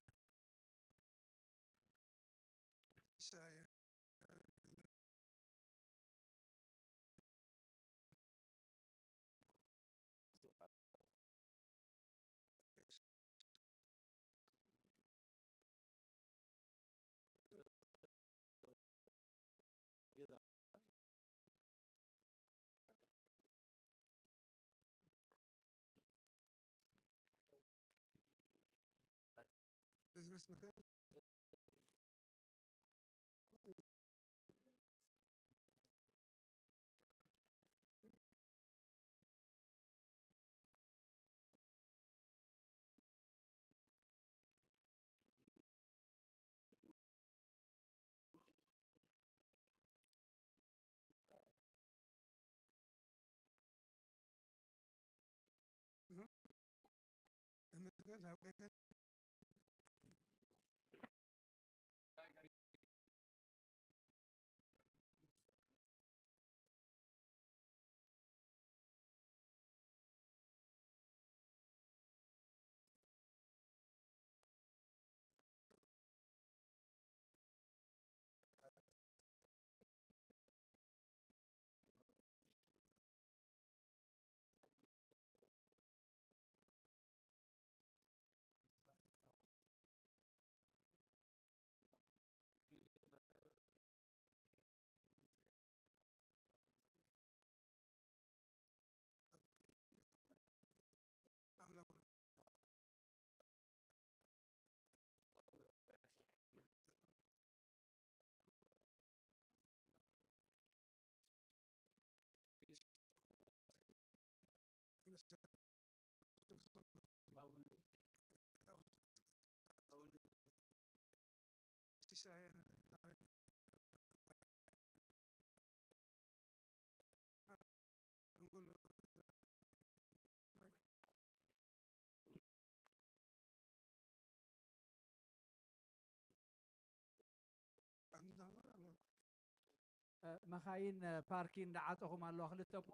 መኻይን ፓርኪን እንዳዓፀኹም ኣለዋ ክልተ እሞ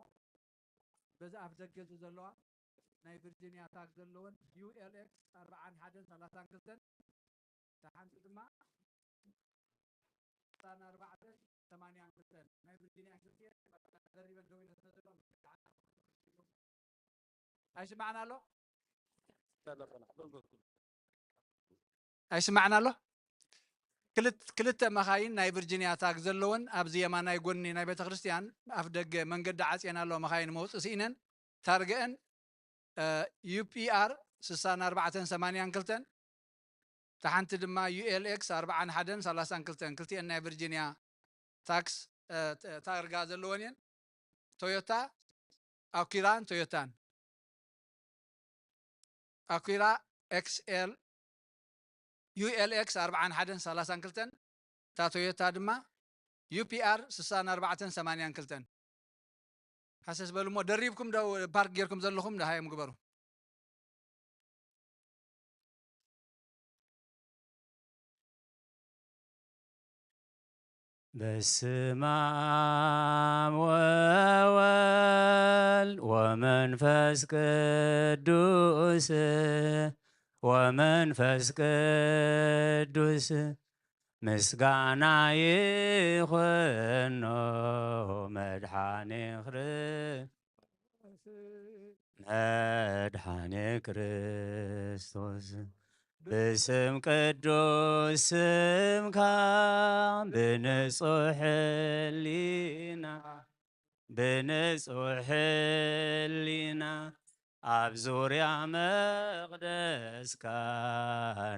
በዚ ኣፍ ደገ እዚ ዘለዋ ናይ ቪርጂኒያ ታግ ዘለወን ዩ ኤል ኤክስ ኣርብዓን ሓደን ሰላሳን ክልተን እታ ሓንቲ ድማ ኣርባዕተን ሰማንያን ክልተን ናይ ቪርጂኒያ ክልተ ደሪበን ደው ኢለን ስለ ዘለዋ ኣይስማዕን ኣሎ። ኣይስማዕን ኣሎ። ክልተ መኻይን ናይ ቪርጂኒያ ታግ ዘለወን ኣብዚ የማናይ ጎኒ ናይ ቤተ ክርስቲያን ኣፍ ደገ መንገዲ ዓፅየን ኣለዋ። መኻይን መውፅእ ስኢነን ታርገአን ዩፒኣር ስሳን ኣርባዕተን ሰማንያን ክልተን፣ እታ ሓንቲ ድማ ዩኤልኤክስ ኣርባዓን ሓደን ሰላሳን ክልተን፣ ክልቲኤን ናይ ቨርጂንያ ታክስ ታርጋ ዘለወን እየን። ቶዮታ ኣኩራን ቶዮታን፣ ኣኩራ ኤክስኤል፣ ዩኤልኤክስ ኣርባዓን ሓደን ሰላሳን ክልተን፣ እታ ቶዮታ ድማ ዩፒኣር ስሳን ኣርባዕተን ሰማንያን ክልተን። ሃሰስ በሉ እሞ፣ ደሪብኩም ዶ ፓርክ ጌርኩም ዘለኹም ደሃዮም ግበሩ። በስመ አብ ወወልድ ወመንፈስ ቅዱስ፣ ወመንፈስ ቅዱስ ምስጋና ይኹኖ መድኃኔ ክርስቶስ፣ መድኃኔ ክርስቶስ። ብስም ቅዱስ ስምካ ብንጹሕ ሕሊና፣ ብንጹሕ ሕሊና ኣብ ዙርያ መቕደስካ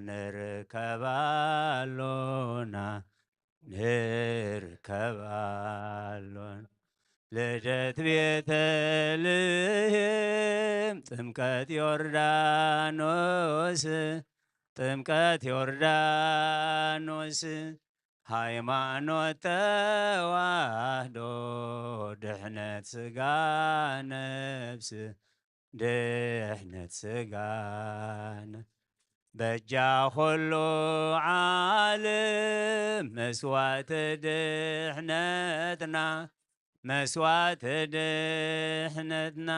ንርከብ ኣሎና፣ ንርከብ ኣሎና። ልደት ቤተልሔም፣ ጥምቀት ዮርዳኖስ፣ ጥምቀት ዮርዳኖስ፣ ሃይማኖት ተዋህዶ፣ ድሕነት ስጋ ነፍስ፣ ድሕነት ስጋን በጃ ኩሉ ዓለም መስዋዕቲ ድሕነትና፣ መስዋዕቲ ድሕነትና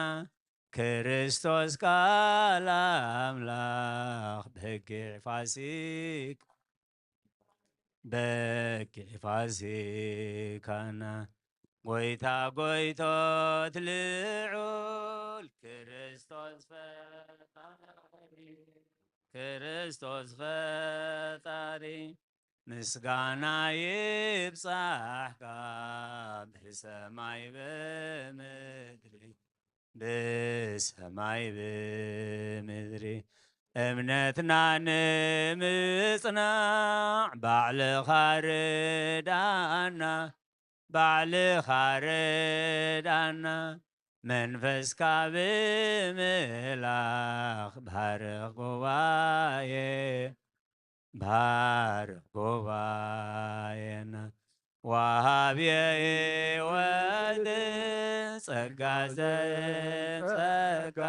ክርስቶስ ቃል ኣምላኽ በጊዕ ፋሲካ፣ በጊዕ ፋሲካና፣ ጎይታ ጎይቶት ልዑል ክርስቶስ ፈጣሪ፣ ክርስቶስ ፈጣሪ፣ ምስጋና ይብጻሕካ ብሰማይ ብምድሪ፣ ብሰማይ ብምድሪ። እምነትና ንምጽናዕ ባዕልኻ ርዳና፣ ባዕልኻ ርዳና። መንፈስካ ብምልኣኽ ባርኽ ጉባኤ፣ ባርኽ ጉባኤና። ወሃብየ ሕይወት ጸጋ ዘእም ጸጋ፣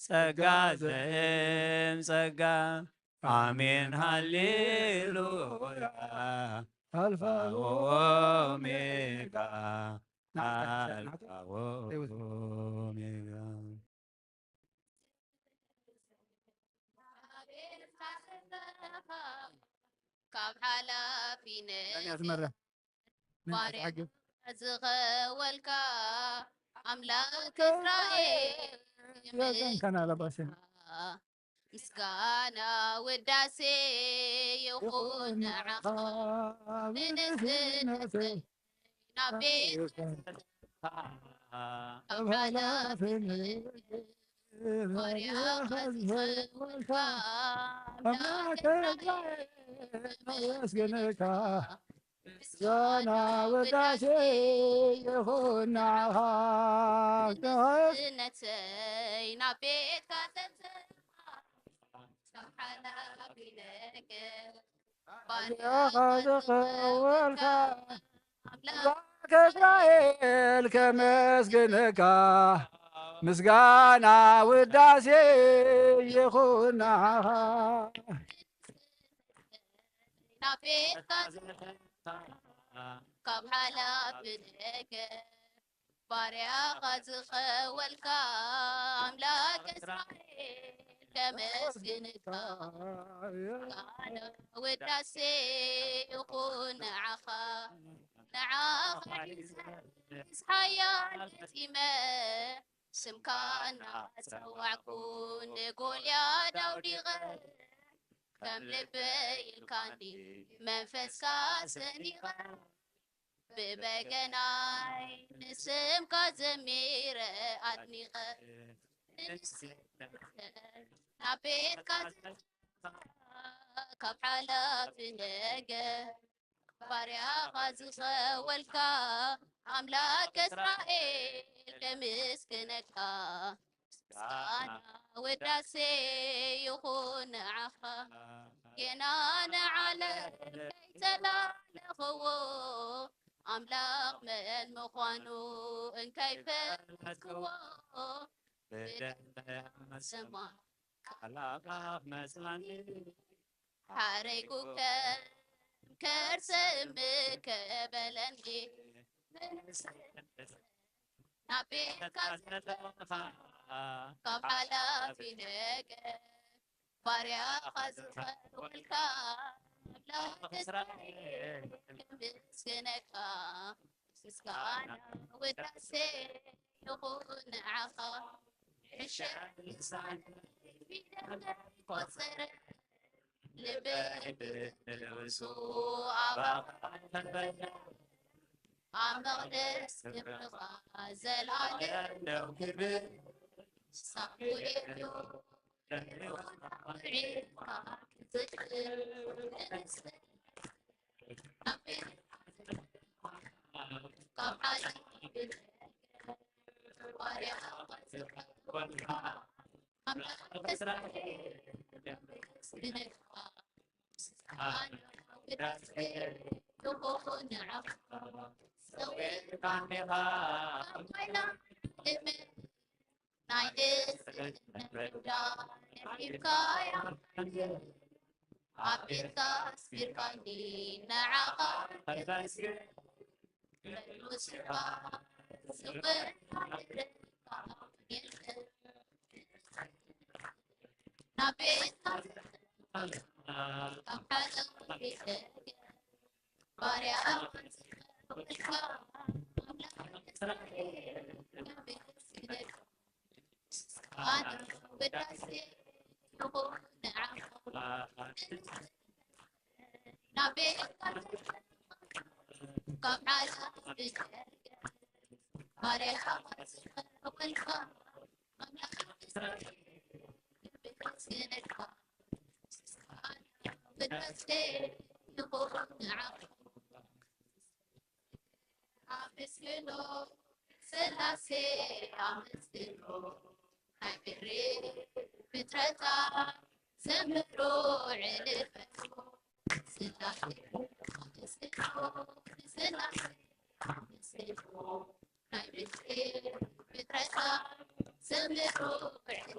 ጸጋ ዘእም ጸጋ። ኣሜን ሃሌሉያ። ኣልፋ ወኦሜጋ፣ ኣልፋ ወኦሜጋ። ካብ ሓላፊነት ባርያ ዝኸወልካ ኣምላክ እስራኤል ምስጋና ውዳሴ ይኹን ንዓኻ ብንስነት ናብ ቤት ካብ ሓላፊነት ባርያኻ ዝኸወልካ ኣምላክ እስራኤል ነመስግንካ። ምስጋና ውዳሴ ይኹን ንዓኻ። ንስነተይ ናብ ቤትካ ዘምጽእካ ካብ ሓላፊ ነገር ባርያኻ ዝኸወልካ ኣምላክ እስራኤል ከመስግንካ። ምስጋና ውዳሴ ይኹን ንዓኻ። ናብ ቤትካ ዘምጽእካ ካብ ሓላፊ ነገር ባርያኻ ዝኸወልካ ኣምላክ እስራኤል ከመስግንካ። ምስጋና ውዳሴ ይኹን ንዓኻ። ንዓኻ ሒዘ ምስ ሓያል ገጢመ ስምካ እናጸዋዕኩ ንጎልያድ ኣውዲቐ ከም ልበይ ኢልካኒ መንፈስካ ሰኒቐ ብበገናይ ንስምካ ዘሚረ ኣድኒቐ ናብ ቤትካ ካብ ሓላፊ ነገር ባርያኻ ዝኸወልካ ኣምላክ እስራኤል ከመስግነካ። ምስጋና ውዳሴ ይኹን ንዓኻ፣ ጌና ንዓለም ከይተላለኽዎ ኣምላኽ መን ምዃኑ እንከይፈለጥክዎ ብደመና ሰማይ ቃላኻ መጽኣኒ። ሓረይ ጉከም ከርሰ እምከ በለኒ። ናብ ቤትካ ዘለኻ ካብ ሓላፊ ነገር ባርያኻ ዝኸወልካ ኣምላኽ እስራኤል ክምስግነካ። ምስጋና ውዳሴ ይኹን ንዓኻ። ሕሸ ልሳን ፊደል ቆጸረ ልበይ ብንብሱ ኣባኻ ተበለ። ኣብ መቕደስ ክብርኻ ዘልኣለም ክብር ሳሙኤል እዩ። ናይ እዝነት ፍዳ ነቢብካያ ኣብ ቤትካ ኣስፊርካኒ ንዓኻ ከመስግን ምስኻ ዝወሃብ የለን። ናብ ቤትካ ካብ ሓለፊ ባርያ ኣምላኽ እስራኤል ከመስግነካ። ኣመስግኖ ስላሴ ኣመስግኖ ናይ ምድሪ ፍጥረታት ዘምሮ ዕልፈቱ ስላሴ ኣመስግኖ ስላሴ ኣመስግኖ ናይ ምድሪ ፍጥረታት ዘምሮ ዕልፈቱ